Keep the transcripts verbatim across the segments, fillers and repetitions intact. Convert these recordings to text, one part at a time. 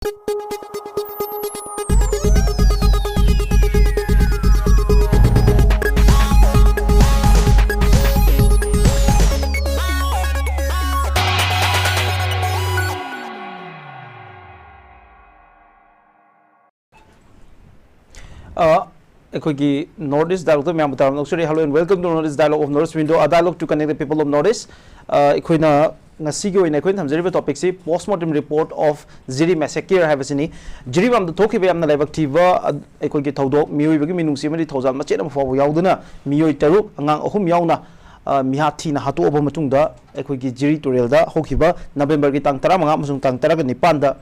ꯑ, ꯑꯩꯈꯣꯏꯒꯤ North East Dialogue ꯇ ꯃꯌꯥꯝꯕꯨ ꯇꯔꯥꯝꯅ ꯑꯣꯛꯆꯔꯤ꯫ Hello and welcome to North East Dialogue of North East Window, a dialogue to connect the people of North East. ꯑ, ꯑꯩꯈꯣꯏꯅ ꯉꯁꯤꯒꯤ ꯑꯣꯏꯅ ꯑꯩꯈꯣꯏꯅ ꯊꯝꯖꯔꯤꯕ topic ꯁꯤ Postmortem Report of Jiri Massacre ꯍꯥꯏꯕꯁꯤꯅꯤ꯫ ꯖꯤꯔꯤꯕꯥꯝꯗ ꯊꯣꯛꯈꯤꯕ ꯌꯥꯝꯅ ꯂꯥꯏꯕꯛ ꯊꯤꯕ, ꯑ, ꯑꯩꯈꯣꯏꯒꯤ ꯊꯧꯗꯣꯛ, ꯃꯤꯑꯣꯏꯕꯒꯤ ꯃꯤꯅꯨꯡꯁꯤ ꯑꯃꯗꯤ ꯊꯧꯖꯥꯜ ꯃꯆꯦꯠ ꯑꯃ ꯐꯥꯎꯕ ꯌꯥꯎꯗꯅ ꯃꯤꯑꯣꯏ ꯇꯔꯨꯛ, ꯑꯉꯥꯡ ꯑꯍꯨꯝ ꯌꯥꯎꯅ, ꯑ, ꯃꯤꯍꯥꯠ ꯊꯤꯅ ꯍꯥꯠꯇꯣꯛꯑꯕ ꯃꯇꯨꯡꯗ, ꯑꯩꯈꯣꯏꯒꯤ ꯖꯤꯔꯤ ꯇꯨꯔꯦꯜꯗ ꯍꯧꯈꯤꯕ ꯅꯕꯦꯝꯕꯔꯒꯤ ꯇꯥꯡ ꯇꯔꯥꯃꯉꯥ ꯑꯃꯁꯨꯡ ꯇꯥꯡ ꯇꯔꯥꯒ ꯅꯤꯄꯥꯟꯗ,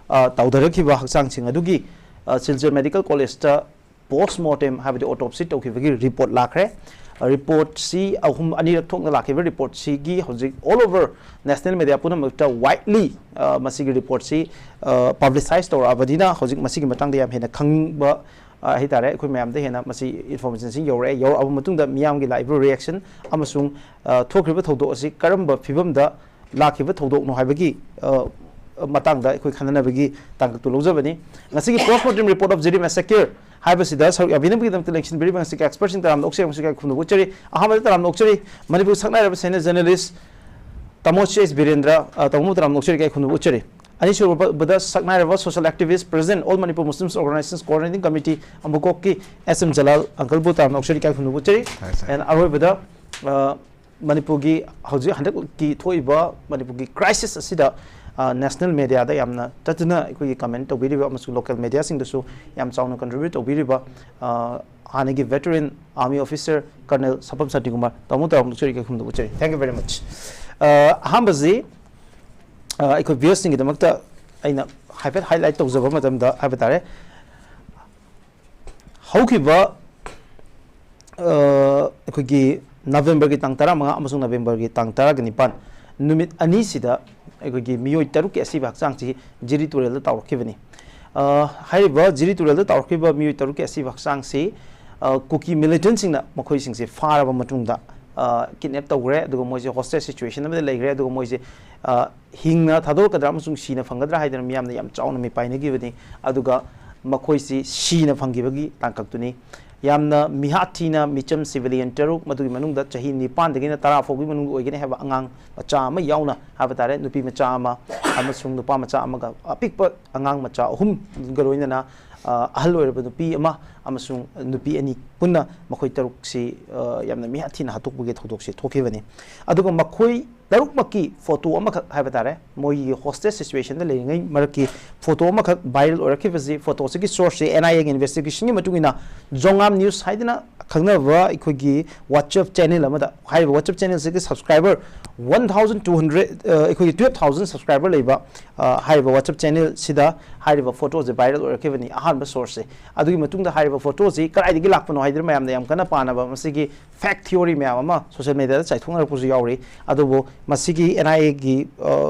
ꯑ, ꯇꯥꯎꯊꯔꯛꯈꯤꯕ ꯍꯛꯆꯥꯡꯁꯤꯡ ꯑꯗꯨꯒꯤ, ꯑ, ꯁꯤꯜꯆꯔ ꯃꯦꯗꯤꯀꯦꯜ ꯀꯣꯂꯦꯖꯇ Postmortem ꯍꯥꯏꯕꯗꯤ autopsy ꯇꯧꯈꯤꯕꯒꯤ report ꯂꯥꯛꯈ꯭ꯔꯦ꯫ Report ꯁꯤ ꯑꯍꯨꯝ, ꯑꯅꯤꯔꯛ ꯊꯣꯛꯅ ꯂꯥꯛꯈꯤꯕ report ꯁꯤꯒꯤ ꯍꯧꯖꯤꯛ all over national media ꯄꯨꯝꯅꯃꯛꯇ widely, ꯑ, ꯃꯁꯤꯒꯤ report ꯁꯤ, ꯑ, publicize ꯇꯧꯔꯛꯑꯕꯅꯤꯅ ꯍꯧꯖꯤꯛ ꯃꯁꯤꯒꯤ ꯃꯇꯥꯡꯗ ꯌꯥꯝ ꯍꯦꯟꯅ ꯈꯪꯕ, ꯑ, ꯍꯥꯏꯇꯥꯔꯦ, ꯑꯩꯈꯣꯏ ꯃꯌꯥꯝꯗ ꯍꯦꯟꯅ ꯃꯁꯤ information ꯁꯤ ꯌꯧꯔꯛꯑꯦ꯫ ꯌꯧꯔꯛꯑꯕ ꯃꯇꯨꯡꯗ ꯃꯤꯌꯥꯝꯒꯤ ꯂꯥꯛꯏꯕ reaction ꯑꯃꯁꯨꯡ, ꯑ, ꯊꯣꯛꯈ꯭ꯔꯤꯕ ꯊꯧꯗꯣꯛ ꯑꯁꯤ ꯀꯔꯝꯕ ꯐꯤꯕꯝꯗ ꯂꯥꯛꯈꯤꯕ ꯊꯧꯗꯣꯛꯅꯣ ꯍꯥꯏꯕꯒꯤ, ꯑ, ꯃꯇꯥꯡꯗ ꯑꯩꯈꯣꯏ ꯈꯟꯅꯅꯕꯒꯤ ꯇꯥꯡꯀꯛꯇꯨ ꯂꯧꯖꯕꯅꯤ꯫ ꯉꯁꯤꯒꯤ Postmortem Report of Jiri Massacre ꯍꯥꯏꯕꯁꯤꯗ ꯁꯔꯨꯛ ꯌꯥꯕꯤꯅꯕꯒꯤꯗꯃꯛꯇ ꯂꯦꯡꯁꯤꯟꯕꯤꯔꯤꯕ ꯉꯁꯤꯒꯤ expert ꯁꯤꯡ ꯇꯔꯥꯝꯅ ꯑꯣꯛꯆꯔꯤ ꯑꯃꯁꯨꯡ ꯏꯀꯥꯏ ꯈꯨꯝꯅꯕ ꯎꯠꯆꯔꯤ꯫ ꯑꯍꯥꯟꯕꯗ ꯇꯔꯥꯝꯅ ꯑꯣꯛꯆꯔꯤ ꯃꯅꯤꯄꯨꯔ ꯁꯛꯅꯥꯏꯔꯕ senior journalist ꯇꯥꯃꯣ ꯆꯦꯁ ꯕꯤꯔꯦꯟꯗ꯭ꯔ, ꯑ, ꯇꯥꯃꯣꯕꯨ ꯇꯔꯥꯝꯅ ꯑꯣꯛꯆꯔꯤ, ꯏꯀꯥꯏ ꯈꯨꯝꯅꯕ ꯎꯠꯆꯔꯤ꯫ ꯑꯅꯤꯁꯨꯕꯗ ꯁꯛꯅꯥꯏꯔꯕ social activist, President All Manipur Muslims Organizations Coordinating Committee ꯑꯃꯨꯀꯣꯛꯀꯤ ꯑꯦꯁ ꯑꯦꯝ ꯖꯂꯥꯜ uncleꯕꯨ ꯇꯔꯥꯝꯅ ꯑꯣꯛꯆꯔꯤ, ꯏꯀꯥꯏ ꯈꯨꯝꯅꯕ ꯎꯠꯆꯔꯤ꯫ ꯍꯣꯏ, sir꯫ And ꯑꯔꯣꯏꯕꯗ, ꯑ, ꯃꯅꯤꯄꯨꯔꯒꯤ ꯍꯧꯖꯤꯛ ꯍꯟꯗꯛꯀꯤ ꯊꯣꯛꯏꯕ ꯃꯅꯤꯄꯨꯔꯒꯤ crisis ꯑꯁꯤꯗ, ꯑ, national mediaꯗ ꯌꯥꯝꯅ ꯇꯠꯇꯨꯅ ꯑꯩꯈꯣꯏꯒꯤ comment ꯇꯧꯕꯤꯔꯤꯕ ꯑꯃꯁꯨꯡ local mediaꯁꯤꯡꯗꯁꯨ ꯌꯥꯝ ꯆꯥꯎꯅ contribute ꯇꯧꯕꯤꯔꯤꯕ, ꯑ, ꯍꯥꯟꯅꯒꯤ veteran army officer Colonel ꯁꯥꯄꯝ Shantikumar, ꯇꯥꯃꯣ ꯇꯔꯥꯝꯅ ꯑꯣꯛꯆꯔꯤ, ꯏꯀꯥꯏ ꯈꯨꯝꯅꯕ ꯎꯠꯆꯔꯤ꯫ Thank you very much꯫ ꯑ, ꯑꯍꯥꯟꯕꯁꯤ, ꯑ, ꯑꯩꯈꯣꯏ viewersꯁꯤꯡꯒꯤꯗꯃꯛꯇ ꯑꯩꯅ ꯍꯥꯏꯐꯦꯠ highlight ꯇꯧꯖꯕ ꯃꯇꯝꯗ ꯍꯥꯏꯕ ꯇꯥꯔꯦ, ꯍꯧꯈꯤꯕ, ꯑ, ꯑꯩꯈꯣꯏꯒꯤ ꯅꯕꯦꯝꯕꯔꯒꯤ ꯇꯥꯡ ꯇꯔꯥꯃꯉꯥ ꯑꯃꯁꯨꯡ ꯅꯕꯦꯝꯕꯔꯒꯤ ꯇꯥꯡ ꯇꯔꯥꯒ ꯅꯤꯄꯥꯟ ꯅꯨꯃꯤꯠ ꯑꯅꯤꯁꯤꯗ ꯑꯩꯈꯣꯏꯒꯤ ꯃꯤꯑꯣꯏ ꯇꯔꯨꯛꯀꯤ ꯑꯁꯤꯕ ꯍꯛꯆꯥꯡꯁꯤ ꯖꯤꯔꯤ ꯇꯨꯔꯦꯜꯗ ꯇꯥꯎꯔꯛꯈꯤꯕꯅꯤ꯫ ꯑ, ꯍꯥꯏꯔꯤꯕ ꯖꯤꯔꯤ ꯇꯨꯔꯦꯜꯗ ꯇꯥꯎꯔꯛꯈꯤꯕ ꯃꯤꯑꯣꯏ ꯇꯔꯨꯛꯀꯤ ꯑꯁꯤꯕ ꯍꯛꯆꯥꯡꯁꯤ, ꯑ, ꯀꯨꯀꯤ militantꯁꯤꯡꯅ ꯃꯈꯣꯏꯁꯤꯡꯁꯦ ꯐꯥꯔꯕ ꯃꯇꯨꯡꯗ, ꯀꯤꯗꯅꯦꯞ ꯇꯧꯈ꯭ꯔꯦ꯫ ꯑꯗꯨꯒ ꯃꯣꯏꯁꯦ ꯍꯣꯁꯇꯦꯖ ꯁꯤꯆꯨꯋꯦꯁꯟ ꯑꯃꯗ ꯂꯩꯈ꯭ꯔꯦ꯫ ꯑꯗꯨꯒ ꯃꯣꯏꯁꯦ ꯍꯤꯡꯅ ꯊꯥꯗꯣꯔꯛꯀꯗ꯭ꯔꯥ ꯑꯃꯁꯨꯡ ꯁꯤꯅ ꯐꯪꯒꯗ꯭ꯔꯥ ꯍꯥꯏꯗꯅ ꯃꯤꯌꯥꯝꯅ ꯌꯥꯝ ꯆꯥꯎꯅ ꯃꯤꯄꯥꯏꯅꯈꯤꯕꯅꯤ꯫ ꯑꯗꯨꯒ ꯃꯈꯣꯏꯁꯤ ꯁꯤꯅ ꯐꯪꯈꯤꯕꯒꯤ ꯇꯥꯡꯀꯛꯇꯨꯅꯤ꯫ ꯌꯥꯝꯅ ꯃꯤꯍꯥꯠ ꯊꯤꯅ ꯃꯤꯆꯝ ꯁꯤꯚꯤꯂꯤꯌꯟ ꯇꯔꯨꯛ, ꯃꯗꯨꯒꯤ ꯃꯅꯨꯡꯗ ꯆꯍꯤ ꯅꯤꯄꯥꯟꯗꯒꯤꯅ ꯇꯔꯥ ꯐꯥꯎꯒꯤ ꯃꯅꯨꯡꯗ ꯑꯣꯏꯒꯅꯤ ꯍꯥꯏꯕ ꯑꯉꯥꯡ ꯃꯆꯥ ꯑꯃ ꯌꯥꯎꯅ ꯍꯥꯏꯕ ꯇꯥꯔꯦ, ꯅꯨꯄꯤ ꯃꯆꯥ ꯑꯃ ꯑꯃꯁꯨꯡ ꯅꯨꯄꯥ ꯃꯆꯥ ꯑꯃꯒ, ꯑꯄꯤꯛꯄ ꯑꯉꯥꯡ ꯃꯆꯥ ꯑꯍꯨꯝꯒ ꯂꯣꯏꯅꯅ ꯑꯍꯜ ꯑꯣꯏꯔꯕ ꯅꯨꯄꯤ ꯑꯃ ꯑꯃꯁꯨꯡ ꯅꯨꯄꯤ ꯑꯅꯤ ꯄꯨꯟꯅ ꯃꯈꯣꯏ ꯇꯔꯨꯛꯁꯤ ꯌꯥꯝꯅ ꯃꯤꯍꯥꯠ ꯊꯤꯅ ꯍꯥꯠꯇꯣꯛꯄꯒꯤ ꯊꯧꯗꯣꯛꯁꯤ ꯊꯣꯛꯈꯤꯕꯅꯤ꯫ ꯑꯗꯨꯒ ꯃꯈꯣꯏ ꯇꯔꯨꯛꯃꯛꯀꯤ ꯐꯣꯇꯣ ꯑꯃꯈꯛ ꯍꯥꯏꯕ ꯇꯥꯔꯦ, ꯃꯣꯏꯒꯤ ꯍꯣꯁꯇꯦꯖ ꯁꯤꯆꯨꯋꯦꯁꯟꯗ ꯂꯩꯔꯤꯉꯩ ꯃꯔꯛꯀꯤ ꯐꯣꯇꯣ ꯑꯃꯈꯛ ꯚꯥꯏꯔꯦꯜ ꯑꯣꯏꯔꯛꯈꯤꯕꯁꯤ, ꯐꯣꯇꯣꯁꯤꯒꯤ ꯁꯣꯔꯁꯁꯤ ꯑꯦꯟ ꯑꯥꯏ ꯑꯦꯒꯤ ꯏꯟꯚꯦꯁꯇꯤꯒꯦꯁꯟꯒꯤ ꯃꯇꯨꯡ ꯏꯟꯅ ꯖꯣꯉꯥꯝ ꯅ꯭ꯌꯨꯁ ꯍꯥꯏꯗꯅ ꯈꯪꯅꯕ ꯑꯩꯈꯣꯏꯒꯤ ꯋꯥꯆꯞ ꯆꯦꯅꯦꯜ ꯑꯃꯗ, ꯍꯥꯏꯔꯤꯕ ꯋꯥꯆꯞ ꯆꯦꯅꯦꯜꯁꯤꯒꯤ subscriber one thousand two hundred, ꯑꯩꯈꯣꯏꯒꯤ ꯇꯨꯌꯦꯜꯞ ꯊꯥꯎꯖꯟ ꯁꯕꯁꯀ꯭ꯔꯥꯏꯕꯔ ꯂꯩꯕ ꯍꯥꯏꯔꯤꯕ ꯋꯥꯆꯞ ꯆꯦꯅꯦꯜꯁꯤꯗ ꯍꯥꯏꯔꯤꯕ ꯐꯣꯇꯣꯁꯦ ꯚꯥꯏꯔꯦꯜ ꯑꯣꯏꯔꯛꯈꯤꯕꯅꯤ꯫ ꯑꯍꯥꯟꯕ ꯁꯣꯔꯁꯁꯦ꯫ ꯑꯗꯨꯒꯤ ꯃꯇꯨꯡꯗ ꯍꯥꯏꯔꯤꯕ ꯐꯣꯇꯣꯁꯤ ꯀꯗꯥꯏꯗꯒꯤ ꯂꯥꯛꯄꯅꯣ ꯍꯥꯏꯗꯅ ꯃꯌꯥꯝꯅ ꯌꯥꯝ ꯀꯟꯅ ꯄꯥꯅꯕ ꯃꯁꯤꯒꯤ ꯐꯦꯛ ꯊꯤꯑꯣꯔꯤ ꯃꯌꯥꯝ ꯑꯃ ꯁꯣꯁꯤꯌꯦꯜ ꯃꯦꯗꯤꯌꯥꯗ ꯆꯥꯏꯊꯣꯛꯅꯔꯛꯄꯁꯨ ꯌꯥꯎꯔꯤ꯫ ꯑꯗꯨꯕꯨ ꯃꯁꯤꯒꯤ ꯑꯦꯟ ꯑꯥꯏ ꯑꯦꯒꯤ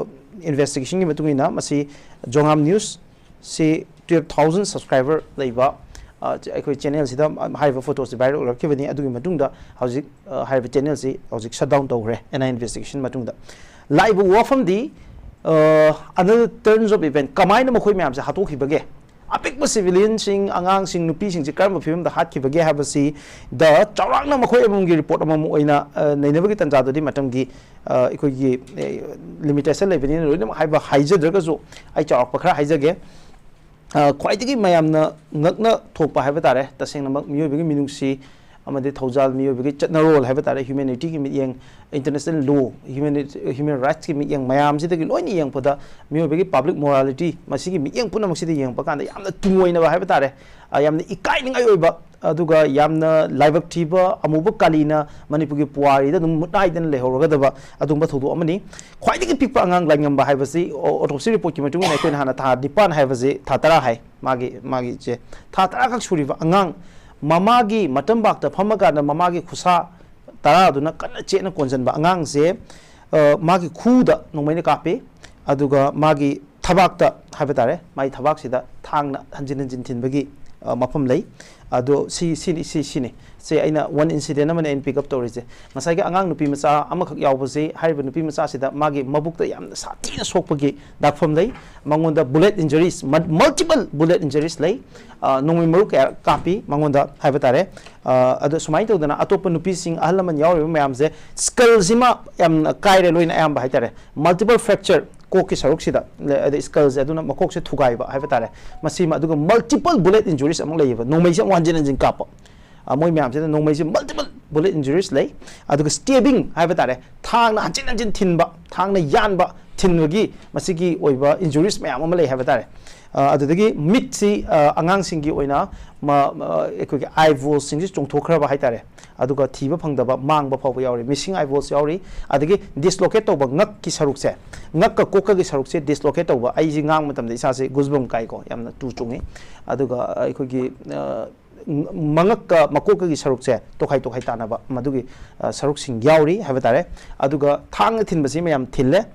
ꯏꯟꯚꯦꯁꯇꯤꯒꯦꯁꯟꯒꯤ ꯃꯇꯨꯡ ꯏꯟꯅ ꯃꯁꯤ ꯖꯣꯉꯥꯝ ꯅ꯭ꯌꯨꯁꯁꯤ ꯇꯨꯌꯦꯜꯞ ꯊꯥꯎꯖꯟ ꯁꯕꯁꯀ꯭ꯔꯥꯏꯕꯔ ꯂꯩꯕ ꯑꯩꯈꯣꯏ ꯆꯦꯅꯦꯜꯁꯤꯗ ꯍꯥꯏꯔꯤꯕ ꯐꯣꯇꯣꯁꯤ ꯚꯥꯏꯔꯦꯜ ꯑꯣꯏꯔꯛꯈꯤꯕꯅꯤ꯫ ꯑꯗꯨꯒꯤ ꯃꯇꯨꯡꯗ ꯍꯧꯖꯤꯛ ꯍꯥꯏꯔꯤꯕ ꯆꯦꯅꯦꯜꯁꯤ ꯍꯧꯖꯤꯛ ꯁꯠ ꯗꯥꯎꯟ ꯇꯧꯈ꯭ꯔꯦ ꯑꯦꯟ ꯑꯥꯏ ꯏꯟꯚꯦꯁꯇꯤꯒꯦꯁꯟ ꯃꯇꯨꯡꯗ꯫ ꯂꯥꯛꯏꯕ ꯋꯥꯐꯝꯗꯤ another turns of event, ꯀꯃꯥꯏꯅ ꯃꯈꯣꯏ ꯃꯌꯥꯝꯁꯦ ꯍꯥꯠꯇꯣꯛꯈꯤꯕꯒꯦ? ꯑꯄꯤꯛꯄ ꯁꯤꯚꯤꯂꯤꯌꯟꯁꯤꯡ, ꯑꯉꯥꯡꯁꯤꯡ, ꯅꯨꯄꯤꯁꯤꯡꯁꯤ ꯀꯔꯝꯕ ꯐꯤꯕꯝꯗ ꯍꯥꯠꯈꯤꯕꯒꯦ ꯍꯥꯏꯕꯁꯤꯗ ꯆꯥꯎꯔꯥꯛꯅ ꯃꯈꯣꯏ ꯑꯃꯃꯝꯒꯤ ꯔꯤꯄꯣꯔꯠ ꯑꯃꯃꯝ ꯑꯣꯏꯅ ꯅꯩꯅꯕꯒꯤ ꯇꯥꯟꯖꯥꯗꯨꯗꯤ ꯃꯇꯝꯒꯤ ꯑꯩꯈꯣꯏꯒꯤ ꯂꯤꯃꯤꯇꯦꯁꯟ ꯂꯩꯕꯅꯤꯅ ꯂꯣꯏꯅꯃꯛ ꯍꯥꯏꯕ ꯍꯥꯏꯖꯗ꯭ꯔꯒꯁꯨ ꯑꯩ ꯆꯥꯎꯔꯥꯛꯄ ꯈꯔ ꯍꯥꯏꯖꯒꯦ꯫ ꯈ꯭ꯋꯥꯏꯗꯒꯤ ꯃꯌꯥꯝꯅ ꯉꯛꯅ ꯊꯣꯛꯄ ꯍꯥꯏꯕ ꯇꯥꯔꯦ, ꯇꯁꯦꯡꯅꯃꯛ ꯃꯤꯑꯣꯏꯕꯒꯤ ꯃꯤꯅꯨꯡꯁꯤ ꯑꯃꯗꯤ ꯊꯧꯖꯥꯜ, ꯃꯤꯑꯣꯏꯕꯒꯤ ꯆꯠꯅꯔꯣꯜ ꯍꯥꯏꯕ ꯇꯥꯔꯦ, ꯍ꯭ꯌꯨꯃꯦꯅꯤꯇꯤꯒꯤ ꯃꯤꯠꯌꯦꯡ, ꯏꯟꯇꯔꯅꯦꯁꯅꯦꯜ ꯂꯣ, ꯍ꯭ꯌꯨꯃꯦꯟ ꯔꯥꯏꯠꯁꯀꯤ ꯃꯤꯠꯌꯦꯡ ꯃꯌꯥꯝꯁꯤꯗꯒꯤ ꯂꯣꯏꯅ ꯌꯦꯡꯉꯛꯄꯗ ꯃꯤꯑꯣꯏꯕꯒꯤ ꯄꯕ꯭ꯂꯤꯛ ꯃꯣꯔꯥꯂꯤꯇꯤ, ꯃꯁꯤꯒꯤ ꯃꯤꯠꯌꯦꯡ ꯄꯨꯝꯅꯃꯛꯁꯤꯗ ꯌꯦꯡꯉꯛꯄ ꯀꯥꯟꯗ ꯌꯥꯝꯅ ꯇꯨꯡꯑꯣꯏꯅꯕ ꯍꯥꯏꯕ ꯇꯥꯔꯦ, ꯌꯥꯝꯅ ꯏꯀꯥꯏꯅꯤꯡꯉꯥꯏ ꯑꯣꯏꯕ, ꯑꯗꯨꯒ ꯌꯥꯝꯅ ꯂꯥꯏꯕꯛ ꯊꯤꯕ ꯑꯃꯨꯕ ꯀꯥꯂꯤꯅ ꯃꯅꯤꯄꯨꯔꯒꯤ ꯄꯨꯋꯥꯔꯤꯗ ꯑꯗꯨꯝ ꯃꯨꯠꯅꯥꯏꯗꯅ ꯂꯩꯍꯧꯔꯒꯗꯕ ꯑꯗꯨꯒꯨꯝꯕ ꯊꯧꯗꯣꯛ ꯑꯃꯅꯤ꯫ ꯈ꯭ꯋꯥꯏꯗꯒꯤ ꯄꯤꯛꯄ ꯑꯉꯥꯡ ꯂꯥꯏꯉꯝꯕ ꯍꯥꯏꯕꯁꯤ ꯑꯣꯇꯣꯞꯁꯤ ꯔꯤꯄꯣꯔꯠꯀꯤ ꯃꯇꯨꯡ ꯏꯟꯅ ꯑꯩꯈꯣꯏꯅ ꯍꯥꯟꯅ ꯊꯥ ꯅꯤꯄꯥꯟ ꯍꯥꯏꯕꯁꯤ ꯊꯥ ꯇꯔꯥ ꯍꯥꯏ, ꯃꯥꯒꯤ ꯃꯥꯒꯤꯁꯦ ꯊꯥ ꯇꯔꯥꯈꯛ ꯁꯨꯔꯤꯕ ꯑꯉꯥꯡ, ꯃꯃꯥꯒꯤ ꯃꯇꯝꯕꯥꯛꯇ ꯐꯝꯃꯀꯥꯟꯗ ꯃꯃꯥꯒꯤ ꯈꯨꯠꯁꯥ ꯇꯔꯥꯗꯨꯅ ꯀꯟꯅ ꯆꯦꯠꯅ ꯀꯣꯟꯁꯤꯟꯕ ꯑꯉꯥꯡꯁꯦ ꯃꯥꯒꯤ ꯈꯨꯗ ꯅꯣꯡꯃꯩꯅ ꯀꯥꯞꯄꯤ꯫ ꯑꯗꯨꯒ ꯃꯥꯒꯤ ꯊꯕꯥꯛꯇ ꯍꯥꯏꯕ ꯇꯥꯔꯦ, ꯃꯥꯒꯤ ꯊꯕꯥꯛꯁꯤꯗ ꯊꯥꯡꯅ ꯍꯟꯖꯤꯟ ꯍꯟꯖꯤꯟ ꯊꯤꯟꯕꯒꯤ ꯃꯐꯝ ꯂꯩ꯫ ꯑꯗꯣ ꯁꯤ ꯁꯤꯅꯤ ꯁꯤ ꯁꯤꯅꯤ ꯁꯦ ꯑꯩꯅ ꯋꯥꯟ ꯏꯟꯁꯤꯗꯦꯟ ꯑꯃꯅ ꯑꯩꯅ ꯄꯤꯛ ꯑꯞ ꯇꯧꯔꯤꯁꯦ꯫ ꯉꯁꯥꯏꯒꯤ ꯑꯉꯥꯡ ꯅꯨꯄꯤ ꯃꯆꯥ ꯑꯃꯈꯛ ꯌꯥꯎꯕꯁꯤ, ꯍꯥꯏꯔꯤꯕ ꯅꯨꯄꯤ ꯃꯆꯥꯁꯤꯗ ꯃꯥꯒꯤ ꯃꯕꯨꯛꯇ ꯌꯥꯝꯅ ꯁꯥꯊꯤꯅ ꯁꯣꯛꯄꯒꯤ ꯗꯥꯛꯐꯝ ꯂꯩ꯫ ꯃꯉꯣꯟꯗ ꯕꯨꯂꯦꯠ ꯏꯟꯖꯔꯤꯁ, ꯃꯜꯇꯤꯄꯜ ꯕꯨꯂꯦꯠ ꯏꯟꯖꯔꯤꯁ ꯂꯩ꯫ ꯑ, ꯅꯣꯡꯃꯩ ꯃꯔꯨ ꯀꯌꯥ ꯀꯥꯞꯄꯤ ꯃꯉꯣꯟꯗ ꯍꯥꯏꯕ ꯇꯥꯔꯦ꯫ ꯑ, ꯑꯗꯣ ꯁꯨꯃꯥꯏꯅ ꯇꯧꯗꯅ ꯑꯇꯣꯞꯄ ꯅꯨꯄꯤꯁꯤꯡ, ꯑꯍꯜ ꯂꯃꯟ ꯌꯥꯎꯔꯤꯕ ꯃꯌꯥꯝꯁꯦ, ꯁ꯭ꯀꯜꯁꯤꯃ ꯌꯥꯝꯅ ꯀꯥꯏꯔꯦ ꯂꯣꯏꯅ ꯑꯌꯥꯝꯕ ꯍꯥꯏ ꯇꯥꯔꯦ꯫ ꯃꯜꯇꯤꯄꯜ ꯐ꯭ꯔꯦꯛꯆꯔ ꯀꯣꯛꯀꯤ ꯁꯔꯨꯛꯁꯤꯗ, ꯑꯗꯩ ꯁ꯭ꯀꯜꯁꯦ ꯑꯗꯨꯅ ꯃꯀꯣꯛꯁꯦ ꯊꯨꯒꯥꯏꯕ ꯍꯥꯏꯕ ꯇꯥꯔꯦ꯫ ꯃꯁꯤꯃ, ꯑꯗꯨꯒ ꯃꯜꯇꯤꯄꯜ ꯕꯨꯂꯦꯠ ꯏꯟꯖꯨꯔꯤꯁ ꯑꯃꯨꯛ ꯂꯩꯌꯦꯕ, ꯅꯣꯡꯃꯩꯁꯦ ꯑꯃꯨꯛ ꯍꯟꯖꯤꯟ ꯍꯟꯖꯤꯟ ꯀꯥꯞꯄ꯫ ꯑ, ꯃꯣꯏ ꯃꯌꯥꯝꯁꯤꯗ ꯅꯣꯡꯃꯩꯁꯦ ꯃꯜꯇꯤꯄꯜ ꯕꯨꯂꯦꯠ ꯏꯟꯖꯨꯔꯤꯁ ꯂꯩ꯫ ꯑꯗꯨꯒ ꯁ꯭ꯇꯦꯕꯤꯡ ꯍꯥꯏꯕ ꯇꯥꯔꯦ, ꯊꯥꯡꯅ ꯍꯟꯖꯤꯟ ꯍꯟꯖꯤꯟ ꯊꯤꯟꯕ, ꯊꯥꯡꯅ ꯌꯥꯟꯕ, ꯊꯤꯟꯕꯒꯤ ꯃꯁꯤꯒꯤ ꯑꯣꯏꯕ ꯏꯟꯖꯨꯔꯤꯁ ꯃꯌꯥꯝ ꯑꯃ ꯂꯩ ꯍꯥꯏꯕ ꯇꯥꯔꯦ꯫ ꯑ, ꯑꯗꯨꯗꯒꯤ ꯃꯤꯠꯁꯤ, ꯑ, ꯑꯉꯥꯡꯁꯤꯡꯒꯤ ꯑꯣꯏꯅ ꯃ-, ꯃ-, ꯑꯩꯈꯣꯏꯒꯤ ꯑꯥꯏ ꯕꯣꯜꯁꯤꯡꯁꯤ ꯆꯣꯡꯊꯣꯛꯈ꯭ꯔꯕ ꯍꯥꯏ ꯇꯥꯔꯦ꯫ ꯑꯗꯨꯒ ꯊꯤꯕ ꯐꯪꯗꯕ, ꯃꯥꯡꯕ ꯐꯥꯎꯕ ꯌꯥꯎꯔꯤ, ꯃꯤꯁꯤꯡ ꯑꯥꯏ ꯕꯣꯜꯁ ꯌꯥꯎꯔꯤ꯫ ꯑꯗꯒꯤ ꯗꯤꯁꯂꯣꯀꯦꯠ ꯇꯧꯕ ꯉꯛꯀꯤ ꯁꯔꯨꯛꯁꯦ, ꯉꯛꯀ ꯀꯣꯛꯀꯒꯤ ꯁꯔꯨꯛꯁꯦ ꯗꯤꯁꯂꯣꯀꯦꯠ ꯇꯧꯕ, ꯑꯩꯁꯤ ꯉꯥꯡꯕ ꯃꯇꯝꯗ ꯏꯁꯥꯁꯦ ꯒꯨꯁꯕꯝ ꯀꯥꯏꯀꯣ, ꯌꯥꯝꯅ ꯇꯨ ꯆꯣꯡꯉꯤ꯫ ꯑꯗꯨꯒ ꯑꯩꯈꯣꯏꯒꯤ, ꯑ, ꯃꯉꯛꯀ ꯃꯀꯣꯛꯀꯒꯤ ꯁꯔꯨꯛꯁꯦ ꯇꯣꯈꯥꯏ ꯇꯣꯈꯥꯏ ꯇꯥꯅꯕ, ꯃꯗꯨꯒꯤ, ꯑ, ꯁꯔꯨꯛꯁꯤꯡ ꯌꯥꯎꯔꯤ ꯍꯥꯏꯕ ꯇꯥꯔꯦ꯫ ꯑꯗꯨꯒ ꯊꯥꯡꯅ ꯊꯤꯟꯕꯁꯤ ꯃꯌꯥꯝ ꯊꯤꯜꯂꯦ꯫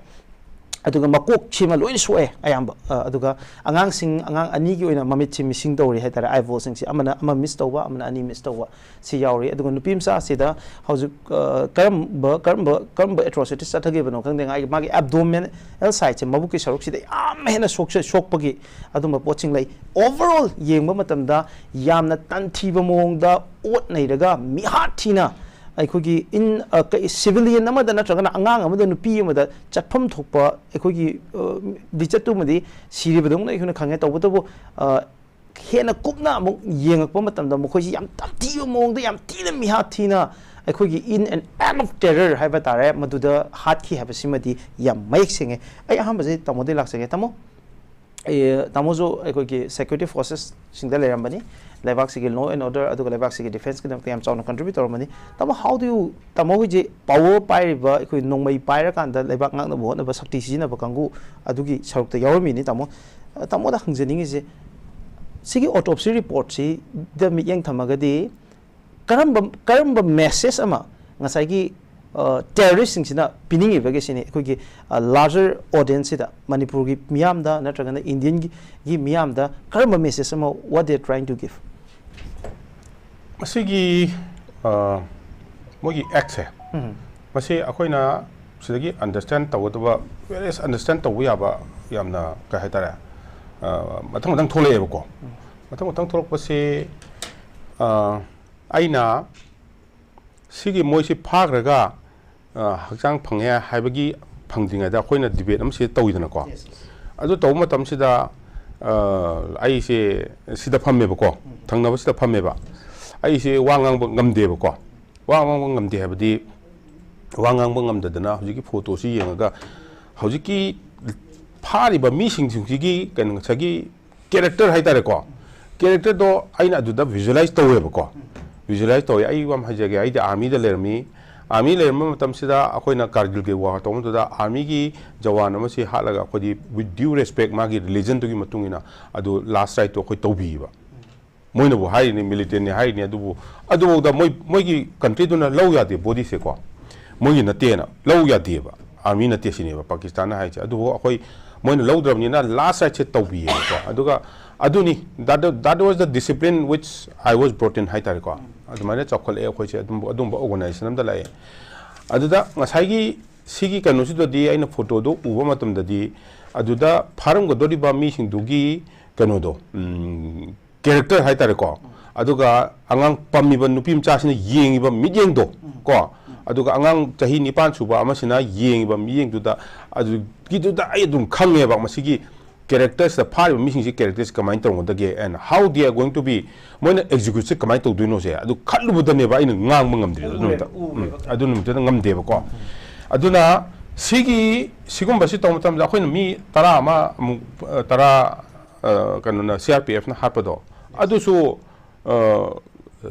ꯑꯗꯨꯒ ꯃꯀꯣꯛꯁꯤꯃ ꯂꯣꯏꯅ ꯁꯣꯛꯑꯦ ꯑꯌꯥꯝꯕ꯫ ꯑ, ꯑꯗꯨꯒ ꯑꯉꯥꯡꯁꯤꯡ, ꯑꯉꯥꯡ ꯑꯅꯤꯒꯤ ꯑꯣꯏꯅ ꯃꯃꯤꯠꯁꯤ ꯃꯤꯁꯤꯡ ꯇꯧꯔꯤ ꯍꯥꯏ ꯇꯥꯔꯦ, ꯑꯥꯏ ꯕꯣꯜꯁꯤꯡꯁꯤ꯫ ꯑꯃꯅ ꯑꯃ ꯃꯤꯁ ꯇꯧꯕ, ꯑꯃꯅ ꯑꯅꯤ ꯃꯤꯁ ꯇꯧꯕ, ꯁꯤ ꯌꯥꯎꯔꯤ꯫ ꯑꯗꯨꯒ ꯅꯨꯄꯤ ꯃꯆꯥꯁꯤꯗ ꯍꯧꯖꯤꯛ, ꯑ, ꯀꯔꯝꯕ, ꯀꯔꯝꯕ, ꯀꯔꯝꯕ ꯑꯦꯇ꯭ꯔꯣꯁꯤꯇꯤꯁ ꯆꯠꯊꯈꯤꯕꯅꯣ ꯈꯪꯗꯦ, ꯃꯥꯒꯤ, ꯃꯥꯒꯤ ꯑꯦꯕꯗꯣꯃꯦꯅꯦꯜ ꯁꯥꯏꯠꯁꯦ, ꯃꯕꯨꯛꯀꯤ ꯁꯔꯨꯛꯁꯤꯗ ꯌꯥꯝ ꯍꯦꯟꯅ ꯁꯣꯛꯆ-, ꯁꯣꯛꯄꯒꯤ ꯑꯗꯨꯝꯕ ꯄꯣꯠꯁꯤꯡ ꯂꯩ꯫ ꯑꯣꯚꯔꯑꯣꯜ ꯌꯦꯡꯕ ꯃꯇꯝꯗ ꯌꯥꯝꯅ ꯇꯟꯊꯤꯕ ꯃꯑꯣꯡꯗ ꯑꯣꯠ ꯅꯩꯔꯒ ꯃꯤꯍꯥꯠ ꯊꯤꯅ ꯑꯩꯈꯣꯏꯒꯤ ꯏꯟ-, ꯑ, ꯀꯩ-, ꯁꯤꯚꯤꯂꯤꯌꯟ ꯑꯃꯗ ꯅꯠꯇ꯭ꯔꯒꯅ ꯑꯉꯥꯡ ꯑꯃꯗ, ꯅꯨꯄꯤ ꯑꯃꯗ ꯆꯠꯐꯝ ꯊꯣꯛꯄ ꯑꯩꯈꯣꯏꯒꯤ, ꯑ, ꯂꯤꯆꯠꯇꯨꯃꯗꯤ ꯁꯤꯔꯤꯕꯗꯧꯅ ꯑꯩꯈꯣꯏꯅ ꯈꯪꯉꯦ꯫ ꯇꯧꯕꯇꯕꯨ, ꯑ, ꯍꯦꯟꯅ ꯀꯨꯞꯅ ꯑꯃꯨꯛ ꯌꯦꯡꯉꯛꯄ ꯃꯇꯝꯗ ꯃꯈꯣꯏꯁꯤ ꯌꯥꯝ ꯇꯝꯊꯤꯕ ꯃꯑꯣꯡꯗ, ꯌꯥꯝ ꯊꯤꯅ ꯃꯤꯍꯥꯠ ꯊꯤꯅ ꯑꯩꯈꯣꯏꯒꯤ in an act of terror ꯍꯥꯏꯕ ꯇꯥꯔꯦ, ꯃꯗꯨꯗ ꯍꯥꯠꯈꯤ ꯍꯥꯏꯕꯁꯤꯃꯗꯤ ꯌꯥꯝ ꯃꯌꯦꯛ ꯁꯦꯡꯉꯦ꯫ ꯑꯩ ꯑꯍꯥꯟꯕꯁꯤ ꯇꯥꯃꯣꯗꯒꯤ ꯂꯥꯛꯆꯒꯦ꯫ ꯇꯥꯃꯣ, ꯑꯦ, ꯇꯥꯃꯣꯁꯨ ꯑꯩꯈꯣꯏꯒꯤ ꯁꯦꯀ꯭ꯌꯨꯔꯤꯇꯤ ꯐꯣꯔꯁꯦꯁꯁꯤꯡꯗ ꯂꯩꯔꯝꯕꯅꯤ, ꯂꯩꯕꯥꯛꯁꯤꯒꯤ law and order ꯑꯗꯨꯒ ꯂꯩꯕꯥꯛꯁꯤꯒꯤ ꯗꯤꯐꯦꯟꯁꯀꯤꯗꯃꯛꯇ ꯌꯥꯝ ꯆꯥꯎꯅ ꯀꯟꯇ꯭ꯔꯤꯕ꯭ꯌꯨꯠ ꯇꯧꯔꯝꯕꯅꯤ꯫ ꯇꯥꯃꯣ, how do you, ꯇꯥꯃꯣ ꯍꯣꯏꯁꯦ ꯄꯥꯋꯔ ꯄꯥꯏꯔꯤꯕ, ꯑꯩꯈꯣꯏ ꯅꯣꯡꯃꯩ ꯄꯥꯏꯔꯀꯥꯟꯗ ꯂꯩꯕꯥꯛ ꯉꯥꯛꯅꯕ ꯍꯣꯠꯅꯕ, ꯁꯛꯇꯤ ꯁꯤꯖꯤꯟꯅꯕ ꯀꯥꯡꯕꯨ ꯑꯗꯨꯒꯤ ꯁꯔꯨꯛꯇ ꯌꯥꯎꯔꯝꯃꯤꯅꯤ꯫ ꯇꯥꯃꯣ, ꯑ, ꯇꯥꯃꯣꯗ ꯍꯪꯖꯅꯤꯡꯉꯤꯁꯦ, ꯁꯤꯒꯤ autopsy reportꯁꯤꯗ ꯃꯤꯠꯌꯦꯡ ꯊꯝꯃꯒꯗꯤ ꯀꯔꯝꯕ, ꯀꯔꯝꯕ ꯃꯦꯁꯦꯖ ꯑꯃ ꯉꯁꯥꯏꯒꯤ, ꯑ, ꯇꯦꯔꯣꯔꯤꯁꯁꯤꯡꯁꯤꯅ ꯄꯤꯅꯤꯡꯉꯤꯕꯒꯦ ꯁꯤꯅꯤ, ꯑꯩꯈꯣꯏꯒꯤ, ꯑ, larger audienceꯁꯤꯗ, ꯃꯅꯤꯄꯨꯔꯒꯤ ꯃꯤꯌꯥꯝꯗ ꯅꯠꯇ꯭ꯔꯒꯅ ꯏꯟꯗꯤꯌꯟꯒꯤ, ꯒꯤ ꯃꯤꯌꯥꯝꯗ ꯀꯔꯝꯕ ꯃꯦꯁꯦꯖ ꯑꯃ, what they trying to give? ꯃꯁꯤꯒꯤ ꯑ, ꯃꯣꯏꯒꯤ ꯑꯦꯛꯁꯦ, ꯃꯁꯤ ꯑꯩꯈꯣꯏꯅ ꯁꯤꯗꯒꯤ ꯑꯟꯗꯔꯁꯇꯦꯟ ꯇꯧꯒꯗꯕ, ꯚꯦꯔꯤꯌꯁ ꯑꯟꯗꯔꯁꯇꯦꯟ ꯇꯧꯕ ꯌꯥꯕ ꯌꯥꯝꯅ, ꯀꯩ ꯍꯥꯏꯇꯥꯔꯦ, ꯑ, ꯃꯊꯪ ꯃꯊꯪ ꯊꯣꯛꯂꯛꯑꯦꯕꯀꯣ꯫ ꯃꯊꯪ ꯃꯊꯪ ꯊꯣꯛꯂꯛꯄꯁꯤ, ꯑ, ꯑꯩꯅ ꯁꯤꯒꯤ ꯃꯣꯏꯁꯤ ꯐꯥꯈ꯭ꯔꯒ, ꯑ, ꯍꯛꯆꯥꯡ ꯐꯪꯉꯦ ꯍꯥꯏꯕꯒꯤ, ꯐꯪꯗ꯭ꯔꯤꯉꯩꯗ ꯑꯩꯈꯣꯏꯅ ꯗꯤꯕꯦꯠ ꯑꯃ ꯁꯤꯗ ꯇꯧꯋꯤꯗꯅꯀꯣ꯫ ꯑꯗꯨ ꯇꯧꯕ ꯃꯇꯝꯁꯤꯗ, ꯑ, ꯑꯩꯁꯦ ꯁꯤꯗ ꯐꯝꯃꯦꯕꯀꯣ, ꯊꯪꯅꯕꯁꯤꯗ ꯐꯝꯃꯦꯕ꯫ ꯑꯩꯁꯦ ꯋꯥ ꯉꯥꯡꯕ ꯉꯝꯗꯦꯕꯀꯣ꯫ ꯋꯥ ꯉꯥꯡꯕ ꯉꯝꯗꯦ ꯍꯥꯏꯕꯗꯤ, ꯋꯥ ꯉꯥꯡꯕ ꯉꯝꯗꯗꯅ ꯍꯧꯖꯤꯛꯀꯤ ꯐꯣꯇꯣꯁꯤ ꯌꯦꯡꯉꯒ, ꯍꯧꯖꯤꯛꯀꯤ ꯐꯥꯔꯤꯕ ꯃꯤꯁꯤꯡꯁꯤꯒꯤ ꯀꯩꯅꯣ, ꯉꯁꯥꯏꯒꯤ ꯀꯦꯔꯦꯛꯇꯔ ꯍꯥꯏꯇꯥꯔꯦꯀꯣ, ꯀꯦꯔꯦꯛꯇꯔꯗꯣ ꯑꯩꯅ ꯑꯗꯨꯗ ꯚꯤꯖꯨꯑꯦꯂꯥꯏꯁ ꯇꯧꯋꯦꯕꯀꯣ꯫ ꯚꯤꯖꯨꯑꯦꯂꯥꯏꯁ ꯇꯧꯋꯦ꯫ ꯑꯩ ꯋꯥ ꯑꯃ ꯍꯥꯏꯖꯒꯦ, ꯑꯩꯗꯤ ꯑꯥꯔꯃꯤꯗ ꯂꯩꯔꯝꯃꯤ꯫ ꯑꯥꯔꯃꯤ ꯂꯩꯔꯝꯕ ꯃꯇꯝꯁꯤꯗ ꯑꯩꯈꯣꯏꯅ ꯀꯥꯔꯒꯤꯜꯒꯤ ꯋꯥꯔ ꯇꯧꯕ ꯃꯇꯝꯗ, ꯑꯥꯔꯃꯤꯒꯤ ꯖꯋꯥꯟ ꯑꯃꯁꯤ ꯍꯥꯠꯂꯒ ꯑꯩꯈꯣꯏꯗꯤ, with due respect, ꯃꯥꯒꯤ ꯔꯤꯂꯤꯖꯟꯗꯨꯒꯤ ꯃꯇꯨꯡ ꯏꯟꯅ ꯑꯗꯨ ꯂꯥꯁ ꯔꯥꯏꯠꯇꯣ ꯑꯩꯈꯣꯏ ꯇꯧꯕꯤꯕ꯫ ꯃꯣꯏꯅꯕꯨ ꯍꯥꯏꯔꯤꯅꯤ, ꯃꯤꯂꯤꯇꯦꯟꯅꯤ ꯍꯥꯏꯔꯤꯅꯤ, ꯑꯗꯨꯕꯨ, ꯑꯗꯨꯐꯥꯎꯗ ꯃꯣꯏ, ꯃꯣꯏꯒꯤ ꯀꯟꯇ꯭ꯔꯤꯗꯨꯅ ꯂꯧ ꯌꯥꯗꯦ ꯕꯣꯗꯤꯁꯦꯀꯣ꯫ ꯃꯣꯏꯒꯤ ꯅꯠꯇꯦꯅ, ꯂꯧ ꯌꯥꯗꯦꯕ, ꯑꯥꯔꯃꯤ ꯅꯠꯇꯦ ꯁꯤꯅꯦꯕ ꯄꯥꯀꯤꯁꯇꯥꯟꯅ ꯍꯥꯏꯁꯦ꯫ ꯑꯗꯨꯕꯨ ꯑꯩꯈꯣꯏ, ꯃꯣꯏꯅ ꯂꯧꯗ꯭ꯔꯕꯅꯤꯅ ꯂꯥꯁ ꯔꯥꯏꯠꯁꯦ ꯇꯧꯕꯤꯌꯦꯕꯀꯣ꯫ ꯑꯗꯨꯒ ꯑꯗꯨꯅꯤ, that, that was the discipline which I was brought in ꯍꯥꯏꯇꯥꯔꯦꯀꯣ꯫ ꯑꯗꯨꯃꯥꯏꯅ ꯆꯥꯎꯈꯠꯂꯛꯑꯦ ꯑꯩꯈꯣꯏꯁꯦ, ꯑꯗꯨꯝ, ꯑꯗꯨꯝꯕ ꯑꯣꯔꯒꯅꯥꯏꯖꯦꯁꯟ ꯑꯃꯗ ꯂꯥꯛꯑꯦ꯫ ꯑꯗꯨꯗ ꯉꯁꯥꯏꯒꯤ ꯁꯤꯒꯤ ꯀꯩꯅꯣꯁꯤꯗꯗꯤ, ꯑꯩꯅ ꯐꯣꯇꯣꯗꯣ ꯎꯕ ꯃꯇꯝꯗꯗꯤ, ꯑꯗꯨꯗ ꯐꯥꯔꯝꯒꯗꯧꯔꯤꯕ ꯃꯤꯁꯤꯡꯗꯨꯒꯤ ꯀꯩꯅꯣꯗꯣ, ꯎꯝ, ꯀꯦꯔꯦꯛꯇꯔ ꯍꯥꯏꯇꯥꯔꯦꯀꯣ, ꯑꯗꯨꯒ ꯑꯉꯥꯡ ꯄꯝꯃꯤꯕ ꯅꯨꯄꯤ ꯃꯆꯥꯁꯤꯅ ꯌꯦꯡꯉꯤꯕ ꯃꯤꯠꯌꯦꯡꯗꯣ ꯀꯣ, ꯑꯗꯨꯒ ꯑꯉꯥꯡ ꯆꯍꯤ ꯅꯤꯄꯥꯟ ꯁꯨꯕ ꯑꯃꯁꯤꯅ ꯌꯦꯡꯉꯤꯕ ꯃꯤꯠꯌꯦꯡꯗꯨꯗ, ꯑꯗꯨꯒꯤꯗꯨꯗ ꯑꯩ ꯑꯗꯨꯝ ꯈꯪꯉꯦꯕ, ꯃꯁꯤꯒꯤ ꯀꯦꯔꯦꯛꯇꯔꯁꯤꯗ ꯐꯥꯔꯤꯕ ꯃꯤꯁꯤꯡꯁꯤ ꯀꯦꯔꯦꯛꯇꯔꯁꯤ ꯀꯃꯥꯏꯅ ꯇꯧꯔꯝꯒꯗꯒꯦ, and how they are going to be, ꯃꯣꯏꯅ ꯑꯦꯛꯖꯤꯀ꯭ꯌꯨꯠꯁꯦ ꯀꯃꯥꯏꯅ ꯇꯧꯗꯣꯏꯅꯣꯁꯦ, ꯑꯗꯨ ꯈꯜꯂꯨꯕꯗꯅꯦꯕ ꯑꯩꯅ ꯉꯥꯡꯕ ꯉꯝꯗ꯭ꯔꯤꯗꯣ ꯑꯗꯨ ꯅꯨꯃꯤꯠꯇ꯫ ꯎꯝ, ꯑꯗꯨ ꯅꯨꯃꯤꯠꯇꯨꯗ ꯉꯝꯗꯦꯕꯀꯣ꯫ ꯑꯗꯨꯅ ꯁꯤꯒꯤ, ꯁꯤꯒꯨꯝꯕꯁꯤ ꯇꯧꯕ ꯃꯇꯝꯗ ꯑꯩꯈꯣꯏꯅ ꯃꯤ ꯇꯔꯥ ꯑꯃ ꯑꯃꯨꯛ, ꯑ, ꯇꯔꯥ, ꯑ, ꯀꯩꯅꯣꯅ, ꯁꯤ ꯑꯥꯔ ꯄꯤ ꯑꯦꯐꯅ ꯍꯥꯠꯄꯗꯣ, ꯑꯗꯨꯁꯨ, ꯑ,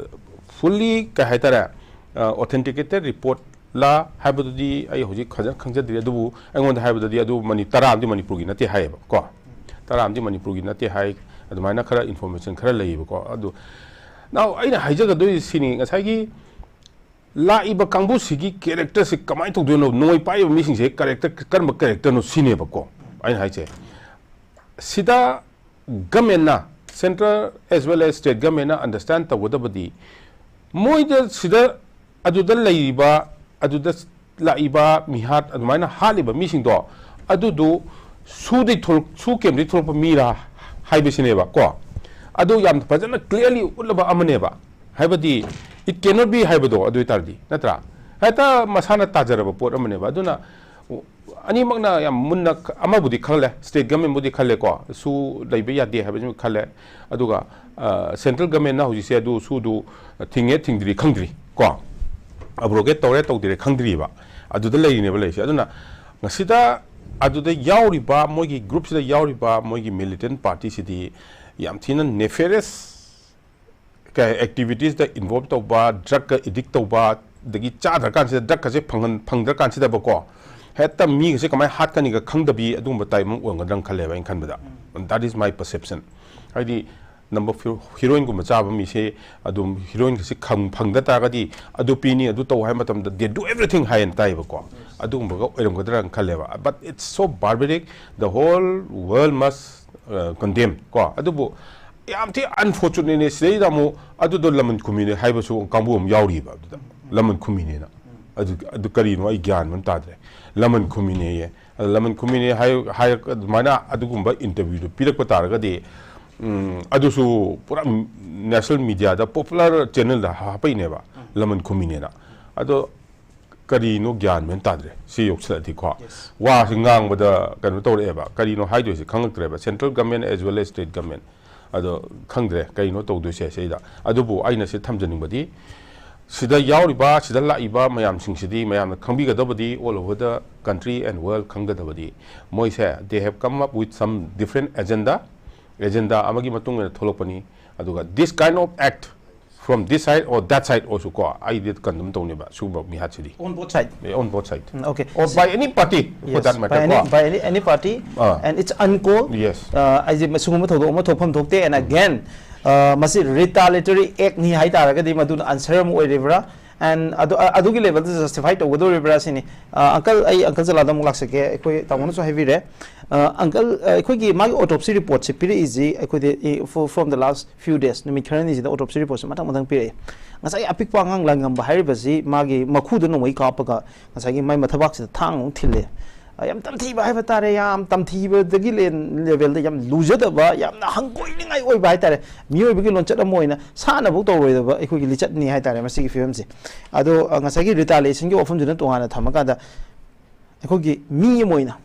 ꯐꯨꯜꯂꯤ, ꯀꯩ ꯍꯥꯏꯇꯥꯔꯦ, ꯑ, ꯑꯣꯊꯦꯟꯇꯤꯀꯦꯇꯦꯠ ꯔꯤꯄꯣꯔꯠꯂ ꯍꯥꯏꯕꯗꯨꯗꯤ ꯑꯩ ꯍꯧꯖꯤꯛ ꯐꯖꯅ ꯈꯪꯖꯗ꯭ꯔꯤ꯫ ꯑꯗꯨꯕꯨ ꯑꯩꯉꯣꯟꯗ ꯍꯥꯏꯕꯗꯗꯤ ꯑꯗꯨ ꯃꯅꯤ-, ꯇꯔꯥ ꯑꯃꯗꯤ ꯃꯅꯤꯄꯨꯔꯒꯤ ꯅꯠꯇꯦ ꯍꯥꯏꯌꯦꯕ ꯀꯣ꯫ ꯇꯔꯥ ꯑꯃꯗꯤ ꯃꯅꯤꯄꯨꯔꯒꯤ ꯅꯠꯇꯦ ꯍꯥꯏ꯫ ꯑꯗꯨꯃꯥꯏꯅ ꯈꯔ ꯏꯟꯐꯣꯔꯃꯦꯁꯟ ꯈꯔ ꯂꯩꯌꯦꯕꯀꯣ꯫ ꯑꯗꯨ now ꯑꯩꯅ ꯍꯥꯏꯖꯒꯗꯣꯏꯁꯤ ꯁꯤꯅꯤ, ꯉꯁꯥꯏꯒꯤ ꯂꯥꯛꯏꯕ ꯀꯥꯡꯕꯨꯁꯤꯒꯤ ꯀꯦꯔꯦꯛꯇꯔꯁꯤ ꯀꯃꯥꯏꯅ ꯇꯧꯗꯣꯏꯅꯣ, ꯅꯣꯡꯃꯩ ꯄꯥꯏꯔꯤꯕ ꯃꯤꯁꯤꯡꯁꯦ ꯀꯦꯔꯦꯛꯇꯔ ꯀꯔꯝꯕ ꯀꯦꯔꯦꯛꯇꯔꯅꯣ ꯁꯤꯅꯦꯕꯀꯣ ꯑꯩꯅ ꯍꯥꯏꯁꯦ꯫ ꯁꯤꯗ ꯒꯃꯦꯟꯅ, central as well as state ꯒꯃꯦꯟꯅ ꯑꯟꯗꯔꯁꯇꯦꯟ ꯇꯧꯒꯗꯕꯗꯤ, ꯃꯣꯏꯗ ꯁꯤꯗ ꯑꯗꯨꯗ ꯂꯩꯔꯤꯕ, ꯑꯗꯨꯗ ꯂꯥꯛꯏꯕ ꯃꯤꯍꯥꯠ, ꯑꯗꯨꯃꯥꯏꯅ ꯍꯥꯠꯂꯤꯕ ꯃꯤꯁꯤꯡꯗꯣ, ꯑꯗꯨꯗꯨ ꯁꯨꯗꯩ ꯊꯣꯛꯂꯛ-, ꯁꯨ ꯀꯦꯝꯗꯩ ꯊꯣꯛꯂꯛꯄ ꯃꯤꯔꯥ ꯍꯥꯏꯕꯁꯤꯅꯦꯕ ꯀꯣ꯫ ꯑꯗꯨ ꯌꯥꯝ ꯐꯖꯅ clearly ꯎꯠꯂꯕ ꯑꯃꯅꯦꯕ꯫ ꯍꯥꯏꯕꯗꯤ, it cannot be ꯍꯥꯏꯕꯗꯣ, ꯑꯗꯨ ꯑꯣꯏꯇꯥꯔꯗꯤ, ꯅꯠꯇ꯭ꯔꯥ? ꯍꯦꯛꯇ ꯃꯁꯥꯅ ꯇꯥꯖꯔꯕ ꯄꯣꯠ ꯑꯃꯅꯦꯕ꯫ ꯑꯗꯨꯅ ꯑꯅꯤꯃꯛꯅ ꯌꯥꯝ ꯃꯨꯟꯅ, ꯑꯃꯕꯨꯗꯤ ꯈꯜꯂꯦ, state government ꯕꯨꯗꯤ ꯈꯜꯂꯦꯀꯣ, ꯁꯨ ꯂꯩꯕ ꯌꯥꯗꯦ ꯍꯥꯏꯕꯁꯤꯃ ꯈꯜꯂꯦ꯫ ꯑꯗꯨꯒ, ꯑ, central government ꯅ ꯍꯧꯖꯤꯛꯁꯦ ꯑꯗꯨ ꯁꯨꯗꯨ ꯊꯤꯡꯉꯦ ꯊꯤꯡꯗ꯭ꯔꯤ ꯈꯪꯗ꯭ꯔꯤ ꯀꯣ, abrogate ꯇꯧꯔꯦ ꯇꯧꯗ꯭ꯔꯦ ꯈꯪꯗ꯭ꯔꯤꯕ, ꯑꯗꯨꯗ ꯂꯩꯔꯤꯅꯦꯕ ꯂꯩꯔꯤꯁꯦ꯫ ꯑꯗꯨꯅ ꯉꯁꯤꯗ ꯑꯗꯨꯗ ꯌꯥꯎꯔꯤꯕ, ꯃꯣꯏꯒꯤ group ꯁꯤꯗ ꯌꯥꯎꯔꯤꯕ ꯃꯣꯏꯒꯤ militant party ꯁꯤꯗꯤ ꯌꯥꯝ ꯊꯤꯅ nefarious activities ꯇ involve ꯇꯧꯕ, drug ꯀ addict ꯇꯧꯕ, ꯑꯗꯒꯤ ꯆꯥꯗ꯭ꯔꯀꯥꯟꯁꯤꯗ, drug ꯀꯁꯦ ꯐꯪꯍꯟ-, ꯐꯪꯗ꯭ꯔꯀꯥꯟꯁꯤꯗꯕꯀꯣ, ꯍꯦꯛꯇ ꯃꯤꯒꯁꯦ ꯀꯃꯥꯏꯅ ꯍꯥꯠꯀꯅꯤꯒ ꯈꯪꯗꯕꯤ ꯑꯗꯨꯒꯨꯝꯕ type ꯑꯃ ꯑꯣꯏꯔꯝꯒꯗ꯭ꯔꯅ ꯈꯜꯂꯦꯕ, ꯑꯩꯅ ꯈꯟꯕꯗ꯫ That is my perception. ꯍꯥꯏꯗꯤ number ꯐꯤ-, heroin ꯒꯨꯝꯕ ꯆꯥꯕ ꯃꯤꯁꯦ ꯑꯗꯨꯝ heroin ꯒꯁꯦ ꯈꯪ-, ꯐꯪꯗ ꯇꯥꯔꯒꯗꯤ ꯑꯗꯨ ꯄꯤꯅꯤ, ꯑꯗꯨ ꯇꯧ ꯍꯥꯏꯕ ꯃꯇꯝꯗ they do everything ꯍꯥꯏꯌꯦꯅ ꯇꯥꯏꯌꯦꯕꯀꯣ꯫ ꯑꯗꯨꯒꯨꯝꯕꯒ ꯑꯣꯏꯔꯝꯒꯗ꯭ꯔꯅ ꯈꯜꯂꯦꯕ꯫ But it's so barbaric, the whole world must, uh, condemn ꯀꯣ꯫ ꯑꯗꯨꯕꯨ ꯌꯥꯝ ꯊꯤ unfortunate ꯅꯦ꯫ ꯁꯤꯗꯩꯗ ꯑꯃꯨꯛ ꯑꯗꯨꯗꯣ ꯂꯃꯟ ꯈꯨꯝꯃꯤꯅꯦ ꯍꯥꯏꯕꯁꯨ ꯀꯥꯡꯕꯨ ꯑꯃ ꯌꯥꯎꯔꯤꯕ ꯑꯗꯨꯗ꯫ ꯂꯃꯟ ꯈꯨꯝꯃꯤꯅꯦꯅ꯫ ꯑꯗꯨ, ꯑꯗꯨ ꯀꯔꯤꯅꯣ ꯑꯩ ꯒ꯭ꯌꯥꯟ ꯑꯃ ꯇꯥꯗ꯭ꯔꯦ꯫ ꯂꯃꯟ ꯈꯨꯝꯃꯤꯅꯦꯌꯦ꯫ ꯑꯗ ꯂꯃꯟ ꯈꯨꯝꯃꯤꯅꯦ ꯍꯥꯏ-, ꯍꯥꯏꯔꯛ-, ꯑꯗꯨꯃꯥꯏꯅ ꯑꯗꯨꯒꯨꯝꯕ interview ꯗꯨ ꯄꯤꯔꯛꯄ ꯇꯥꯔꯒꯗꯤ, ꯎꯝ, ꯑꯗꯨꯁꯨ ꯄꯨꯔꯥ national media ꯗ popular channel ꯗ ꯍꯥꯞꯄꯛꯏꯅꯦꯕ, ꯂꯃꯟ ꯈꯨꯝꯃꯤꯅꯦꯅ꯫ ꯑꯗꯣ ꯀꯔꯤꯅꯣ ꯒ꯭ꯌꯥꯟ ꯃꯦꯟ ꯇꯥꯗ꯭ꯔꯦ꯫ ꯁꯤ ꯌꯧꯁꯤꯜꯂꯛꯑꯗꯤꯀꯣ꯫ Yes. ꯋꯥꯁꯤ ꯉꯥꯡꯕꯗ ꯀꯩꯅꯣ ꯇꯧꯔꯛꯑꯦꯕ꯫ ꯀꯔꯤꯅꯣ ꯍꯥꯏꯗꯣꯏꯁꯦ ꯈꯪꯉꯛꯇ꯭ꯔꯦꯕ꯫ Central government as well as state government꯫ ꯑꯗꯣ ꯈꯪꯗ꯭ꯔꯦ ꯀꯩꯅꯣ ꯇꯧꯗꯣꯏꯁꯦ ꯁꯤꯗ꯫ ꯑꯗꯨꯕꯨ ꯑꯩꯅ ꯁꯤ ꯊꯝꯖꯅꯤꯡꯕꯗꯤ, ꯁꯤꯗ ꯌꯥꯎꯔꯤꯕ, ꯁꯤꯗ ꯂꯥꯛꯏꯕ ꯃꯌꯥꯝꯁꯤꯡꯁꯤꯗꯤ ꯃꯌꯥꯝꯅ ꯈꯪꯕꯤꯒꯗꯕꯗꯤ, all over the country and world ꯈꯪꯒꯗꯕꯗꯤ, ꯃꯣꯏꯁꯦ, they have come up with some different agenda, agenda ꯑꯃꯒꯤ ꯃꯇꯨꯡ ꯏꯟꯅ ꯊꯣꯛꯂꯛꯄꯅꯤ꯫ ꯑꯗꯨꯒ this kind of act from this side or that side also ꯀꯣ, ꯑꯩꯗꯤ condemn ꯇꯧꯅꯦꯕ ꯁꯤꯒꯨꯝꯕ ꯃꯤꯍꯥꯠꯁꯤꯗꯤ꯫ On both side. Yeah, on both side. Mm, okay. Or by any party, for Yes, that matter, by any, ꯀꯣ꯫ By any, any party, ah. And it's uncalled. Yes. Uh, ꯑꯩꯁꯦ ꯁꯤꯒꯨꯝꯕ ꯊꯧꯗꯣꯛ ꯑꯃ ꯊꯣꯛꯐꯝ ꯊꯣꯛꯇꯦ꯫ And again, uh, ꯃꯁꯤ retaliatory act ꯅꯤ ꯍꯥꯏꯇꯥꯔꯒꯗꯤ ꯃꯗꯨꯅ answer ꯑꯃ ꯑꯣꯏꯔꯤꯕ꯭ꯔꯥ? And ꯑꯗꯨ, ꯑ-, ꯑꯗꯨꯒꯤ level ꯗ justify ꯇꯧꯒꯗꯧꯔꯤꯕ꯭ꯔꯥ ꯁꯤꯅꯤ꯫ Uh, uncle, ꯑꯩ uncle ꯆꯂꯥꯗ ꯑꯃꯨꯛ ꯂꯥꯛꯆꯒꯦ꯫ ꯑꯩꯈꯣꯏ ꯇꯥꯃꯣꯅꯁꯨ ꯍꯥꯏꯕꯤꯔꯦ꯫ Uh, uncle, uh, ꯑꯩꯈꯣꯏꯒꯤ ꯃꯥꯒꯤ autopsy report ꯁꯦ ꯄꯤꯔꯛꯏꯁꯤ ꯑꯩꯈꯣꯏꯗꯤ, i-, for, from the last few days, ꯅꯨꯃꯤꯠ ꯈꯔꯅꯤꯁꯤꯗ autopsy report ꯁꯦ ꯃꯊꯪ ꯃꯊꯪ ꯄꯤꯔꯛꯑꯦ꯫ ꯉꯁꯥꯏꯒꯤ ꯑꯄꯤꯛꯄ ꯑꯉꯥꯡ ꯂꯪꯉꯝꯕ ꯍꯥꯏꯔꯤꯕꯁꯤ ꯃꯥꯒꯤ ꯃꯈꯨꯗ ꯅꯣꯡꯃꯩ ꯀꯥꯞꯄꯒ ꯉꯁꯥꯏꯒꯤ ꯃꯥꯏ ꯃꯊꯕꯥꯛꯁꯤꯗ ꯊꯥꯡ ꯑꯃꯨꯛ ꯊꯤꯜꯂꯦ꯫ ꯑ, ꯌꯥꯝ ꯇꯝꯊꯤꯕ ꯍꯥꯏꯕ ꯇꯥꯔꯦ, ꯌꯥꯝ ꯇꯝꯊꯤꯕꯗꯒꯤ ꯂꯦ-, ꯂꯦꯕꯦꯜꯗ ꯌꯥꯝ ꯂꯨꯖꯗꯕ, ꯌꯥꯝꯅ ꯍꯪꯒꯣꯏꯅꯤꯡꯉꯥꯏ ꯑꯣꯏꯕ ꯍꯥꯏ ꯇꯥꯔꯦ꯫ ꯃꯤꯑꯣꯏꯕꯒꯤ ꯂꯣꯟꯆꯠ ꯑꯃ ꯑꯣꯏꯅ ꯁꯥꯟꯅꯐꯧ ꯇꯧꯔꯣꯏꯗꯕ ꯑꯩꯈꯣꯏꯒꯤ ꯂꯤꯆꯠꯅꯤ ꯍꯥꯏ ꯇꯥꯔꯦ ꯃꯁꯤꯒꯤ ꯐꯤꯕꯝꯁꯦ꯫ ꯑꯗꯣ, ꯑ, ꯉꯁꯥꯏꯒꯤ ꯔꯤꯇꯥꯂꯤꯌꯦꯁꯟꯒꯤ ꯋꯥꯐꯝꯁꯤꯅ ꯇꯣꯉꯥꯟꯅ ꯊꯝꯃꯀꯥꯟꯗ, ꯑꯩꯈꯣꯏꯒꯤ ꯃꯤ ꯑꯃ ꯑꯣꯏꯅ,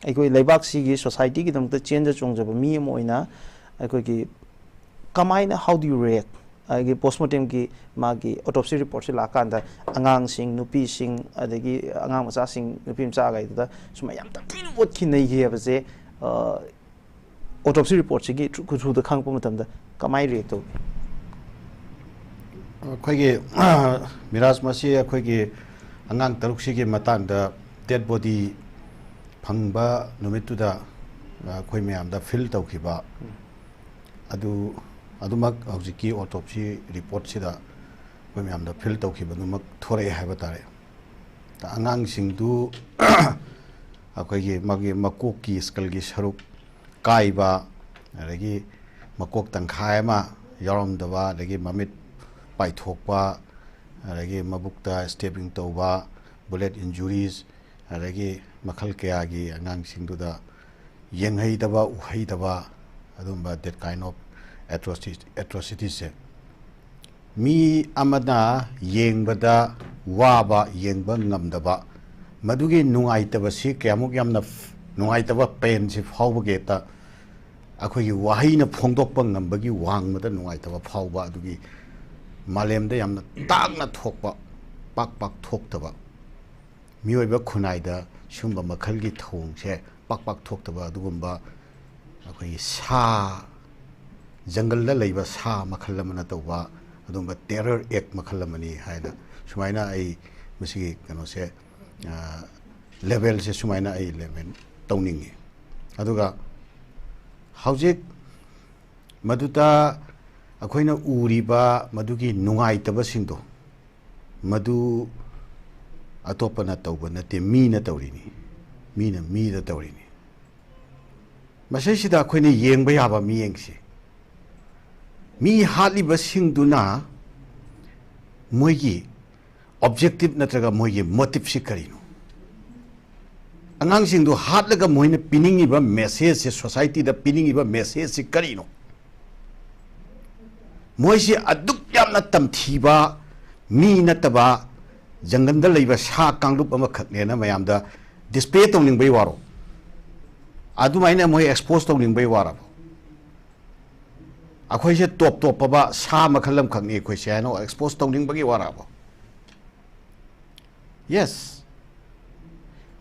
ꯑꯩꯈꯣꯏ ꯂꯩꯕꯥꯛꯁꯤꯒꯤ ꯁꯣꯁꯥꯏꯇꯤꯒꯤꯗꯃꯛꯇ ꯆꯦꯟꯖ ꯆꯣꯡꯖꯕ ꯃꯤ ꯑꯃ ꯑꯣꯏꯅ, ꯑꯩꯈꯣꯏꯒꯤ ꯀꯃꯥꯏꯅ, how do you react? ꯑꯩꯒꯤ ꯄꯣꯁꯃꯣꯔꯇꯦꯝꯒꯤ ꯃꯥꯒꯤ ꯑꯣꯇꯣꯞꯁꯤ ꯔꯤꯄꯣꯔꯠꯁꯤ ꯂꯥꯛꯑꯀꯥꯟꯗ ꯑꯉꯥꯡꯁꯤꯡ, ꯅꯨꯄꯤꯁꯤꯡ, ꯑꯗꯒꯤ ꯑꯉꯥꯡ ꯃꯆꯥꯁꯤꯡ, ꯅꯨꯄꯤ ꯃꯆꯥꯈꯩꯗꯨꯗ ꯁꯨꯃꯥꯏꯅ ꯌꯥꯝ ꯇꯝꯊꯤꯅ ꯑꯣꯠꯈꯤ ꯅꯩꯈꯤ ꯍꯥꯏꯕꯁꯦ, ꯑ, ꯑꯣꯇꯣꯞꯁꯤ ꯔꯤꯄꯣꯔꯠꯁꯤꯒꯤ ꯊ꯭ꯔꯨ-, ꯈꯨꯊ꯭ꯔꯨꯗ ꯈꯪꯉꯛꯄ ꯃꯇꯝꯗ ꯀꯃꯥꯏꯅ ꯔꯤꯌꯦꯛ ꯇꯧꯒꯦ? ꯑꯩꯈꯣꯏꯒꯤ ꯃꯤꯔꯥꯖ, ꯃꯁꯤ ꯑꯩꯈꯣꯏꯒꯤ ꯑꯉꯥꯡ ꯇꯔꯨꯛꯁꯤꯒꯤ ꯃꯇꯥꯡꯗ ꯗꯦꯠ ꯕꯣꯗꯤ ꯐꯪꯕ ꯅꯨꯃꯤꯠꯇꯨꯗ ꯑꯩꯈꯣꯏ ꯃꯌꯥꯝꯗ ꯐꯤꯜ ꯇꯧꯈꯤꯕ, ꯑꯗꯨ, ꯑꯗꯨꯃꯛ ꯍꯧꯖꯤꯛꯀꯤ ꯑꯣꯇꯣꯞꯁꯤ ꯔꯤꯄꯣꯔꯠꯁꯤꯗ ꯑꯩꯈꯣꯏ ꯃꯌꯥꯝꯗ ꯐꯤꯜ ꯇꯧꯈꯤꯕꯗꯨꯃꯛ ꯊꯣꯔꯛꯑꯦ ꯍꯥꯏꯕ ꯇꯥꯔꯦ꯫ ꯑꯉꯥꯡꯁꯤꯡꯗꯨ ꯑꯩꯈꯣꯏꯒꯤ ꯃꯥꯒꯤ ꯃꯀꯣꯛꯀꯤ ꯁ꯭ꯀꯜꯒꯤ ꯁꯔꯨꯛ ꯀꯥꯏꯕ, ꯑꯗꯒꯤ ꯃꯀꯣꯛ ꯇꯪꯈꯥꯏ ꯑꯃ ꯌꯥꯎꯔꯝꯗꯕ, ꯑꯗꯒꯤ ꯃꯃꯤꯠ ꯄꯥꯏꯊꯣꯛꯄ, ꯑꯗꯒꯤ ꯃꯕꯨꯛꯇ ꯁ꯭ꯇꯦꯕꯤꯡ ꯇꯧꯕ, ꯕꯨꯂꯦꯠ ꯏꯟꯖꯨꯔꯤꯁ, ꯑꯗꯒꯤ ꯃꯈꯜ ꯀꯌꯥꯒꯤ ꯑꯉꯥꯡꯁꯤꯡꯗꯨꯗ ꯌꯦꯡꯍꯩꯗꯕ, ꯎꯍꯩꯗꯕ, ꯑꯗꯨꯝꯕ that kind of atrocity-, atrocities-ꯁꯦ ꯃꯤ ꯑꯃꯅ ꯌꯦꯡꯕꯗ ꯋꯥꯕ, ꯌꯦꯡꯕ ꯉꯝꯗꯕ, ꯃꯗꯨꯒꯤ ꯅꯨꯡꯉꯥꯏꯇꯕꯁꯤ ꯀꯌꯥꯃꯨꯛ ꯌꯥꯝꯅ ꯐ-, ꯅꯨꯡꯉꯥꯏꯇꯕ ꯄꯦꯟꯁꯤ ꯐꯥꯎꯕꯒꯤ ꯍꯦꯛꯇ ꯑꯩꯈꯣꯏꯒꯤ ꯋꯥꯍꯩꯅ ꯐꯣꯡꯗꯣꯛꯄ ꯉꯝꯕꯒꯤ ꯋꯥꯡꯃꯗ ꯅꯨꯡꯉꯥꯏꯇꯕ ꯐꯥꯎꯕ, ꯑꯗꯨꯒꯤ ꯃꯥꯂꯦꯝꯗ ꯌꯥꯝꯅ ꯇꯥꯡꯅ ꯊꯣꯛꯄ, ꯄꯥꯛ ꯄꯥꯛ ꯊꯣꯛꯇꯕ, ꯃꯤꯑꯣꯏꯕ ꯈꯨꯟꯅꯥꯏꯗ ꯁꯤꯒꯨꯝꯕ ꯃꯈꯜꯒꯤ ꯊꯧꯑꯣꯡꯁꯦ ꯄꯥꯛ ꯄꯥꯛ ꯊꯣꯛꯇꯕ ꯑꯗꯨꯒꯨꯝꯕ ꯑꯩꯈꯣꯏꯒꯤ ꯁꯥ, ꯖꯪꯒꯜꯗ ꯂꯩꯕ ꯁꯥ ꯃꯈꯜ ꯑꯃꯅ ꯇꯧꯕ ꯑꯗꯨꯒꯨꯝꯕ ꯇꯦꯔꯔ ꯑꯦꯛ ꯃꯈꯜ ꯑꯃꯅꯤ ꯍꯥꯏꯅ ꯁꯨꯃꯥꯏꯅ ꯑꯩ ꯃꯁꯤꯒꯤ ꯀꯩꯅꯣꯁꯦ, ꯑ, ꯂꯦꯕꯦꯜꯁꯦ ꯁꯨꯃꯥꯏꯅ ꯑꯩ ꯂꯦꯕꯦꯜ ꯇꯧꯅꯤꯡꯉꯤ꯫ ꯑꯗꯨꯒ ꯍꯧꯖꯤꯛ ꯃꯗꯨꯗ ꯑꯩꯈꯣꯏꯅ ꯎꯔꯤꯕ ꯃꯗꯨꯒꯤ ꯅꯨꯡꯉꯥꯏꯇꯕꯁꯤꯡꯗꯣ, ꯃꯗꯨ ꯑꯇꯣꯞꯄꯅ ꯇꯧꯕ ꯅꯠꯇꯦ, ꯃꯤꯅ ꯇꯧꯔꯤꯅꯤ, ꯃꯤꯅ ꯃꯤꯗ ꯇꯧꯔꯤꯅꯤ꯫ ꯃꯁꯤꯁꯤꯗ ꯑꯩꯈꯣꯏꯅ ꯌꯦꯡꯕ ꯌꯥꯕ ꯃꯤꯠꯌꯦꯡꯁꯤ, ꯃꯤ ꯍꯥꯠꯂꯤꯕꯁꯤꯡꯗꯨꯅ ꯃꯣꯏꯒꯤ ꯑꯣꯕꯖꯦꯛꯇꯤꯚ ꯅꯠꯇ꯭ꯔꯒ ꯃꯣꯏꯒꯤ ꯃꯣꯇꯤꯚꯁꯤ ꯀꯔꯤꯅꯣ? ꯑꯉꯥꯡꯁꯤꯡꯗꯨ ꯍꯥꯠꯂꯒ ꯃꯣꯏꯅ ꯄꯤꯅꯤꯡꯉꯤꯕ ꯃꯦꯁꯦꯖꯁꯦ, ꯁꯣꯁꯥꯏꯇꯤꯗ ꯄꯤꯅꯤꯡꯉꯤꯕ ꯃꯦꯁꯦꯖꯁꯤ ꯀꯔꯤꯅꯣ? ꯃꯣꯏꯁꯤ ꯑꯗꯨꯛ ꯌꯥꯝꯅ ꯇꯝꯊꯤꯕ ꯃꯤ ꯅꯠꯇꯕ, ꯖꯪꯒꯜꯗ ꯂꯩꯕ ꯁꯥ ꯀꯥꯡꯂꯨꯞ ꯑꯃꯈꯛꯅꯦꯅ ꯃꯌꯥꯝꯗ ꯗꯤꯁꯄ꯭ꯂꯦ ꯇꯧꯅꯤꯡꯕꯩ ꯋꯥꯔꯣ? ꯑꯗꯨꯃꯥꯏꯅ ꯃꯣꯏ ꯑꯦꯛꯁꯄꯣꯖ ꯇꯧꯅꯤꯡꯕꯩ ꯋꯥꯔꯕꯣ? ꯑꯩꯈꯣꯏꯁꯦ ꯇꯣꯞ ꯇꯣꯞꯄꯕ ꯁꯥ ꯃꯈꯜ ꯑꯃꯈꯛꯅꯤ ꯑꯩꯈꯣꯏꯁꯦ ꯍꯥꯏꯅ ꯑꯦꯛꯁꯄꯣꯖ ꯇꯧꯅꯤꯡꯕꯒꯤ ꯋꯥꯔꯕꯣ? ꯌꯦꯁ,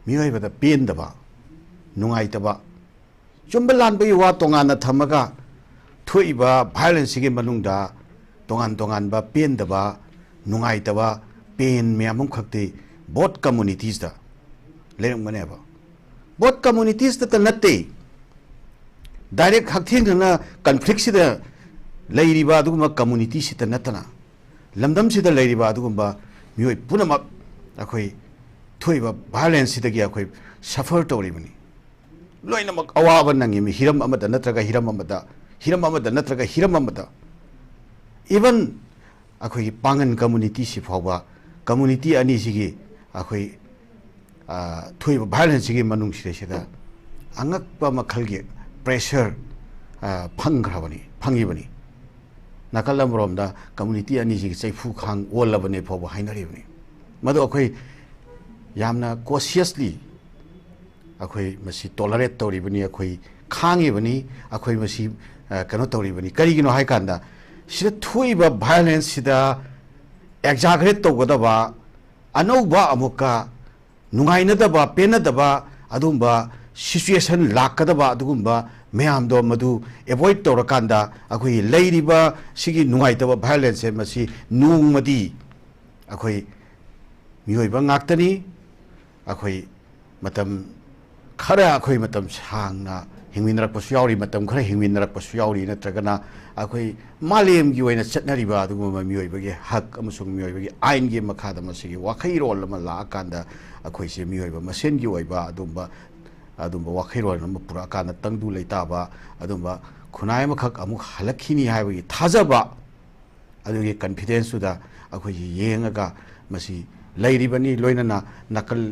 ꯃꯤꯑꯣꯏꯕꯗ ꯄꯦꯟꯗꯕ, ꯅꯨꯡꯉꯥꯏꯇꯕ, ꯆꯨꯝꯕ ꯂꯥꯟꯕꯒꯤ ꯋꯥ ꯇꯣꯉꯥꯟꯅ ꯊꯝꯃꯒ, ꯊꯣꯛꯏꯕ ꯚꯥꯏꯑꯣꯂꯦꯟꯁꯁꯤꯒꯤ ꯃꯅꯨꯡꯗ ꯇꯣꯉꯥꯟ ꯇꯣꯉꯥꯟꯕ ꯄꯦꯟꯗꯕ, ꯅꯨꯡꯉꯥꯏꯇꯕ, ꯄꯦꯟ ꯃꯌꯥꯝ ꯑꯃꯈꯛꯇꯤ ꯕꯣꯠ ꯀꯝꯃꯨꯅꯤꯇꯤꯁꯇ ꯂꯩꯔꯝꯒꯅꯦꯕ꯫ ꯕꯣꯠ ꯀꯝꯃꯨꯅꯤꯇꯤꯁꯇꯇ ꯅꯠꯇꯦ, ꯗꯥꯏꯔꯦꯛ ꯍꯛꯊꯦꯡꯅꯅ ꯀꯟꯐ꯭ꯂꯤꯛꯁꯤꯗ ꯂꯩꯔꯤꯕ ꯑꯗꯨꯒꯨꯝꯕ ꯀꯝꯃꯨꯅꯤꯇꯤꯁꯤꯗ ꯅꯠꯇꯅ, ꯂꯝꯗꯝꯁꯤꯗ ꯂꯩꯔꯤꯕ ꯑꯗꯨꯒꯨꯝꯕ ꯃꯤꯑꯣꯏ ꯄꯨꯝꯅꯃꯛ ꯑꯩꯈꯣꯏ ꯊꯣꯛꯏꯕ ꯚꯥꯏꯑꯣꯂꯦꯟꯁꯁꯤꯗꯒꯤ ꯑꯩꯈꯣꯏ ꯁꯐꯔ ꯇꯧꯔꯤꯕꯅꯤ꯫ ꯂꯣꯏꯅꯃꯛ ꯑꯋꯥꯕ ꯅꯪꯉꯤꯃꯤ, ꯍꯤꯔꯝ ꯑꯃꯗ ꯅꯠꯇ꯭ꯔꯒ ꯍꯤꯔꯝ ꯑꯃꯗ, ꯍꯤꯔꯝ ꯑꯃꯗ ꯅꯠꯇ꯭ꯔꯒ ꯍꯤꯔꯝ ꯑꯃꯗ꯫ ꯏꯚꯟ ꯑꯩꯈꯣꯏꯒꯤ ꯄꯥꯉꯟ ꯀꯝꯃꯨꯅꯤꯇꯤꯁꯤ ꯐꯥꯎꯕ, ꯀꯝꯃꯨꯅꯤꯇꯤ ꯑꯅꯤꯁꯤꯒꯤ ꯑꯩꯈꯣꯏ, ꯑ, ꯊꯣꯛꯏꯕ ꯚꯥꯏꯑꯣꯂꯦꯟꯁꯁꯤꯒꯤ ꯃꯅꯨꯡꯁꯤꯗꯩꯁꯤꯗ ꯑꯉꯛꯄ ꯃꯈꯜꯒꯤ ꯄ꯭ꯔꯦꯁꯔ, ꯑ, ꯐꯪꯈ꯭ꯔꯕꯅꯤ, ꯐꯪꯉꯤꯕꯅꯤ꯫ ꯅꯥꯀꯜ ꯑꯃꯔꯣꯝꯗ ꯀꯝꯃꯨꯅꯤꯇꯤ ꯑꯅꯤꯁꯤꯒꯤ ꯆꯩꯐꯨ ꯈꯥꯡ ꯑꯣꯜꯂꯕꯅꯤ ꯐꯥꯎꯕ ꯍꯥꯏꯅꯔꯤꯕꯅꯤ꯫ ꯃꯗꯨ ꯑꯩꯈꯣꯏ ꯌꯥꯝꯅ ꯀꯣꯁꯤꯌꯁꯂꯤ ꯑꯩꯈꯣꯏ ꯃꯁꯤ ꯇꯣꯂꯔꯦꯠ ꯇꯧꯔꯤꯕꯅꯤ, ꯑꯩꯈꯣꯏ ꯈꯥꯡꯉꯤꯕꯅꯤ, ꯑꯩꯈꯣꯏ ꯃꯁꯤ, ꯑ, ꯀꯩꯅꯣ ꯇꯧꯔꯤꯕꯅꯤ꯫ ꯀꯔꯤꯒꯤꯅꯣ ꯍꯥꯏ ꯀꯥꯟꯗ, ꯁꯤꯗ ꯊꯣꯛꯏꯕ ꯚꯥꯏꯑꯣꯂꯦꯟꯁꯁꯤꯗ ꯑꯦꯛꯖꯥꯒꯔꯦꯠ ꯇꯧꯒꯗꯕ, ꯑꯅꯧꯕ ꯑꯃꯨꯛꯀ ꯅꯨꯡꯉꯥꯏꯅꯗꯕ, ꯄꯦꯟꯅꯗꯕ ꯑꯗꯨꯒꯨꯝꯕ ꯁꯤꯆꯨꯋꯦꯁꯟ ꯂꯥꯛꯀꯗꯕ ꯑꯗꯨꯒꯨꯝꯕ ꯃꯌꯥꯝꯗꯣ ꯃꯗꯨ ꯑꯦꯚꯣꯏꯗ ꯇꯧꯔꯀꯥꯟꯗ, ꯑꯩꯈꯣꯏꯒꯤ ꯂꯩꯔꯤꯕ ꯁꯤꯒꯤ ꯅꯨꯡꯉꯥꯏꯇꯕ ꯚꯥꯏꯑꯣꯂꯦꯟꯁꯁꯦ ꯃꯁꯤ ꯅꯣꯡꯃꯗꯤ ꯑꯩꯈꯣꯏ ꯃꯤꯑꯣꯏꯕ ꯉꯥꯛꯇꯅꯤ꯫ ꯑꯩꯈꯣꯏ ꯃꯇꯝ ꯈꯔ, ꯑꯩꯈꯣꯏ ꯃꯇꯝ ꯁꯥꯡꯅ ꯍꯤꯡꯃꯤꯟꯅꯔꯛꯄꯁꯨ ꯌꯥꯎꯔꯤ, ꯃꯇꯝ ꯈꯔ ꯍꯤꯡꯃꯤꯟꯅꯔꯛꯄꯁꯨ ꯌꯥꯎꯔꯤ, ꯅꯠꯇ꯭ꯔꯒꯅ ꯑꯩꯈꯣꯏ ꯃꯥꯂꯦꯝꯒꯤ ꯑꯣꯏꯅ ꯆꯠꯅꯔꯤꯕ ꯑꯗꯨꯒꯨꯝꯕ ꯃꯤꯑꯣꯏꯕꯒꯤ ꯍꯛ ꯑꯃꯁꯨꯡ ꯃꯤꯑꯣꯏꯕꯒꯤ ꯑꯥꯏꯟꯒꯤ ꯃꯈꯥꯗ ꯃꯁꯤꯒꯤ ꯋꯥꯈꯩꯔꯣꯜ ꯑꯃ ꯂꯥꯛꯑꯀꯥꯟꯗ, ꯑꯩꯈꯣꯏꯁꯦ ꯃꯤꯑꯣꯏꯕ ꯃꯁꯦꯟꯒꯤ ꯑꯣꯏꯕ ꯑꯗꯨꯝꯕ, ꯑꯗꯨꯝꯕ ꯋꯥꯈꯩꯔꯣꯜ ꯑꯃ ꯄꯨꯔꯛꯑꯀꯥꯟꯗ ꯇꯪꯗꯨ ꯂꯩꯇꯥꯕ ꯑꯗꯨꯝꯕ ꯈꯨꯟꯅꯥꯏ ꯑꯃꯈꯛ ꯑꯃꯨꯛ ꯍꯜꯂꯛꯈꯤꯅꯤ ꯍꯥꯏꯕꯒꯤ ꯊꯥꯖꯕ ꯑꯗꯨꯒꯤ ꯀꯟꯐꯤꯗꯦꯟꯁꯇꯨꯗ ꯑꯩꯈꯣꯏꯒꯤ ꯌꯦꯡꯉꯒ ꯃꯁꯤ ꯂꯩꯔꯤꯕꯅꯤ꯫ ꯂꯣꯏꯅꯅ ꯅꯥꯀꯜ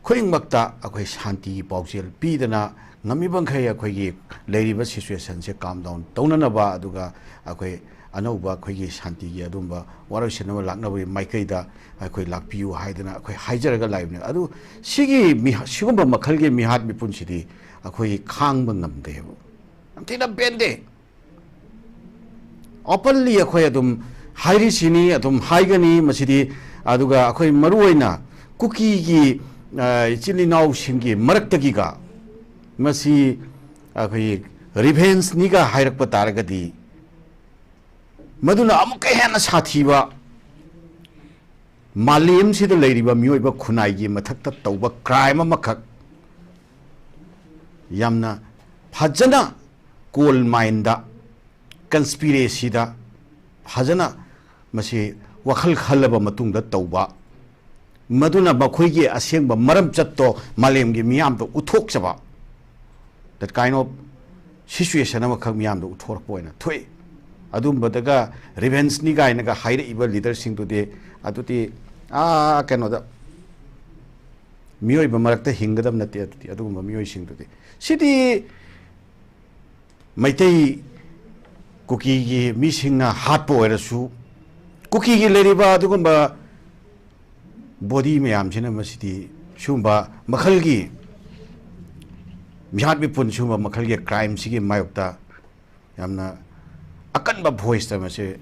ꯈꯨꯗꯤꯡꯃꯛꯇ ꯑꯩꯈꯣꯏ ꯁꯥꯟꯇꯤꯒꯤ ꯄꯥꯎꯖꯦꯜ ꯄꯤꯗꯅ ꯉꯝꯃꯤꯕꯈꯩ ꯑꯩꯈꯣꯏꯒꯤ ꯂꯩꯔꯤꯕ ꯁꯤꯆꯨꯋꯦꯁꯟꯁꯦ ꯀꯥꯝ ꯗꯥꯎꯟ ꯇꯧꯅꯅꯕ, ꯑꯗꯨꯒ ꯑꯩꯈꯣꯏ ꯑꯅꯧꯕ ꯑꯩꯈꯣꯏꯒꯤ ꯁꯥꯟꯇꯤꯒꯤ ꯑꯗꯨꯝꯕ ꯋꯥꯔꯣꯏꯁꯤꯟ ꯑꯃ ꯂꯥꯛꯅꯕꯒꯤ ꯃꯥꯏꯀꯩꯗ ꯑꯩꯈꯣꯏ ꯂꯥꯛꯄꯤꯌꯨ ꯍꯥꯏꯗꯅ ꯑꯩꯈꯣꯏ ꯍꯥꯏꯖꯔꯒ ꯂꯥꯛꯏꯕꯅꯦ꯫ ꯑꯗꯨ ꯁꯤꯒꯤ ꯃꯤ-, ꯁꯤꯒꯨꯝꯕ ꯃꯈꯜꯒꯤ ꯃꯤꯍꯥꯠ ꯃꯤꯄꯨꯟꯁꯤꯗꯤ ꯑꯩꯈꯣꯏꯒꯤ ꯈꯥꯡꯕ ꯉꯝꯗꯦꯕ, ꯌꯥꯝ ꯊꯤꯅ ꯄꯦꯟꯗꯦ꯫ ꯑꯣꯄꯟꯂꯤ ꯑꯩꯈꯣꯏ ꯑꯗꯨꯝ ꯍꯥꯏꯔꯤꯁꯤꯅꯤ, ꯑꯗꯨꯝ ꯍꯥꯏꯒꯅꯤ ꯃꯁꯤꯗꯤ꯫ ꯑꯗꯨꯒ ꯑꯩꯈꯣꯏ ꯃꯔꯨ ꯑꯣꯏꯅ ꯀꯨꯀꯤꯒꯤ, ꯑ, ꯏꯆꯤꯜ ꯏꯅꯥꯎꯁꯤꯡꯒꯤ ꯃꯔꯛꯇꯒꯤꯒ ꯃꯁꯤ ꯑꯩꯈꯣꯏ ꯔꯤꯚꯦꯟꯁꯅꯤꯒ ꯍꯥꯏꯔꯛꯄ ꯇꯥꯔꯒꯗꯤ, ꯃꯗꯨꯅ ꯑꯃꯨꯛꯀ ꯍꯦꯟꯅ ꯁꯥꯊꯤꯕ, ꯃꯥꯂꯦꯝꯁꯤꯗ ꯂꯩꯔꯤꯕ ꯃꯤꯑꯣꯏꯕ ꯈꯨꯟꯅꯥꯏꯒꯤ ꯃꯊꯛꯇ ꯇꯧꯕ ꯀ꯭ꯔꯥꯏꯝ ꯑꯃꯈꯛ, ꯌꯥꯝꯅ ꯐꯖꯅ ꯀꯣꯜ ꯃꯥꯏꯟꯗ, ꯀꯟꯁꯄꯤꯔꯦꯁꯤꯗ ꯐꯖꯅ ꯃꯁꯤ ꯋꯥꯈꯜ ꯈꯜꯂꯕ ꯃꯇꯨꯡꯗ ꯇꯧꯕ, ꯃꯗꯨꯅ ꯃꯈꯣꯏꯒꯤ ꯑꯁꯦꯡꯕ ꯃꯔꯝꯆꯠꯇꯣ ꯃꯥꯂꯦꯝꯒꯤ ꯃꯤꯌꯥꯝꯗ ꯎꯠꯊꯣꯛꯆꯕ, that kind of situation ꯑꯃꯈꯛ ꯃꯤꯌꯥꯝꯗ ꯎꯠꯊꯣꯔꯛꯄ ꯑꯣꯏꯅ ꯊꯣꯛꯏ꯫ ꯑꯗꯨꯝꯕꯗꯒ ꯔꯤꯚꯦꯟꯁꯅꯤ ꯀꯥꯏꯅꯒ ꯍꯥꯏꯔꯛꯏꯕ ꯂꯤꯗꯔꯁꯤꯡꯗꯨꯗꯤ, ꯑꯗꯨꯗꯤ, ꯑꯥ, ꯀꯩꯅꯣꯗ, ꯃꯤꯑꯣꯏꯕ ꯃꯔꯛꯇ ꯍꯤꯡꯒꯗꯕ ꯅꯠꯇꯦ꯫ ꯑꯗꯨꯗꯤ ꯑꯗꯨꯒꯨꯝꯕ ꯃꯤꯑꯣꯏꯁꯤꯡꯗꯨꯗꯤ, ꯁꯤꯗꯤ ꯃꯩꯇꯩ ꯀꯨꯀꯤꯒꯤ ꯃꯤꯁꯤꯡꯅ ꯍꯥꯠꯄ ꯑꯣꯏꯔꯁꯨ, ꯀꯨꯀꯤꯒꯤ ꯂꯩꯔꯤꯕ ꯑꯗꯨꯒꯨꯝꯕ ꯕꯣꯗꯤ ꯃꯌꯥꯝꯁꯤꯅ ꯃꯁꯤꯗꯤ ꯁꯤꯒꯨꯝꯕ ꯃꯈꯜꯒꯤ ꯃꯤꯍꯥꯠ ꯃꯤꯄꯨꯟ, ꯁꯤꯒꯨꯝꯕ ꯃꯈꯜꯒꯤ ꯀ꯭ꯔꯥꯏꯝꯁꯤꯒꯤ ꯃꯥꯌꯣꯛꯇ ꯌꯥꯝꯅ ꯑꯀꯟꯕ ꯚꯣꯏꯁꯇ ꯃꯁꯤ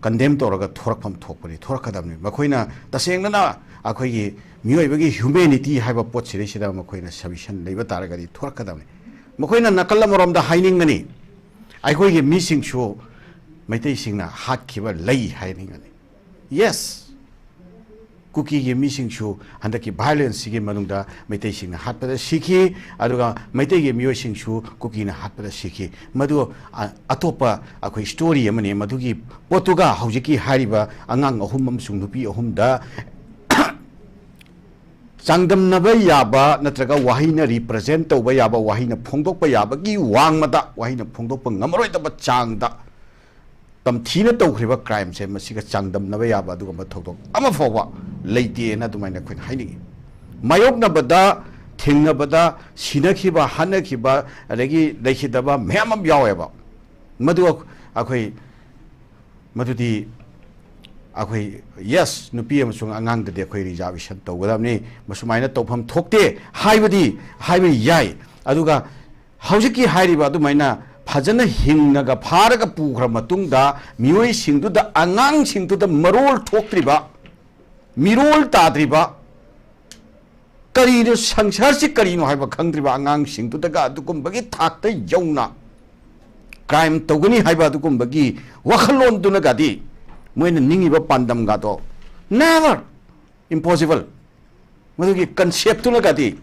ꯀꯟꯗꯦꯝ ꯇꯧꯔꯒ ꯊꯣꯔꯛꯐꯝ ꯊꯣꯛꯄꯅꯤ, ꯊꯣꯔꯛꯀꯗꯕꯅꯤ꯫ ꯃꯈꯣꯏꯅ ꯇꯁꯦꯡꯅꯅ ꯑꯩꯈꯣꯏꯒꯤ ꯃꯤꯑꯣꯏꯕꯒꯤ ꯍ꯭ꯌꯨꯃꯦꯅꯤꯇꯤ ꯍꯥꯏꯕ ꯄꯣꯠꯁꯤꯗꯩꯁꯤꯗ ꯃꯈꯣꯏꯅ ꯁꯕꯃꯤꯁꯟ ꯂꯩꯕ ꯇꯥꯔꯒꯗꯤ ꯊꯣꯔꯛꯀꯗꯕꯅꯤ꯫ ꯃꯈꯣꯏꯅ ꯅꯥꯀꯜ ꯑꯃꯔꯣꯝꯗ ꯍꯥꯏꯅꯤꯡꯒꯅꯤ, ꯑꯩꯈꯣꯏꯒꯤ ꯃꯤꯁꯤꯡꯁꯨ ꯃꯩꯇꯩꯁꯤꯡꯅ ꯍꯥꯠꯈꯤꯕ ꯂꯩ ꯍꯥꯏꯅꯤꯡꯒꯅꯤ꯫ ꯌꯦꯁ, ꯀꯨꯀꯤꯒꯤ ꯃꯤꯁꯤꯡꯁꯨ ꯍꯟꯗꯛꯀꯤ ꯚꯥꯏꯑꯣꯂꯦꯟꯁꯁꯤꯒꯤ ꯃꯅꯨꯡꯗ ꯃꯩꯇꯩꯁꯤꯡꯅ ꯍꯥꯠꯄꯗ ꯁꯤꯈꯤ, ꯑꯗꯨꯒ ꯃꯩꯇꯩꯒꯤ ꯃꯤꯑꯣꯏꯁꯤꯡꯁꯨ ꯀꯨꯀꯤꯅ ꯍꯥꯠꯄꯗ ꯁꯤꯈꯤ꯫ ꯃꯗꯨ, ꯑ, ꯑꯇꯣꯞꯄ ꯑꯩꯈꯣꯏ ꯁ꯭ꯇꯣꯔꯤ ꯑꯃꯅꯤ꯫ ꯃꯗꯨꯒꯤ ꯄꯣꯠꯇꯨꯒ ꯍꯧꯖꯤꯛꯀꯤ ꯍꯥꯏꯔꯤꯕ ꯑꯉꯥꯡ ꯑꯍꯨꯝ ꯑꯃꯁꯨꯡ ꯅꯨꯄꯤ ꯑꯍꯨꯝꯗ ꯆꯥꯡꯗꯝꯅꯕ ꯌꯥꯕ ꯅꯠꯇ꯭ꯔꯒ ꯋꯥꯍꯩꯅ ꯔꯤꯄ꯭ꯔꯖꯦꯟ ꯇꯧꯕ ꯌꯥꯕ, ꯋꯥꯍꯩꯅ ꯐꯣꯡꯗꯣꯛꯄ ꯌꯥꯕꯒꯤ ꯋꯥꯡꯃꯗ, ꯋꯥꯍꯩꯅ ꯐꯣꯡꯗꯣꯛꯄ ꯉꯝꯃꯔꯣꯏꯗꯕ ꯆꯥꯡꯗ ꯇꯝꯊꯤꯅ ꯇꯧꯈ꯭ꯔꯤꯕ crimeꯁꯦ ꯃꯁꯤꯒ ꯆꯥꯡꯗꯝꯅꯕ ꯌꯥꯕ ꯑꯗꯨꯒꯨꯝꯕ ꯊꯧꯗꯣꯛ ꯑꯃ ꯐꯥꯎꯕ ꯂꯩꯇꯦꯅ ꯑꯗꯨꯃꯥꯏꯅ ꯑꯩꯈꯣꯏꯅ ꯍꯥꯏꯅꯤꯡꯉꯤ꯫ ꯃꯥꯌꯣꯛꯅꯕꯗ, ꯊꯦꯡꯅꯕꯗ, ꯁꯤꯅꯈꯤꯕ, ꯍꯥꯠꯅꯈꯤꯕ, ꯑꯗꯒꯤ ꯂꯩꯈꯤꯗꯕ ꯃꯌꯥꯝ ꯑꯃ ꯌꯥꯎꯋꯦꯕ꯫ ꯃꯗꯨ ꯑꯩꯈꯣꯏ, ꯃꯗꯨꯗꯤ ꯑꯩꯈꯣꯏ, yes, ꯅꯨꯄꯤ ꯑꯃꯁꯨꯡ ꯑꯉꯥꯡꯗꯗꯤ ꯑꯩꯈꯣꯏ reservation ꯇꯧꯒꯗꯕꯅꯤ, ꯃꯁꯨꯃꯥꯏꯅ ꯇꯧꯐꯝ ꯊꯣꯛꯇꯦ ꯍꯥꯏꯕꯗꯤ ꯍꯥꯏꯕ ꯌꯥꯏ꯫ ꯑꯗꯨꯒ ꯍꯧꯖꯤꯛꯀꯤ ꯍꯥꯏꯔꯤꯕ ꯑꯗꯨꯃꯥꯏꯅ ꯐꯖꯅ ꯍꯤꯡꯅꯒ ꯐꯥꯔꯒ ꯄꯨꯈ꯭ꯔ ꯃꯇꯨꯡꯗ ꯃꯤꯑꯣꯏꯁꯤꯡꯗꯨꯗ, ꯑꯉꯥꯡꯁꯤꯡꯗꯨꯗ ꯃꯔꯣꯜ ꯊꯣꯛꯇ꯭ꯔꯤꯕ, ꯃꯤꯔꯣꯜ ꯇꯥꯗ꯭ꯔꯤꯕ, ꯀꯔꯤꯅꯣ ꯁꯪꯁꯥꯔꯁꯤ ꯀꯔꯤꯅꯣ ꯍꯥꯏꯕ ꯈꯪꯗ꯭ꯔꯤꯕ ꯑꯉꯥꯡꯁꯤꯡꯗꯨꯗꯒ ꯑꯗꯨꯒꯨꯝꯕꯒꯤ ꯊꯥꯛꯇ ꯌꯧꯅ crime ꯇꯧꯒꯅꯤ ꯍꯥꯏꯕ ꯑꯗꯨꯒꯨꯝꯕꯒꯤ ꯋꯥꯈꯜꯂꯣꯟꯗꯨꯅꯒꯗꯤ, ꯃꯣꯏꯅ ꯅꯤꯡꯉꯤꯕ ꯄꯥꯟꯗꯝꯒꯗꯣ, never, impossible꯫ ꯃꯗꯨꯒꯤ conceptꯇꯨꯅꯒꯗꯤ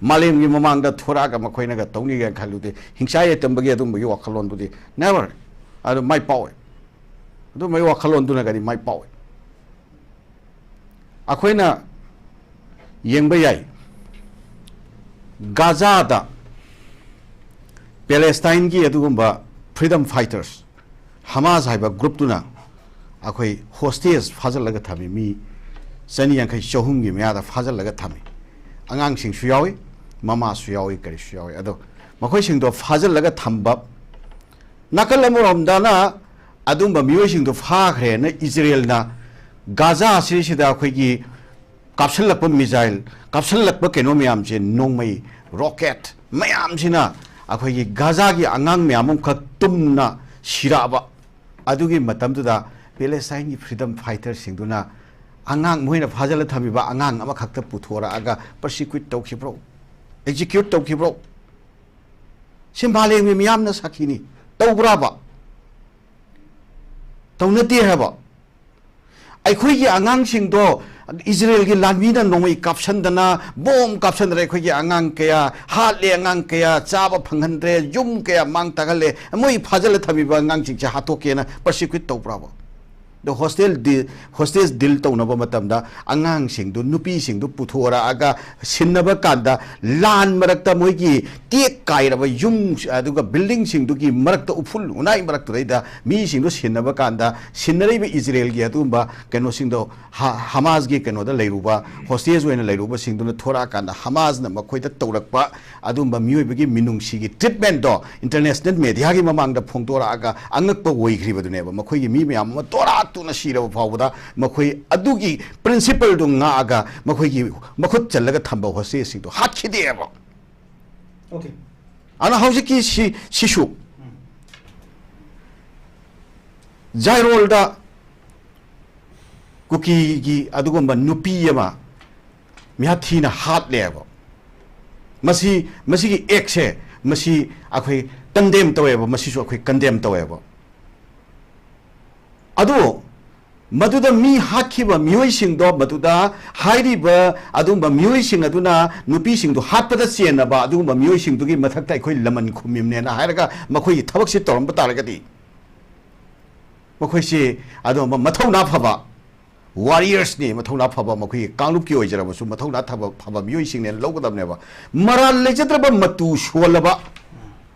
ꯃꯥꯂꯦꯝꯒꯤ ꯃꯃꯥꯡꯗ ꯊꯣꯔꯛꯑꯒ ꯃꯈꯣꯏꯅꯒ ꯇꯧꯅꯤꯒ ꯈꯜꯂꯨꯗꯦ꯫ ꯍꯤꯡꯆꯥꯏ ꯌꯥꯏꯇꯝꯕꯒꯤ ꯑꯗꯨꯝꯕꯒꯤ ꯋꯥꯈꯜꯂꯣꯟꯗꯨꯗꯤ never꯫ ꯑꯗꯨ ꯃꯥꯏ ꯄꯥꯛꯑꯣꯏ꯫ ꯑꯗꯨꯝꯕꯒꯤ ꯋꯥꯈꯜꯂꯣꯟꯗꯨꯅꯒꯗꯤ ꯃꯥꯏ ꯄꯥꯛꯑꯣꯏ꯫ ꯑꯩꯈꯣꯏꯅ ꯌꯦꯡꯕ ꯌꯥꯏ, ꯒꯥꯖꯥꯗ ꯄꯦꯂꯦꯁꯇꯥꯏꯟꯒꯤ ꯑꯗꯨꯒꯨꯝꯕ freedom fighters, ꯍꯃꯥꯁ ꯍꯥꯏꯕ groupꯇꯨꯅ ꯑꯩꯈꯣꯏ hostage ꯐꯥꯖꯤꯜꯂꯒ ꯊꯝꯃꯤ, ꯃꯤ ꯆꯅꯤ ꯌꯥꯡꯈꯩ, ꯆꯍꯨꯝꯒꯤ ꯃꯌꯥꯗ ꯐꯥꯖꯤꯜꯂꯒ ꯊꯝꯃꯤ꯫ ꯑꯉꯥꯡꯁꯤꯡꯁꯨ ꯌꯥꯎꯏ, ꯃꯃꯥꯁꯨ ꯌꯥꯎꯏ, ꯀꯔꯤꯁꯨ ꯌꯥꯎꯏ꯫ ꯑꯗꯣ ꯃꯈꯣꯏꯁꯤꯡꯗꯣ ꯐꯥꯖꯤꯜꯂꯒ ꯊꯝꯕ, ꯅꯥꯀꯜ ꯑꯃꯔꯣꯝꯗꯅ ꯑꯗꯨꯝꯕ ꯃꯤꯑꯣꯏꯁꯤꯡꯗꯣ ꯐꯥꯈ꯭ꯔꯦꯅ ꯏꯖꯔꯦꯜꯅ ꯒꯥꯖꯥ ꯑꯁꯤꯁꯤꯗ ꯑꯩꯈꯣꯏꯒꯤ ꯀꯥꯞꯁꯤꯜꯂꯛꯄ missile, ꯀꯥꯞꯁꯤꯜꯂꯛꯄ ꯀꯩꯅꯣ ꯃꯌꯥꯝꯁꯦ, ꯅꯣꯡꯃꯩ, rocket ꯃꯌꯥꯝꯁꯤꯅ ꯑꯩꯈꯣꯏꯒꯤ ꯒꯥꯖꯥꯒꯤ ꯑꯉꯥꯡ ꯃꯌꯥꯝ ꯑꯃꯈꯛ ꯇꯨꯝꯅ ꯁꯤꯔꯛꯑꯕ꯫ ꯑꯗꯨꯒꯤ ꯃꯇꯝꯗꯨꯗ ꯄꯦꯂꯦꯁꯇꯥꯏꯟꯒꯤ freedom fighterꯁꯤꯡꯗꯨꯅ ꯑꯉꯥꯡ, ꯃꯣꯏꯅ ꯐꯥꯖꯤꯜꯂ ꯊꯝꯃꯤꯕ ꯑꯉꯥꯡ ꯑꯃꯈꯛꯇ ꯄꯨꯊꯣꯔꯛꯑꯒ persecute ꯇꯧꯈꯤꯕ꯭ꯔꯣ? Execute ꯇꯧꯈꯤꯕ꯭ꯔꯣ? ꯁꯤ ꯃꯥꯂꯦꯝꯒꯤ ꯃꯤꯌꯥꯝꯅ ꯁꯥꯈꯤꯅꯤ꯫ ꯇꯧꯕ꯭ꯔꯥꯕ? ꯇꯧꯅꯗꯦ ꯍꯥꯏꯕ꯫ ꯑꯩꯈꯣꯏꯒꯤ ꯑꯉꯥꯡꯁꯤꯡꯗꯣ ꯏꯖꯔꯦꯜꯒꯤ ꯂꯥꯟꯃꯤꯅ ꯅꯣꯡꯃꯩ ꯀꯥꯞꯁꯟꯗꯅ, ꯕꯣꯝ ꯀꯥꯞꯁꯟꯗꯅ ꯑꯩꯈꯣꯏꯒꯤ ꯑꯉꯥꯡ ꯀꯌꯥ ꯍꯥꯠꯂꯦ, ꯑꯉꯥꯡ ꯀꯌꯥ ꯆꯥꯕ ꯐꯪꯍꯟꯗ꯭ꯔꯦ, ꯌꯨꯝ ꯀꯌꯥ ꯃꯥꯡ ꯇꯥꯛꯍꯜꯂꯦ꯫ ꯃꯣꯏ ꯐꯥꯖꯤꯜꯂ ꯊꯝꯃꯤꯕ ꯑꯉꯥꯡꯁꯤꯡꯁꯦ ꯍꯥꯠꯇꯣꯛꯀꯦꯅ persecute ꯇꯧꯕ꯭ꯔꯥꯕ? ꯑꯗꯣ ꯍꯣꯁꯇꯦꯜ ꯗꯤ-, ꯍꯣꯁꯇꯦꯖ ꯗꯤꯜ ꯇꯧꯅꯕ ꯃꯇꯝꯗ ꯑꯉꯥꯡꯁꯤꯡꯗꯨ, ꯅꯨꯄꯤꯁꯤꯡꯗꯨ ꯄꯨꯊꯣꯔꯛꯑꯒ ꯁꯤꯟꯅꯕ ꯀꯥꯟꯗ, ꯂꯥꯟ ꯃꯔꯛꯇ ꯃꯣꯏꯒꯤ ꯇꯦꯛ ꯀꯥꯏꯔꯕ ꯌꯨꯝ, ꯑꯗꯨꯒ ꯕꯤꯜꯗꯤꯡꯁꯤꯡꯗꯨꯒꯤ ꯃꯔꯛꯇ, ꯎꯐꯨꯜ ꯎꯅꯥꯏ ꯃꯔꯛꯇꯨꯗꯩꯗ ꯃꯤꯁꯤꯡꯗꯣ ꯁꯤꯟꯅꯕ ꯀꯥꯟꯗ, ꯁꯤꯟꯅꯔꯤꯕ ꯏꯖꯔꯦꯜꯒꯤ ꯑꯗꯨꯒꯨꯝꯕ ꯀꯩꯅꯣꯁꯤꯡꯗꯣ, ꯍ-, ꯍꯃꯥꯁꯒꯤ ꯀꯩꯅꯣꯗ ꯂꯩꯔꯨꯕ, ꯍꯣꯁꯇꯦꯖ ꯑꯣꯏꯅ ꯂꯩꯔꯨꯕꯁꯤꯡꯗꯨꯅ ꯊꯣꯔꯛꯑꯀꯥꯟꯗ, ꯍꯃꯥꯁꯅ ꯃꯈꯣꯏꯗ ꯇꯧꯔꯛꯄ ꯑꯗꯨꯒꯨꯝꯕ ꯃꯤꯑꯣꯏꯕꯒꯤ ꯃꯤꯅꯨꯡꯁꯤꯒꯤ ꯇ꯭ꯔꯤꯠꯃꯦꯟꯗꯣ ꯏꯟꯇꯔꯅꯦꯁꯅꯦꯜ ꯃꯦꯗꯤꯌꯥꯒꯤ ꯃꯃꯥꯡꯗ ꯐꯣꯡꯗꯣꯔꯛꯑꯒ ꯑꯉꯛꯄ ꯑꯣꯏꯈ꯭ꯔꯤꯕꯗꯨꯅꯦꯕ꯫ ꯃꯈꯣꯏꯒꯤ ꯃꯤ ꯃꯌꯥꯝ ꯑꯃ ꯇꯣꯔꯥ ꯇꯨꯅ ꯁꯤꯔꯕ ꯐꯥꯎꯕꯗ ꯃꯈꯣꯏ ꯑꯗꯨꯒꯤ ꯄ꯭ꯔꯤꯟꯁꯤꯄꯜꯗꯨ ꯉꯥꯛꯑꯒ ꯃꯈꯣꯏꯒꯤ ꯃꯈꯨꯠ ꯆꯜꯂꯒ ꯊꯝꯕ ꯍꯣꯁꯇꯦꯖꯁꯤꯡꯗꯣ ꯍꯥꯠꯈꯤꯗꯦꯕ꯫ Okay. ꯑꯗꯨꯅ ꯍꯧꯖꯤꯛꯀꯤ ꯁꯤ, ꯁꯤꯁꯨ ꯖꯥꯏꯔꯣꯜꯗ ꯀꯨꯀꯤꯒꯤ ꯑꯗꯨꯒꯨꯝꯕ ꯅꯨꯄꯤ ꯑꯃ ꯃꯤꯍꯥꯠ ꯊꯤꯅ ꯍꯥꯠꯂꯦꯕ꯫ ꯃꯁꯤ, ꯃꯁꯤꯒꯤ ꯑꯦꯛꯁꯦ, ꯃꯁꯤ ꯑꯩꯈꯣꯏ ꯀꯟꯗꯦꯝ ꯇꯧꯋꯦꯕ, ꯃꯁꯤꯁꯨ ꯑꯩꯈꯣꯏ ꯀꯟꯗꯦꯝ ꯇꯧꯋꯦꯕ꯫ ꯑꯗꯨ ꯃꯗꯨꯗ ꯃꯤ ꯍꯥꯠꯈꯤꯕ ꯃꯤꯑꯣꯏꯁꯤꯡꯗꯣ, ꯃꯗꯨꯗ ꯍꯥꯏꯔꯤꯕ ꯑꯗꯨꯒꯨꯝꯕ ꯃꯤꯑꯣꯏꯁꯤꯡ ꯑꯗꯨꯅ ꯅꯨꯄꯤꯁꯤꯡꯗꯨ ꯍꯥꯠꯄꯗ ꯆꯦꯟꯅꯕ ꯑꯗꯨꯒꯨꯝꯕ ꯃꯤꯑꯣꯏꯁꯤꯡꯗꯨꯒꯤ ꯃꯊꯛꯇ ꯑꯩꯈꯣꯏ ꯂꯃꯟ ꯈꯨꯝꯃꯤꯕꯅꯦꯅ ꯍꯥꯏꯔꯒ ꯃꯈꯣꯏꯒꯤ ꯊꯕꯛꯁꯤ ꯇꯧꯔꯝꯕ ꯇꯥꯔꯒꯗꯤ, ꯃꯈꯣꯏꯁꯤ ꯑꯗꯨꯒꯨꯝꯕ ꯃꯊꯧꯅꯥ ꯐꯕ ꯋꯥꯔꯤꯌꯔꯁꯅꯤ, ꯃꯊꯧꯅꯥ ꯐꯕ, ꯃꯈꯣꯏꯒꯤ ꯀꯥꯡꯂꯨꯞꯀꯤ ꯑꯣꯏꯖꯔꯕꯁꯨ ꯃꯊꯧꯅꯥ ꯊꯕ-, ꯐꯕ ꯃꯤꯑꯣꯏꯁꯤꯡꯅꯦꯅ ꯂꯧꯒꯗꯕꯅꯦꯕ꯫ ꯃꯔꯥꯜ ꯂꯩꯖꯗ꯭ꯔꯕ, ꯃꯇꯨ ꯁꯣꯜꯂꯕ,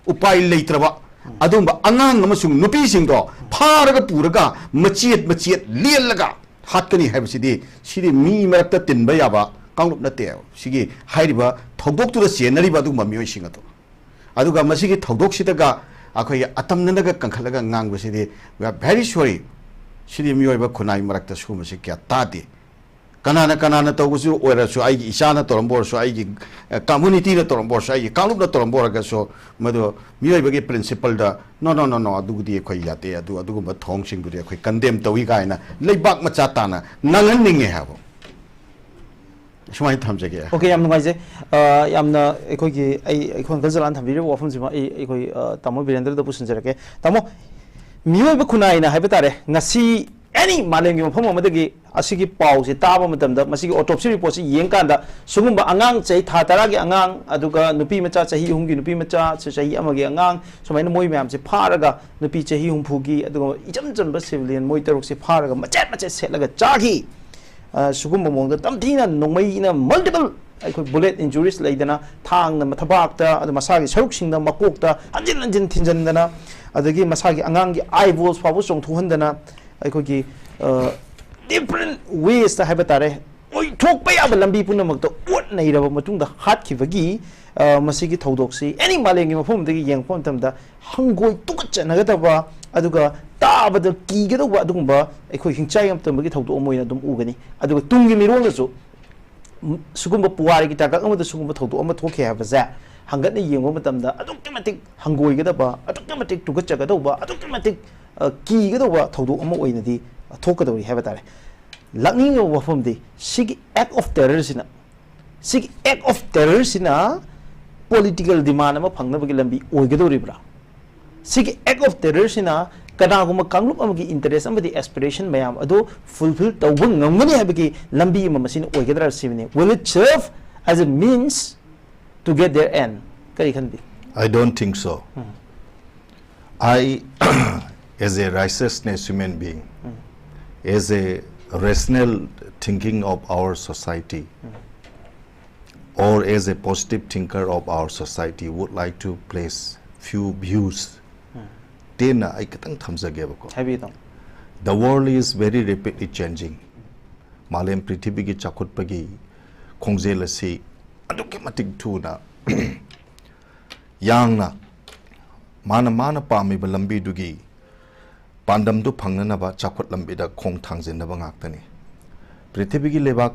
ꯎꯄꯥꯏ ꯂꯩꯇ꯭ꯔꯕ ꯑꯗꯨꯒꯨꯝꯕ ꯑꯉꯥꯡ ꯑꯃꯁꯨꯡ ꯅꯨꯄꯤꯁꯤꯡꯗꯣ ꯐꯥꯔꯒ ꯄꯨꯔꯒ ꯃꯆꯦꯠ ꯃꯆꯦꯠ ꯂꯦꯜꯂꯒ ꯍꯥꯠꯀꯅꯤ ꯍꯥꯏꯕꯁꯤꯗꯤ, ꯁꯤꯗꯤ ꯃꯤ ꯃꯔꯛꯇ ꯇꯤꯟꯕ ꯌꯥꯕ ꯀꯥꯡꯂꯨꯞ ꯅꯠꯇꯦ꯫ ꯁꯤꯒꯤ ꯍꯥꯏꯔꯤꯕ ꯊꯧꯗꯣꯛꯇꯨꯗ ꯆꯦꯟꯅꯔꯤꯕ ꯑꯗꯨꯒꯨꯝꯕ ꯃꯤꯑꯣꯏꯁꯤꯡ ꯑꯗꯣ, ꯑꯗꯨꯒ ꯃꯁꯤꯒꯤ ꯊꯧꯗꯣꯛꯁꯤꯗꯒ ꯑꯩꯈꯣꯏꯒꯤ ꯑꯇꯝꯅꯅꯒ ꯀꯟꯈꯠꯂꯒ ꯉꯥꯡꯕꯁꯤꯗꯤ, we are very sorry꯫ ꯁꯤꯗꯤ ꯃꯤꯑꯣꯏꯕ ꯈꯨꯟꯅꯥꯏ ꯃꯔꯛꯇ ꯁꯤꯒꯨꯝꯕꯁꯤ ꯀꯌꯥ ꯇꯥꯗꯦ꯫ ꯀꯅꯥꯅ ꯀꯅꯥꯅ ꯇꯧꯕꯁꯨ ꯑꯣꯏꯔꯁꯨ, ꯑꯩꯒꯤ ꯏꯆꯥꯅ ꯇꯧꯔꯝꯕ ꯑꯣꯏꯔꯁꯨ, ꯑꯩꯒꯤ, ꯑ, ꯀꯝꯃꯨꯅꯤꯇꯤꯅ ꯇꯧꯔꯝꯕ ꯑꯣꯏꯔꯁꯨ, ꯑꯩꯒꯤ ꯀꯥꯡꯂꯨꯞꯅ ꯇꯧꯔꯝꯕ ꯑꯣꯏꯔꯒꯁꯨ, ꯃꯗꯨ ꯃꯤꯑꯣꯏꯕꯒꯤ ꯄ꯭ꯔꯤꯟꯁꯤꯄꯜꯗ, "No, no, no, no, ꯑꯗꯨꯕꯨꯗꯤ ꯑꯩꯈꯣꯏ ꯌꯥꯗꯦ, ꯑꯗꯨ, ꯑꯗꯨꯒꯨꯝꯕ ꯊꯧꯑꯣꯡꯁꯤꯡꯗꯨꯗꯤ ꯑꯩꯈꯣꯏ ꯀꯟꯗꯦꯝ ꯇꯧꯏ" ꯀꯥꯏꯅ ꯂꯩꯕꯥꯛ ꯃꯆꯥ ꯇꯥꯅ ꯉꯥꯡꯍꯟꯅꯤꯡꯉꯦ ꯍꯥꯏꯕ꯫ ꯁꯨꯃꯥꯏꯅ ꯊꯝꯖꯒꯦ꯫ Okay, ꯌꯥꯝ ꯅꯨꯡꯉꯥꯏꯖꯩ꯫ ꯑ, ꯌꯥꯝꯅ ꯑꯩꯈꯣꯏꯒꯤ, ꯑꯩ, ꯑꯩꯈꯣꯏ ꯑꯪꯀꯜ ꯖꯂꯥꯟ ꯊꯝꯕꯤꯔꯤꯕ ꯋꯥꯐꯝꯁꯤꯃ ꯑꯩ, ꯑꯩꯈꯣꯏ, ꯑ, ꯇꯥꯃꯣ ꯕꯤꯔꯦꯟꯗ꯭ꯔꯗ ꯄꯨꯁꯤꯟꯖꯔꯛꯀꯦ꯫ ꯇꯥꯃꯣ, ꯃꯤꯑꯣꯏꯕ ꯈꯨꯟꯅꯥꯏꯅ ꯍꯥꯏꯕ ꯇꯥꯔꯦ, ꯉꯁꯤ ꯑꯦꯅꯤ ꯃꯥꯂꯦꯝꯒꯤ ꯃꯐꯝ ꯑꯃꯗꯒꯤ ꯑꯁꯤꯒꯤ ꯄꯥꯎꯁꯦ ꯇꯥꯕ ꯃꯇꯝꯗ, ꯃꯁꯤꯒꯤ autopsy reportꯁꯤ ꯌꯦꯡꯀꯥꯟꯗ, ꯁꯤꯒꯨꯝꯕ ꯑꯉꯥꯡ ꯆꯍꯤ ꯊꯥ ꯇꯔꯥꯒꯤ ꯑꯉꯥꯡ, ꯑꯗꯨꯒ ꯅꯨꯄꯤ ꯃꯆꯥ ꯆꯍꯤ ꯑꯍꯨꯝꯒꯤ ꯅꯨꯄꯤ ꯃꯆꯥ, ꯆꯍꯤ ꯑꯃꯒꯤ ꯑꯉꯥꯡ, ꯁꯨꯃꯥꯏꯅ ꯃꯣꯏ ꯃꯌꯥꯝꯁꯦ ꯐꯥꯔꯒ, ꯅꯨꯄꯤ ꯆꯍꯤ ꯍꯨꯝꯐꯨꯒꯤ, ꯑꯗꯨꯒ ꯏꯆꯝ ꯆꯝꯕ civilian ꯃꯣꯏ ꯇꯔꯨꯛꯁꯦ ꯐꯥꯔꯒ ꯃꯆꯦꯠ ꯃꯆꯦꯠ ꯁꯦꯠꯂꯒ ꯆꯥꯈꯤ꯫ ꯑ, ꯁꯤꯒꯨꯝꯕ ꯃꯑꯣꯡꯗ ꯇꯝꯊꯤꯅ ꯅꯣꯡꯃꯩꯅ multiple ꯑꯩꯈꯣꯏ bullet injuries ꯂꯩꯗꯅ, ꯊꯥꯡꯅ ꯃꯊꯕꯥꯛꯇ, ꯑꯗꯨ ꯃꯁꯥꯒꯤ ꯁꯔꯨꯛꯁꯤꯡꯗ, ꯃꯀꯣꯛꯇ ꯍꯟꯖꯤꯟ ꯍꯟꯖꯤꯟ ꯊꯤꯟꯖꯟꯗꯅ, ꯑꯗꯒꯤ ꯃꯁꯥꯒꯤ ꯑꯉꯥꯡꯒꯤ eyeballs ꯐꯥꯎꯕ ꯆꯣꯡꯊꯣꯛꯍꯟꯗꯅ, ꯑꯩꯈꯣꯏꯒꯤ, ꯑ, different waysꯇ ꯍꯥꯏꯕ ꯇꯥꯔꯦ, ꯑꯣꯏꯊꯣꯛꯄ ꯌꯥꯕ ꯂꯝꯕꯤ ꯄꯨꯝꯅꯃꯛꯇ ꯑꯣꯠ ꯅꯩꯔꯕ ꯃꯇꯨꯡꯗ ꯍꯥꯠꯈꯤꯕꯒꯤ, ꯑ, ꯃꯁꯤꯒꯤ ꯊꯧꯗꯣꯛꯁꯤ ꯑꯦꯅꯤ ꯃꯥꯂꯦꯝꯒꯤ ꯃꯐꯝ ꯑꯃꯗꯒꯤ ꯌꯦꯡꯉꯛꯄ ꯃꯇꯝꯗ ꯍꯪꯒꯣꯏ ꯇꯨꯀꯠꯆꯅꯒꯗꯕ, ꯑꯗꯨꯒ ꯇꯥꯕꯗ ꯀꯤꯒꯗꯧꯕ ꯑꯗꯨꯒꯨꯝꯕ ꯑꯩꯈꯣꯏ ꯍꯤꯡꯆꯥꯏ ꯌꯥꯝꯇꯝꯕꯒꯤ ꯊꯧꯗꯣꯛ ꯑꯃ ꯑꯣꯏꯅ ꯑꯗꯨꯝ ꯎꯒꯅꯤ꯫ ꯑꯗꯨꯒ ꯇꯨꯡꯒꯤ ꯃꯤꯔꯣꯜꯗꯁꯨ ꯎꯝ, ꯁꯤꯒꯨꯝꯕ ꯄꯨꯋꯥꯔꯤꯒꯤ ꯇꯥꯡꯀꯛ ꯑꯃꯗ ꯁꯤꯒꯨꯝꯕ ꯊꯧꯗꯣꯛ ꯑꯃ ꯊꯣꯛꯈꯤ ꯍꯥꯏꯕꯁꯦ ꯍꯪꯒꯠꯅ ꯌꯦꯡꯕ ꯃꯇꯝꯗ ꯑꯗꯨꯛꯀꯤ ꯃꯇꯤꯛ ꯍꯪꯒꯣꯏꯒꯗꯕ, ꯑꯗꯨꯛꯀꯤ ꯃꯇꯤꯛ ꯇꯨꯀꯠꯆꯒꯗꯧꯕ, ꯑꯗꯨꯛꯀꯤ ꯃꯇꯤꯛ, ꯑ, ꯀꯤꯒꯗꯧꯕ ꯊꯧꯗꯣꯛ ꯑꯃ ꯑꯣꯏꯅꯗꯤ ꯊꯣꯛꯀꯗꯧꯔꯤ ꯍꯥꯏꯕ ꯇꯥꯔꯦ꯫ ꯂꯥꯛꯅꯤꯡꯉꯤꯕ ꯋꯥꯐꯝꯗꯤ, ꯁꯤꯒꯤ act of terrorꯁꯤꯅ, ꯁꯤꯒꯤ act of terrorꯁꯤꯅ political demand ꯑꯃ ꯐꯪꯅꯕꯒꯤ ꯂꯝꯕꯤ ꯑꯣꯏꯒꯗꯧꯔꯤꯕ꯭ꯔꯥ? ꯁꯤꯒꯤ act of terrorꯁꯤꯅ ꯀꯅꯥꯒꯨꯝꯕ ꯀꯥꯡꯂꯨꯞ ꯑꯃꯒꯤ interest ꯑꯃꯗꯤ aspiration ꯃꯌꯥꯝ ꯑꯗꯨ fulfil ꯇꯧꯕ ꯉꯝꯒꯅꯤ ꯍꯥꯏꯕꯒꯤ ꯂꯝꯕꯤ ꯑꯃ ꯃꯁꯤꯅ ꯑꯣꯏꯒꯗ꯭ꯔꯥ ꯁꯤꯕꯅꯤ꯫ Will it serve as a means to get their end? ꯀꯔꯤ ꯈꯟꯕꯤ? I don't think so. I, as a righteousness human being, as a rational thinking of our society, or as a positive thinker of our society, would like to place few views. ꯇꯦꯟꯅ ꯑꯩ ꯈꯤꯇꯪ ꯊꯝꯖꯒꯦꯕꯀꯣ꯫ ꯍꯥꯏꯕꯤꯌꯨ, ꯇꯥꯃꯣ꯫ The world is very rapidly changing. ꯃꯥꯂꯦꯝ ꯄ꯭ꯔꯤꯊꯤꯕꯤꯒꯤ ꯆꯥꯎꯈꯠꯄꯒꯤ ꯈꯣꯡꯖꯦꯜ ꯑꯁꯤ ꯑꯗꯨꯛꯀꯤ ꯃꯇꯤꯛ ꯊꯨꯅ, ꯌꯥꯡꯅ, ꯃꯥꯅ ꯃꯥꯅ ꯄꯥꯝꯃꯤꯕ ꯂꯝꯕꯤꯗꯨꯒꯤ ꯄꯥꯟꯗꯝꯗꯨ ꯐꯪꯅꯅꯕ ꯆꯥꯎꯈꯠ ꯂꯝꯕꯤꯗ ꯈꯣꯡ ꯊꯥꯡꯖꯤꯟꯅꯕ ꯉꯥꯛꯇꯅꯤ꯫ ꯄ꯭ꯔꯤꯊꯤꯕꯤꯒꯤ ꯂꯩꯕꯥꯛ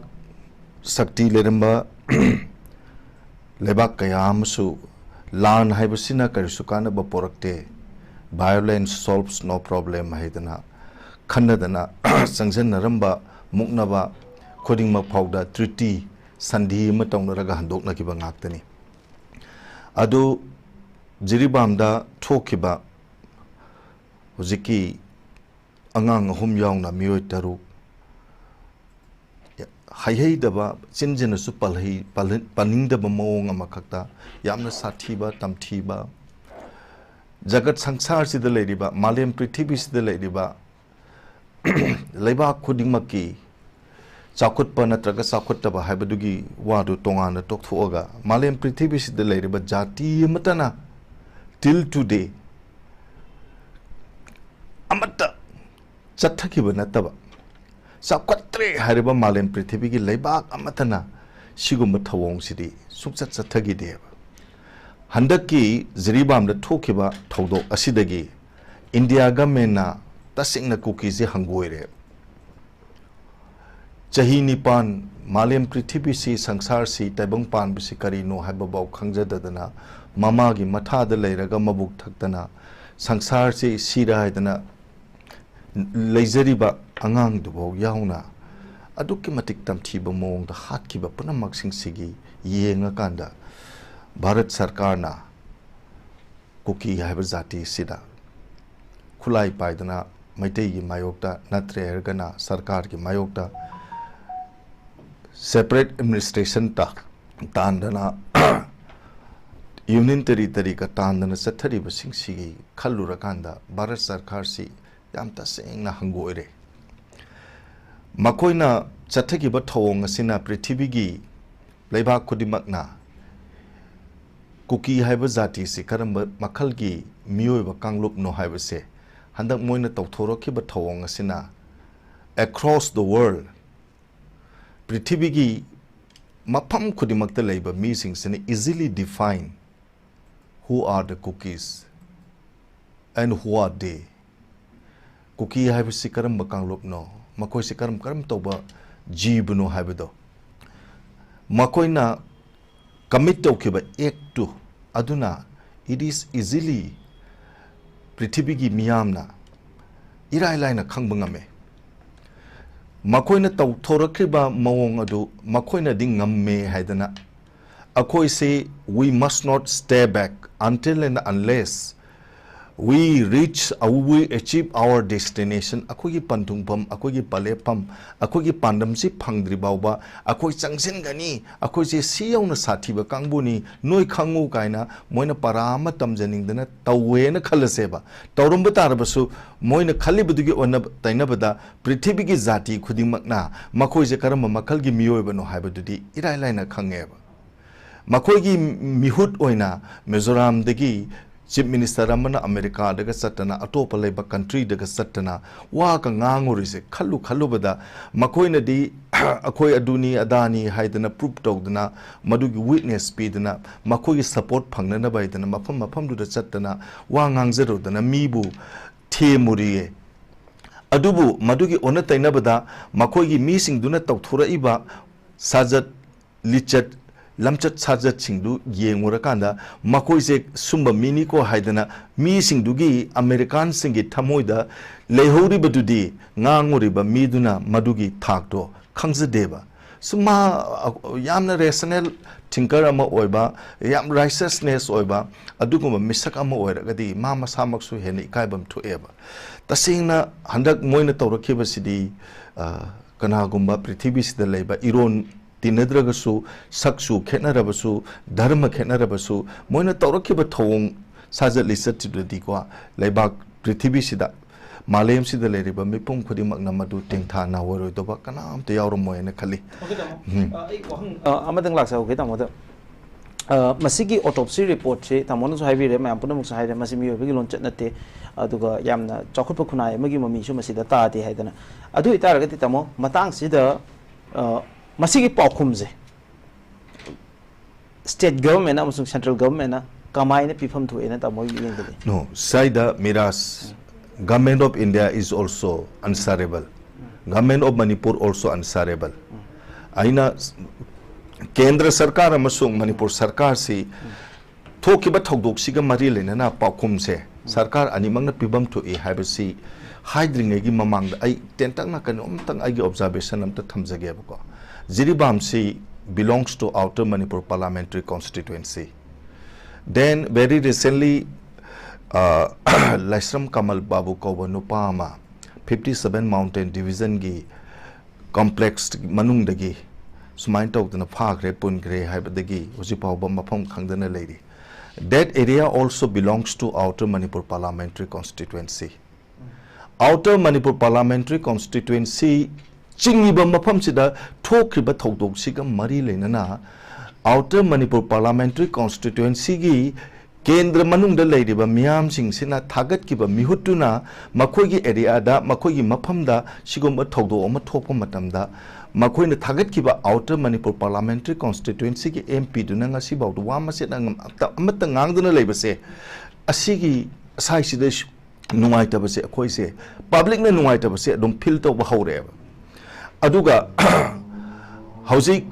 ꯁꯛꯇꯤ ꯂꯩꯔꯝꯕ ꯂꯩꯕꯥꯛ ꯀꯌꯥ ꯑꯃꯁꯨ ꯂꯥꯟ ꯍꯥꯏꯕꯁꯤꯅ ꯀꯔꯤꯁꯨ ꯀꯥꯟꯅꯕ ꯄꯣꯔꯛꯇꯦ, violence solves no problem ꯍꯥꯏꯗꯅ ꯈꯟꯅꯗꯅ ꯆꯪꯁꯤꯟꯅꯔꯝꯕ, ꯃꯨꯛꯅꯕ ꯈꯨꯗꯤꯡꯃꯛ ꯐꯥꯎꯗ treaty, ꯁꯟꯙꯤ ꯑꯃ ꯇꯧꯅꯔꯒ ꯍꯟꯗꯣꯛꯅꯈꯤꯕ ꯉꯥꯛꯇꯅꯤ꯫ ꯑꯗꯨ ꯖꯤꯔꯤꯕꯥꯝꯗ ꯊꯣꯛꯈꯤꯕ ꯍꯧꯖꯤꯛꯀꯤ ꯑꯉꯥꯡ ꯑꯍꯨꯝ ꯌꯥꯎꯅ ꯃꯤꯑꯣꯏ ꯇꯔꯨꯛ, ꯍꯩꯍꯩꯗꯕ, ꯆꯤꯟꯁꯤꯅꯁꯨ ꯄꯜꯍꯩ-, ꯄꯜꯍ-, ꯄꯟꯅꯤꯡꯗꯕ ꯃꯑꯣꯡ ꯑꯃꯈꯛꯇ, ꯌꯥꯝꯅ ꯁꯥꯊꯤꯕ, ꯇꯝꯊꯤꯕ, ꯖꯒꯠ ꯁꯪꯁꯥꯔꯁꯤꯗ ꯂꯩꯔꯤꯕ, ꯃꯥꯂꯦꯝ ꯄ꯭ꯔꯤꯊꯤꯕꯤꯁꯤꯗ ꯂꯩꯔꯤꯕ ꯂꯩꯕꯥꯛ ꯈꯨꯗꯤꯡꯃꯛꯀꯤ ꯆꯥꯎꯈꯠꯄ ꯅꯠꯇ꯭ꯔꯒ ꯆꯥꯎꯈꯠꯇꯕ ꯍꯥꯏꯕꯗꯨꯒꯤ ꯋꯥꯗꯨ ꯇꯣꯉꯥꯟꯅ ꯇꯣꯛꯊꯣꯛꯑꯒ, ꯃꯥꯂꯦꯝ ꯄ꯭ꯔꯤꯊꯤꯕꯤꯁꯤꯗ ꯂꯩꯔꯤꯕ ꯖꯥꯇꯤ ꯑꯃꯠꯇꯅ till today ꯑꯃꯠꯇ ꯆꯠꯊꯈꯤꯕ ꯅꯠꯇꯕ, ꯆꯥꯎꯈꯠꯇ꯭ꯔꯦ ꯍꯥꯏꯔꯤꯕ ꯃꯥꯂꯦꯝ ꯄ꯭ꯔꯤꯊꯤꯕꯤꯒꯤ ꯂꯩꯕꯥꯛ ꯑꯃꯠꯇꯅ ꯁꯤꯒꯨꯝꯕ ꯊꯧꯑꯣꯡꯁꯤꯗꯤ ꯁꯨꯡꯆꯠ ꯆꯠꯊꯈꯤꯗꯦꯕ꯫ ꯍꯟꯗꯛꯀꯤ ꯖꯤꯔꯤꯕꯥꯝꯗ ꯊꯣꯛꯈꯤꯕ ꯊꯧꯗꯣꯛ ꯑꯁꯤꯗꯒꯤ ꯏꯟꯗꯤꯌꯥ ꯒꯃꯦꯟꯅ ꯇꯁꯦꯡꯅ ꯀꯨꯀꯤꯁꯦ ꯍꯪꯒꯣꯏꯔꯦ꯫ ꯆꯍꯤ ꯅꯤꯄꯥꯟ ꯃꯥꯂꯦꯝ ꯄ꯭ꯔꯤꯊꯤꯕꯤꯁꯤ, ꯁꯪꯁꯥꯔꯁꯤ, ꯇꯥꯏꯕꯪ ꯄꯥꯟꯕꯁꯤ ꯀꯔꯤꯅꯣ ꯍꯥꯏꯕꯐꯥꯎ ꯈꯪꯖꯗꯗꯅ, ꯃꯃꯥꯒꯤ ꯃꯊꯥꯗ ꯂꯩꯔꯒ ꯃꯕꯨꯛ ꯊꯛꯇꯅ, ꯁꯪꯁꯥꯔꯁꯤ ꯁꯤꯔꯦ ꯍꯥꯏꯗꯅ ꯂꯩꯖꯔꯤꯕ ꯑꯉꯥꯡꯗꯨꯐꯥꯎ ꯌꯥꯎꯅ ꯑꯗꯨꯛꯀꯤ ꯃꯇꯤꯛ ꯇꯝꯊꯤꯕ ꯃꯑꯣꯡꯗ ꯍꯥꯠꯈꯤꯕ ꯄꯨꯝꯅꯃꯛꯁꯤꯡꯁꯤꯒꯤ ꯌꯦꯡꯉꯀꯥꯟꯗ, ꯚꯥꯔꯠ ꯁꯔꯀꯥꯔꯅ ꯀꯨꯀꯤ ꯍꯥꯏꯕ ꯖꯥꯇꯤꯁꯤꯗ ꯈꯨꯠꯂꯥꯏ ꯄꯥꯏꯗꯅ ꯃꯩꯇꯩꯒꯤ ꯃꯥꯌꯣꯛꯇ ꯅꯠꯇ꯭ꯔꯦ ꯍꯥꯏꯔꯒꯅ ꯁꯔꯀꯥꯔꯒꯤ ꯃꯥꯌꯣꯛꯇ separate administration ꯇ-, ꯇꯥꯟꯗꯅ, union territory ꯒ ꯇꯥꯟꯗꯅ ꯆꯠꯊꯔꯤꯕꯁꯤꯡꯁꯤꯒꯤ ꯈꯜꯂꯨꯔꯀꯥꯟꯗ ꯚꯥꯔꯠ ꯁꯔꯀꯥꯔꯁꯤ ꯌꯥꯝ ꯇꯁꯦꯡꯅ ꯍꯪꯒꯣꯏꯔꯦ꯫ ꯃꯈꯣꯏꯅ ꯆꯠꯊꯈꯤꯕ ꯊꯧꯑꯣꯡ ꯑꯁꯤꯅ ꯄ꯭ꯔꯤꯊꯤꯕꯤꯒꯤ ꯂꯩꯕꯥꯛ ꯈꯨꯗꯤꯡꯃꯛꯅ ꯀꯨꯀꯤ ꯍꯥꯏꯕ ꯖꯥꯇꯤꯁꯤ ꯀꯔꯝꯕ ꯃꯈꯜꯒꯤ ꯃꯤꯑꯣꯏꯕ ꯀꯥꯡꯂꯨꯞꯅꯣ ꯍꯥꯏꯕꯁꯦ ꯍꯟꯗꯛ ꯃꯣꯏꯅ ꯇꯧꯊꯣꯔꯛꯈꯤꯕ ꯊꯧꯑꯣꯡ ꯑꯁꯤꯅ across the world, ꯄ꯭ꯔꯤꯊꯤꯕꯤꯒꯤ ꯃꯐꯝ ꯈꯨꯗꯤꯡꯃꯛꯇ ꯂꯩꯕ ꯃꯤꯁꯤꯡꯁꯤꯅ easily define who are the Kukis and who are they. ꯀꯨꯀꯤ ꯍꯥꯏꯕꯁꯤ ꯀꯔꯝꯕ ꯀꯥꯡꯂꯨꯞꯅꯣ, ꯃꯈꯣꯏꯁꯤ ꯀꯔꯝ, ꯀꯔꯝ ꯇꯧꯕ ꯖꯤꯕꯅꯣ ꯍꯥꯏꯕꯗꯣ, ꯃꯈꯣꯏꯅ commit ꯇꯧꯈꯤꯕ act ꯇꯨ ꯑꯗꯨꯅ it is easily, ꯄ꯭ꯔꯤꯊꯤꯕꯤꯒꯤ ꯃꯤꯌꯥꯝꯅ ꯏꯔꯥꯏ ꯂꯥꯏꯅ ꯈꯪꯕ ꯉꯝꯃꯦ꯫ ꯃꯈꯣꯏꯅ ꯇꯧꯊꯣꯔꯛꯈꯤꯕ ꯃꯑꯣꯡ ꯑꯗꯨ ꯃꯈꯣꯏꯅꯗꯤ ꯉꯝꯃꯦ ꯍꯥꯏꯗꯅ ꯑꯩꯈꯣꯏꯁꯤ, we must not stay back until and unless We reach, uh, we achieve our destination. ꯑꯩꯈꯣꯏꯒꯤ ꯄꯟꯊꯨꯡꯐꯝ, ꯑꯩꯈꯣꯏꯒꯤ ꯄꯂꯦꯞꯐꯝ, ꯑꯩꯈꯣꯏꯒꯤ ꯄꯥꯟꯗꯝꯁꯤ ꯐꯪꯗ꯭ꯔꯤ ꯐꯥꯎꯕ ꯑꯩꯈꯣꯏ ꯆꯪꯁꯤꯟꯒꯅꯤ, ꯑꯩꯈꯣꯏꯁꯦ ꯁꯤ ꯌꯧꯅ ꯁꯥꯊꯤꯕ ꯀꯥꯡꯕꯨꯅꯤ, ꯅꯣꯏ ꯈꯪꯉꯨ ꯀꯥꯏꯅ ꯃꯣꯏꯅ ꯄꯔꯥ ꯑꯃ ꯇꯝꯖꯅꯤꯡꯗꯅ ꯇꯧꯋꯦꯅ ꯈꯜꯂꯁꯦꯕ꯫ ꯇꯧꯔꯝꯕ ꯇꯥꯔꯕꯁꯨ ꯃꯣꯏꯅ ꯈꯜꯂꯤꯕꯗꯨꯒꯤ ꯑꯣꯟꯅ ꯇꯩꯅꯕꯗ ꯄ꯭ꯔꯤꯊꯤꯕꯤꯒꯤ ꯖꯥꯇꯤ ꯈꯨꯗꯤꯡꯃꯛꯅ ꯃꯈꯣꯏꯁꯦ ꯀꯔꯝꯕ ꯃꯈꯜꯒꯤ ꯃꯤꯑꯣꯏꯕꯅꯣ ꯍꯥꯏꯕꯗꯨꯗꯤ ꯏꯔꯥꯏ ꯂꯥꯏꯅ ꯈꯪꯉꯦꯕ꯫ ꯃꯈꯣꯏꯒꯤ ꯃꯤꯍꯨꯠ ꯑꯣꯏꯅ ꯃꯤꯖꯣꯔꯥꯝꯗꯒꯤ Chief Minister ꯑꯃꯅ ꯑꯃꯦꯔꯤꯀꯥꯗꯒ ꯆꯠꯇꯅ, ꯑꯇꯣꯞꯄ ꯂꯩꯕꯥꯛ countryꯗꯒ ꯆꯠꯇꯅ ꯋꯥꯒ ꯉꯥꯡꯉꯨꯔꯤꯁꯦ ꯈꯜꯂꯨ ꯈꯜꯂꯨꯕꯗ, ꯃꯈꯣꯏꯅꯗꯤ ꯑꯩꯈꯣꯏ ꯑꯗꯨꯅꯤ ꯑꯗꯥꯅꯤ ꯍꯥꯏꯗꯅ prove ꯇꯧꯗꯅ, ꯃꯗꯨꯒꯤ witness ꯄꯤꯗꯅ, ꯃꯈꯣꯏꯒꯤ support ꯐꯪꯅꯅꯕ ꯍꯥꯏꯗꯅ ꯃꯐꯝ ꯃꯐꯝꯗꯨꯗ ꯆꯠꯇꯅ ꯋꯥ ꯉꯥꯡꯖꯔꯨꯗꯅ ꯃꯤꯕꯨ ꯊꯦꯝꯃꯨꯔꯤꯌꯦ꯫ ꯑꯗꯨꯕꯨ ꯃꯗꯨꯒꯤ ꯑꯣꯟꯅ ꯇꯩꯅꯕꯗ ꯃꯈꯣꯏꯒꯤ ꯃꯤꯁꯤꯡꯗꯨꯅ ꯇꯧꯊꯣꯔꯛꯏꯕ ꯁꯥꯖꯠ ꯂꯤꯆꯠ, ꯂꯝꯆꯠ ꯁꯥꯖꯠꯁꯤꯡꯗꯨ ꯌꯦꯡꯉꯨꯔꯀꯥꯟꯗ, ꯃꯈꯣꯏꯁꯦ ꯁꯨꯝꯕ ꯃꯤꯅꯤꯀꯣ ꯍꯥꯏꯗꯅ ꯃꯤꯁꯤꯡꯗꯨꯒꯤ, ꯑꯃꯦꯔꯤꯀꯥꯟꯁꯤꯡꯒꯤ ꯊꯃꯣꯏꯗ ꯂꯩꯍꯧꯔꯤꯕꯗꯨꯗꯤ ꯉꯥꯡꯉꯨꯔꯤꯕ ꯃꯤꯗꯨꯅ ꯃꯗꯨꯒꯤ ꯊꯥꯛꯇꯣ ꯈꯪꯖꯗꯦꯕ꯫ ꯁꯨꯝ ꯃꯥ, ꯑ, ꯌꯥꯝꯅ rational thinker ꯑꯃ ꯑꯣꯏꯕ, ꯌꯥꯝ righteousness ꯑꯣꯏꯕ ꯑꯗꯨꯒꯨꯝꯕ ꯃꯤꯁꯛ ꯑꯃ ꯑꯣꯏꯔꯒꯗꯤ ꯃꯥ ꯃꯁꯥꯃꯛꯁꯨ ꯍꯦꯟꯅ ꯏꯀꯥꯏꯐꯝ ꯊꯣꯛꯑꯦꯕ꯫ ꯇꯁꯦꯡꯅ ꯍꯟꯗꯛ ꯃꯣꯏꯅ ꯇꯧꯔꯛꯈꯤꯕꯁꯤꯗꯤ, ꯑ, ꯀꯅꯥꯒꯨꯝꯕ ꯄ꯭ꯔꯤꯊꯤꯕꯤꯁꯤꯗ ꯂꯩꯕ ꯏꯔꯣꯟ ꯇꯤꯟꯅꯗ꯭ꯔꯒꯁꯨ, ꯁꯛꯁꯨ ꯈꯦꯠꯅꯔꯕꯁꯨ, ꯙꯔꯃ ꯈꯦꯠꯅꯔꯕꯁꯨ, ꯃꯣꯏꯅ ꯇꯧꯔꯛꯈꯤꯕ ꯊꯧꯑꯣꯡ ꯁꯥꯖꯠ ꯂꯤꯆꯠꯁꯤꯗꯗꯤꯀꯣ, ꯂꯩꯕꯥꯛ ꯄ꯭ꯔꯤꯊꯤꯕꯤꯁꯤꯗ, ꯃꯥꯂꯦꯝꯁꯤꯗ ꯂꯩꯔꯤꯕ ꯃꯤꯄꯨꯝ ꯈꯨꯗꯤꯡꯃꯛꯅ ꯃꯗꯨ ꯇꯦꯡꯊꯥ ꯅꯥꯑꯣꯏꯔꯣꯏꯗꯕ ꯀꯅꯥꯝꯇ ꯌꯥꯎꯔꯝꯃꯣꯏ ꯍꯥꯏꯅ ꯈꯜꯂꯤ꯫ ꯑꯣꯀꯦ, ꯇꯥꯃꯣ꯫ ꯎꯝ꯫ ꯑ, ꯑꯩ ꯋꯥꯍꯪ, ꯑ, ꯑꯃꯇꯪ ꯂꯥꯛꯆꯍꯧꯒꯦ, ꯇꯥꯃꯣꯗ꯫ ꯑ, ꯃꯁꯤꯒꯤ autopsy reportꯁꯤ ꯇꯥꯃꯣꯅꯁꯨ ꯍꯥꯏꯕꯤꯔꯦ, ꯃꯌꯥꯝ ꯄꯨꯝꯅꯃꯛꯁꯨ ꯍꯥꯏꯔꯦ, ꯃꯁꯤ ꯃꯤꯑꯣꯏꯕꯒꯤ ꯂꯣꯟꯆꯠ ꯅꯠꯇꯦ, ꯑꯗꯨꯒ ꯌꯥꯝꯅ ꯆꯥꯎꯈꯠꯄ ꯈꯨꯟꯅꯥꯏ ꯑꯃꯒꯤ ꯃꯃꯤꯁꯨ ꯃꯁꯤꯗ ꯇꯥꯗꯦ ꯍꯥꯏꯗꯅ꯫ ꯑꯗꯨ ꯑꯣꯏꯇꯥꯔꯒꯗꯤ, ꯇꯥꯃꯣ, ꯃꯇꯥꯡꯁꯤꯗ, ꯑ, ꯃꯁꯤꯒꯤ ꯄꯥꯎꯈꯨꯝꯁꯦ state government ꯑꯃꯁꯨꯡ central governmentꯅ ꯀꯃꯥꯏꯅ ꯄꯤꯐꯝ ꯊꯣꯛꯑꯦꯅ ꯇꯥꯃꯣꯒꯤ ꯃꯤꯠꯌꯦꯡꯗꯗꯤ? No, ꯁ꯭ꯋꯥꯏꯗ ꯃꯤꯔꯥꯁ, Government of India is also answerable. Government of Manipur also answerable. ꯑꯩꯅ ꯀꯦꯟꯗ꯭ꯔ ꯁꯔꯀꯥꯔ ꯑꯃꯁꯨꯡ ꯃꯅꯤꯄꯨꯔ ꯁꯔꯀꯥꯔꯁꯤ ꯊꯣꯛꯈꯤꯕ ꯊꯧꯗꯣꯛꯁꯤꯒ ꯃꯔꯤ ꯂꯩꯅꯅ ꯄꯥꯎꯈꯨꯝꯁꯦ ꯁꯔꯀꯥꯔ ꯑꯅꯤꯃꯛꯅ ꯄꯤꯐꯝ ꯊꯣꯛꯏ ꯍꯥꯏꯕꯁꯤ ꯍꯥꯏꯗ꯭ꯔꯤꯉꯩꯒꯤ ꯃꯃꯥꯡꯗ ꯑꯩ ꯇꯦꯟꯇꯛꯅ ꯀꯩꯅꯣꯝꯇꯪ ꯑꯩꯒꯤ observation ꯑꯝꯇ ꯊꯝꯖꯒꯦꯕꯀꯣ꯫ ꯖꯤꯔꯤꯕꯥꯝꯁꯤ belongs to Outer Manipur Parliamentary Constituency. Then very recently, ꯑ, ꯂꯥꯏꯁ꯭ꯔꯝ ꯀꯃꯜ ꯕꯥꯕꯨ ꯀꯧꯕ ꯅꯨꯄꯥ ꯑꯃ fifty seven Mountain Division ꯒꯤ complex ꯃꯅꯨꯡꯗꯒꯤ ꯁꯨꯃꯥꯏꯅ ꯇꯧꯗꯅ ꯐꯥꯈ꯭ꯔꯦ, ꯄꯨꯟꯈ꯭ꯔꯦ ꯍꯥꯏꯕꯗꯒꯤ ꯍꯧꯖꯤꯛ ꯐꯥꯎꯕ ꯃꯐꯝ ꯈꯪꯗꯅ ꯂꯩꯔꯤ꯫ That area also belongs to Outer Manipur Parliamentary Constituency. Outer Manipur Parliamentary Constituency ꯆꯤꯡꯉꯤꯕ ꯃꯐꯝꯁꯤꯗ ꯊꯣꯛꯈ꯭ꯔꯤꯕ ꯊꯧꯗꯣꯛꯁꯤꯒ ꯃꯔꯤ ꯂꯩꯅꯅ Outer Manipur Parliamentary Constituency ꯒꯤ ꯀꯦꯟꯗ꯭ꯔ ꯃꯅꯨꯡꯗ ꯂꯩꯔꯤꯕ ꯃꯤꯌꯥꯝꯁꯤꯡꯁꯤꯅ ꯊꯥꯒꯠꯈꯤꯕ ꯃꯤꯍꯨꯠꯇꯨꯅ ꯃꯈꯣꯏꯒꯤ area ꯗ, ꯃꯈꯣꯏꯒꯤ ꯃꯐꯝꯗ ꯁꯤꯒꯨꯝꯕ ꯊꯧꯗꯣꯛ ꯑꯃ ꯊꯣꯛꯄ ꯃꯇꯝꯗ ꯃꯈꯣꯏꯅ ꯊꯥꯒꯠꯈꯤꯕ Outer Manipur Parliamentary Constituency ꯒꯤ M P ꯗꯨꯅ ꯉꯁꯤꯐꯥꯎꯗ ꯋꯥ ꯃꯆꯦꯠ ꯑꯃ-, ꯑꯃꯠꯇ ꯉꯥꯡꯗꯅ ꯂꯩꯕꯁꯦ, ꯑꯁꯤꯒꯤ ꯁ꯭ꯋꯥꯏꯁꯤꯗ ꯅꯨꯡꯉꯥꯏꯇꯕꯁꯦ, ꯑꯩꯈꯣꯏꯁꯦ, public ꯅ ꯅꯨꯡꯉꯥꯏꯇꯕꯁꯦ ꯑꯗꯨꯝ feel ꯇꯧꯕ ꯍꯧꯔꯛꯑꯦꯕ꯫ ꯑꯗꯨꯒ ꯍꯧꯖꯤꯛ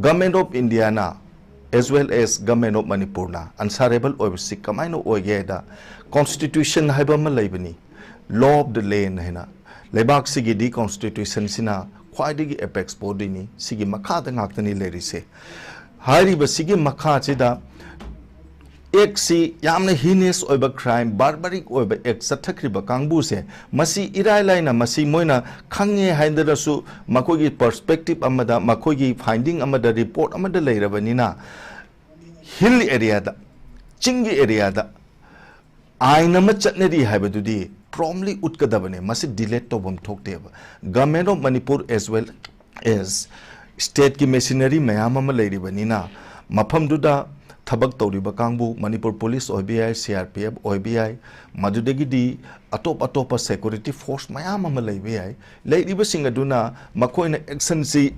Government of India ꯅ as well as Government of Manipur ꯅ answerable ꯑꯣꯏꯕꯁꯤ ꯀꯃꯥꯏꯅ ꯑꯣꯏꯒꯦ ꯍꯥꯏꯗ, Constitution ꯍꯥꯏꯕ ꯑꯃ ꯂꯩꯕꯅꯤ, Law of the Land ꯍꯥꯏꯅ꯫ ꯂꯩꯕꯥꯛꯁꯤꯒꯤꯗꯤ Constitution ꯁꯤꯅ ꯈ꯭ꯋꯥꯏꯗꯒꯤ apex body ꯅꯤ, ꯁꯤꯒꯤ ꯃꯈꯥꯗ ꯉꯥꯛꯇꯅꯤ ꯂꯩꯔꯤꯁꯦ꯫ ꯍꯥꯏꯔꯤꯕꯁꯤꯒꯤ ꯃꯈꯥꯁꯤꯗ act ꯁꯤ ꯌꯥꯝꯅ heinous ꯑꯣꯏꯕ crime, barbaric ꯑꯣꯏꯕ act ꯆꯠꯊꯈ꯭ꯔꯤꯕ ꯀꯥꯡꯕꯨꯁꯦ, ꯃꯁꯤ ꯏꯔꯥꯏ ꯂꯥꯏꯅ ꯃꯁꯤ ꯃꯣꯏꯅ ꯈꯪꯉꯦ ꯍꯥꯏꯗ꯭ꯔꯁꯨ, ꯃꯈꯣꯏꯒꯤ perspective ꯑꯃꯗ, ꯃꯈꯣꯏꯒꯤ finding ꯑꯃꯗ, report ꯑꯃꯗ ꯂꯩꯔꯕꯅꯤꯅ, hill area ꯗ, ꯆꯤꯡꯒꯤ area ꯗ ꯑꯥꯏꯟ ꯑꯃ ꯆꯠꯅꯔꯤ ꯍꯥꯏꯕꯗꯨꯗꯤ promptly ꯎꯠꯀꯗꯕꯅꯦ꯫ ꯃꯁꯤ delete ꯇꯧꯐꯝ ꯊꯣꯛꯇꯦꯕ꯫ Government of Manipur as well as state ꯀꯤ machinery ꯃꯌꯥꯝ ꯑꯃ ꯂꯩꯔꯤꯕꯅꯤꯅ, ꯃꯐꯝꯗꯨꯗ ꯊꯕꯛ ꯇꯧꯔꯤꯕ ꯀꯥꯡꯕꯨ, Manipur Police ꯑꯣꯏꯕ ꯌꯥꯏ, C R P F ꯑꯣꯏꯕ ꯌꯥꯏ, ꯃꯗꯨꯗꯒꯤꯗꯤ ꯑꯇꯣꯞ ꯑꯇꯣꯞꯄ security force ꯃꯌꯥꯝ ꯑꯃ ꯂꯩꯕ ꯌꯥꯏ꯫ ꯂꯩꯔꯤꯕꯁꯤꯡ ꯑꯗꯨꯅ ꯃꯈꯣꯏꯅ action ꯁꯤ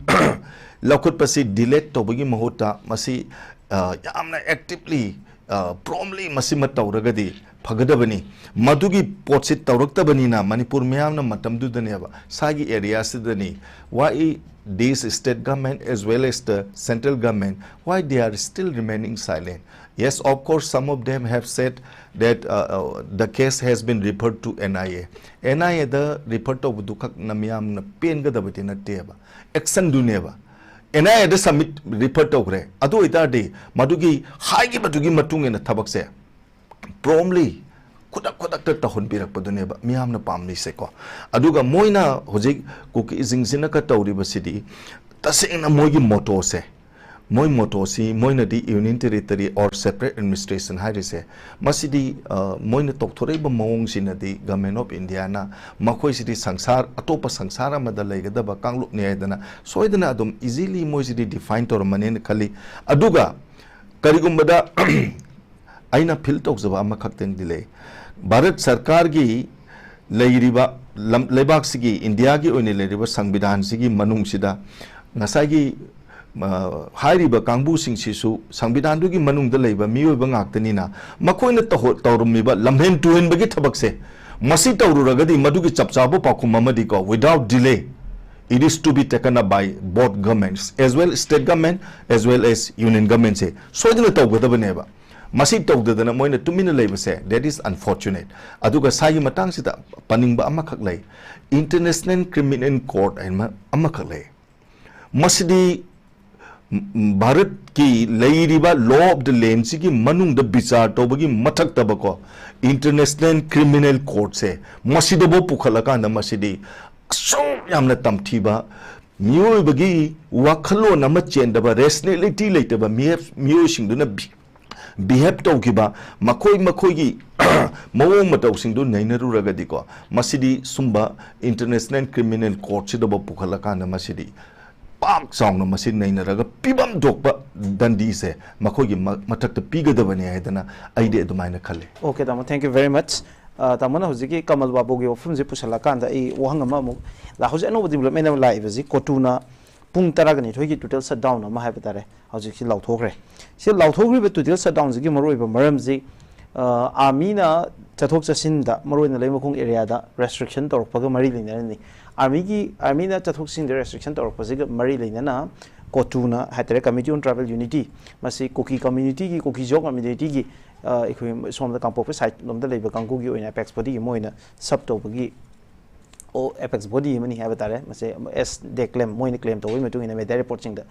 ꯂꯧꯈꯠꯄꯁꯤ delete ꯇꯧꯕꯒꯤ ꯃꯍꯨꯠꯇ ꯃꯁꯤ, ꯑ, ꯌꯥꯝꯅ actively, ꯑ, promptly ꯃꯁꯤꯃ ꯇꯧꯔꯒꯗꯤ ꯐꯒꯗꯕꯅꯤ꯫ ꯃꯗꯨꯒꯤ ꯄꯣꯠꯁꯤ ꯇꯧꯔꯛꯇꯕꯅꯤꯅ ꯃꯅꯤꯄꯨꯔ ꯃꯤꯌꯥꯝꯅ ꯃꯇꯝꯗꯨꯗꯅꯦꯕ, ꯁꯥꯒꯤ area Sydney, why this state government as well as the central government, why they are still remaining silent? Yes, of course, some of them have said that, uh, uh, the case has been referred to N I A. N I A the refer ꯇꯧꯕꯗꯨ ꯈꯛꯅ ꯃꯤꯌꯥꯝꯅ ꯄꯦꯟꯒꯗꯕꯗꯤ ꯅꯠꯇꯦꯕ, action ꯗꯨꯅꯦꯕ꯫ N I A the submit, refer ꯇꯧꯈ꯭ꯔꯦ, ꯑꯗꯨ ꯑꯣꯏꯇꯥꯔꯗꯤ ꯃꯗꯨꯒꯤ ꯍꯥꯏꯈꯤꯕꯗꯨꯒꯤ ꯃꯇꯨꯡ ꯏꯟꯅ ꯊꯕꯛꯁꯦ promptly ꯈꯨꯗꯛ ꯈꯨꯗꯛꯇ ꯇꯧꯍꯟꯕꯤꯔꯛꯄꯗꯨꯅꯦꯕ ꯃꯤꯌꯥꯝꯅ ꯄꯥꯝꯂꯤꯁꯦꯀꯣ꯫ ꯑꯗꯨꯒ ꯃꯣꯏꯅ ꯍꯧꯖꯤꯛ ꯀꯨꯀꯤꯁꯤꯡꯁꯤꯅꯒ ꯇꯧꯔꯤꯕꯁꯤꯗꯤ ꯇꯁꯦꯡꯅ ꯃꯣꯏꯒꯤ ꯃꯣꯇꯣꯁꯦ, ꯃꯣꯏ ꯃꯣꯇꯣꯁꯤ ꯃꯣꯏꯅꯗꯤ Union Territory or Separate Administration ꯍꯥꯏꯔꯤꯁꯦ, ꯃꯁꯤꯗꯤ, ꯑ, ꯃꯣꯏꯅ ꯇꯧꯊꯣꯔꯛꯏꯕ ꯃꯑꯣꯡꯁꯤꯅꯗꯤ Government of Indiaꯅ ꯃꯈꯣꯏꯁꯤꯗꯤ ꯁꯪꯁꯥꯔ, ꯑꯇꯣꯞꯄ ꯁꯪꯁꯥꯔ ꯑꯃꯗ ꯂꯩꯒꯗꯕ ꯀꯥꯡꯂꯨꯞꯅꯤ ꯍꯥꯏꯗꯅ ꯁꯣꯏꯗꯅ ꯑꯗꯨꯝ easily ꯃꯣꯏꯁꯤꯗꯤ define ꯇꯧꯔꯝꯃꯅꯤꯅ ꯈꯜꯂꯤ꯫ ꯑꯗꯨꯒ ꯀꯔꯤꯒꯨꯝꯕꯗ ꯑꯩꯅ feel ꯇꯧꯖꯕ ꯑꯃꯈꯛꯇꯪꯗꯤ ꯂꯩ꯫ ꯚꯥꯔꯠ ꯁꯔꯀꯥꯔꯒꯤ ꯂꯩꯔꯤꯕ ꯂꯝ-, ꯂꯩꯕꯥꯛꯁꯤꯒꯤ, ꯏꯟꯗꯤꯌꯥꯒꯤ ꯑꯣꯏꯅ ꯂꯩꯔꯤꯕ ꯁꯪꯕꯤꯙꯥꯟꯁꯤꯒꯤ ꯃꯅꯨꯡꯁꯤꯗ ꯉꯁꯥꯏꯒꯤ, ꯑ, ꯍꯥꯏꯔꯤꯕ ꯀꯥꯡꯕꯨꯁꯤꯡꯁꯤꯁꯨ ꯁꯪꯕꯤꯙꯥꯟꯗꯨꯒꯤ ꯃꯅꯨꯡꯗ ꯂꯩꯕ ꯃꯤꯑꯣꯏꯕ ꯉꯥꯛꯇꯅꯤꯅ ꯃꯈꯣꯏꯅ ꯇꯧꯍꯣ-, ꯇꯧꯔꯝꯃꯤꯕ ꯂꯝꯍꯦꯟ ꯇꯨꯍꯦꯟꯕꯒꯤ ꯊꯕꯛꯁꯦ, ꯃꯁꯤ ꯇꯧꯔꯨꯔꯒꯗꯤ ꯃꯗꯨꯒꯤ ꯆꯞ ꯆꯥꯕ ꯄꯥꯎꯈꯨꯝ ꯑꯃꯗꯤꯀꯣ, without delay, it is to be taken up by both governments, as well state government, as well as union government ꯁꯦ ꯁꯣꯏꯗꯅ ꯇꯧꯒꯗꯕꯅꯦꯕ꯫ ꯃꯁꯤ ꯇꯧꯗꯗꯅ ꯃꯣꯏꯅ ꯇꯨꯃꯤꯟꯅ ꯂꯩꯕꯁꯦ, that is unfortunate꯫ ꯑꯗꯨꯒ ꯁꯥꯏꯒꯤ ꯃꯇꯥꯡꯁꯤꯗ ꯄꯟꯅꯤꯡꯕ ꯑꯃꯈꯛ ꯂꯩ, International Criminal Court ꯍꯥꯏꯅ ꯑꯃꯈꯛ ꯂꯩ꯫ ꯃꯁꯤꯗꯤ, ꯎꯝ, ꯚꯥꯔꯠꯀꯤ ꯂꯩꯔꯤꯕ law of the land ꯁꯤꯒꯤ ꯃꯅꯨꯡꯗ ꯕꯤꯆꯥꯔ ꯇꯧꯕꯒꯤ ꯃꯊꯛꯇꯕꯀꯣ, International Criminal Court ꯁꯦ ꯃꯁꯤꯗꯐꯥꯎ ꯄꯨꯈꯠꯂꯀꯥꯟꯗ ꯃꯁꯤꯗꯤ ꯑꯁꯨꯛ ꯌꯥꯝꯅ ꯇꯝꯊꯤꯕ, ꯃꯤꯑꯣꯏꯕꯒꯤ ꯋꯥꯈꯜꯂꯣꯟ ꯑꯃ ꯆꯦꯟꯗꯕ, rationality ꯂꯩꯇꯕ ꯃꯤꯑꯣꯏ-, ꯃꯤꯑꯣꯏꯁꯤꯡꯗꯨꯅ ꯕꯤ-, behave ꯇꯧꯈꯤꯕ, ꯃꯈꯣꯏ ꯃꯈꯣꯏꯒꯤ ꯃꯑꯣꯡ ꯃꯇꯧꯁꯤꯡꯗꯨ ꯅꯩꯅꯔꯨꯔꯒꯗꯤꯀꯣ, ꯃꯁꯤꯗꯤ ꯁꯨꯝꯕ International Criminal Court ꯁꯤꯗꯕꯨ ꯄꯨꯈꯠꯂꯀꯥꯟꯗ ꯃꯁꯤꯗꯤ ꯄꯥꯛ ꯆꯥꯎꯅ ꯃꯁꯤ ꯅꯩꯅꯔꯒ ꯄꯤꯐꯝ ꯊꯣꯛꯄ ꯗꯟꯗꯤꯁꯦ ꯃꯈꯣꯏꯒꯤ ꯃ-, ꯃꯊꯛꯇ ꯄꯤꯒꯗꯕꯅꯤ ꯍꯥꯏꯗꯅ ꯑꯩꯗꯤ ꯑꯗꯨꯃꯥꯏꯅ ꯈꯜꯂꯤ꯫ Okay, ꯇꯥꯃꯣ, thank you very much꯫ ꯑ, ꯇꯥꯃꯣꯅ ꯍꯧꯖꯤꯛꯀꯤ ꯀꯃꯜ ꯕꯥꯕꯨꯒꯤ ꯋꯥꯐꯝꯁꯦ ꯄꯨꯁꯜꯂꯀꯥꯟꯗ ꯑꯩ ꯋꯥꯍꯪ ꯑꯃ ꯑꯃꯨꯛ ꯂꯥ-, ꯍꯧꯖꯤꯛ ꯑꯅꯧꯕ development ꯑꯃ ꯂꯥꯛꯏꯕꯁꯤ, ꯀꯣꯇꯨꯅ ꯄꯨꯡ ꯇꯔꯥꯒ ꯅꯤꯊꯣꯏꯒꯤ total shutdown ꯑꯃ ꯍꯥꯏꯕ ꯇꯥꯔꯦ, ꯍꯧꯖꯤꯛꯁꯤ ꯂꯥꯎꯊꯣꯛꯈ꯭ꯔꯦ꯫ ꯁꯤ ꯂꯥꯎꯊꯣꯛꯈ꯭ꯔꯤꯕ total shutdown ꯁꯤꯒꯤ ꯃꯔꯨꯑꯣꯏꯕ ꯃꯔꯝꯁꯤ, ꯑ, army ꯅ ꯆꯠꯊꯣꯛ ꯆꯠꯁꯤꯟꯗ, ꯃꯔꯨꯑꯣꯏꯅ ꯂꯩꯃꯈꯣꯡ area ꯗ restriction ꯇꯧꯔꯛꯄꯒ ꯃꯔꯤ ꯂꯩꯅꯔꯅꯤ꯫ Army ꯒꯤ, army ꯅ ꯆꯠꯊꯣꯛ ꯆꯠꯁꯤꯟꯗ restriction ꯇꯧꯔꯛꯄꯁꯤꯒ ꯃꯔꯤ ꯂꯩꯅꯅ ꯀꯣꯇꯨꯅ ꯍꯥꯏꯇꯥꯔꯦ, Committee on Tribal Unity, ꯃꯁꯤ ꯀꯨꯀꯤ community ꯒꯤ, ꯀꯨꯀꯤ ꯖꯣ community ꯒꯤ, ꯑ, ꯑꯩꯈꯣꯏ ꯁꯣꯝꯗ ꯀꯥꯡꯄꯣꯛꯄꯤ side ꯂꯣꯝꯗ ꯂꯩꯕ ꯀꯥꯡꯕꯨꯒꯤ ꯑꯣꯏꯅ apex body ꯒꯤ ꯃꯣꯏꯅ sub ꯇꯧꯕꯒꯤ, ꯑꯣ, apex body ꯑꯃꯅꯤ ꯍꯥꯏꯕ ꯇꯥꯔꯦ꯫ ꯃꯁꯤ as they claim, ꯃꯣꯏꯅ claim ꯇꯧꯕꯒꯤ ꯃꯇꯨꯡ ꯏꯟꯅ media report ꯁꯤꯡꯗ꯫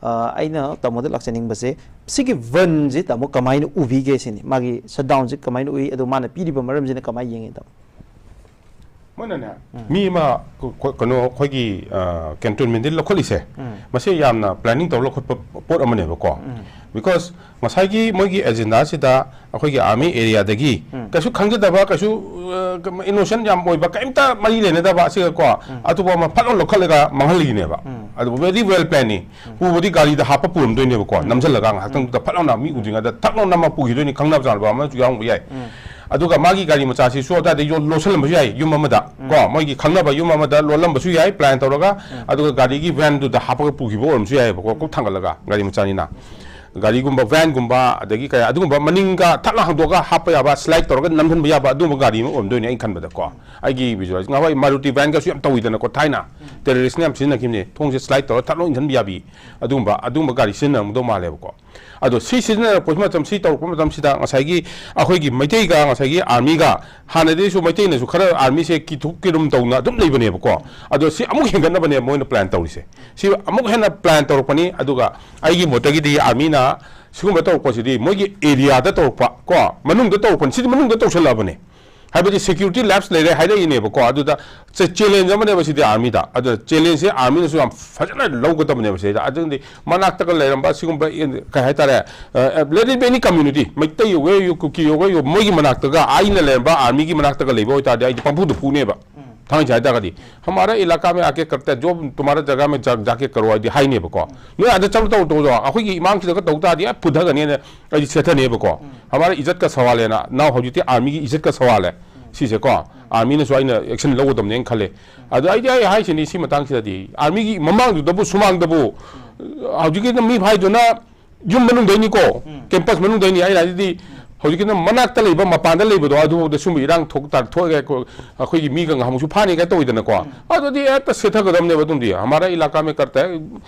ꯑ, ꯑꯩꯅ ꯇꯥꯃꯣꯗ ꯂꯥꯛꯆꯅꯤꯡꯕꯁꯦ, ꯁꯤꯒꯤ ꯕꯟꯁꯦ ꯇꯥꯃꯣ ꯀꯃꯥꯏꯅ ꯎꯕꯤꯒꯦ ꯁꯤꯅꯤ? ꯃꯥꯒꯤ ꯁꯠꯗꯥꯎꯟꯁꯦ ꯀꯃꯥꯏꯅ ꯎꯏ? ꯑꯗꯣ ꯃꯥꯅ ꯄꯤꯔꯤꯕ ꯃꯔꯝꯁꯤꯅ ꯀꯃꯥꯏꯅ ꯌꯦꯡꯉꯤ, ꯇꯥꯃꯣ? ꯃꯣꯏꯅꯅꯦ, ꯃꯤ ꯑꯃ ꯀ-, ꯀ-, ꯀꯩꯅꯣ, ꯑꯩꯈꯣꯏꯒꯤ ꯀꯦꯟꯇꯣꯟꯃꯦꯟꯗꯒꯤ ꯂꯧꯈꯠꯂꯤꯁꯦ, ꯃꯁꯤ ꯌꯥꯝꯅ ꯄ꯭ꯂꯥꯅꯤꯡ ꯇꯧꯔ ꯂꯧꯈꯠꯄ ꯄꯣꯠ ꯑꯃꯅꯦꯕꯀꯣ꯫ ꯕꯤꯀꯣꯖ ꯉꯁꯥꯏꯒꯤ ꯃꯣꯏꯒꯤ ꯑꯦꯖꯦꯟꯗꯥꯁꯤꯗ ꯑꯩꯈꯣꯏꯒꯤ ꯑꯥꯔꯃꯤ ꯑꯦꯔꯤꯌꯥꯗꯒꯤ ꯀꯩꯁꯨ ꯈꯪꯖꯗꯕ, ꯀꯩꯁꯨ ꯏꯅꯣꯁꯦꯟ ꯌꯥꯝ ꯑꯣꯏꯕ, ꯀꯔꯤꯝꯇ ꯃꯔꯤ ꯂꯩꯅꯗꯕ ꯑꯁꯤꯒꯀꯣ, ꯑꯇꯣꯞꯄ ꯑꯃ ꯐꯠ ꯂꯥꯎꯅ ꯂꯧꯈꯠꯂꯒ ꯃꯥꯡꯍꯜꯂꯤꯅꯦꯕ꯫ ꯑꯗꯨ ꯕꯦꯔꯤ ꯋꯦꯜ ꯄ꯭ꯂꯥꯟꯅꯤ꯫ ꯄꯨꯕꯗꯤ ꯒꯥꯔꯤꯗ ꯍꯥꯞꯄ ꯄꯨꯔꯝꯗꯣꯏꯅꯦꯕꯀꯣ, ꯅꯝꯁꯤꯜꯂꯒ ꯉꯥꯏꯍꯥꯛꯇꯪꯗꯨꯗ ꯐꯠ ꯂꯥꯎꯅ ꯃꯤ ꯎꯗ꯭ꯔꯤꯉꯩꯗ ꯊꯛ ꯂꯥꯎꯅ ꯅꯝꯃ ꯄꯨꯈꯤꯗꯣꯏꯅꯤ, ꯈꯪꯅꯕ ꯆꯥꯟꯅꯕ ꯑꯃꯁꯨ ꯌꯥꯎꯔꯝꯕ ꯌꯥꯏ꯫ ꯑꯗꯨꯒ ꯃꯥꯒꯤ ꯒꯥꯔꯤ ꯃꯆꯥꯁꯤꯁꯨ ꯑꯗꯨꯋꯥꯏꯗ ꯌꯣ-, ꯂꯣꯠꯁꯜꯂꯝꯕꯁꯨ ꯌꯥꯏ, ꯌꯨꯝ ꯑꯃꯗ ꯀꯣ, ꯃꯣꯏꯒꯤ ꯈꯪꯅꯕ ꯌꯨꯝ ꯑꯃꯗ ꯂꯣꯜꯂꯝꯕꯁꯨ ꯌꯥꯏ, ꯄ꯭ꯂꯥꯟ ꯇꯧꯔꯒ꯫ ꯑꯗꯨꯒ ꯒꯥꯔꯤꯒꯤ ꯚꯦꯟꯗꯨꯗ ꯍꯥꯞꯄꯒ ꯄꯨꯈꯤꯕ ꯑꯣꯏꯔꯝꯕꯁꯨ ꯌꯥꯏꯑꯕꯀꯣ, ꯀꯣꯛ ꯊꯥꯡꯒꯠꯂꯒ, ꯒꯥꯔꯤ ꯃꯆꯥꯅꯤꯅ꯫ ꯒꯥꯔꯤꯒꯨꯝꯕ, ꯚꯦꯟꯒꯨꯝꯕ, ꯑꯗꯒꯤ ꯀꯌꯥ ꯑꯗꯨꯒꯨꯝꯕ ꯃꯅꯤꯡꯒ ꯊꯛ ꯂꯥꯎ ꯍꯥꯡꯗꯣꯛꯑꯒ ꯍꯥꯞꯄ ꯌꯥꯕ, ꯁ꯭ꯂꯥꯏꯗ ꯇꯧꯔꯒ ꯅꯝꯍꯟꯕ ꯌꯥꯕ ꯑꯗꯨꯒꯨꯝꯕ ꯒꯥꯔꯤ ꯑꯃ ꯑꯣꯏꯔꯝꯗꯣꯏꯅꯦ ꯑꯩꯅ ꯈꯟꯕꯗꯀꯣ꯫ ꯑꯩꯒꯤ ꯚꯤꯖꯨꯋꯦꯜ, ꯉꯍꯥꯟꯋꯥꯏ ꯃꯥꯔꯨꯇꯤ ꯚꯦꯟꯒꯁꯨ ꯌꯥꯝ ꯇꯧꯋꯤꯗꯅꯀꯣ ꯊꯥꯏꯅ, ꯇꯦꯔꯣꯔꯤꯁꯅ ꯌꯥꯝ ꯁꯤꯖꯤꯟꯅꯈꯤꯕꯅꯦ, ꯊꯣꯡꯁꯦ ꯁ꯭ꯂꯥꯏꯗ ꯇꯧꯔꯒ ꯊꯛ ꯂꯥꯎ ꯏꯟꯁꯤꯟꯕ ꯌꯥꯕꯤ꯫ ꯑꯗꯨꯒꯨꯝꯕ, ꯑꯗꯨꯒꯨꯝꯕ ꯒꯥꯔꯤ ꯁꯤꯖꯤꯟꯅꯔꯝꯒꯗꯧ ꯃꯥꯜꯂꯦꯕꯀꯣ꯫ ꯑꯗꯣ ꯁꯤ ꯁꯤꯖꯤꯟꯅꯔꯛꯄ ꯃꯇꯝ, ꯁꯤ ꯇꯧꯔꯛꯄ ꯃꯇꯝꯁꯤꯗ ꯉꯁꯥꯏꯒꯤ ꯑꯩꯈꯣꯏꯒꯤ ꯃꯩꯇꯩꯒ ꯉꯁꯥꯏꯒꯤ ꯑꯥꯔꯃꯤꯒ, ꯍꯥꯟꯅꯗꯒꯤꯁꯨ ꯃꯩꯇꯩꯅꯁꯨ ꯈꯔ ꯑꯥꯔꯃꯤꯁꯦ ꯀꯤꯊꯨꯛ ꯀꯤꯔꯨꯝ ꯇꯧꯅ ꯑꯗꯨꯝ ꯂꯩꯕꯅꯦꯕꯀꯣ꯫ ꯑꯗꯣ ꯁꯤ ꯑꯃꯨꯛ ꯍꯦꯟꯒꯠꯅꯕꯅꯦ ꯃꯣꯏꯅ ꯄ꯭ꯂꯥꯟ ꯇꯧꯔꯤꯁꯦ꯫ ꯁꯤ ꯑꯃꯨꯛ ꯍꯦꯟꯅ ꯄ꯭ꯂꯥꯟ ꯇꯧꯔꯛꯄꯅꯤ꯫ ꯑꯗꯨꯒ ꯑꯩꯒꯤ ꯃꯣꯠꯇꯒꯤꯗꯤ ꯑꯥꯔꯃꯤꯅ ꯁꯤꯒꯨꯝꯕ ꯇꯧꯔꯛꯄꯁꯤꯗꯤ ꯃꯣꯏꯒꯤ ꯑꯦꯔꯤꯌꯥꯗ ꯇꯧꯔꯛꯄ ꯀꯣ, ꯃꯅꯨꯡꯗ ꯇꯧꯔꯛꯄꯅꯤ꯫ ꯁꯤꯗꯤ ꯃꯅꯨꯡꯗ ꯇꯧꯁꯜꯂꯛꯑꯕꯅꯦ꯫ ꯍꯥꯏꯕꯗꯤ ꯁꯦꯀ꯭ꯌꯨꯔꯤꯇꯤ ꯂꯦꯞꯁ ꯂꯩꯔꯦ ꯍꯥꯏꯔꯛꯏꯅꯦꯕꯀꯣ꯫ ꯑꯗꯨꯗ ꯆꯦ-, ꯆꯦꯂꯦꯟꯖ ꯑꯃꯅꯦꯕ ꯁꯤꯗꯤ ꯑꯥꯔꯃꯤꯗ꯫ ꯑꯗꯨꯅ ꯆꯦꯂꯦꯟꯖꯁꯦ ꯑꯥꯔꯃꯤꯅꯁꯨ ꯌꯥꯝ ꯐꯖꯅ ꯂꯧꯒꯗꯕꯅꯦꯕ ꯁꯤꯗ꯫ ꯑꯗꯨꯅꯗꯤ ꯃꯅꯥꯛꯇꯒ ꯂꯩꯔꯝꯕ ꯁꯤꯒꯨꯝꯕ ꯏꯟ-, ꯀꯩ ꯍꯥꯏꯇꯥꯔꯦ, ꯑ, let it be any community, Meitei ꯑꯣꯏꯒꯦꯔꯥ, ꯀꯨꯀꯤ ꯑꯣꯏꯒꯦꯔꯥ, ꯃꯣꯏꯒꯤ ꯃꯅꯥꯛꯇꯒ, ꯑꯩꯅ ꯂꯩꯔꯝꯕ ꯑꯥꯔꯃꯤꯒꯤ ꯃꯅꯥꯛꯇꯒ ꯂꯩꯕ ꯑꯣꯏꯇꯥꯔꯗꯤ ꯑꯩꯗꯤ ꯄꯪꯐꯨꯗ ꯐꯨꯅꯦꯕ꯫ ꯊꯥꯡꯃꯩ ꯁꯦꯡꯅ ꯍꯥꯏ ꯇꯥꯔꯒꯗꯤ, "ꯍꯃꯥꯔꯥ ꯏꯂꯥꯀꯥ ꯃꯦ ꯑꯥꯀꯦ ꯀꯔꯇꯦ, ꯖꯣ ꯇꯨꯃꯥꯔꯥ ꯖꯒꯥ ꯃꯦ ꯖꯥ-, ꯖꯥꯀꯦ ꯀꯔꯣ" ꯍꯥꯏꯗꯤ ꯍꯥꯏꯅꯦꯕꯀꯣ꯫ "ꯅꯣꯏ ꯑꯥꯗ ꯆꯠꯂꯨ, ꯇꯧ, ꯇꯧ, ꯇꯧ, ꯑꯩꯈꯣꯏꯒꯤ ꯏꯃꯥꯡꯁꯤꯗꯒ ꯇꯧ ꯇꯥꯔꯗꯤ ꯑꯦ ꯐꯨꯊꯒꯅꯤꯅ ꯑꯩꯗꯤ ꯁꯦꯠꯊꯅꯦꯕꯀꯣ꯫ ꯍꯃꯥꯔꯥ ꯏꯖꯠ ꯀ ꯁꯋꯥꯜ ꯍꯦꯅ, ꯅꯥꯎ ꯍꯧꯖꯤꯛꯇꯤ ꯑꯥꯔꯃꯤꯒꯤ ꯏꯖꯠ ꯀ ꯁꯋꯥꯜ ꯍꯦ ꯁꯤꯁꯦꯀꯣ꯫ ꯑꯥꯔꯃꯤꯅꯁꯨ ꯑꯩꯅ ꯑꯦꯛꯁꯟ ꯂꯧꯒꯗꯕꯅꯦꯅ ꯈꯜꯂꯦ꯫ ꯑꯗꯣ ꯑꯩꯗꯤ ꯑꯩ ꯍꯥꯏꯁꯤꯅꯤ ꯁꯤ ꯃꯇꯥꯡꯁꯤꯗꯗꯤ, ꯑꯥꯔꯃꯤꯒꯤ ꯃꯃꯥꯡꯗꯨꯗꯕꯨ, ꯁꯨꯃꯥꯡꯗꯕꯨ, ꯍꯧꯖꯤꯛꯀꯤ ꯃꯤ ꯐꯥꯏꯗꯨꯅ ꯌꯨꯝ ꯃꯅꯨꯡꯗꯩꯅꯤꯀꯣ, ꯀꯦꯝꯄꯁ ꯃꯅꯨꯡꯗꯩꯅꯤ꯫ ꯑꯩꯅ ꯍꯥꯏꯗꯤ ꯍꯧꯖꯤꯛꯀꯤ ꯅꯪ ꯃꯅꯥꯛꯇ ꯂꯩꯕ, ꯃꯄꯥꯟꯗ ꯂꯩꯕꯗꯣ, ꯑꯗꯨꯐꯥꯎꯗ ꯁꯨꯝꯕ ꯏꯔꯥꯡ ꯊꯣꯛ ꯇꯥ-, ꯊꯣꯛꯑꯒ ꯑꯩꯈꯣꯏ-, ꯑꯩꯈꯣꯏꯒꯤ ꯃꯤꯒ ꯉꯍꯥꯃꯨꯛꯁꯨ ꯐꯥꯅꯤꯒꯥꯏ ꯇꯧꯋꯤꯗꯅꯀꯣ꯫ ꯑꯗꯨꯗꯤ ꯍꯦꯛꯇ ꯁꯦꯠꯊꯒꯗꯕꯅꯦꯕ꯫ ꯑꯗꯨꯝꯗꯤ ꯍꯃꯥꯔꯥ ꯏꯂꯥꯀꯥ ꯃꯦ ꯀꯔꯇ ꯍꯦ,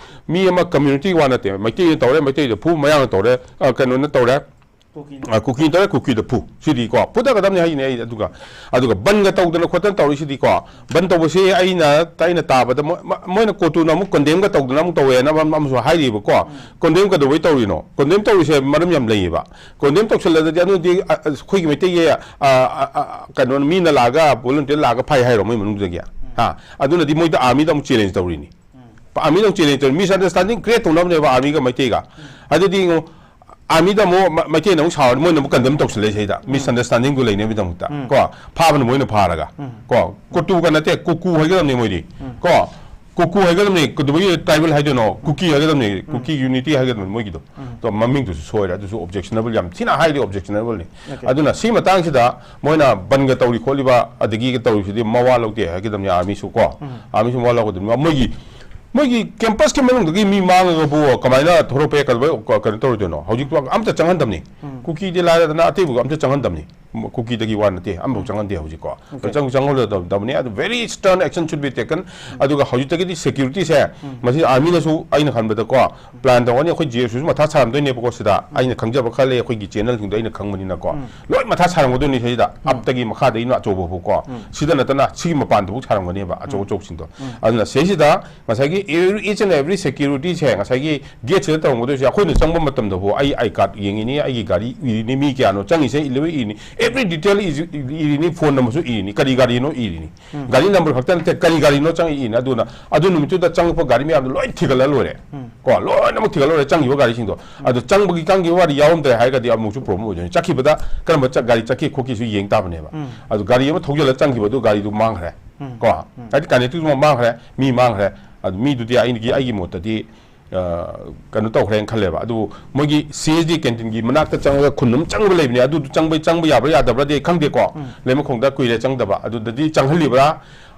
ꯃꯤ ꯑꯃ ꯀꯝꯃ꯭ꯌꯨꯅꯤꯇꯤ ꯋꯥ ꯅꯠꯇꯦ, ꯃꯩꯇꯩꯅ ꯇꯧꯔꯦ, ꯃꯩꯇꯩꯗ ꯐꯨ, ꯃꯌꯥꯡꯅ ꯇꯧꯔꯦ, ꯑ, ꯀꯩꯅꯣꯅ ꯇꯧꯔꯦ, ꯑ, ꯀꯨꯀꯤ ꯇꯧꯔꯦ, ꯀꯨꯀꯤꯗ ꯐꯨ꯫ ꯁꯤꯗꯤꯀꯣ, ꯐꯨꯊꯒꯗꯕꯅꯤ ꯍꯥꯏꯁꯤꯅꯦ ꯑꯩ꯫ ꯑꯗꯨꯒ, ꯑꯗꯨꯒ ꯕꯟꯒ ꯇꯧꯗꯅ ꯈꯣꯠꯇꯅ ꯇꯧꯔꯤꯁꯤꯗꯤꯀꯣ, ꯕꯟ ꯇꯧꯕꯁꯤ ꯑꯩꯅ, ꯑꯩꯅ ꯇꯥꯕꯗ ꯃꯣꯏ-, ꯃ-, ꯃꯣꯏꯅ ꯀꯣꯇꯨꯅ ꯑꯃꯨꯛ ꯀꯣꯟꯗꯦꯝꯒ ꯇꯧꯗꯅ ꯑꯃꯨꯛ ꯇꯧꯋꯦꯅ ꯑꯃ-, ꯑꯃꯁꯨ ꯍꯥꯏꯔꯤꯕꯀꯣ꯫ ꯀꯣꯟꯗꯦꯝ ꯀꯩꯗꯧꯕꯩ ꯇꯧꯔꯤꯅꯣ? ꯀꯣꯟꯗꯦꯝ ꯇꯧꯔꯤꯁꯦ ꯃꯔꯝ ꯌꯥꯝ ꯂꯩꯌꯦꯕ꯫ ꯀꯣꯟꯗꯦꯝ ꯇꯧꯁꯜꯂꯒꯗꯤ ꯑꯗꯨꯗꯤ, ꯑ, ꯑ, ꯑꯩꯈꯣꯏꯒꯤ ꯃꯩꯇꯩꯒꯤ, ꯑ, ꯑ, ꯑ, ꯀꯩꯅꯣ, ꯃꯤꯅ ꯂꯥꯛꯑꯒ, ꯚꯣꯂꯨꯟꯇꯤꯌꯔ ꯂꯥꯛꯑꯒ ꯐꯩ ꯍꯥꯏꯔꯣ ꯃꯣꯏ ꯃꯅꯨꯡꯗꯒꯤ? ꯍꯥ? ꯑꯗꯨꯅꯗꯤ ꯃꯣꯏꯗ ꯑꯥꯔꯃꯤꯗ ꯑꯃꯨꯛ ꯆꯦꯂꯦꯟꯖ ꯇꯧꯔꯤꯅꯤ꯫ ꯑꯥꯔꯃꯤꯗ ꯑꯃꯨꯛ ꯆꯦꯂꯦꯟꯖ ꯇꯧꯔꯤ, ꯃꯤꯁꯑꯟꯗꯔꯁꯇꯦꯟꯗꯤꯡ ꯀ꯭ꯔꯤꯌꯦꯠ ꯇꯧꯅꯕꯅꯦꯕ ꯑꯥꯔꯃꯤꯒ ꯃꯩꯇꯩꯒ꯫ ꯑꯗꯨꯗꯤ ꯌꯦꯡꯉꯣ, ꯑꯥꯔꯃꯤꯗ ꯑꯃꯨꯛ ꯃ-, ꯃꯩꯇꯩꯅ ꯑꯃꯨꯛ ꯁꯥꯎꯔꯗꯤ ꯃꯣꯏꯅ ꯑꯃꯨꯛ ꯀꯟꯗꯦꯝ ꯇꯧꯁꯜꯂꯛꯏꯁꯦ ꯁꯤꯗ, ꯃꯤꯁꯑꯟꯗꯔꯁꯇꯦꯟꯗꯤꯡꯗꯨ ꯂꯩꯅꯕꯒꯤꯗꯃꯛꯇ꯫ ꯀꯣ? ꯐꯥꯕꯅ ꯃꯣꯏꯅ ꯐꯥꯔꯒ꯫ ꯀꯣ? ꯀꯣꯇꯨꯒ ꯅꯠꯇꯦ, ꯀꯨꯀꯨ ꯍꯥꯏꯒꯗꯕꯅꯤ ꯃꯣꯏꯗꯤ꯫ ꯀꯣ? ꯀꯨꯀꯨ ꯍꯥꯏꯒꯗꯕꯅꯤ, ꯀꯩꯗꯧꯕꯒꯤ ꯇ꯭ꯔꯥꯏꯕꯦꯜ ꯍꯥꯏꯗꯣꯏꯅꯣ? ꯀꯨꯀꯤ ꯍꯥꯏꯒꯗꯕꯅꯤ, ꯀꯨꯀꯤ ꯌꯨꯅꯤꯇꯤ ꯍꯥꯏꯒꯗꯕꯅꯤ ꯃꯣꯏꯒꯤꯗꯣ꯫ ꯑꯗꯣ ꯃꯃꯤꯡꯗꯨꯁꯨ ꯁꯣꯏꯔꯦ, ꯑꯗꯨꯁꯨ ꯑꯣꯕꯖꯦꯛꯁꯅꯦꯕꯜ, ꯌꯥꯝ ꯊꯤꯅ ꯍꯥꯏꯗꯤ ꯑꯣꯕꯖꯦꯛꯁꯅꯦꯕꯜꯅꯤ꯫ ꯑꯗꯨꯅ ꯁꯤ ꯃꯇꯥꯡꯁꯤꯗ ꯃꯣꯏꯅ ꯕꯟꯒ ꯇꯧꯔꯤ ꯈꯣꯠꯂꯤꯕ, ꯑꯗꯒꯤ ꯇꯧꯔꯤꯁꯤꯗꯤ ꯃꯋꯥ ꯂꯧꯗꯦ ꯍꯥꯏꯒꯗꯕꯅꯤ, ꯑꯥꯔꯃꯤꯁꯨ ꯀꯣ꯫ ꯑꯥꯔꯃꯤꯁꯨ ꯃꯋꯥ ꯂꯧꯒꯗꯕꯅꯤ꯫ ꯃꯣꯏꯒꯤ, ꯃꯣꯏꯒꯤ ꯀꯦꯝꯄꯁꯀꯤ ꯃꯅꯨꯡꯗꯒꯤ ꯃꯤ ꯃꯥꯡꯉꯒꯕꯨ ꯀꯃꯥꯏꯅ ꯊꯣꯔꯛꯄ ꯌꯥꯏ, ꯀꯩꯗꯧꯕꯩ-, ꯀ-, ꯀꯩꯅꯣ ꯇꯧꯔꯣꯏꯗꯣꯏꯅꯣ? ꯍꯧꯖꯤꯛꯇꯣ ꯑꯝꯇ ꯆꯪꯍꯟꯗꯕꯅꯤ꯫ ꯀꯨꯀꯤꯗꯤ ꯂꯥꯏꯔꯗꯅ ꯑꯇꯩꯕꯨ ꯑꯝꯇ ꯆꯪꯍꯟꯗꯕꯅꯤ꯫ ꯀꯨꯀꯤꯗꯒꯤ ꯋꯥ ꯅꯠꯇꯦ, ꯑꯃꯐꯥꯎ ꯆꯪꯍꯟꯗꯦ ꯍꯧꯖꯤꯛꯀꯣ꯫ ꯆꯪ-, ꯆꯪꯍꯜꯂꯣꯏꯗꯕꯅꯤ꯫ ꯑꯗꯨ very stern action should be taken꯫ ꯑꯗꯨꯒ ꯍꯧꯖꯤꯛꯇꯒꯤꯗꯤ ꯁꯦꯀ꯭ꯌꯨꯔꯤꯇꯤꯁꯦ, ꯃꯁꯤ ꯑꯥꯔꯃꯤꯅꯁꯨ ꯑꯩꯅ ꯈꯟꯕꯗꯀꯣ, ꯄ꯭ꯂꯥꯟ ꯇꯧꯒꯅꯤ꯫ ꯑꯩꯈꯣꯏ ꯖꯤ ꯑꯦꯁ ꯁꯤꯁꯨ ꯃꯊꯥ ꯁꯥꯔꯝꯗꯣꯏꯅꯦꯕꯀꯣ꯫ ꯁꯤꯗ ꯑꯩꯅ ꯈꯪꯖꯕ ꯈꯔ ꯂꯩ, ꯑꯩꯈꯣꯏꯒꯤ ꯆꯦꯅꯦꯜꯁꯤꯡꯗꯣ ꯑꯩꯅ ꯈꯪꯕꯅꯤꯅꯀꯣ꯫ ꯂꯣꯏ ꯃꯊꯥ ꯁꯥꯔꯝꯒꯗꯣꯏꯅꯤ ꯁꯤꯗ, ꯑꯞꯇꯒꯤ ꯃꯈꯥꯗꯒꯤꯅ ꯑꯆꯧꯕ ꯐꯥꯎꯀꯣ꯫ ꯁꯤꯗ ꯅꯠꯇꯅ ꯁꯤꯒꯤ ꯃꯄꯥꯟꯗꯐꯥꯎ ꯁꯥꯔꯝꯒꯅꯦꯕ ꯑꯆꯧ ꯑꯆꯧꯕꯁꯤꯡꯗꯣ꯫ ꯑꯗꯨꯅ ꯁꯤꯁꯤꯗ ꯉꯁꯥꯏꯒꯤ every, each and every securityꯁꯦ ꯉꯁꯥꯏꯒꯤ ꯒꯦꯠꯁꯤꯗ ꯇꯧꯔꯝꯒꯗꯣꯏꯁꯦ, ꯑꯩꯈꯣꯏꯅ ꯆꯪꯕ ꯃꯇꯝꯗꯐꯥꯎ ꯑꯩ ꯑꯥꯏ ꯀꯥꯔꯗ ꯌꯦꯡꯉꯤꯅꯤ, ꯑꯩꯒꯤ ꯒꯥꯔꯤ ꯏꯔꯤꯅꯤ, ꯃꯤ ꯀꯌꯥꯅꯣ ꯆꯪꯉꯤꯁꯦ ꯂꯣꯏ ꯏꯔꯤꯅꯤ, every detail ꯏꯔꯤꯅꯤ, ꯐꯣꯟ ꯅꯝꯕꯔꯁꯨ ꯏꯔꯤꯅꯤ, ꯀꯔꯤ ꯒꯥꯔꯤꯅꯣ ꯏꯔꯤꯅꯤ꯫ ꯒꯥꯔꯤ ꯅꯝꯕꯔ ꯈꯛꯇ ꯅꯠꯇꯦ, ꯀꯔꯤ ꯒꯥꯔꯤꯅꯣ ꯆꯪꯉꯛꯏꯅ꯫ ꯑꯗꯨꯅ ꯑꯗꯨ ꯅꯨꯃꯤꯠꯇꯨꯗ ꯆꯪꯉꯛꯄ ꯒꯥꯔꯤ ꯃꯌꯥꯝꯗꯣ ꯂꯣꯏ ꯊꯤꯒꯠꯂ ꯂꯣꯏꯔꯦ꯫ ꯀꯣ, ꯂꯣꯏꯅꯃꯛ ꯊꯤꯒꯠꯂ ꯂꯣꯏꯔꯦ, ꯆꯪꯈꯤꯕ ꯒꯥꯔꯤꯁꯤꯡꯗꯣ꯫ ꯑꯗꯣ ꯆꯪꯕꯒꯤ, ꯆꯪꯈꯤꯕ ꯒꯥꯔꯤ ꯌꯥꯎꯔꯝꯗ꯭ꯔꯦ ꯍꯥꯏꯔꯒꯗꯤ ꯑꯃꯨꯛꯁꯨ ꯄ꯭ꯔꯣꯕ꯭ꯂꯦꯝ ꯑꯣꯏꯗꯣꯏꯅꯤ꯫ ꯆꯠꯈꯤꯕꯗ ꯀꯔꯝꯕ ꯆ-, ꯒꯥꯔꯤ ꯆꯠꯈꯤ ꯈꯣꯠꯈꯤꯁꯨ ꯌꯦꯡ ꯇꯥꯕꯅꯦꯕ꯫ ꯑꯗꯣ ꯒꯥꯔꯤ ꯑꯃ ꯊꯧꯖꯤꯜꯂ ꯆꯪꯈꯤꯕ ꯑꯗꯨ ꯒꯥꯔꯤꯗꯨ ꯃꯥꯡꯈ꯭ꯔꯦ꯫ ꯀꯣ, ꯍꯥꯏꯗꯤ ꯀꯅꯦꯛꯇꯤꯕ ꯃꯥꯡꯈ꯭ꯔꯦ, ꯃꯤ ꯃꯥꯡꯈ꯭ꯔꯦ꯫ ꯑꯗꯨ ꯃꯤꯗꯨꯗꯤ ꯑꯩꯒꯤ, ꯑꯩꯒꯤ ꯃꯣꯠꯇꯗꯤ ꯑ, ꯀꯩꯅꯣ ꯇꯧꯈ꯭ꯔꯦꯅ ꯈꯜꯂꯦꯕ꯫ ꯑꯗꯨꯕꯨ ꯃꯣꯏꯒꯤ ꯁꯤ ꯑꯦꯁ ꯗꯤ ꯀꯦꯟꯇꯤꯟꯒꯤ ꯃꯅꯥꯛꯇ ꯆꯪꯉꯒ ꯈꯨꯟ ꯑꯃ ꯆꯪꯕ ꯂꯩꯕꯅꯦ꯫ ꯑꯗꯨꯗꯨ ꯆꯪꯕ, ꯆꯪꯕ ꯌꯥꯕ꯭ꯔꯥ ꯌꯥꯗꯕ꯭ꯔꯥꯗꯤ ꯑꯩ ꯈꯪꯗꯦꯀꯣ꯫ ꯂꯩꯃꯈꯣꯡꯗ ꯀꯨꯏꯔꯦ ꯆꯪꯗꯕ꯫ ꯑꯗꯨꯗꯗꯤ ꯆꯪꯍꯜꯂꯤꯕ꯭ꯔꯥ,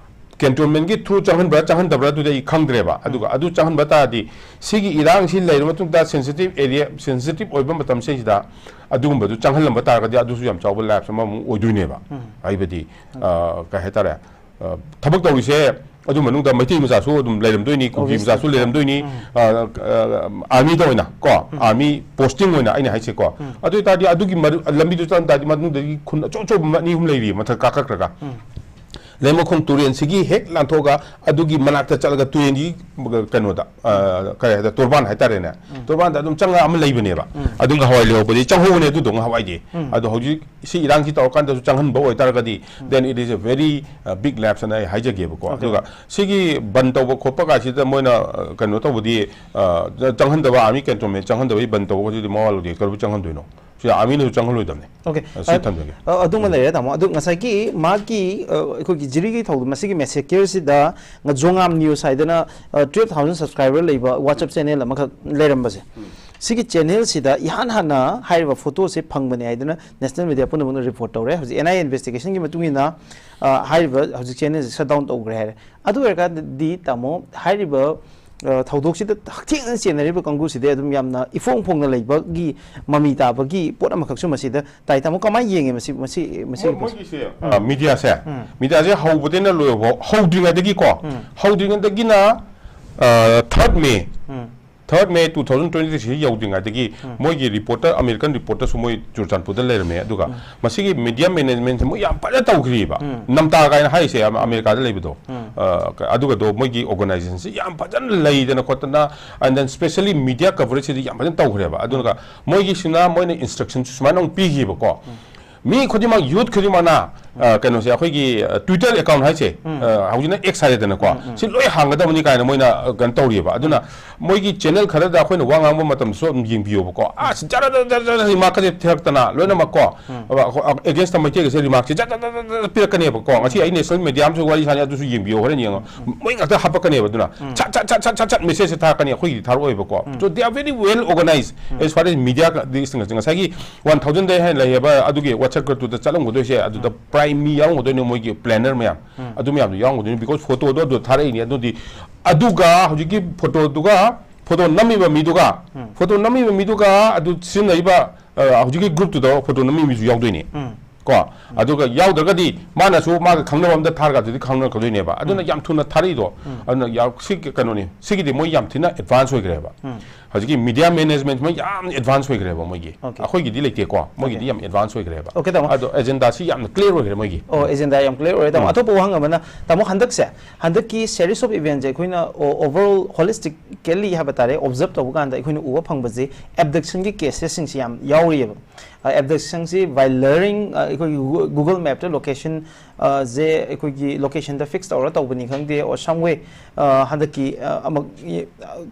ꯀꯦꯟꯇꯣꯟꯃꯦꯟꯒꯤ ꯊ꯭ꯔꯨ ꯆꯪꯍꯟꯕ꯭ꯔꯥ ꯆꯪꯍꯟꯗꯕ꯭ꯔꯥ ꯑꯗꯨꯗꯤ ꯑꯩ ꯈꯪꯗ꯭ꯔꯦꯕ꯫ ꯑꯗꯨꯒ ꯑꯗꯨ ꯆꯪꯍꯟꯕ ꯇꯥꯔꯗꯤ, ꯁꯤꯒꯤ ꯏꯔꯥꯡꯁꯤ ꯂꯩꯔꯕ ꯃꯇꯨꯡꯗ ꯁꯦꯟꯁꯤꯇꯤꯞ ꯑꯦꯔꯤꯌꯥ, ꯁꯦꯟꯁꯤꯇꯤꯞ ꯑꯣꯏꯕ ꯃꯇꯝꯁꯤꯗꯩꯁꯤꯗ ꯑꯗꯨꯒꯨꯝꯕꯗꯨ ꯆꯪꯍꯜꯂꯝꯕ ꯇꯥꯔꯒꯗꯤ ꯑꯗꯨꯁꯨ ꯌꯥꯝ ꯆꯥꯎꯕ ꯂꯥꯏꯐ ꯑꯃꯃꯨꯛ ꯑꯣꯏꯗꯣꯏꯅꯦꯕ꯫ ꯍꯥꯏꯕꯗꯤ, ꯑ, ꯀꯩ ꯍꯥꯏꯇꯥꯔꯦ, ꯊꯕꯛ ꯇꯧꯔꯤꯁꯦ ꯑꯗꯨ ꯃꯅꯨꯡꯗ ꯃꯩꯇꯩ ꯃꯆꯥꯁꯨ ꯑꯗꯨꯝ ꯂꯩꯔꯝꯗꯣꯏꯅꯤ, ꯀꯨꯀꯤ ꯃꯆꯥꯁꯨ ꯂꯩꯔꯝꯗꯣꯏꯅꯤ, ꯑꯥꯔꯃꯤꯗ ꯑꯣꯏꯅ ꯀꯣ, ꯑꯥꯔꯃꯤ ꯄꯣꯁꯇꯤꯡ ꯑꯣꯏꯅ ꯑꯩꯅ ꯍꯥꯏꯁꯦꯀꯣ꯫ ꯑꯗꯨ ꯑꯣꯏꯇꯥꯔꯗꯤ ꯑꯗꯨꯒꯤ ꯃꯔꯨ- ꯂꯝꯕꯤꯗꯨ ꯆꯠꯂꯝ ꯇꯥꯔꯗꯤ ꯃꯅꯨꯡꯗꯒꯤ ꯈꯨꯟ ꯑꯆꯧ ꯑꯆꯧꯕ ꯑꯅꯤ ꯑꯍꯨꯝ ꯂꯩꯔꯤ ꯃꯊꯛ ꯀꯥꯈꯠꯈ꯭ꯔꯒ꯫ ꯂꯩꯃꯈꯣꯡ ꯇꯨꯔꯦꯟꯁꯤꯒꯤ ꯍꯦꯛ ꯂꯥꯟꯊꯣꯛꯑꯒ ꯑꯗꯨꯒꯤ ꯃꯅꯥꯛꯇ ꯆꯠꯂꯒ ꯇꯨꯔꯦꯟꯒꯤ ꯀꯩꯅꯣꯗ, ꯑ, ꯀꯔꯤ ꯍꯥꯏꯗ, ꯇꯣꯔꯕꯥꯟ ꯍꯥꯏꯇꯥꯔꯦꯅꯦ, ꯇꯣꯔꯕꯥꯟꯗ ꯑꯗꯨꯝ ꯆꯪꯉꯒ ꯑꯃ ꯂꯩꯕꯅꯦꯕ꯫ ꯑꯗꯨ ꯉꯍꯥꯟꯋꯥꯏ ꯂꯩꯍꯧꯕꯗꯤ ꯆꯪꯍꯧꯕꯅꯦ ꯑꯗꯨꯗꯣ ꯉꯍꯥꯟꯋꯥꯏꯗꯤ꯫ ꯑꯗꯣ ꯍꯧꯖꯤꯛ ꯁꯤ ꯏꯔꯥꯡꯁꯤ ꯇꯧꯔꯀꯥꯟꯗꯁꯨ ꯆꯪꯍꯟꯕ ꯑꯣꯏꯇꯥꯔꯒꯗꯤ, then it is a very, uh, big lapse ꯑꯅ ꯑꯩ ꯍꯥꯏꯖꯒꯦꯕꯀꯣ꯫ ꯑꯗꯨꯒ ꯁꯤꯒꯤ ꯕꯟ ꯇꯧꯕ ꯈꯣꯠꯄ ꯀꯥꯏꯁꯤꯗ ꯃꯣꯏꯅ, ꯑ, ꯀꯩꯅꯣ ꯇꯧꯕꯗꯤ, ꯑ, ꯆꯪꯍꯟꯗꯕ, army cantonment ꯆꯪꯍꯟꯗꯕꯒꯤ ꯕꯟ ꯇꯧꯕ ꯈꯣꯠꯄꯗꯤ ꯃꯋꯥ ꯂꯧꯗꯦ꯫ ꯀꯩꯗꯧꯕꯩ ꯆꯪꯍꯟꯗꯣꯏꯅꯣ? ꯁꯤꯗ armyꯅꯁꯨ ꯆꯪꯍꯜꯂꯣꯏꯗꯕꯅꯤ꯫ ꯑꯣꯀꯦ꯫ ꯑ, ꯁꯤ ꯑ, ꯊꯝꯖꯒꯦ꯫ ꯑ, ꯑꯗꯨꯃ ꯂꯩꯔꯦ, ꯇꯥꯃꯣ꯫ ꯑꯗꯨ ꯉꯁꯥꯏꯒꯤ ꯃꯥꯒꯤ, ꯑ, ꯑꯩꯈꯣꯏꯒꯤ ꯖꯤꯔꯤꯒꯤ ꯊꯧꯗꯣꯛ, ꯃꯁꯤꯒꯤ ꯃꯦꯁꯦꯀꯤꯌꯔꯁꯤꯗ ꯉ-, ꯖꯣꯉꯥꯝ ꯅ꯭ꯌꯨꯁ ꯍꯥꯏꯗꯅ, ꯑ, twelve thousand subscriber ꯂꯩꯕ WhatsApp channel ꯑꯃꯈꯛ ꯂꯩꯔꯝꯕꯁꯦ, ꯁꯤꯒꯤ ꯆꯦꯅꯦꯜꯁꯤꯗ ꯏꯍꯥꯟ ꯍꯥꯟꯅ ꯍꯥꯏꯔꯤꯕ ꯐꯣꯇꯣꯁꯦ ꯐꯪꯕꯅꯦ ꯍꯥꯏꯗꯅ ꯅꯦꯁꯅꯦꯜ ꯃꯦꯗꯤꯌꯥ ꯄꯨꯝꯅꯃꯛꯅ ꯔꯤꯄꯣꯔꯠ ꯇꯧꯔꯦ꯫ ꯍꯧꯖꯤꯛ ꯑꯦꯟ ꯑꯥꯏ ꯑꯦ ꯏꯟꯚꯦꯁꯇꯤꯒꯦꯁꯟꯒꯤ ꯃꯇꯨꯡ ꯏꯟꯅ, ꯑ, ꯍꯥꯏꯔꯤꯕ ꯍꯧꯖꯤꯛ ꯆꯦꯅꯦꯜꯁꯦ ꯁꯠ ꯗꯥꯎꯟ ꯇꯧꯈ꯭ꯔꯦ ꯍꯥꯏꯔꯦ꯫ ꯑꯗꯨ ꯑꯣꯏꯔꯀꯥꯟꯗꯗꯤ, ꯇꯥꯃꯣ, ꯍꯥꯏꯔꯤꯕ, ꯑ, ꯊꯧꯗꯣꯛꯁꯤꯗ ꯍꯛꯊꯦꯡꯅꯅ ꯆꯦꯟꯅꯔꯤꯕ ꯀꯥꯡꯕꯨꯁꯤꯗꯤ ꯑꯗꯨꯝ ꯌꯥꯝꯅ ꯏꯐꯣꯡ ꯐꯣꯡꯅ ꯂꯩꯕꯒꯤ ꯃꯃꯤ ꯇꯥꯕꯒꯤ ꯄꯣꯠ ꯑꯃꯈꯛꯁꯨ ꯃꯁꯤꯗ ꯇꯥꯏ꯫ ꯇꯥꯃꯣ, ꯀꯃꯥꯏꯅ ꯌꯦꯡꯉꯦ ꯃꯁꯤ, ꯃꯁꯤ, ꯃꯁꯤꯒꯤ ꯃꯣꯏ-, ꯄꯣꯠꯁꯦ? ꯃꯣꯏꯒꯤꯁꯦ, ꯑ, ꯃꯤꯗꯤꯌꯥꯁꯦ, ꯃꯤꯗꯤꯌꯥꯁꯦ ꯍꯧꯕꯗꯩꯅ ꯂꯣꯏꯕꯐꯥꯎ, ꯍꯧꯗ꯭ꯔꯤꯉꯩꯗꯒꯤꯀꯣ, ꯍꯧꯗ꯭ꯔꯤꯉꯩꯗꯒꯤꯅ, ꯑ, third May, third May two thousand twenty-three ꯁꯤ ꯌꯧꯗ꯭ꯔꯤꯉꯩꯗꯒꯤ ꯃꯣꯏꯒꯤ ꯔꯤꯄꯣꯔꯇꯔ, ꯑꯃꯦꯔꯤꯀꯟ ꯔꯤꯄꯣꯔꯇꯔꯁꯨ ꯃꯣꯏ ꯆꯨꯔꯆꯥꯟꯄꯨꯔꯗ ꯂꯩꯔꯝꯃꯦ꯫ ꯑꯗꯨꯒ ꯃꯁꯤꯒꯤ ꯃꯤꯗꯤꯌꯥ ꯃꯦꯅꯦꯖꯃꯦꯟꯁꯦ ꯃꯣꯏ ꯌꯥꯝ ꯐꯖꯅ ꯇꯧꯈ꯭ꯔꯤꯕ꯫ ꯅꯝꯇꯥ ꯀꯥꯏꯅ ꯍꯥꯏꯔꯤꯁꯦ ꯑꯃ-, ꯑꯃꯦꯔꯤꯀꯥꯗ ꯂꯩꯕꯗꯣ꯫ ꯑ, ꯀ-, ꯑꯗꯨꯒꯗꯣ ꯃꯣꯏꯒꯤ organization ꯁꯤ ꯌꯥꯝ ꯐꯖꯅ ꯂꯩꯗꯅ ꯈꯣꯠꯇꯅ, and then specially media coverage ꯁꯤꯗꯤ ꯌꯥꯝ ꯐꯖꯅ ꯇꯧꯈ꯭ꯔꯦꯕ꯫ ꯑꯗꯨꯒ ꯃꯣꯏꯒꯤꯁꯤꯅ ꯃꯣꯏꯅ instruction ꯁꯨꯃꯥꯏꯅ ꯑꯃꯨꯛ ꯄꯤꯈꯤꯕꯀꯣ꯫ ꯃꯤ ꯈꯨꯗꯤꯡꯃꯛ, youth ꯈꯨꯗꯤꯡꯃꯛꯅ, ꯑ, ꯀꯩꯅꯣꯁꯦ, ꯑꯩꯈꯣꯏꯒꯤ, ꯑ, Twitter account ꯍꯥꯏꯁꯦ, ꯑ, ꯍꯧꯖꯤꯛꯅ X ꯍꯥꯏꯔꯦꯗꯅꯀꯣ, ꯁꯤ ꯂꯣꯏ ꯍꯥꯡꯒꯗꯕꯅꯤ ꯀꯥꯏꯅ ꯃꯣꯏꯅ, ꯑ, ꯀꯩꯅꯣ ꯇꯧꯔꯤꯑꯕ꯫ ꯑꯗꯨꯅ ꯃꯣꯏꯒꯤ channel ꯈꯔꯗ ꯑꯩꯈꯣꯏꯅ ꯋꯥ ꯉꯥꯡꯕ ꯃꯇꯝꯗꯁꯨ ꯑꯗꯨꯝ ꯌꯦꯡꯕꯤꯌꯣꯕꯀꯣ꯫ ꯑꯁ, ꯖꯔ ꯖꯔ ꯖꯔ ꯖꯔ remark ꯀꯁꯦ ꯊꯤꯔꯛꯇꯅ ꯂꯣꯏꯅꯃꯛꯀꯣ, ꯑ, against ꯃꯩꯇꯩꯒꯁꯦ remark ꯁꯦ ꯖꯔ ꯖꯔ ꯖꯔ ꯖꯔ ꯄꯤꯔꯛꯀꯅꯦꯕꯀꯣ꯫ ꯉꯁꯤ ꯑꯩ national media ꯑꯃꯁꯨ ꯋꯥꯔꯤ ꯁꯥꯟꯅꯩ, ꯑꯗꯨꯁꯨ ꯌꯦꯡꯕꯤꯌꯣ, ꯍꯣꯔꯦꯟ ꯌꯦꯡꯉꯣ꯫ ꯃꯣꯏ ꯉꯥꯛꯇ ꯍꯥꯞꯄꯛꯀꯅꯦꯕ꯫ ꯑꯗꯨꯅ ꯁꯠ ꯁꯠ ꯁꯠ ꯁꯠ ꯁꯠ ꯁꯠ message ꯁꯦ ꯊꯥꯔꯛꯀꯅꯤ, ꯑꯩꯈꯣꯏꯒꯤꯗꯤ ꯊꯥꯔꯛꯑꯣꯏꯕꯀꯣ꯫ So they are very well organized as far as media ꯀ-, this thing ꯁꯦ꯫ ꯉꯁꯥꯏꯒꯤ one thousand ꯗꯩ ꯍꯦꯟꯅ ꯂꯩꯌꯦꯕ ꯑꯗꯨꯒꯤ WhatsApp group ꯇꯨꯗ ꯆꯠꯂꯝꯒꯗꯣꯏꯁꯦ꯫ ꯑꯗꯨꯗ prime ꯃꯤ ꯌꯥꯎꯔꯝꯒꯗꯣꯏꯅꯦ, ꯃꯣꯏꯒꯤ planner ꯃꯌꯥꯝ꯫ ꯑꯗꯨ ꯃꯌꯥꯝꯗꯣ ꯌꯥꯎꯔꯝꯒꯗꯣꯏꯅꯤ, because photo ꯗꯣ ꯑꯗꯨ ꯊꯥꯔꯛꯏꯅꯤ꯫ ꯑꯗꯨꯗꯤ ꯑꯗꯨꯒ ꯍꯧꯖꯤꯛꯀꯤ photo ꯗꯨꯒ, photo ꯅꯝꯃꯤꯕ ꯃꯤꯗꯨꯒ, photo ꯅꯝꯃꯤꯕ ꯃꯤꯗꯨꯒ ꯑꯗꯨ ꯁꯤꯖꯤꯟꯅꯔꯤꯕ, ꯑ, ꯍꯧꯖꯤꯛꯀꯤ group ꯇꯨꯗ photo ꯅꯝꯃꯤ ꯃꯤꯁꯨ ꯌꯥꯎꯗꯣꯏꯅꯤ꯫ ꯀꯣ, ꯑꯗꯨꯒ ꯌꯥꯎꯗ꯭ꯔꯒꯗꯤ ꯃꯥꯅꯁꯨ ꯃꯥꯒ ꯈꯪꯅꯕ ꯑꯝꯗ ꯊꯥꯔꯒ ꯑꯗꯨꯗꯤ ꯈꯪꯅꯔꯛꯀꯗꯣꯏꯅꯦꯕ꯫ ꯑꯗꯨꯅ ꯌꯥꯝ ꯊꯨꯅ ꯊꯥꯔꯛꯏꯗꯣ, ꯑꯗꯨꯅ ꯌꯥꯝ, ꯁꯤ ꯀꯩꯅꯣꯅꯤ, ꯁꯤꯒꯤꯗꯤ ꯃꯣꯏ ꯌꯥꯝ ꯊꯤꯅ ꯑꯦꯗꯚꯥꯟꯁ ꯑꯣꯏꯈ꯭ꯔꯦꯕ꯫ ꯍꯧꯖꯤꯛꯀꯤ ꯃꯤꯗꯤꯌꯥ ꯃꯦꯅꯦꯖꯃꯦꯟ ꯃꯣꯏ ꯌꯥꯝ ꯑꯦꯗꯚꯥꯟꯁ ꯑꯣꯏꯈ꯭ꯔꯦꯕ ꯃꯣꯏꯒꯤ꯫ Okay. ꯑꯩꯈꯣꯏꯒꯤꯗꯤ ꯂꯩꯇꯦꯀꯣ, ꯃꯣꯏꯒꯤꯗꯤ Okay. ꯌꯥꯝ ꯑꯦꯗꯚꯥꯟꯁ ꯑꯣꯏꯈ꯭ꯔꯦꯕ꯫ Okay, ꯇꯥꯃꯣ꯫ ꯑꯗꯣ ꯑꯦꯖꯦꯟꯗꯥꯁꯤ ꯌꯥꯝꯅ ꯀ꯭ꯂꯤꯌꯥꯔ ꯑꯣꯏꯈ꯭ꯔꯦ ꯃꯣꯏꯒꯤ꯫ ꯑꯣ, ꯑꯦꯖꯦꯟꯗꯥ ꯌꯥꯝ ꯀ꯭ꯂꯤꯌꯥꯔ ꯑꯣꯏꯔꯦ꯫ ꯇꯥꯃꯣ, ꯑꯇꯣꯞꯄ ꯋꯥꯍꯪ ꯑꯃꯅ, ꯇꯥꯃꯣ, ꯍꯟꯗꯛꯁꯦ, ꯍꯟꯗꯛꯀꯤ series of eventꯁꯦ ꯑꯩꯈꯣꯏꯅ overall holistically ꯍꯥꯏꯕ ꯇꯥꯔꯦ, ꯑꯣꯕꯖꯔꯕ ꯇꯧꯕ ꯀꯥꯟꯗ ꯑꯩꯈꯣꯏꯅ ꯎꯕ ꯐꯪꯕꯁꯦ ꯑꯦꯕꯗꯛꯁꯟꯒꯤ ꯀꯦꯁꯦꯁꯁꯤꯡꯁꯦ ꯌꯥꯝ ꯌꯥꯎꯔꯤꯑꯕ꯫ ꯑꯦꯕꯗꯛꯁꯟꯁꯤ by luring, ꯑꯩꯈꯣꯏꯒꯤ Google Mapꯇ ꯂꯣꯀꯦꯁꯟ ꯁꯦ ꯑꯩꯈꯣꯏꯒꯤ ꯂꯣꯀꯦꯁꯟꯗ ꯐꯤꯛꯁ ꯇꯧꯔ ꯇꯧꯕꯅꯤ ꯈꯪꯗꯦ, or some way, ꯍꯟꯗꯛꯀꯤ ꯑꯃ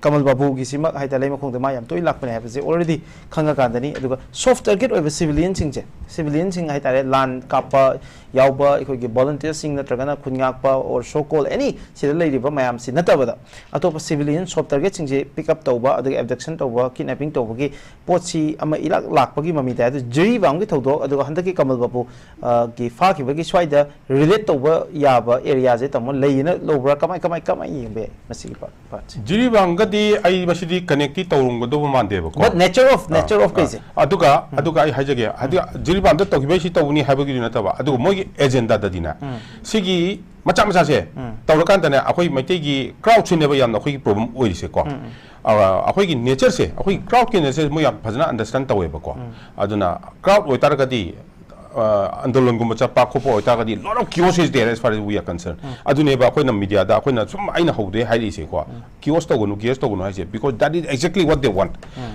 ꯀꯃꯜ ꯕꯥꯕꯨꯒꯤꯁꯤꯃꯛ ꯍꯥꯏꯇꯥꯔꯦ, ꯂꯩꯃꯈꯣꯡꯗ ꯃꯥ ꯌꯥꯝ ꯇꯣꯏꯅ ꯂꯥꯛꯄꯅꯦ ꯍꯥꯏꯕꯁꯦ already ꯈꯪꯉꯀꯥꯟꯗꯅꯤ꯫ ꯑꯗꯨꯒ ꯁꯣꯐ ꯇꯥꯔꯒꯦꯠ ꯑꯣꯏꯕ ꯁꯤꯚꯤꯂꯤꯌꯟꯁꯤꯡꯁꯦ, ꯁꯤꯚꯤꯂꯤꯌꯟꯁꯤꯡ ꯍꯥꯏꯇꯥꯔꯦ, ꯂꯥꯟ ꯀꯥꯞꯄ ꯌꯥꯎꯕ ꯑꯩꯈꯣꯏꯒꯤ ꯚꯣꯂꯟꯇꯤꯌꯔꯁꯤꯡ ꯅꯠꯇ꯭ꯔꯒꯅ ꯈꯨꯟ ꯉꯥꯛꯄ or so called any ꯁꯤꯗ ꯂꯩꯔꯤꯕ ꯃꯌꯥꯝꯁꯤ ꯅꯠꯇꯕꯗ ꯑꯇꯣꯞꯄ ꯁꯤꯚꯤꯂꯤꯌꯟ ꯁꯣꯐ ꯇꯥꯔꯒꯦꯠꯁꯤꯡꯁꯦ ꯄꯤꯛ ꯑꯞ ꯇꯧꯕ, ꯑꯗꯒꯤ ꯑꯦꯕꯗꯛꯁꯟ ꯇꯧꯕ, ꯀꯤꯗꯅꯦꯄꯤꯡ ꯇꯧꯕꯒꯤ ꯄꯣꯠꯁꯤ ꯑꯃ ꯏꯂꯥꯛ ꯂꯥꯛꯄꯒꯤ ꯃꯃꯤ ꯇꯥꯏ꯫ ꯑꯗꯨ ꯖꯤꯔꯤꯕꯥꯝꯒꯤ ꯊꯧꯗꯣꯛ, ꯑꯗꯨꯒ ꯍꯟꯗꯛꯀꯤ ꯀꯃꯜ ꯕꯥꯕꯨ, ꯑ, ꯒꯤ ꯐꯥꯈꯤꯕꯒꯤ ꯁ꯭ꯋꯥꯏꯗ ꯔꯤꯂꯦꯠ ꯇꯧꯕ ꯌꯥꯕ ꯑꯦꯔꯤꯌꯥꯁꯦ, ꯇꯥꯃꯣ, ꯂꯩꯌꯦꯅ ꯂꯧꯕ꯭ꯔꯥ? ꯀꯃꯥꯏ, ꯀꯃꯥꯏ, ꯀꯃꯥꯏ ꯌꯦꯡꯕ ꯌꯥꯏ ꯃꯁꯤꯒꯤ ꯄꯥꯔꯠ, ꯄꯥꯔꯠꯁꯦ? ꯖꯤꯔꯤꯕꯥꯝꯒꯗꯤ ꯑꯩ ꯃꯁꯤꯗꯤ ꯀꯅꯦꯛꯇꯤ ꯇꯧꯔꯝꯒꯗꯧꯕ ꯃꯥꯟꯗꯦꯕꯀꯣ꯫ But nature of, ah, nature of ꯑꯥ, ꯀꯩꯁꯦ? ꯑꯗꯨꯒ, ꯑꯗꯨꯒ ꯑꯩ ꯍꯥꯏꯖꯒꯦ, ꯍꯥꯏꯗꯤ ꯖꯤꯔꯤꯕꯥꯝꯗ ꯇꯧꯈꯤꯕꯩ ꯁꯤ ꯇꯧꯕꯅꯤ ꯍꯥꯏꯕꯒꯤꯗꯤ ꯅꯠꯇꯕ, ꯑꯗꯨꯒ ꯃꯣꯏꯒꯤ ꯑꯦꯖꯦꯟꯗꯥꯗꯗꯤꯅꯦ, ꯁꯤꯒꯤ ꯃꯆꯥ ꯃꯆꯥꯁꯦ ꯇꯧꯔꯀꯥꯟꯗꯅꯦ, ꯑꯩꯈꯣꯏ ꯃꯩꯇꯩꯒꯤ ꯀ꯭ꯔꯥꯎꯗꯁꯤꯅꯦꯕ ꯌꯥꯝꯅ ꯑꯩꯈꯣꯏꯒꯤ ꯄ꯭ꯔꯣꯕ꯭ꯂꯦꯝ ꯑꯣꯏꯔꯤꯁꯦꯀꯣ꯫ ꯑ, ꯑꯩꯈꯣꯏꯒꯤ ꯅꯦꯆꯔꯁꯦ, ꯑꯩꯈꯣꯏꯒꯤ ꯀ꯭ꯔꯥꯎꯗꯀꯤ ꯅꯦꯆꯔꯁꯦ ꯃꯣꯏ ꯌꯥꯝ ꯐꯖꯅ ꯑꯟꯗꯔꯁꯇꯦꯟ ꯇꯧꯋꯦꯕꯀꯣ꯫ ꯑꯗꯨꯅ ꯀ꯭ꯔꯥꯎꯗ ꯑꯣꯏꯇꯥꯔꯒꯗꯤ, ꯑ, ꯑꯟꯗꯣꯂꯟꯒꯨꯝꯕ ꯆꯠꯄ ꯈꯣꯠꯄ ꯑꯣꯏꯇꯥꯔꯒꯗꯤ, lot of chaos is there as far as we are concerned. ꯑꯗꯨꯅꯦꯕ ꯑꯩꯈꯣꯏꯅ ꯃꯤꯗꯤꯌꯥꯗ ꯑꯩꯈꯣꯏꯅ ꯁꯨꯝ ꯑꯩꯅ ꯍꯧꯗꯦ ꯍꯥꯏꯔꯛꯏꯁꯦꯀꯣ꯫ Chaos ꯇꯧꯒꯅꯨ, chaos ꯇꯧꯒꯅꯨ ꯍꯥꯏꯁꯦ, because that is exactly what they want.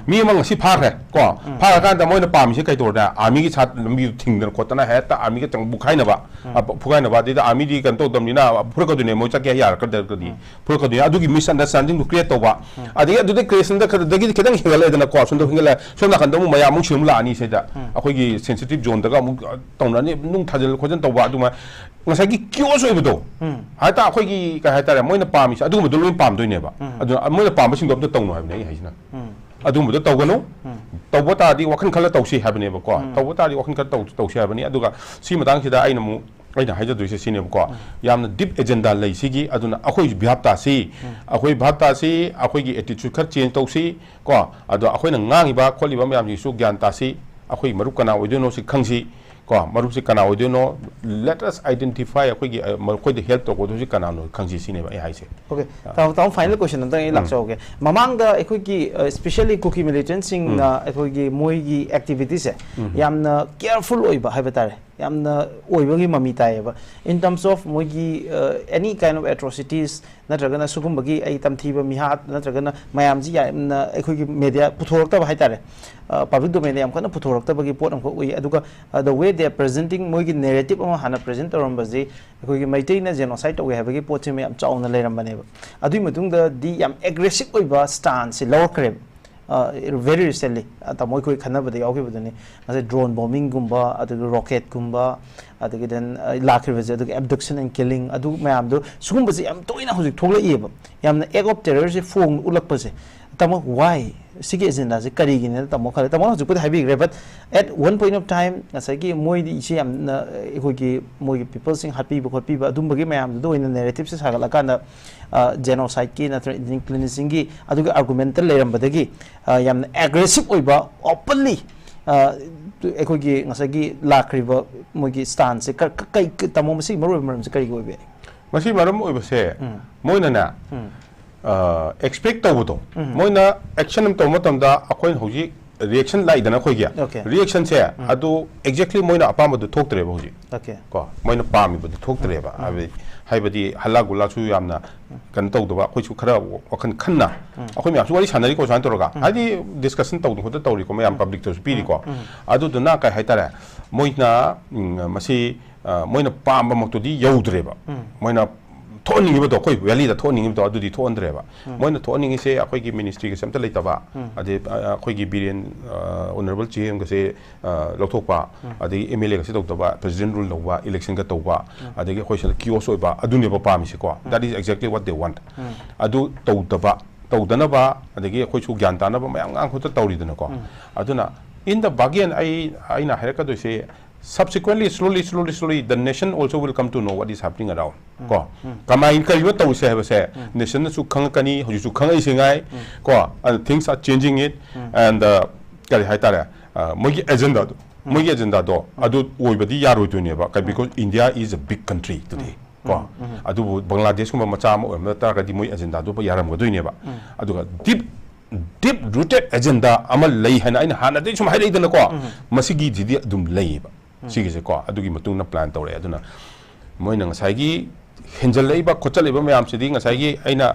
ꯃꯤ ꯑꯃ ꯉꯁꯤ ꯐꯥꯈ꯭ꯔꯦ ꯀꯣ, ꯐꯥꯈ꯭ꯔꯀꯥꯟꯗ ꯃꯣꯏꯅ ꯄꯥꯝꯃꯤꯁꯦ ꯀꯩ ꯇꯧꯔꯗ, ꯑꯥꯔꯃꯤꯒꯤ ꯁꯥꯠ ꯂꯝꯕꯤꯗꯨ ꯊꯤꯡꯗꯅ ꯈꯣꯠꯇꯅ ꯍꯦꯛꯇ ꯑꯥꯔꯃꯤꯒ ꯆꯪ ꯄꯨꯈꯥꯏꯅꯕ, ꯑ, ꯐꯨꯒꯥꯏꯅꯕ, ꯑꯗꯩꯗ ꯑꯥꯔꯃꯤꯗꯤ ꯀꯩꯅꯣ ꯇꯧꯗꯕꯅꯤꯅ ꯐꯨꯔꯛꯀꯗꯣꯏꯅꯦ, ꯃꯣꯏ ꯆꯠꯀꯦ ꯌꯥꯔꯛꯀꯗ꯭ꯔꯒꯗꯤ ꯐꯨꯔꯛꯀꯗꯣꯏꯅꯦ꯫ ꯑꯗꯨꯒꯤ ꯃꯤꯁꯑꯟꯗꯔꯁꯇꯦꯟꯗꯤꯡꯗꯨ ꯀ꯭ꯔꯤꯌꯦꯠ ꯇꯧꯕ, ꯑꯗꯒꯤ ꯑꯗꯨꯗꯩ ꯀ꯭ꯔꯦꯁꯟꯗ ꯈꯔꯗꯒꯤꯗꯤ ꯈꯤꯇꯪ ꯍꯦꯟꯒꯠꯂꯛꯑꯦꯗꯅꯀꯣ, ꯁꯣꯝꯗ ꯍꯦꯟꯒꯠꯂꯛꯑꯦ, ꯁꯣꯝ ꯅꯥꯀꯟꯗ ꯑꯃꯨꯛ ꯃꯌꯥꯝ ꯑꯃꯨꯛ ꯁꯤꯟꯅ ꯂꯥꯛꯑꯅꯤ ꯁꯤꯗ꯫ ꯑꯩꯈꯣꯏꯒꯤ ꯁꯦꯟꯁꯤꯇꯤꯚ ꯖꯣꯟꯗꯒ ꯑꯃꯨꯛ, ꯑ, ꯇꯧꯅꯅꯤ, ꯅꯨꯡ ꯊꯥꯖꯤꯜ ꯈꯣꯠꯆꯤꯟ ꯇꯧꯕ, ꯑꯗꯨꯃꯥꯏꯅ ꯉꯁꯥꯏꯒꯤ ꯀꯤꯌꯣꯁ ꯑꯣꯏꯕꯗꯣ, ꯍꯥꯏꯇꯥꯔꯦ, ꯑꯩꯈꯣꯏꯒꯤ ꯀꯩ ꯍꯥꯏꯇꯥꯔꯦ, ꯃꯣꯏꯅ ꯄꯥꯝꯃꯤꯁꯦ ꯑꯗꯨꯒꯨꯝꯕꯗꯣ ꯂꯣꯏ ꯄꯥꯝꯗꯣꯏꯅꯦꯕ꯫ ꯑꯗꯨꯅ ꯃꯣꯏꯅ ꯄꯥꯝꯕꯁꯤꯡꯗꯣ ꯑꯝꯇ ꯇꯧꯅꯣ ꯍꯥꯏꯕꯅꯦ ꯑꯩ ꯍꯥꯏꯁꯤꯅ꯫ ꯑꯗꯨꯒꯨꯝꯕꯗꯣ ꯇꯧꯒꯅꯨ꯫ ꯇꯧꯕ ꯇꯥꯔꯗꯤ ꯋꯥꯈꯜ ꯈꯜꯂ ꯇꯧꯁꯤ ꯍꯥꯏꯕꯅꯦꯕꯀꯣ꯫ ꯇꯧꯕ ꯇꯥꯔꯗꯤ ꯋꯥꯈꯜ ꯈꯜꯂ ꯇꯧ-, ꯇꯧꯁꯤ ꯍꯥꯏꯕꯅꯤ꯫ ꯑꯗꯨꯒ ꯁꯤ ꯃꯇꯥꯡꯁꯤꯗ ꯑꯩꯅ ꯑꯃꯨꯛ, ꯑꯩꯅ ꯍꯥꯏꯖꯗꯣꯏꯁꯦ ꯁꯤꯅꯦꯕꯀꯣ꯫ ꯌꯥꯝꯅ ꯗꯤꯞ ꯑꯦꯖꯦꯟꯗꯥ ꯂꯩ ꯁꯤꯒꯤ꯫ ꯑꯗꯨꯅ ꯑꯩꯈꯣꯏ ꯚꯥꯞ ꯇꯥꯁꯤ, ꯑꯩꯈꯣꯏ ꯚꯥꯞ ꯇꯥꯁꯤ, ꯑꯩꯈꯣꯏꯒꯤ ꯑꯦꯇꯤꯆꯨꯠ ꯈꯔ ꯆꯦꯟꯖ ꯇꯧꯁꯤ ꯀꯣ꯫ ꯑꯗꯣ ꯑꯩꯈꯣꯏꯅ ꯉꯥꯡꯉꯤꯕ ꯈꯣꯠꯂꯤꯕ ꯃꯌꯥꯝꯁꯤꯁꯨ ꯒ꯭ꯌꯥꯟ ꯇꯥꯁꯤ, ꯑꯩꯈꯣꯏ ꯃꯔꯨꯞ ꯀꯅꯥ ꯑꯣꯏꯗꯣꯏꯅꯣ ꯁꯤ ꯈꯪꯁꯤ꯫ ꯀꯣ, ꯃꯔꯨꯞꯁꯤ ꯀꯅꯥ ꯑꯣꯏꯗꯣꯏꯅꯣ? Let us identify, ꯑꯩꯈꯣꯏꯒꯤ, ꯑ, ꯃꯈꯣꯏꯗ help ꯇꯧꯒꯗꯧꯁꯤ ꯀꯅꯥꯅꯣ ꯈꯪꯁꯤ ꯁꯤꯅꯦꯕ ꯑꯩ ꯍꯥꯏꯁꯦ꯫ Okay, ꯇꯥꯃꯣ, ꯇꯥꯃꯣ, final question ꯑꯝꯇꯪ ꯑꯩ ꯂꯥꯛꯆꯍꯧꯒꯦ꯫ ꯃꯃꯥꯡꯗ ꯑꯩꯈꯣꯏꯒꯤ, ꯑ, especially ꯀꯨꯀꯤ militantꯁꯤꯡꯅ ꯑꯩꯈꯣꯏꯒꯤ ꯃꯣꯏꯒꯤ activityꯁꯦ ꯌꯥꯝꯅ careful ꯑꯣꯏꯕ ꯍꯥꯏꯕ ꯇꯥꯔꯦ, ꯌꯥꯝꯅ ꯑꯣꯏꯕꯒꯤ ꯃꯃꯤ ꯇꯥꯏꯌꯦꯕ, in terms of ꯃꯣꯏꯒꯤ, ꯑ, any kind of atrocities ꯅꯠꯇ꯭ꯔꯒꯅ ꯁꯤꯒꯨꯝꯕꯒꯤ ꯑꯩ ꯇꯝꯊꯤꯕ ꯃꯤꯍꯥꯠ ꯅꯠꯇ꯭ꯔꯒꯅ ꯃꯌꯥꯝꯁꯤ ꯌꯥꯝꯅ ꯑꯩꯈꯣꯏꯒꯤ media ꯄꯨꯊꯣꯔꯛꯇꯕ ꯍꯥꯏꯇꯥꯔꯦ, ꯑ, public domainꯗ ꯌꯥꯝ ꯀꯟꯅ ꯄꯨꯊꯣꯔꯛꯇꯕꯒꯤ ꯄꯣꯠ ꯑꯃꯈꯛ ꯎꯏ꯫ ꯑꯗꯨꯒ, ꯑ, the way they are presenting, ꯃꯣꯏꯒꯤ narrative ꯑꯃ ꯍꯥꯟꯅ present ꯇꯧꯔꯝꯕꯁꯤ ꯑꯩꯈꯣꯏꯒꯤ ꯃꯩꯇꯩꯅ genocide ꯇꯧꯋꯦ ꯍꯥꯏꯕꯒꯤ ꯄꯣꯠꯁꯤꯃ ꯌꯥꯝ ꯆꯥꯎꯅ ꯂꯩꯔꯝꯕꯅꯦꯕ꯫ ꯑꯗꯨꯒꯤ ꯃꯇꯨꯡꯗꯗꯤ ꯌꯥꯝ aggressive ꯑꯣꯏꯕ stanceꯁꯤ ꯂꯧꯔꯛꯈ꯭ꯔꯦꯕ, ꯑ, very recently, ꯑ, ꯇꯥꯃꯣ ꯑꯩꯈꯣꯏ ꯈꯟꯅꯕꯗ ꯌꯥꯎꯈꯤꯕꯗꯨꯅꯤ꯫ ꯉꯁꯥꯏ drone bombingꯒꯨꯝꯕ, ꯑꯗꯨꯒ rocketꯀꯨꯝꯕ, ꯑꯗꯒꯤ then, ꯑ, ꯂꯥꯛꯈ꯭ꯔꯤꯕꯁꯦ, ꯑꯗꯨꯒ abduction and killing, ꯑꯗꯨ ꯃꯌꯥꯝꯗꯣ, ꯁꯤꯒꯨꯝꯕꯁꯦ ꯌꯥꯝ ꯇꯣꯏꯅ ꯍꯧꯖꯤꯛ ꯊꯣꯛꯂꯛꯏꯑꯕ꯫ ꯌꯥꯝꯅ act of terrorꯁꯦ ꯐꯣꯡ ꯎꯠꯂꯛꯄꯁꯦ꯫ ꯇꯥꯃꯣ, why? ꯁꯤꯒꯤ agendaꯁꯦ ꯀꯔꯤꯒꯤꯅꯦꯅ ꯇꯥꯃꯣ ꯈꯜꯂꯦ? ꯇꯥꯃꯣꯅ ꯍꯧꯖꯤꯛꯄꯨꯗꯤ ꯍꯥꯏꯕꯤꯈ꯭ꯔꯦ, but at one point of time ꯉꯁꯥꯏꯒꯤ ꯃꯣꯏꯗꯤ ꯏꯁꯦ ꯌꯥꯝꯅ, ꯑ, ꯑꯩꯈꯣꯏꯒꯤ ꯃꯣꯏꯒꯤ peopleꯁꯤꯡ ꯍꯥꯠꯄꯤꯕ ꯈꯣꯠꯄꯤꯕ ꯑꯗꯨꯝꯕꯒꯤ ꯃꯌꯥꯝꯗꯨꯗ ꯑꯣꯏꯅ narrativeꯁꯦ ꯁꯥꯒꯠꯂꯀꯥꯟꯗ, ꯑ, genocideꯀꯤ ꯅꯠꯇ꯭ꯔꯒ ethnic cleansingꯒꯤ ꯑꯗꯨꯒꯤ argumentꯇ ꯂꯩꯔꯝꯕꯗꯒꯤ, ꯑ, ꯌꯥꯝꯅ aggressive ꯑꯣꯏꯕ, openly, ꯑ, ꯑꯩꯈꯣꯏꯒꯤ ꯉꯁꯥꯏꯒꯤ ꯂꯥꯛꯈ꯭ꯔꯤꯕ ꯃꯣꯏꯒꯤ stanceꯁꯦ ꯀ-, ꯀ-, ꯀꯩ, ꯀ-, ꯇꯥꯃꯣ, ꯃꯁꯤꯒꯤ ꯃꯔꯨꯑꯣꯏꯕ ꯃꯔꯝꯁꯦ ꯀꯔꯤꯒꯤ ꯑꯣꯏꯕ ꯌꯥꯏ? ꯃꯁꯤ ꯃꯔꯝ ꯑꯣꯏꯕꯁꯦ, ꯃꯣꯏꯅꯅꯦ, ꯑ, expect ꯇꯧꯕꯗꯣ, ꯃꯣꯏꯅ action ꯑꯃ ꯇꯧꯕ ꯃꯇꯝꯗ ꯑꯩꯈꯣꯏꯅ ꯍꯧꯖꯤꯛ reaction ꯂꯥꯛꯏꯗꯅ ꯑꯩꯈꯣꯏꯒꯤ, Okay. reactionꯁꯦ ꯑꯗꯨ exactly ꯃꯣꯏꯅ ꯑꯄꯥꯝꯕꯗꯨ ꯊꯣꯛꯇ꯭ꯔꯦꯕ ꯍꯧꯖꯤꯛ꯫ Okay. ꯀꯣ, ꯃꯣꯏꯅ ꯄꯥꯝꯃꯤꯕꯗꯨ ꯊꯣꯛꯇ꯭ꯔꯦꯕ꯫ ꯍꯥꯏꯕꯗꯤ, ꯍꯥꯏꯕꯗꯤ ꯍꯜꯂꯥ ꯒꯨꯂꯥꯁꯨ ꯌꯥꯝꯅ ꯀꯩꯅꯣ ꯇꯧꯗꯕ, ꯑꯩꯈꯣꯏꯁꯨ ꯈꯔ ꯋꯥꯈꯜ ꯈꯟꯅ, ꯑꯩꯈꯣꯏ ꯃꯌꯥꯝꯁꯨ ꯋꯥꯔꯤ ꯁꯥꯟꯅꯔꯤꯀꯣ ꯁꯨꯃꯥꯏꯅ ꯇꯧꯔꯒ, ꯍꯥꯏꯗꯤ discussion ꯇꯧꯗꯅ ꯈꯣꯠꯇꯅ ꯇꯧꯔꯤꯀꯣ, ꯃꯌꯥꯝ publicꯇꯁꯨ ꯄꯤꯔꯤꯀꯣ꯫ ꯑꯗꯨꯗꯨꯅ ꯀꯩ ꯍꯥꯏꯇꯥꯔꯦ, ꯃꯣꯏꯅ, ꯎꯝ, ꯃꯁꯤ, ꯑ, ꯃꯣꯏꯅ ꯄꯥꯝꯕꯃꯛꯇꯨꯗꯤ ꯌꯧꯗ꯭ꯔꯦꯕ꯫ ꯃꯣꯏꯅ ꯊꯣꯛꯍꯟꯅꯤꯡꯉꯤꯕꯗꯣ, ꯑꯩꯈꯣꯏ valleyꯗ ꯊꯣꯛꯍꯟꯅꯤꯡꯉꯤꯕꯗꯣ ꯑꯗꯨꯗꯤ ꯊꯣꯛꯍꯟꯗ꯭ꯔꯦꯕ꯫ ꯃꯣꯏꯅ ꯊꯣꯛꯍꯟꯅꯤꯡꯉꯤꯁꯦ ꯑꯩꯈꯣꯏꯒꯤ ministryꯒꯁꯦ ꯑꯝꯇ ꯂꯩꯇꯕ, ꯑꯗꯩ, ꯑ, ꯑꯩꯈꯣꯏꯒꯤ ꯕꯤꯔꯦꯟ, ꯑ, honourable CMꯒꯁꯦ, ꯑ, ꯂꯧꯊꯣꯛꯄ, ꯑꯗꯒꯤ MLAꯒꯁꯦ ꯇꯧꯗꯕ, president rule ꯂꯧꯕ, electionꯒ ꯇꯧꯕ, ꯑꯗꯒꯤ ꯑꯩꯈꯣꯏ ꯁꯤꯗ chaos ꯑꯣꯏꯕ, ꯑꯗꯨꯅꯦꯕ ꯄꯥꯝꯃꯤꯁꯦꯀꯣ꯫ That is exactly what they want. ꯑꯗꯨ ꯇꯧꯗꯕ, ꯇꯧꯗꯅꯕ, ꯑꯗꯒꯤ ꯑꯩꯈꯣꯏꯁꯨ ꯒ꯭ꯌꯥꯟ ꯇꯥꯅꯕ ꯃꯌꯥꯝ ꯉꯥꯡ ꯈꯣꯠꯇ ꯇꯧꯔꯤꯗꯅꯀꯣ꯫ ꯑꯗꯨꯅ in the bargain ꯑꯩ, ꯑꯩꯅ ꯍꯥꯏꯔꯛꯀꯗꯣꯏꯁꯦ, subsequently, slowly, slowly, slowly, the nation also will come to know what is happening around. ꯀꯣ, ꯀꯃꯥꯏꯅ, ꯀꯔꯤꯅꯣ ꯇꯧꯔꯤꯁꯦ ꯍꯥꯏꯕꯁꯦ nationꯅꯁꯨ ꯈꯪꯉꯛꯀꯅꯤ, ꯍꯧꯖꯤꯛꯁꯨ ꯈꯪꯉꯛꯏꯁꯦ ꯉꯥꯏ꯫ ꯀꯣ, and things are changing it, and, uh, ꯀꯔꯤ ꯍꯥꯏꯇꯥꯔꯦ, ꯑ, ꯃꯣꯏꯒꯤ agendaꯗꯣ, ꯃꯣꯏꯒꯤ ꯑꯦꯖꯦꯟꯗꯥꯗꯣ ꯑꯗꯨ ꯑꯣꯏꯕꯗꯤ ꯌꯥꯔꯣꯏꯗꯣꯏꯅꯦꯕ, because India is a big country today, ꯀꯣ꯫ ꯑꯗꯨꯕꯨ ꯕꯪꯒ꯭ꯂꯥꯗꯦꯁꯀꯨꯝꯕ ꯃꯆꯥ ꯑꯃ ꯑꯣꯏꯔꯝꯕ ꯇꯥꯔꯒꯗꯤ ꯃꯣꯏ ꯑꯦꯖꯦꯟꯗꯥꯗꯨ ꯌꯥꯔꯝꯒꯗꯣꯏꯅꯦꯕ꯫ ꯑꯗꯨꯒ deep deep rooted agenda ꯑꯃ ꯂꯩ ꯍꯥꯏꯅ ꯑꯩꯅ ꯍꯥꯟꯅꯗꯩ ꯁꯨꯝ ꯍꯥꯏꯔꯛꯏꯗꯅꯀꯣ꯫ ꯃꯁꯤꯒꯤꯁꯤꯗꯤ ꯑꯗꯨꯝ ꯂꯩꯌꯦꯕ꯫ ꯁꯤꯒꯤꯁꯦꯀꯣ, ꯑꯗꯨꯒꯤ ꯃꯇꯨꯡ ꯏꯟꯅ plan ꯇꯧꯔꯛꯑꯦ꯫ ꯑꯗꯨꯅ ꯃꯣꯏꯅ ꯉꯁꯥꯏꯒꯤ ꯍꯦꯟꯖꯜꯂꯛꯏꯕ ꯈꯣꯠꯆꯜꯂꯛꯏꯕ ꯃꯌꯥꯝꯁꯤꯗꯤ ꯉꯁꯥꯏꯒꯤ ꯑꯩꯅ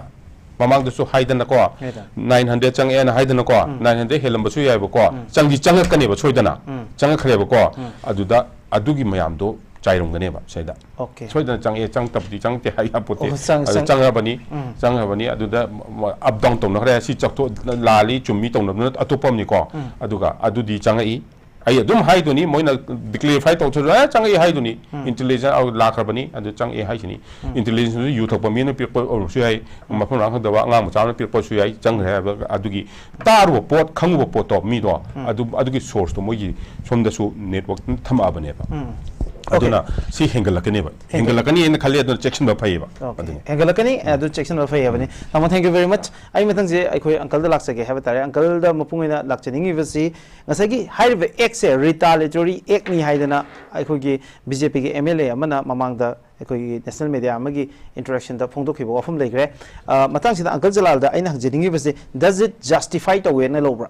ꯃꯃꯥꯡꯗꯁꯨ ꯍꯥꯏꯗꯅꯀꯣ, ꯍꯥꯏꯗ꯫ Nine hundred ꯆꯪꯉꯛꯑꯦꯅ ꯍꯥꯏꯗꯅꯀꯣ, nine hundred ꯍꯦꯜꯂꯝꯕꯁꯨ ꯌꯥꯏꯕꯀꯣ, ꯆꯪꯗꯤ ꯆꯪꯉꯛꯀꯅꯦꯕ ꯁꯣꯏꯗꯅ, ꯆꯪꯉꯛꯈ꯭ꯔꯦꯕꯀꯣ꯫ ꯑꯗꯨꯗ ꯑꯗꯨꯒꯤ ꯃꯌꯥꯝꯗꯣ ꯆꯥꯏꯔꯝꯒꯅꯦꯕ ꯁꯤꯗ꯫ Okay꯫ ꯁꯣꯏꯗꯅ ꯆꯪꯉꯛꯑꯦ, ꯆꯪꯉꯛꯇꯕꯗꯤ ꯆꯪꯉꯛꯇꯦ ꯍꯥꯏ ꯌꯥꯄꯣꯠꯇꯦ꯫ ꯑꯣ, ꯆꯪ-, ꯑꯗꯨ ꯆꯪ-, ꯆꯪꯉꯕꯅꯤ, ꯎꯝ꯫ ꯆꯪꯉꯕꯅꯤ, ꯑꯗꯨꯗ ꯃ-, up down ꯇꯧꯅꯈ꯭ꯔꯦ, ꯁꯤ ꯆꯠꯊꯣꯛ-, ꯂꯥꯜꯂꯤ ꯆꯨꯝꯃꯤ ꯇꯧꯅꯕꯗꯨꯅ ꯑꯇꯣꯞꯄ ꯑꯃꯅꯤꯀꯣ꯫ ꯎꯝ꯫ ꯑꯗꯨꯒ ꯑꯗꯨꯗꯤ ꯆꯪꯉꯛꯏ꯫ ꯑꯩ ꯑꯗꯨꯝ ꯍꯥꯏꯗꯨꯅꯤ, ꯃꯣꯏꯅ clarify ꯇꯧꯊꯣꯔꯛꯑꯦ, "ꯑꯦ, ꯆꯪꯉꯛꯏ" ꯍꯥꯏꯗꯨꯅꯤ꯫ ꯎꯝ꯫ Intelligence ꯑꯧ ꯂꯥꯛꯈ꯭ꯔꯕꯅꯤ, ꯑꯗꯨ ꯆꯪꯉꯛꯑꯦ ꯍꯥꯏꯁꯤꯅꯤ꯫ ꯎꯝ꯫ Intelligence ꯗꯨ ꯌꯨ ꯊꯛꯄ ꯃꯤꯅ ꯄꯤꯔꯛꯄ ꯑꯣꯏꯔꯁꯨ ꯌꯥꯏ, ꯎꯝ꯫ ꯃꯐꯝ ꯃꯔꯥꯡ ꯈꯪꯗꯕ ꯑꯉꯥꯡ ꯃꯆꯥ ꯑꯃꯅ ꯄꯤꯔꯛꯄꯁꯨ ꯌꯥꯏ, ꯆꯪꯈ꯭ꯔꯦ ꯍꯥꯏꯕ ꯑꯗꯨꯒꯤ ꯇꯥꯔꯨꯕ ꯄꯣꯠ, ꯈꯪꯉꯨꯕ ꯄꯣꯠꯇꯣ ꯃꯤꯗꯣ, ꯎꯝ꯫ ꯑꯗꯨ, ꯑꯗꯨꯒꯤ source ꯇꯣ ꯃꯣꯏꯒꯤ ꯁꯣꯝꯗꯁꯨ network ꯊꯝꯃꯛꯑꯕꯅꯦꯕ꯫ ꯎꯝ꯫ ꯑꯗꯨꯅ Okay꯫ ꯁꯤ ꯍꯦꯟꯒꯠꯂꯛꯀꯅꯦꯕ꯫ ꯍꯦꯟꯒꯠ- ꯍꯦꯟꯒꯠꯂꯛꯀꯅꯤ ꯍꯥꯏꯅ ꯈꯜꯂꯦ, ꯑꯗꯨꯅ ꯆꯦꯛꯁꯤꯟꯕ ꯐꯩꯌꯦꯕ꯫ Okay꯫ ꯑꯗꯨꯅꯤ꯫ ꯍꯦꯟꯒꯠꯂꯛꯀꯅꯤ, ꯎꯝ꯫ ꯑꯗꯨ ꯆꯦꯛꯁꯤꯟꯕ ꯐꯩ ꯍꯥꯏꯕꯅꯤ꯫ ꯇꯥꯃꯣ, thank you very much꯫ ꯑꯩ ꯃꯊꯪꯁꯦ ꯑꯩꯈꯣꯏ uncle ꯗ ꯂꯥꯛꯆꯒꯦ ꯍꯥꯏꯕ ꯇꯥꯔꯦ꯫ Uncle ꯗ ꯃꯄꯨꯡ ꯑꯣꯏꯅ ꯂꯥꯛꯆꯅꯤꯡꯉꯤꯕꯁꯤ ꯉꯁꯥꯏꯒꯤ ꯍꯥꯏꯔꯤꯕ act ꯁꯦ retaliatory act ꯅꯤ ꯍꯥꯏꯗꯅ ꯑꯩꯈꯣꯏꯒꯤ B J P ꯒꯤ M L A ꯑꯃꯅ ꯃꯃꯥꯡꯗ ꯑꯩꯈꯣꯏꯒꯤ national media ꯑꯃꯒꯤ interaction ꯗ ꯐꯣꯡꯗꯣꯛꯈꯤꯕ ꯋꯥꯐꯝ ꯂꯩꯈ꯭ꯔꯦ꯫ ꯑ, ꯃꯇꯥꯡꯁꯤꯗ uncle ꯖꯂꯥꯜꯗ ꯑꯩꯅ ꯍꯪꯖꯅꯤꯡꯉꯤꯕꯁꯤ, does it justify ꯇꯧꯋꯦꯅ ꯂꯧꯕ꯭ꯔꯥ?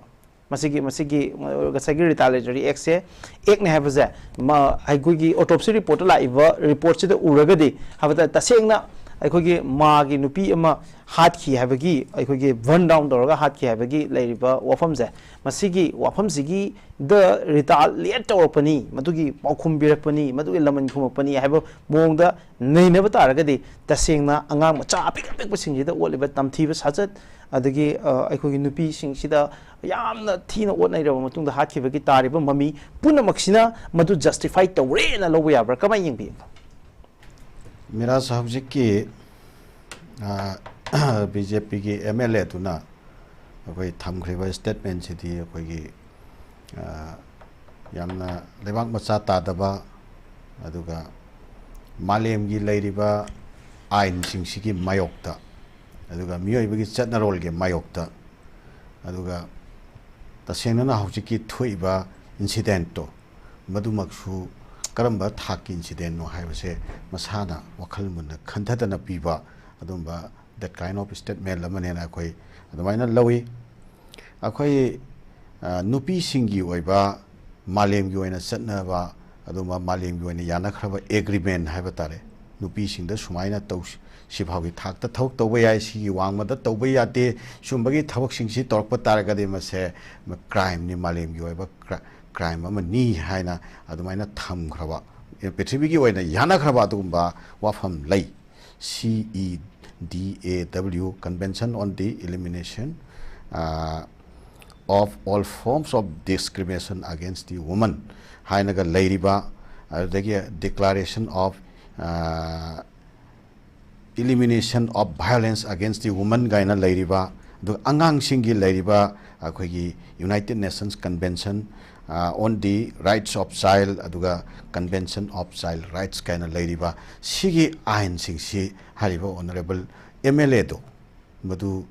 ꯃꯁꯤꯒꯤ, ꯃꯁꯤꯒꯤ, ꯑ, ꯉꯁꯥꯏꯒꯤ retaliatory act ꯁꯦ, act ꯅꯦ ꯍꯥꯏꯕꯁꯦ, ꯃ-, ꯑꯩꯈꯣꯏꯒꯤ autopsy report ꯇ ꯂꯥꯛꯏꯕ report ꯁꯤꯗ ꯎꯔꯒꯗꯤ ꯍꯥꯏꯕꯗ ꯇꯁꯦꯡꯅ ꯑꯩꯈꯣꯏꯒꯤ ꯃꯥꯒꯤ ꯅꯨꯄꯤ ꯑꯃ ꯍꯥꯠꯈꯤ ꯍꯥꯏꯕꯒꯤ, ꯑꯩꯈꯣꯏꯒꯤ burn down ꯇꯧꯔꯒ ꯍꯥꯠꯈꯤ ꯍꯥꯏꯕꯒꯤ ꯂꯩꯔꯤꯕ ꯋꯥꯐꯝꯁꯦ, ꯃꯁꯤꯒꯤ ꯋꯥꯐꯝꯁꯤꯒꯤꯗ retaliate ꯇꯧꯔꯛꯄꯅꯤ, ꯃꯗꯨꯒꯤ ꯄꯥꯎꯈꯨꯝ ꯄꯤꯔꯛꯄꯅꯤ, ꯃꯗꯨꯒꯤ ꯂꯃꯟ ꯈꯨꯝꯃꯛꯄꯅꯤ ꯍꯥꯏꯕ ꯃꯑꯣꯡꯗ ꯅꯩꯅꯕ ꯇꯥꯔꯒꯗꯤ, ꯇꯁꯦꯡꯅ ꯑꯉꯥꯡ ꯃꯆꯥ ꯑꯄꯤꯛ ꯑꯄꯤꯛꯄꯁꯤꯡꯁꯤꯗ ꯑꯣꯠꯂꯤꯕ ꯇꯝꯊꯤꯕ ꯁꯥꯖꯠ, ꯑꯗꯒꯤ, ꯑ, ꯑꯩꯈꯣꯏꯒꯤ ꯅꯨꯄꯤꯁꯤꯡꯁꯤꯗ ꯌꯥꯝꯅ ꯊꯤꯅ ꯑꯣꯠꯅꯩꯔꯕ ꯃꯇꯨꯡꯗ ꯍꯥꯠꯈꯤꯕꯒꯤ ꯇꯥꯔꯤꯕ ꯃꯃꯤ ꯄꯨꯝꯅꯃꯛꯁꯤꯅ ꯃꯗꯨ justify ꯇꯧꯔꯦꯅ ꯂꯧꯕ ꯌꯥꯕ꯭ꯔꯥ? ꯀꯃꯥꯏꯅ ꯌꯦꯡꯕꯤ? ꯃꯤꯔꯥꯖ, ꯍꯧꯖꯤꯛꯀꯤ, ꯑ, B J P ꯒꯤ M L A ꯗꯨꯅ ꯑꯩꯈꯣꯏ ꯊꯝꯈ꯭ꯔꯤꯕ statement ꯁꯤꯗꯤ ꯑꯩꯈꯣꯏꯒꯤ, ꯑ, ꯌꯥꯝꯅ ꯂꯩꯕꯥꯛ ꯃꯆꯥ ꯇꯥꯗꯕ, ꯑꯗꯨꯒ ꯃꯥꯂꯦꯝꯒꯤ ꯂꯩꯔꯤꯕ ꯑꯥꯏꯟꯁꯤꯡꯁꯤꯒꯤ ꯃꯥꯌꯣꯛꯇ, ꯑꯗꯨꯒ ꯃꯤꯑꯣꯏꯕꯒꯤ ꯆꯠꯅꯔꯣꯜꯒꯤ ꯃꯥꯌꯣꯛꯇ, ꯑꯗꯨꯒ ꯇꯁꯦꯡꯅꯅ ꯍꯧꯖꯤꯛꯀꯤ ꯊꯣꯛꯏꯕ incident ꯇꯣ, ꯃꯗꯨꯃꯛꯁꯨ ꯀꯔꯝꯕ ꯊꯥꯛꯀꯤ ꯏꯟꯁꯤꯗꯦꯟꯅꯣ ꯍꯥꯏꯕꯁꯦ ꯃꯁꯥꯅ ꯋꯥꯈꯜ ꯃꯨꯟꯅ ꯈꯟꯊꯗꯅ ꯄꯤꯕ ꯑꯗꯨꯝꯕ that kind of statement ꯑꯃꯅꯦꯅ ꯑꯩꯈꯣꯏ ꯑꯗꯨꯃꯥꯏꯅ ꯂꯧꯏ꯫ ꯑꯩꯈꯣꯏ ꯅꯨꯄꯤꯁꯤꯡꯒꯤ ꯑꯣꯏꯕ ꯃꯥꯂꯦꯝꯒꯤ ꯑꯣꯏꯅ ꯆꯠꯅꯕ ꯑꯗꯨꯝꯕ ꯃꯥꯂꯦꯝꯒꯤ ꯑꯣꯏꯅ ꯌꯥꯅꯈ꯭ꯔꯕ ꯑꯦꯒ꯭ꯔꯤꯃꯦꯟ ꯍꯥꯏꯕ ꯇꯥꯔꯦ꯫ ꯅꯨꯄꯤꯁꯤꯡꯗ ꯁꯨꯃꯥꯏꯅ ꯇꯧ, ꯁꯤꯐꯥꯎꯒꯤ ꯊꯥꯛꯇ ꯊꯕꯛ ꯇꯧꯕ ꯌꯥꯏ, ꯁꯤꯒꯤ ꯋꯥꯡꯃꯗ ꯇꯧꯕ ꯌꯥꯗꯦ, ꯁꯤꯒꯨꯝꯕꯒꯤ ꯊꯕꯛꯁꯤꯡꯁꯤ ꯇꯧꯔꯛꯄ ꯇꯥꯔꯒꯗꯤ ꯃꯁꯦ ꯀ꯭ꯔꯥꯏꯝꯅꯤ, ꯃꯥꯂꯦꯝꯒꯤ ꯑꯣꯏꯕ ꯀ꯭ꯔꯥꯏꯝ ꯑꯃꯅꯤ ꯍꯥꯏꯅ ꯑꯗꯨꯃꯥꯏꯅ ꯊꯝꯈ꯭ꯔꯕ, ꯄ꯭ꯔꯤꯊꯤꯕꯤꯒꯤ ꯑꯣꯏꯅ ꯌꯥꯅꯈ꯭ꯔꯕ ꯑꯗꯨꯒꯨꯝꯕ ꯋꯥꯐꯝ ꯂꯩ꯫ C E D A W, Convention on the Elimination of All Forms of Discrimination Against the Woman ꯍꯥꯏꯅꯒ ꯂꯩꯔꯤꯕ, ꯑꯗꯨꯗꯒꯤ Declaration of Elimination of Violence Against the Woman ꯀꯥꯏꯅ ꯂꯩꯔꯤꯕ, ꯑꯗꯨꯒ ꯑꯉꯥꯡꯁꯤꯡꯒꯤ ꯂꯩꯔꯤꯕ ꯑꯩꯈꯣꯏꯒꯤ United Nations Convention on the Rights of Child, ꯑꯗꯨꯒ Convention of Child Rights ꯀꯥꯏꯅ ꯂꯩꯔꯤꯕ ꯁꯤꯒꯤ ꯑꯥꯏꯟꯁꯤꯡꯁꯤ ꯍꯥꯏꯔꯤꯕ ꯑꯣꯅꯔꯦꯕꯜ ꯑꯦꯝ ꯑꯦꯜ ꯑꯦꯗꯣ ꯃꯗꯨ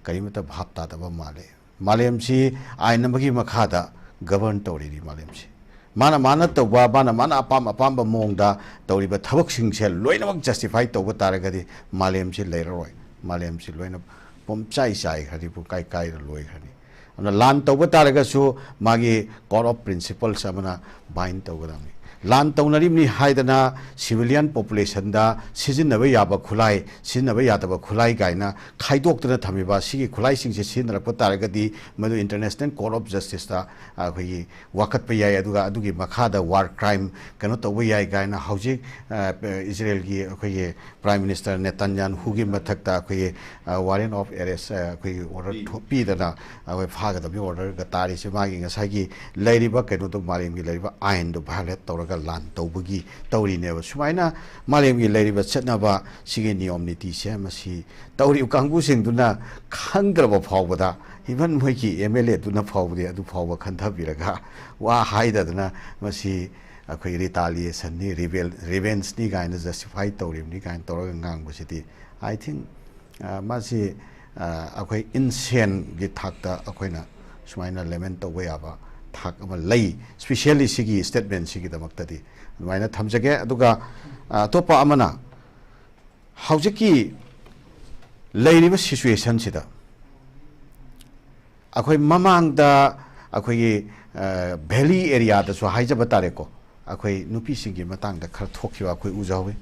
ꯀꯔꯤꯃꯠꯇ ꯚꯥꯞ ꯇꯥꯗꯕ ꯃꯥꯜꯂꯦ꯫ ꯃꯥꯂꯦꯝꯁꯤ ꯑꯥꯏꯟ ꯑꯃꯒꯤ ꯃꯈꯥꯗ ꯒꯕꯔꯟ ꯇꯧꯔꯤꯅꯤ ꯃꯥꯂꯦꯝꯁꯤ꯫ ꯃꯥꯅ, ꯃꯥꯅ ꯇꯧꯕ, ꯃꯥꯅ, ꯃꯥꯅ ꯑꯄꯥꯝ ꯑꯄꯥꯝꯕ ꯃꯑꯣꯡꯗ ꯇꯧꯔꯤꯕ ꯊꯕꯛꯁꯤꯡꯁꯦ ꯂꯣꯏꯅꯃꯛ ꯖꯁꯇꯤꯐꯥꯏ ꯇꯧꯕ ꯇꯥꯔꯒꯗꯤ ꯃꯥꯂꯦꯝꯁꯤ ꯂꯩꯔꯔꯣꯏ꯫ ꯃꯥꯂꯦꯝꯁꯤ ꯂꯣꯏꯅ ꯄꯨꯝꯆꯥꯏ ꯆꯥꯏꯈ꯭ꯔꯅꯤ, ꯄꯨꯡꯀꯥꯏ ꯀꯥꯏꯔ ꯂꯣꯏꯈ꯭ꯔꯅꯤ꯫ ꯑꯗꯨꯅ ꯂꯥꯟ ꯇꯧꯕ ꯇꯥꯔꯒꯁꯨ ꯃꯥꯒꯤ code of principles ꯑꯃꯅ ꯕꯥꯏꯟ ꯇꯧꯒꯗꯕꯅꯤ꯫ ꯂꯥꯟ ꯇꯧꯅꯔꯤꯕꯅꯤ ꯍꯥꯏꯗꯅ ꯁꯤꯚꯤꯂꯤꯌꯟ ꯄꯣꯄꯨꯂꯦꯁꯟꯗ ꯁꯤꯖꯤꯟꯅꯕ ꯌꯥꯕ ꯈꯨꯠꯂꯥꯏ, ꯁꯤꯖꯤꯟꯅꯕ ꯌꯥꯗꯕ ꯈꯨꯠꯂꯥꯏ ꯀꯥꯏꯅ ꯈꯥꯏꯗꯣꯛꯇꯨꯅ ꯊꯝꯃꯤꯕ ꯁꯤꯒꯤ ꯈꯨꯠꯂꯥꯏꯁꯤꯡꯁꯦ ꯁꯤꯖꯤꯟꯅꯔꯛꯄ ꯇꯥꯔꯒꯗꯤ ꯃꯗꯨ International Court of Justiceꯇ ꯑꯩꯈꯣꯏꯒꯤ ꯋꯥꯀꯠꯄ ꯌꯥꯏ꯫ ꯑꯗꯨꯒ ꯑꯗꯨꯒꯤ ꯃꯈꯥꯗ ꯋꯥꯔ ꯀ꯭ꯔꯥꯏꯝ ꯀꯩꯅꯣ ꯇꯧꯕ ꯌꯥꯏ ꯀꯥꯏꯅ ꯍꯧꯖꯤꯛ, ꯑ, ꯏꯖꯔꯦꯜꯒꯤ ꯑꯩꯈꯣꯏꯒꯤ ꯄ꯭ꯔꯥꯏꯝ ꯃꯤꯅꯤꯁꯇꯔ ꯅꯦꯇꯟꯌꯥꯍꯨꯒꯤ ꯃꯊꯛꯇ ꯑꯩꯈꯣꯏꯒꯤ, ꯑ, ꯋꯥꯔꯦꯟ ꯑꯣꯐ ꯑꯦꯔꯦꯁ, ꯑ, ꯑꯩꯈꯣꯏꯒꯤ ꯑꯣꯔꯗꯔ ꯄꯤ꯫ ꯊꯣꯛ-, ꯄꯤꯗꯅ ꯑꯩꯈꯣꯏ ꯐꯥꯒꯗꯕꯒꯤ ꯑꯣꯔꯗꯔꯒ ꯇꯥꯔꯤꯁꯦ ꯃꯥꯒꯤ ꯉꯁꯥꯏꯒꯤ ꯂꯩꯔꯤꯕ ꯀꯩꯅꯣꯗꯣ, ꯃꯥꯂꯦꯝꯒꯤ ꯂꯩꯔꯤꯕ ꯑꯥꯏꯟꯗꯣ ꯚꯥꯏꯑꯣꯂꯦꯠ ꯇꯧꯔꯒ ꯂꯥꯟ ꯇꯧꯕꯒꯤ ꯇꯧꯔꯤꯅꯦꯕ꯫ ꯁꯨꯃꯥꯏꯅ ꯃꯥꯂꯦꯝꯒꯤ ꯂꯩꯔꯤꯕ ꯆꯠꯅꯕ ꯁꯤꯒꯤ ꯅꯤꯌꯣꯝ ꯅꯤꯇꯤꯁꯦ ꯃꯁꯤ ꯇꯧꯔꯤꯕ ꯀꯥꯡꯕꯨꯁꯤꯡꯗꯨꯅ ꯈꯪꯗ꯭ꯔꯕ ꯐꯥꯎꯕꯗ, ꯏꯚꯟ ꯃꯣꯏꯒꯤ ꯑꯦꯝ ꯑꯦꯜ ꯑꯦꯗꯨꯅ ꯐꯥꯎꯕꯗꯤ ꯑꯗꯨ ꯐꯥꯎꯕ ꯈꯟꯊꯕꯤꯔꯒ ꯋꯥ ꯍꯥꯏꯗꯗꯅ ꯃꯁꯤ ꯑꯩꯈꯣꯏ ꯔꯤꯇꯥꯂꯤꯌꯦꯁꯟꯅꯤ, ꯔꯤꯚꯦꯟꯁꯅꯤ ꯀꯥꯏꯅ ꯖꯁꯇꯤꯐꯥꯏ ꯇꯧꯔꯤꯕꯅꯤ ꯀꯥꯏꯅ ꯇꯧꯔꯒ ꯉꯥꯡꯕꯁꯤꯗꯤ, I think, ꯑ, ꯃꯁꯤ, ꯑ, ꯑꯩꯈꯣꯏ ꯏꯟꯁꯦꯟꯒꯤ ꯊꯥꯛꯇ ꯑꯩꯈꯣꯏꯅ ꯁꯨꯃꯥꯏꯅ ꯂꯦꯃꯦꯟ ꯇꯧꯕ ꯌꯥꯕ ꯊꯥꯛ ꯑꯃ ꯂꯩ, ꯁ꯭ꯄꯤꯁꯦꯜꯂꯤ ꯁꯤꯒꯤ ꯁ꯭ꯇꯦꯠꯃꯦꯟꯁꯤꯒꯤꯗꯃꯛꯇꯗꯤ꯫ ꯑꯗꯨꯃꯥꯏꯅ ꯊꯝꯖꯒꯦ꯫ ꯑꯗꯨꯒ ꯑꯇꯣꯞꯄ ꯑꯃꯅ, ꯍꯧꯖꯤꯛꯀꯤ ꯂꯩꯔꯤꯕ ꯁꯤꯆꯨꯋꯦꯁꯟꯁꯤꯗ ꯑꯩꯈꯣꯏ ꯃꯃꯥꯡꯗ ꯑꯩꯈꯣꯏꯒꯤ ꯚꯦꯂꯤ ꯑꯦꯔꯤꯌꯥꯗꯁꯨ ꯍꯥꯏꯖꯕ ꯇꯥꯔꯦꯀꯣ, ꯑꯩꯈꯣꯏ ꯅꯨꯄꯤꯁꯤꯡꯒꯤ ꯃꯇꯥꯡꯗ ꯈꯔ ꯊꯣꯛꯈꯤꯕ ꯑꯩꯈꯣꯏ ꯎꯖꯍꯧꯋꯤ꯫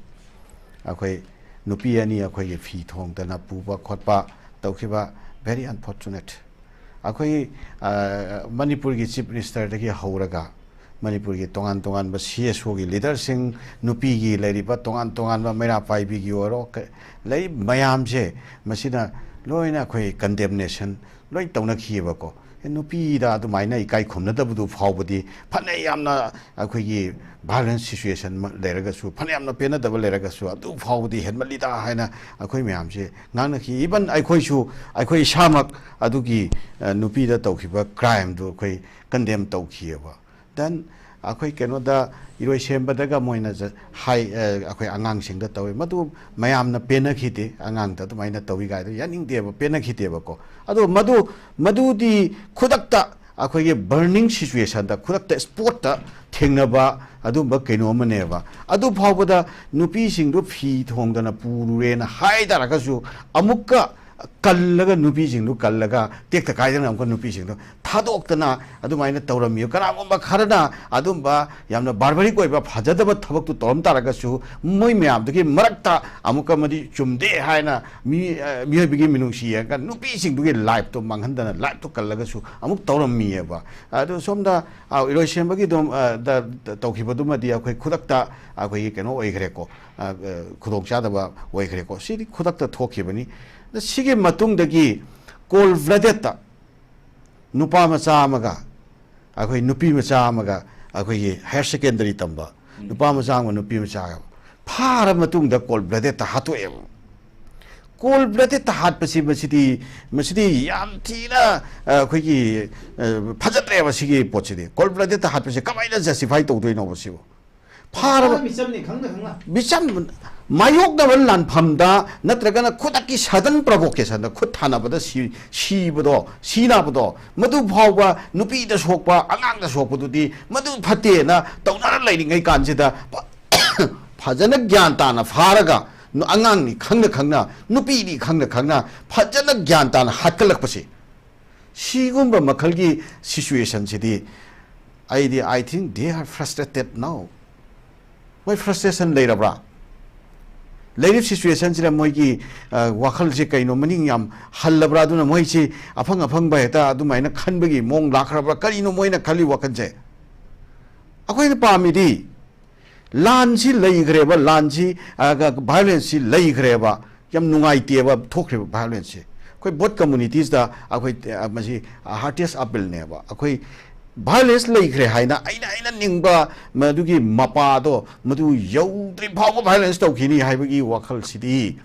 ꯑꯩꯈꯣꯏ ꯅꯨꯄꯤ ꯑꯅꯤ ꯑꯩꯈꯣꯏꯒꯤ ꯐꯤ ꯊꯣꯡꯗꯅ ꯄꯨꯕ ꯈꯣꯠꯄ ꯇꯧꯈꯤꯕ, very unfortunate꯫ ꯑꯩꯈꯣꯏ ꯃꯅꯤꯄꯨꯔꯒꯤ ꯆꯤꯐ ꯃꯤꯅꯤꯁꯇꯔꯗꯒꯤ ꯍꯧꯔꯒ ꯃꯅꯤꯄꯨꯔꯒꯤ ꯇꯣꯉꯥꯟ ꯇꯣꯉꯥꯟꯕ ꯁꯤ ꯑꯦꯁ ꯑꯣꯒꯤ ꯂꯤꯗꯔꯁꯤꯡ, ꯅꯨꯄꯤꯒꯤ ꯂꯩꯔꯤꯕ ꯇꯣꯉꯥꯟ ꯇꯣꯉꯥꯟꯕ ꯃꯩꯔꯥ ꯄꯥꯏꯕꯤꯒꯤ ꯑꯣꯏꯔꯣ, ꯂꯩꯔꯤꯕ ꯃꯌꯥꯝꯁꯦ, ꯃꯁꯤꯅ ꯂꯣꯏꯅ ꯑꯩꯈꯣꯏ ꯀꯟꯗꯦꯝꯅꯦꯁꯟ ꯂꯣꯏ ꯇꯧꯅꯈꯤꯑꯕꯀꯣ꯫ ꯑꯦ, ꯅꯨꯄꯤꯗ ꯑꯗꯨꯃꯥꯏꯅ ꯏꯀꯥꯏ ꯈꯨꯝꯅꯗꯕꯗꯨ ꯐꯥꯎꯕꯗꯤ, ꯐꯅ ꯌꯥꯝꯅ ꯑꯩꯈꯣꯏꯒꯤ ꯚꯥꯏꯂꯦꯟꯁ ꯁꯤꯆꯨꯋꯦꯁꯟ ꯂꯩꯔꯒꯁꯨ, ꯐꯅ ꯌꯥꯝꯅ ꯄꯦꯟꯅꯗꯕ ꯂꯩꯔꯒꯁꯨ, ꯑꯗꯨ ꯐꯥꯎꯕꯗꯤ ꯍꯦꯟꯃꯜꯂꯤꯗ ꯍꯥꯏꯅ ꯑꯩꯈꯣꯏ ꯃꯌꯥꯝꯁꯦ ꯉꯥꯡꯅꯈꯤ꯫ ꯏꯚꯟ ꯑꯩꯈꯣꯏꯁꯨ, ꯑꯩꯈꯣꯏ ꯏꯁꯥꯃꯛ ꯑꯗꯨꯒꯤ ꯅꯨꯄꯤꯗ ꯇꯧꯈꯤꯕ ꯀ꯭ꯔꯥꯏꯝꯗꯨ ꯑꯩꯈꯣꯏ ꯀꯟꯗꯦꯝ ꯇꯧꯈꯤꯑꯕ꯫ ꯗꯦꯟ ꯑꯩꯈꯣꯏ ꯀꯩꯅꯣꯗ, ꯏꯔꯣꯏꯁꯦꯝꯕꯗꯒ ꯃꯣꯏꯅ ꯍꯥꯏ, ꯑꯩꯈꯣꯏ ꯑꯉꯥꯡꯁꯤꯡꯗ ꯇꯧꯋꯤ, ꯃꯗꯨ ꯃꯌꯥꯝꯅ ꯄꯦꯟꯅꯈꯤꯗꯦ꯫ ꯑꯉꯥꯡꯗ ꯑꯗꯨꯃꯥꯏꯅ ꯇꯧꯋꯤ ꯀꯥꯏꯗꯣ ꯌꯥꯅꯤꯡꯗꯦꯕ, ꯄꯦꯟꯅꯈꯤꯗꯦꯕꯀꯣ꯫ ꯑꯗꯣ ꯃꯗꯨ, ꯃꯗꯨꯗꯤ ꯈꯨꯗꯛꯇ ꯑꯩꯈꯣꯏꯒꯤ ꯕꯔꯅꯤꯡ ꯁꯤꯆꯨꯋꯦꯁꯟꯗ, ꯈꯨꯗꯛꯇ ꯁ꯭ꯄꯣꯠꯇ ꯊꯦꯡꯅꯕ ꯑꯗꯨꯝꯕ ꯀꯩꯅꯣ ꯑꯃꯅꯦꯕ꯫ ꯑꯗꯨ ꯐꯥꯎꯕꯗ ꯅꯨꯄꯤꯁꯤꯡꯗꯨ ꯐꯤ ꯊꯣꯡꯗꯅ ꯄꯨꯔꯨꯔꯦꯅ ꯍꯥꯏ ꯇꯥꯔꯒꯁꯨ, ꯑꯃꯨꯛꯀ ꯀꯜꯂꯒ, ꯅꯨꯄꯤꯁꯤꯡꯗꯨ ꯀꯜꯂꯒ, ꯇꯦꯛꯇ ꯀꯥꯏꯗꯅ ꯑꯃꯨꯛꯀ ꯅꯨꯄꯤꯁꯤꯡꯗꯨ ꯊꯥꯗꯣꯛꯇꯅ ꯑꯗꯨꯃꯥꯏꯅ ꯇꯧꯔꯝꯃꯤ꯫ ꯀꯅꯥꯒꯨꯝꯕ ꯈꯔꯅ ꯑꯗꯨꯝꯕ ꯌꯥꯝꯅ ꯕꯥꯔꯕꯔꯤꯛ ꯑꯣꯏꯕ ꯐꯖꯗꯕ ꯊꯕꯛꯇꯨ ꯇꯧꯔꯝ ꯇꯥꯔꯒꯁꯨ, ꯃꯣꯏ ꯃꯌꯥꯝꯗꯨꯒꯤ ꯃꯔꯛꯇ ꯑꯃꯨꯛꯀ ꯃꯗꯤ ꯆꯨꯝꯗꯦ ꯍꯥꯏꯅ ꯃꯤ, ꯑ, ꯃꯤꯑꯣꯏꯕꯒꯤ ꯃꯤꯅꯨꯡꯁꯤ ꯌꯦꯡꯉꯒ ꯅꯨꯄꯤꯁꯤꯡꯗꯨꯒꯤ ꯂꯥꯏꯐꯇꯣ ꯃꯥꯡꯍꯟꯗꯅ, ꯂꯥꯏꯐꯇꯣ ꯀꯜꯂꯒꯁꯨ ꯑꯃꯨꯛ ꯇꯧꯔꯝꯃꯤꯑꯕ꯫ ꯑꯗꯨ ꯁꯣꯝꯗ, ꯑ, ꯏꯔꯣꯏꯁꯦꯝꯕꯒꯤꯗꯣ, ꯑ, ꯗ, ꯗ ꯇꯧꯈꯤꯕꯗꯨꯃꯗꯤ ꯑꯩꯈꯣꯏ ꯈꯨꯗꯛꯇ ꯑꯩꯈꯣꯏꯒꯤ ꯀꯩꯅꯣ ꯑꯣꯏꯈ꯭ꯔꯦꯀꯣ, ꯑ, ꯑ, ꯈꯨꯗꯣꯡꯆꯥꯗꯕ ꯑꯣꯏꯈ꯭ꯔꯦꯀꯣ꯫ ꯁꯤꯗꯤ ꯈꯨꯗꯛꯇ ꯊꯣꯛꯈꯤꯕꯅꯤ꯫ ꯑꯗ ꯁꯤꯒꯤ ꯃꯇꯨꯡꯗꯒꯤ ꯀꯣꯜ ꯕ꯭ꯂꯗꯦꯠꯇ ꯅꯨꯄꯥ ꯃꯆꯥ ꯑꯃꯒ, ꯑꯩꯈꯣꯏ ꯅꯨꯄꯤ ꯃꯆꯥ ꯑꯃꯒ, ꯑꯩꯈꯣꯏꯒꯤ ꯍꯥꯌꯔ ꯁꯦꯀꯦꯟꯗꯔꯤ ꯇꯝꯕ ꯅꯨꯄꯥ ꯃꯆꯥ ꯑꯃꯒ ꯅꯨꯄꯤ ꯃꯆꯥ ꯑꯃꯒ ꯐꯥꯔ ꯃꯇꯨꯡꯗ ꯀꯣꯜ ꯕ꯭ꯂꯗꯦꯠꯇ ꯍꯥꯠꯇꯣꯛꯑꯦꯕ꯫ ꯀꯣꯜ ꯕ꯭ꯂꯗꯦꯠꯇ ꯍꯥꯠꯄꯁꯤ, ꯃꯁꯤꯗꯤ, ꯃꯁꯤꯗꯤ ꯌꯥꯝ ꯊꯤꯅ, ꯑ, ꯑꯩꯈꯣꯏꯒꯤ, ꯑ, ꯐꯖꯗ꯭ꯔꯦꯕ꯫ ꯁꯤꯒꯤ ꯄꯣꯠꯁꯤꯗꯤ, ꯀꯣꯜ ꯕ꯭ꯂꯗꯦꯠꯇ ꯍꯥꯠꯄꯁꯤ ꯀꯃꯥꯏꯅ ꯖꯁꯇꯤꯐꯥꯏ ꯇꯧꯗꯣꯏꯅꯣꯕ ꯁꯤꯕꯨ? ꯐꯥꯔꯕ ꯃꯤꯆꯝꯅꯤ ꯈꯪꯅ ꯈꯪꯅ꯫ ꯃꯤꯆꯝ, ꯃꯥꯌꯣꯛꯅꯕ ꯂꯥꯟꯐꯝꯗ ꯅꯠꯇ꯭ꯔꯒꯅ ꯈꯨꯗꯛꯀꯤ sudden provocationꯗ ꯈꯨꯠ ꯊꯥꯅꯕꯗ ꯁꯤ-, ꯁꯤꯕꯗꯣ, ꯁꯤ ꯅꯥꯕꯗꯣ, ꯃꯗꯨ ꯐꯥꯎꯕ ꯅꯨꯄꯤꯗ ꯁꯣꯛꯄ, ꯑꯉꯥꯡꯗ ꯁꯣꯛꯄꯗꯨꯗꯤ ꯃꯗꯨ ꯐꯠꯇꯦꯅ ꯇꯧꯅꯔ ꯂꯩꯔꯤꯉꯩ ꯀꯥꯟꯁꯤꯗ ꯐ-, ꯐꯖꯅ ꯒ꯭ꯌꯥꯟ ꯇꯥꯅ ꯐꯥꯔꯒ, ꯅꯨ-, ꯑꯉꯥꯡꯅꯤ ꯈꯪꯅ ꯈꯪꯅ, ꯅꯨꯄꯤꯅꯤ ꯈꯪꯅ ꯈꯪꯅ ꯐꯖꯅ ꯒ꯭ꯌꯥꯟ ꯇꯥꯅ ꯍꯥꯠꯀꯠꯂꯛꯄꯁꯤ, ꯁꯤꯒꯨꯝꯕ ꯃꯈꯜꯒꯤ situationꯁꯤꯗꯤ ꯑꯩꯗꯤ, I think they are frustrated now. ꯃꯣꯏ frustration ꯂꯩꯔꯕ꯭ꯔꯥ? ꯂꯩꯔꯤꯕ situationꯁꯤꯗ ꯃꯣꯏꯒꯤ, ꯑ, ꯋꯥꯈꯜꯁꯦ ꯀꯩꯅꯣ, ꯃꯅꯤꯡ ꯌꯥꯝ ꯍꯜꯂꯕ꯭ꯔꯥ? ꯑꯗꯨꯅ ꯃꯣꯏꯁꯤ ꯑꯐꯪ ꯑꯐꯪꯕ ꯍꯦꯛꯇ ꯑꯗꯨꯃꯥꯏꯅ ꯈꯟꯕꯒꯤ ꯃꯑꯣꯡ ꯂꯥꯛꯈ꯭ꯔꯕ꯭ꯔꯥ? ꯀꯔꯤꯅꯣ ꯃꯣꯏꯅ ꯈꯜꯂꯤ ꯋꯥꯈꯜꯁꯦ? ꯑꯩꯈꯣꯏꯅ ꯄꯥꯝꯃꯤꯗꯤ ꯂꯥꯟꯁꯤ ꯂꯩꯈ꯭ꯔꯦꯕ, ꯂꯥꯟꯁꯤ, ꯑ, violenceꯁꯤ ꯂꯩꯈ꯭ꯔꯦꯕ, ꯌꯥꯝ ꯅꯨꯡꯉꯥꯏꯇꯦꯕ ꯊꯣꯛꯈ꯭ꯔꯤꯕ violenceꯁꯦ꯫ ꯑꯩꯈꯣꯏ both communitiesꯇ ꯑꯩꯈꯣꯏ, ꯑ, ꯃꯁꯤ heartiest appealꯅꯦꯕ꯫ ꯑꯩꯈꯣꯏ violence ꯂꯩꯈ꯭ꯔꯦ ꯍꯥꯏꯅ ꯑꯩꯅ, ꯑꯩꯅ ꯅꯤꯡꯕ ꯃꯗꯨꯒꯤ ꯃꯄꯥꯗꯣ, ꯃꯗꯨ ꯌꯧꯗ꯭ꯔꯤ ꯐꯥꯎꯕ violence ꯇꯧꯈꯤꯅꯤ ꯍꯥꯏꯕꯒꯤ ꯋꯥꯈꯜꯁꯤꯗꯤ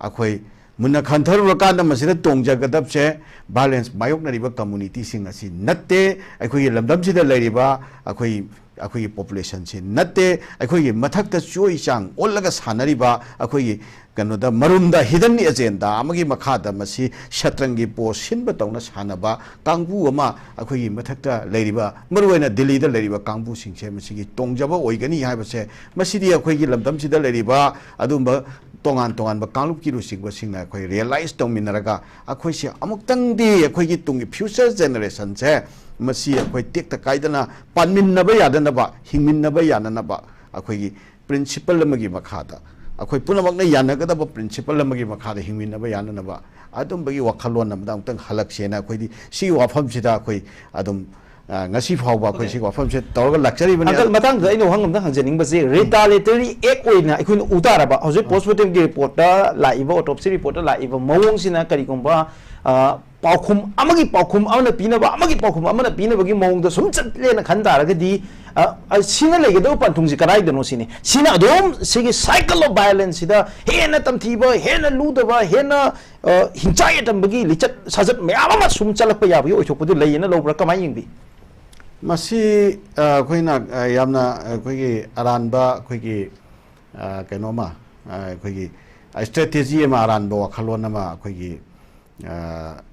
ꯑꯩꯈꯣꯏ ꯃꯨꯟꯅ ꯈꯟꯊꯔꯨꯔꯀꯥꯟꯗ ꯃꯁꯤꯗ ꯇꯣꯡꯖꯒꯗꯕꯁꯦ violence ꯃꯥꯌꯣꯛꯅꯔꯤꯕ communityꯁꯤꯡ ꯑꯁꯤ ꯅꯠꯇꯦ꯫ ꯑꯩꯈꯣꯏꯒꯤ ꯂꯝꯗꯝꯁꯤꯗ ꯂꯩꯔꯤꯕ ꯑꯩꯈꯣꯏ, ꯑꯩꯈꯣꯏꯒꯤ populationꯁꯤ ꯅꯠꯇꯦ꯫ ꯑꯩꯈꯣꯏꯒꯤ ꯃꯊꯛꯇ ꯆꯣꯏ ꯆꯥꯡ ꯑꯣꯜꯂꯒ ꯁꯥꯟꯅꯔꯤꯕ ꯑꯩꯈꯣꯏꯒꯤ ꯀꯩꯅꯣꯗ ꯃꯔꯨꯝꯗ hidden agenda ꯑꯃꯒꯤ ꯃꯈꯥꯗ ꯃꯁꯤ ꯁꯇ꯭ꯔꯪꯒꯤ ꯄꯣ ꯁꯤꯟꯕ ꯇꯧꯅ ꯁꯥꯟꯅꯕ ꯀꯥꯡꯕꯨ ꯑꯃ ꯑꯩꯈꯣꯏꯒꯤ ꯃꯊꯛꯇ ꯂꯩꯔꯤꯕ, ꯃꯔꯨꯑꯣꯏꯅ ꯗꯤꯜꯂꯤꯗ ꯂꯩꯔꯤꯕ ꯀꯥꯡꯕꯨꯁꯤꯡꯁꯦ ꯃꯁꯤꯒꯤ ꯇꯣꯡꯖꯕ ꯑꯣꯏꯒꯅꯤ ꯍꯥꯏꯕꯁꯦ, ꯃꯁꯤꯗꯤ ꯑꯩꯈꯣꯏꯒꯤ ꯂꯝꯗꯝꯁꯤꯗ ꯂꯩꯔꯤꯕ ꯑꯗꯨꯝꯕ ꯇꯣꯉꯥꯟ ꯇꯣꯉꯥꯟꯕ ꯀꯥꯡꯂꯨꯞꯀꯤ ꯂꯨꯆꯤꯡꯕꯁꯤꯡꯅ ꯑꯩꯈꯣꯏ realize ꯇꯧꯃꯤꯟꯅꯔꯒ ꯑꯩꯈꯣꯏꯁꯦ ꯑꯃꯨꯛꯇꯪꯗꯤ ꯑꯩꯈꯣꯏꯒꯤ ꯇꯨꯡꯒꯤ future generationꯁꯦ ꯃꯁꯤ ꯑꯩꯈꯣꯏ ꯇꯦꯛꯇ ꯀꯥꯏꯗꯅ ꯄꯥꯟꯃꯤꯟꯅꯕ ꯌꯥꯗꯅꯕ, ꯍꯤꯡꯃꯤꯟꯅꯕ ꯌꯥꯅꯅꯕ ꯑꯩꯈꯣꯏꯒꯤ principle ꯑꯃꯒꯤ ꯃꯈꯥꯗ, ꯑꯩꯈꯣꯏ ꯄꯨꯝꯅꯃꯛꯅ ꯌꯥꯅꯒꯗꯕ principle ꯑꯃꯒꯤ ꯃꯈꯥꯗ ꯍꯤꯡꯃꯤꯟꯅꯕ ꯌꯥꯅꯅꯕ ꯑꯗꯨꯝꯕꯒꯤ ꯋꯥꯈꯜꯂꯣꯟ ꯑꯃꯗ ꯑꯃꯨꯛꯇꯪ ꯍꯜꯂꯛꯁꯦꯅ ꯑꯩꯈꯣꯏꯗꯤ ꯁꯤꯒꯤ ꯋꯥꯐꯝꯁꯤꯗ ꯑꯩꯈꯣꯏ ꯑꯗꯨꯝ, ꯑ, ꯉꯁꯤ ꯐꯥꯎꯕ ꯑꯩꯈꯣꯏ Okay. ꯁꯤꯒꯤ ꯋꯥꯐꯝꯁꯦ ꯇꯧꯔꯒ ꯂꯥꯛꯆꯔꯤꯕꯅꯤ꯫ Uncle, ꯃꯇꯥꯡꯗꯨꯗ ꯑꯩꯅ ꯋꯥꯍꯪ ꯑꯝꯇꯪ ꯍꯪꯖꯅꯤꯡꯕꯁꯦ, retaliatory act ꯑꯣꯏꯅ ꯑꯩꯈꯣꯏꯅ ꯎ ꯇꯥꯔꯕ, ꯍꯧꯖꯤꯛ ꯑ꯫ Post mortemꯒꯤ reportꯇ ꯂꯥꯛꯏꯕ, autopsy reportꯇ ꯂꯥꯛꯏꯕ ꯃꯑꯣꯡꯁꯤꯅ ꯀꯔꯤꯒꯨꯝꯕ, ꯑ, ꯄꯥꯎꯈꯨꯝ ꯑꯃꯒꯤ ꯄꯥꯎꯈꯨꯝ ꯑꯃꯅ ꯄꯤꯅꯕ, ꯑꯃꯒꯤ ꯄꯥꯎꯈꯨꯝ ꯑꯃꯅ ꯄꯤꯅꯕꯒꯤ ꯃꯑꯣꯡꯗ ꯁꯨꯝ ꯆꯠꯂꯦꯅ ꯈꯟ ꯇꯥꯔꯒꯗꯤ, ꯑ, ꯑ, ꯁꯤꯅ ꯂꯩꯒꯗꯕ ꯄꯟꯊꯨꯡꯁꯤ ꯀꯗꯥꯏꯗꯅꯣ ꯁꯤꯅꯤ꯫ ꯁꯤꯅ ꯑꯗꯨꯝ ꯁꯤꯒꯤ cycle of violenceꯁꯤꯗ ꯍꯦꯟꯅ ꯇꯝꯊꯤꯕ, ꯍꯦꯟꯅ ꯂꯨꯗꯕ, ꯍꯦꯟꯅ, ꯑ, ꯍꯤꯡꯆꯥꯏ ꯑꯇꯝꯕꯒꯤ ꯂꯤꯆꯠ ꯁꯥꯖꯠ ꯃꯌꯥꯝ ꯑꯃ ꯁꯨꯝ ꯆꯠꯂꯛꯄ ꯌꯥꯕꯒꯤ ꯑꯣꯏꯊꯣꯛꯄꯗꯨ ꯂꯩꯌꯦꯅ ꯂꯧꯕ꯭ꯔꯥ? ꯀꯃꯥꯏꯅ ꯌꯦꯡꯕꯤ? ꯃꯁꯤ, ꯑ, ꯑꯩꯈꯣꯏꯅ, ꯑ, ꯌꯥꯝꯅ ꯑꯩꯈꯣꯏꯒꯤ ꯑꯔꯥꯟꯕ, ꯑꯩꯈꯣꯏꯒꯤ ꯑ, ꯀꯩꯅꯣꯃ, ꯑ, ꯑꯩꯈꯣꯏꯒꯤ ꯁ꯭ꯇ꯭ꯔꯦꯇꯦꯖꯤ ꯑꯃ, ꯑꯔꯥꯟꯕ ꯋꯥꯈꯜꯂꯣꯟ ꯑꯃ ꯑꯩꯈꯣꯏꯒꯤ, ꯑ,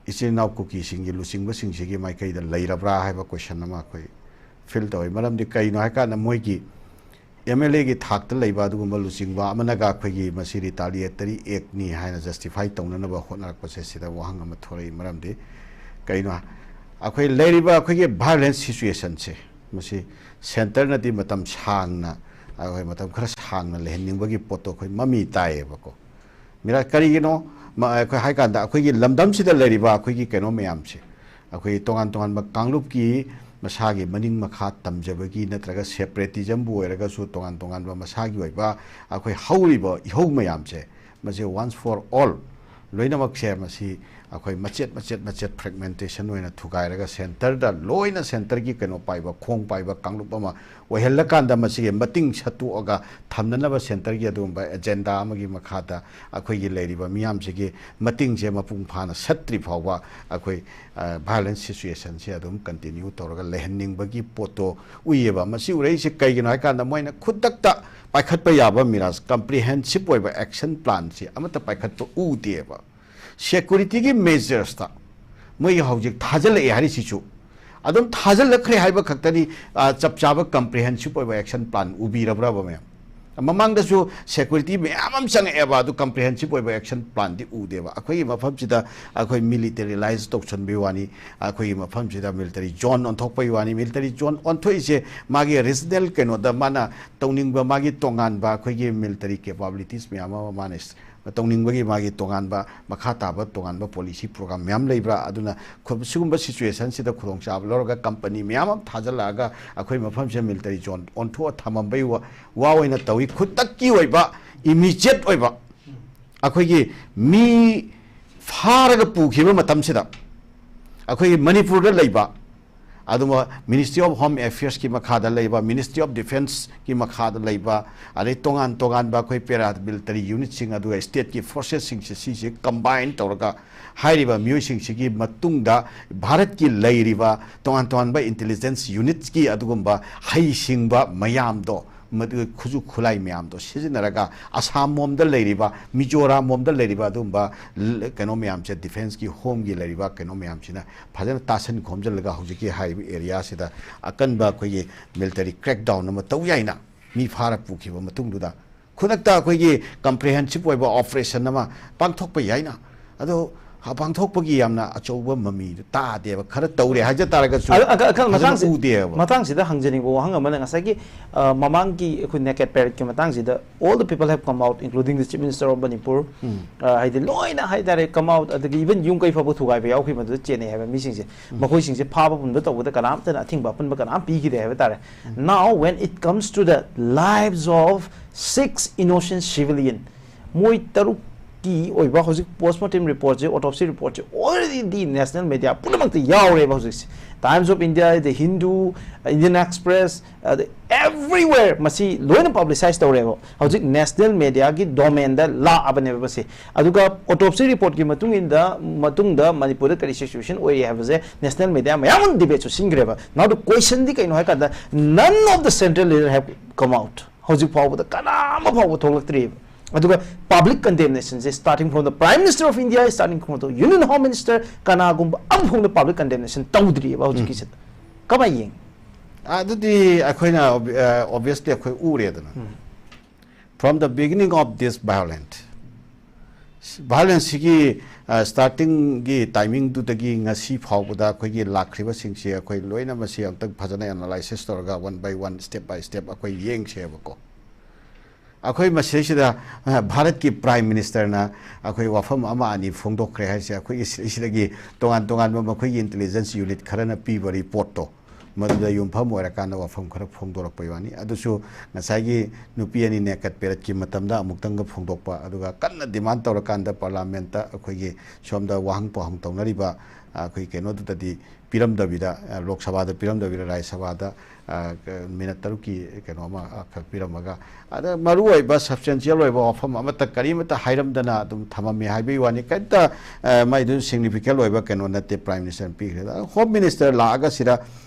ꯏꯆꯤꯟ ꯏꯅꯥꯎ ꯀꯨꯀꯤꯁꯤꯡꯒꯤ ꯂꯨꯆꯤꯡꯕꯁꯤꯡꯁꯤꯒꯤ ꯃꯥꯏꯀꯩꯗ ꯂꯩꯔꯕ꯭ꯔꯥ ꯍꯥꯏꯕ ꯀꯣꯏꯁꯟ ꯑꯃ ꯑꯩꯈꯣꯏ ꯐꯤꯜ ꯇꯧꯏ꯫ ꯃꯔꯝꯗꯤ ꯀꯩꯅꯣ ꯍꯥꯏꯀꯥꯟꯗ ꯃꯣꯏꯒꯤ ꯑꯦꯝ ꯑꯦꯜ ꯑꯦꯒꯤ ꯊꯥꯛꯇ ꯂꯩꯕ ꯑꯗꯨꯒꯨꯝꯕ ꯂꯨꯆꯤꯡꯕ ꯑꯃꯅꯒ ꯑꯩꯈꯣꯏꯒꯤ ꯃꯁꯤ ꯔꯤꯇꯥꯂꯤꯌꯦꯇꯔꯤ ꯑꯦꯛꯅꯤ ꯍꯥꯏꯅ ꯖꯁꯇꯤꯐꯥꯏ ꯇꯧꯅꯅꯕ ꯍꯣꯠꯅꯔꯛꯄꯁꯦ ꯁꯤꯗ ꯋꯥꯍꯪ ꯑꯃ ꯊꯣꯔꯛꯏ꯫ ꯃꯔꯝꯗꯤ ꯀꯩꯅꯣ, ꯑꯩꯈꯣꯏ ꯂꯩꯔꯤꯕ ꯑꯩꯈꯣꯏꯒꯤ ꯚꯥꯏꯑꯣꯂꯦꯟꯁ ꯁꯤꯆꯨꯋꯦꯁꯟꯁꯦ ꯃꯁꯤ ꯁꯦꯟꯇꯔꯅꯗꯤ ꯃꯇꯝ ꯁꯥꯡꯅ, ꯑꯩꯈꯣꯏ ꯃꯇꯝ ꯈꯔ ꯁꯥꯡꯅ ꯂꯩꯍꯟꯅꯤꯡꯕꯒꯤ ꯄꯣꯠꯇꯣ ꯑꯩꯈꯣꯏ ꯃꯃꯤ ꯇꯥꯏꯌꯦꯕꯀꯣ꯫ ꯃꯤꯔꯥ ꯀꯔꯤꯒꯤꯅꯣ? ꯃ-, ꯑꯩꯈꯣꯏ ꯍꯥꯏ ꯀꯥꯟꯗ ꯑꯩꯈꯣꯏꯒꯤ ꯂꯝꯗꯝꯁꯤꯗ ꯂꯩꯔꯤꯕ ꯑꯩꯈꯣꯏꯒꯤ ꯀꯩꯅꯣ ꯃꯌꯥꯝꯁꯦ, ꯑꯩꯈꯣꯏꯒꯤ ꯇꯣꯉꯥꯟ ꯇꯣꯉꯥꯟꯕ ꯀꯥꯡꯂꯨꯞꯀꯤ ꯃꯁꯥꯒꯤ ꯃꯅꯤꯡ ꯃꯈꯥ ꯇꯝꯖꯕꯒꯤ ꯅꯠꯇ꯭ꯔꯒ ꯁꯦꯄꯔꯦꯇꯤꯖꯝꯕꯨ ꯑꯣꯏꯔꯒꯁꯨ ꯇꯣꯉꯥꯟ ꯇꯣꯉꯥꯟꯕ ꯃꯁꯥꯒꯤ ꯑꯣꯏꯕ ꯑꯩꯈꯣꯏ ꯍꯧꯔꯤꯕ ꯏꯍꯧ ꯃꯌꯥꯝꯁꯦ, ꯃꯁꯤ once for all ꯂꯣꯏꯅꯃꯛꯁꯦ ꯃꯁꯤ ꯑꯩꯈꯣꯏ ꯃꯆꯦꯠ ꯃꯆꯦꯠ ꯃꯆꯦꯠ ꯐ꯭ꯔꯦꯒꯃꯦꯟꯇꯦꯁꯟ ꯑꯣꯏꯅ ꯊꯨꯒꯥꯏꯔꯒ ꯁꯦꯟꯇꯔꯗ ꯂꯣꯏꯅ ꯁꯦꯟꯇꯔꯒꯤ ꯀꯩꯅꯣ ꯄꯥꯏꯕ, ꯈꯣꯡ ꯄꯥꯏꯕ ꯀꯥꯡꯂꯨꯞ ꯑꯃ ꯑꯣꯏꯍꯜꯂꯀꯥꯟꯗ ꯃꯁꯤꯒꯤ ꯃꯇꯤꯡ ꯁꯠꯇꯣꯛꯑꯒ ꯊꯝꯅꯅꯕ ꯁꯦꯟꯇꯔꯒꯤ ꯑꯗꯨꯒꯨꯝꯕ ꯑꯦꯖꯦꯟꯗꯥ ꯑꯃꯒꯤ ꯃꯈꯥꯗ ꯑꯩꯈꯣꯏꯒꯤ ꯂꯩꯔꯤꯕ ꯃꯤꯌꯥꯝꯁꯤꯒꯤ ꯃꯇꯤꯡꯁꯦ ꯃꯄꯨꯡ ꯐꯥꯅ ꯁꯠꯇ꯭ꯔꯤ ꯐꯥꯎꯕ ꯑꯩꯈꯣꯏ, ꯑ, ꯚꯥꯏꯑꯣꯂꯦꯟꯁ ꯁꯤꯆꯨꯋꯦꯁꯟꯁꯦ ꯑꯗꯨꯝ ꯀꯟꯇꯤꯅ꯭ꯌꯨ ꯇꯧꯔꯒ ꯂꯩꯍꯟꯅꯤꯡꯕꯒꯤ ꯄꯣꯠꯇꯣ ꯎꯏꯌꯦꯕ꯫ ꯃꯁꯤ ꯎꯔꯛꯏꯁꯦ ꯀꯩꯒꯤꯅꯣ ꯍꯥꯏꯀꯥꯟꯗ ꯃꯣꯏꯅ ꯈꯨꯗꯛꯇ ꯄꯥꯏꯈꯠꯄ ꯌꯥꯕ, ꯃꯤꯔꯥꯖ, ꯀꯝꯄ꯭ꯔꯤꯍꯦꯟꯁꯤꯞ ꯑꯣꯏꯕ ꯑꯦꯛꯁꯟ ꯄ꯭ꯂꯥꯟꯁꯤ ꯑꯃꯠꯇ ꯄꯥꯏꯈꯠꯄ ꯎꯗꯦꯕ꯫ ꯁꯦꯀꯨꯔꯤꯇꯤꯒꯤ ꯃꯦꯖꯔꯁꯇ ꯃꯣꯏꯒꯤ ꯍꯧꯖꯤꯛ ꯊꯥꯖꯤꯜꯂꯛꯑꯦ ꯍꯥꯏꯔꯤꯁꯤꯁꯨ ꯑꯗꯨꯝ ꯊꯥꯖꯤꯜꯂꯛꯈ꯭ꯔꯦ ꯍꯥꯏꯕ ꯈꯛꯇꯅꯤ꯫ ꯑ, ꯆꯞ ꯆꯥꯕ ꯀꯝꯄ꯭ꯔꯤꯍꯦꯟꯁꯤꯞ ꯑꯣꯏꯕ ꯑꯦꯛꯁꯟ ꯄ꯭ꯂꯥꯟ ꯎꯕꯤꯔꯕ꯭ꯔꯕ ꯃꯌꯥꯝ? ꯃꯃꯥꯡꯗꯁꯨ ꯁꯦꯀꯨꯔꯤꯇꯤ ꯃꯌꯥꯝ ꯑꯃ ꯆꯪꯉꯛꯑꯦꯕ, ꯑꯗꯨ ꯀꯝꯄ꯭ꯔꯤꯍꯦꯟꯁꯤꯞ ꯑꯣꯏꯕ ꯑꯦꯛꯁꯟ ꯄ꯭ꯂꯥꯟꯗꯤ ꯎꯗꯦꯕ꯫ ꯑꯩꯈꯣꯏꯒꯤ ꯃꯐꯝꯁꯤꯗ ꯑꯩꯈꯣꯏ ꯃꯤꯂꯤꯇꯔꯤꯂꯥꯏꯖ ꯇꯧꯁꯟꯕꯒꯤ ꯋꯥꯅꯤ, ꯑꯩꯈꯣꯏꯒꯤ ꯃꯐꯝꯁꯤꯗ ꯃꯤꯂꯤꯇꯔꯤ ꯖꯣꯟ ꯑꯣꯟꯊꯣꯛꯄꯒꯤ ꯋꯥꯅꯤ꯫ ꯃꯤꯂꯤꯇꯔꯤ ꯖꯣꯟ ꯑꯣꯟꯊꯣꯛꯏꯁꯦ ꯃꯥꯒꯤ ꯔꯤꯖꯅꯦꯜ ꯀꯩꯅꯣꯗ ꯃꯥꯅ ꯇꯧꯅꯤꯡꯕ ꯃꯥꯒꯤ ꯇꯣꯉꯥꯟꯕ ꯑꯩꯈꯣꯏꯒꯤ ꯃꯤꯂꯤꯇꯔꯤ ꯀꯦꯄꯥꯕꯤꯂꯤꯇꯤꯁ ꯃꯌꯥꯝ ꯑꯃ ꯃꯥꯅ ꯇꯧꯅꯤꯡꯕꯒꯤ ꯃꯥꯒꯤ ꯇꯣꯉꯥꯟꯕ ꯃꯈꯥ ꯇꯥꯕ ꯇꯣꯉꯥꯟꯕ ꯄꯣꯂꯤꯁꯤ ꯄ꯭ꯔꯣꯒ꯭ꯔꯥꯝ ꯃꯌꯥꯝ ꯂꯩꯕ꯭ꯔꯥ? ꯑꯗꯨꯅ ꯈꯨ-, ꯁꯤꯒꯨꯝꯕ ꯁꯤꯆꯨꯋꯦꯁꯟꯁꯤꯗ ꯈꯨꯗꯣꯡꯆꯥꯕ ꯂꯧꯔꯒ ꯀꯝꯄꯅꯤ ꯃꯌꯥꯝ ꯑꯃ ꯊꯥꯖꯤꯜꯂꯛꯑꯒ ꯑꯩꯈꯣꯏ ꯃꯐꯝꯁꯤꯗ ꯃꯤꯂꯤꯇꯔꯤ ꯖꯣꯟ ꯑꯣꯟꯊꯣꯛꯑ ꯊꯝꯃꯝꯕꯒꯤ ꯋꯥ, ꯋꯥ ꯑꯣꯏꯅ ꯇꯧꯏ꯫ ꯈꯨꯗꯛꯀꯤ ꯑꯣꯏꯕ, ꯏꯃꯤꯖꯤꯌꯦꯠ ꯑꯣꯏꯕ ꯑꯩꯈꯣꯏꯒꯤ ꯃꯤ ꯐꯥꯔꯒ ꯄꯨꯈꯤꯕ ꯃꯇꯝꯁꯤꯗ ꯑꯩꯈꯣꯏꯒꯤ ꯃꯅꯤꯄꯨꯔꯗ ꯂꯩꯕ ꯑꯗꯨꯒ Ministry of Home Affairs ꯀꯤ ꯃꯈꯥꯗ ꯂꯩꯕ, Ministry of Defence ꯀꯤ ꯃꯈꯥꯗ ꯂꯩꯕ, ꯑꯗꯩ ꯇꯣꯉꯥꯟ ꯇꯣꯉꯥꯟꯕ ꯑꯩꯈꯣꯏ ꯄꯦꯔꯥꯃꯤꯂꯤꯇꯔꯤ ꯌꯨꯅꯤꯠꯁꯤꯡ, ꯑꯗꯨꯒ ꯁ꯭ꯇꯦꯠꯀꯤ ꯐꯣꯔꯁꯦꯁꯁꯤꯡꯁꯦ ꯁꯤꯁꯦ ꯀꯝꯕꯥꯏꯟ ꯇꯧꯔꯒ ꯍꯥꯏꯔꯤꯕ ꯃꯤꯑꯣꯏꯁꯤꯡꯁꯤꯒꯤ ꯃꯇꯨꯡꯗ ꯚꯥꯔꯠꯀꯤ ꯂꯩꯔꯤꯕ ꯇꯣꯉꯥꯟ ꯇꯣꯉꯥꯟꯕ ꯏꯟꯇꯦꯂꯤꯖꯦꯟꯁ ꯌꯨꯅꯤꯠꯁꯀꯤ ꯑꯗꯨꯒꯨꯝꯕ ꯍꯩꯁꯤꯡꯕ ꯃꯌꯥꯝꯗꯣ ꯃꯗꯨ ꯈꯨꯠꯁꯨ ꯈꯨꯠꯂꯥꯏ ꯃꯌꯥꯝꯗꯣ ꯁꯤꯖꯤꯟꯅꯔꯒ ꯑꯁꯥꯝ ꯂꯣꯝꯗ ꯂꯩꯔꯤꯕ, ꯃꯤꯖꯣꯔꯥꯝ ꯂꯣꯝꯗ ꯂꯩꯔꯤꯕ ꯑꯗꯨꯒꯨꯝꯕ ꯀꯩꯅꯣ ꯃꯌꯥꯝꯁꯦ, ꯗꯤꯐꯦꯟꯁꯀꯤ ꯍꯣꯝꯒꯤ ꯂꯩꯔꯤꯕ ꯀꯩꯅꯣ ꯃꯌꯥꯝꯁꯤꯅ ꯐꯖꯅ ꯇꯥꯁꯟ ꯈꯣꯝꯖꯤꯜꯂꯒ ꯍꯧꯖꯤꯛꯀꯤ ꯍꯥꯏꯔꯤꯕ ꯑꯦꯔꯤꯌꯥꯁꯤꯗ ꯑꯀꯟꯕ ꯑꯩꯈꯣꯏꯒꯤ ꯃꯤꯂꯤꯇꯔꯤ ꯀ꯭ꯔꯦꯛꯗꯥꯎꯟ ꯑꯃ ꯇꯧ ꯌꯥꯏꯅ ꯃꯤ ꯐꯥꯔ ꯄꯨꯈꯤꯕ ꯃꯇꯨꯡꯗꯨꯗ ꯈꯨꯗꯛꯇ ꯑꯩꯈꯣꯏꯒꯤ ꯀꯝꯄ꯭ꯔꯤꯍꯦꯟꯁꯤꯞ ꯑꯣꯏꯕ ꯑꯣꯄꯔꯦꯁꯟ ꯑꯃ ꯄꯥꯡꯊꯣꯛꯄ ꯌꯥꯏꯅ꯫ ꯑꯗꯣ ꯄꯥꯡꯊꯣꯛꯄꯒꯤ ꯌꯥꯝꯅ ꯑꯆꯧꯕ ꯃꯃꯤꯗꯨ ꯇꯥꯗꯦꯕ꯫ ꯈꯔ ꯇꯧꯔꯦ ꯍꯥꯏꯖ ꯇꯥꯔꯒꯁꯨ ꯑꯗ- ꯑꯗ- ꯑꯗ ꯐꯖꯅ ꯃꯇꯥꯡꯁꯤ- ꯎꯗꯦꯕ꯫ ꯃꯇꯥꯡꯁꯤꯗ ꯍꯪꯖꯅꯤꯡꯕ ꯋꯥꯍꯪ ꯑꯃꯅ, ꯉꯁꯥꯏꯒꯤ, ꯑ, ꯃꯃꯥꯡꯒꯤ ꯑꯩꯈꯣꯏ ꯅꯦꯀꯦꯠ ꯄꯦꯔꯦꯠꯀꯤ ꯃꯇꯥꯡꯁꯤꯗ, all the people have come out, including the Chief Minister of Manipur, ꯑ, ꯍꯥꯏꯗꯤ ꯂꯣꯏꯅ ꯍꯥꯏꯇꯥꯔꯦ, come out, ꯑꯗꯒꯤ even ꯌꯨꯝ ꯀꯩ ꯐꯥꯎꯕ ꯊꯨꯒꯥꯏꯕ ꯌꯥꯎꯈꯤ ꯃꯗꯨꯗ ꯆꯦꯟꯅꯩ ꯍꯥꯏꯕ ꯃꯤꯁꯤꯡꯁꯦ꯫ ꯃꯈꯣꯏꯁꯤꯡꯁꯦ ꯐꯥꯕ ꯄꯨꯟꯕ ꯇꯧꯕꯗ ꯀꯅꯥꯝꯇꯅ ꯑꯊꯤꯡꯕ ꯑꯄꯨꯟꯕ ꯀꯅꯥꯝ ꯄꯤꯈꯤꯗꯦ ꯍꯥꯏꯕ ꯇꯥꯔꯦ꯫ Now when it comes to the lives of six innocent civilian, ꯃꯣꯏ ꯇꯔꯨꯛꯀꯤ ꯑꯣꯏꯕ ꯍꯧꯖꯤꯛ ꯄꯣꯁꯃꯣꯔꯇꯦꯝ ꯔꯤꯄꯣꯔꯠꯁꯦ, ꯑꯣꯇꯣꯞꯁꯤ ꯔꯤꯄꯣꯔꯠꯁꯦ already ꯅꯦꯁꯅꯦꯜ ꯃꯦꯗꯤꯌꯥ ꯄꯨꯝꯅꯃꯛꯇ ꯌꯥꯎꯔꯦꯕ ꯍꯧꯖꯤꯛꯁꯦ꯫ Times of India, The Hindu, Indian Express, ꯑꯗ everywhere ꯃꯁꯤ ꯂꯣꯏꯅ ꯄꯕ꯭ꯂꯤꯁꯥꯏꯁ ꯇꯧꯔꯦꯕ꯫ ꯍꯧꯖꯤꯛ ꯅꯦꯁꯅꯦꯜ ꯃꯦꯗꯤꯌꯥꯒꯤ ꯗꯣꯃꯦꯟꯗ ꯂꯥꯛꯑꯕꯅꯦꯕ ꯃꯁꯤ꯫ ꯑꯗꯨꯒ ꯑꯣꯇꯣꯞꯁꯤ ꯔꯤꯄꯣꯔꯠꯀꯤ ꯃꯇꯨꯡ ꯏꯟꯗ ꯃꯇꯨꯡꯗ ꯃꯅꯤꯄꯨꯔꯗ ꯀꯔꯤ ꯁꯤꯆꯨꯋꯦꯁꯟ ꯑꯣꯏꯔꯤ ꯍꯥꯏꯕꯁꯦ ꯅꯦꯁꯅꯦꯜ ꯃꯦꯗꯤꯌꯥ ꯃꯌꯥꯝ ꯑꯃ ꯗꯤꯕꯦꯠꯁꯨ ꯁꯤꯟꯈ꯭ꯔꯦꯕ꯫ Now the questionꯗꯤ ꯀꯩꯅꯣ ꯍꯥꯏ ꯀꯥꯟꯗ, none of the central leader have come out. ꯍꯧꯖꯤꯛ ꯐꯥꯎꯕꯗ ꯀꯅꯥ ꯑꯃ ꯐꯥꯎꯕ ꯊꯣꯛꯂꯛꯇ꯭ꯔꯤꯕ꯫ ꯑꯗꯨꯒ public ꯀꯟꯗꯦꯝꯅꯦꯁꯟꯁꯦ, starting from the Prime Minister of India, starting from the Union Home Minister, ꯀꯅꯥꯒꯨꯝꯕ ꯑꯃꯐꯥꯎꯅ ꯄꯕ꯭ꯂꯤꯛ ꯀꯟꯗꯦꯝꯅꯦꯁꯟ ꯇꯧꯗ꯭ꯔꯤꯑꯕ ꯍꯧꯖꯤꯛꯀꯤꯁꯤꯗ꯫ ꯀꯃꯥꯏꯅ ꯌꯦꯡꯉꯤ? ꯑꯗꯨꯗꯤ ꯑꯩꯈꯣꯏꯅ ꯑꯣꯕꯤꯌꯁꯂꯤ ꯑꯩꯈꯣꯏ ꯎꯔꯦꯗꯅ꯫ From the beginning of this violent, ꯚꯥꯏꯑꯣꯂꯦꯟꯁꯁꯤꯒꯤ ꯁ꯭ꯇꯥꯔꯇꯤꯡꯒꯤ ꯇꯥꯏꯃꯤꯡꯗꯨꯗꯒꯤ ꯉꯁꯤ ꯐꯥꯎꯕꯗ ꯑꯩꯈꯣꯏꯒꯤ ꯂꯥꯛꯈ꯭ꯔꯤꯕꯁꯤꯡꯁꯤ ꯑꯩꯈꯣꯏ ꯂꯣꯏꯅ ꯃꯁꯤ ꯑꯝꯇꯪ ꯐꯖꯅ ꯑꯦꯅꯥꯂꯥꯏꯁꯤꯁ ꯇꯧꯔꯒ, one by one, step by step ꯑꯩꯈꯣꯏ ꯌꯦꯡꯁꯦꯕꯀꯣ꯫ ꯑꯩꯈꯣꯏ ꯃꯁꯤꯗꯩꯁꯤꯗ, ꯑ, ꯚꯥꯔꯠꯀꯤ ꯄ꯭ꯔꯥꯏꯝ ꯃꯤꯅꯤꯁꯇꯔꯅ ꯑꯩꯈꯣꯏ ꯋꯥꯐꯝ ꯑꯃ ꯑꯅꯤ ꯐꯣꯡꯗꯣꯛꯈ꯭ꯔꯦ ꯍꯥꯏꯁꯦ, ꯑꯩꯈꯣꯏꯒꯤ ꯁꯤ-, ꯁꯤꯗꯒꯤ ꯇꯣꯉꯥꯟ ꯇꯣꯉꯥꯟꯕ ꯃꯈꯣꯏꯒꯤ ꯏꯟꯇꯦꯂꯤꯖꯦꯟꯁ ꯌꯨꯅꯤꯠ ꯈꯔꯅ ꯄꯤꯕ ꯔꯤꯄꯣꯔꯠꯇꯣ, ꯃꯗꯨꯗ ꯌꯨꯝꯐꯝ ꯑꯣꯏꯔꯀꯥꯟꯗ ꯋꯥꯐꯝ ꯈꯔ ꯐꯣꯡꯗꯣꯔꯛꯄꯩ ꯋꯥꯅꯤ꯫ ꯑꯗꯨꯁꯨ ꯉꯁꯥꯏꯒꯤ ꯅꯨꯄꯤ ꯑꯅꯤ ꯅꯦꯀꯠ ꯄꯦꯔꯦꯠꯀꯤ ꯃꯇꯝꯗ ꯑꯃꯨꯛꯇꯪꯒ ꯐꯣꯡꯗꯣꯛꯄ, ꯑꯗꯨꯒ ꯀꯟꯅ ꯗꯤꯃꯥꯟ ꯇꯧꯔꯀꯥꯟꯗ ꯄꯥꯔꯂꯥꯃꯦꯟꯠꯇ ꯑꯩꯈꯣꯏꯒꯤ ꯁꯣꯝꯗ ꯋꯥꯍꯪ ꯄꯥꯎꯍꯪ ꯇꯧꯅꯔꯤꯕ, ꯑꯩꯈꯣꯏ ꯀꯩꯅꯣꯗꯨꯗꯗꯤ ꯄꯤꯔꯝꯗꯕꯤꯗ, ꯑ, ꯂꯣꯛ ꯁꯚꯥꯗ ꯄꯤꯔꯝꯗꯕꯤꯗ, ꯔꯥꯖ꯭ꯌ ꯁꯚꯥꯗ, ꯑ, ꯀ-, ꯃꯤꯅꯠ ꯇꯔꯨꯛꯀꯤ ꯀꯩꯅꯣ ꯑꯃ, ꯑ, ꯈꯛ ꯄꯤꯔꯝꯃꯒ, ꯑꯗ ꯃꯔꯨ ꯑꯣꯏꯕ ꯁꯕꯁꯇꯦꯟꯁꯤꯌꯦꯜ ꯑꯣꯏꯕ ꯋꯥꯐꯝ ꯑꯃꯠꯇ ꯀꯔꯤꯃꯠꯇ ꯍꯥꯏꯔꯝꯗꯅ ꯑꯗꯨꯝ ꯊꯝꯃꯝꯃꯤ ꯍꯥꯏꯕꯒꯤ ꯋꯥꯅꯤ꯫ ꯀꯔꯤꯝꯇ, ꯑ, ꯃꯥꯏꯗꯨ ꯁꯤꯒꯅꯤꯐꯤꯀꯦꯟ ꯑꯣꯏꯕ ꯀꯩꯅꯣ ꯅꯠꯇꯦ ꯄ꯭ꯔꯥꯏꯝ ꯃꯤꯅꯤꯁꯇꯔꯅ ꯄꯤꯈ꯭ꯔꯦ꯫ ꯑꯗ ꯍꯣꯝ ꯃꯤꯅꯤꯁꯇꯔ ꯂꯥꯛꯑꯒ ꯁꯤꯗ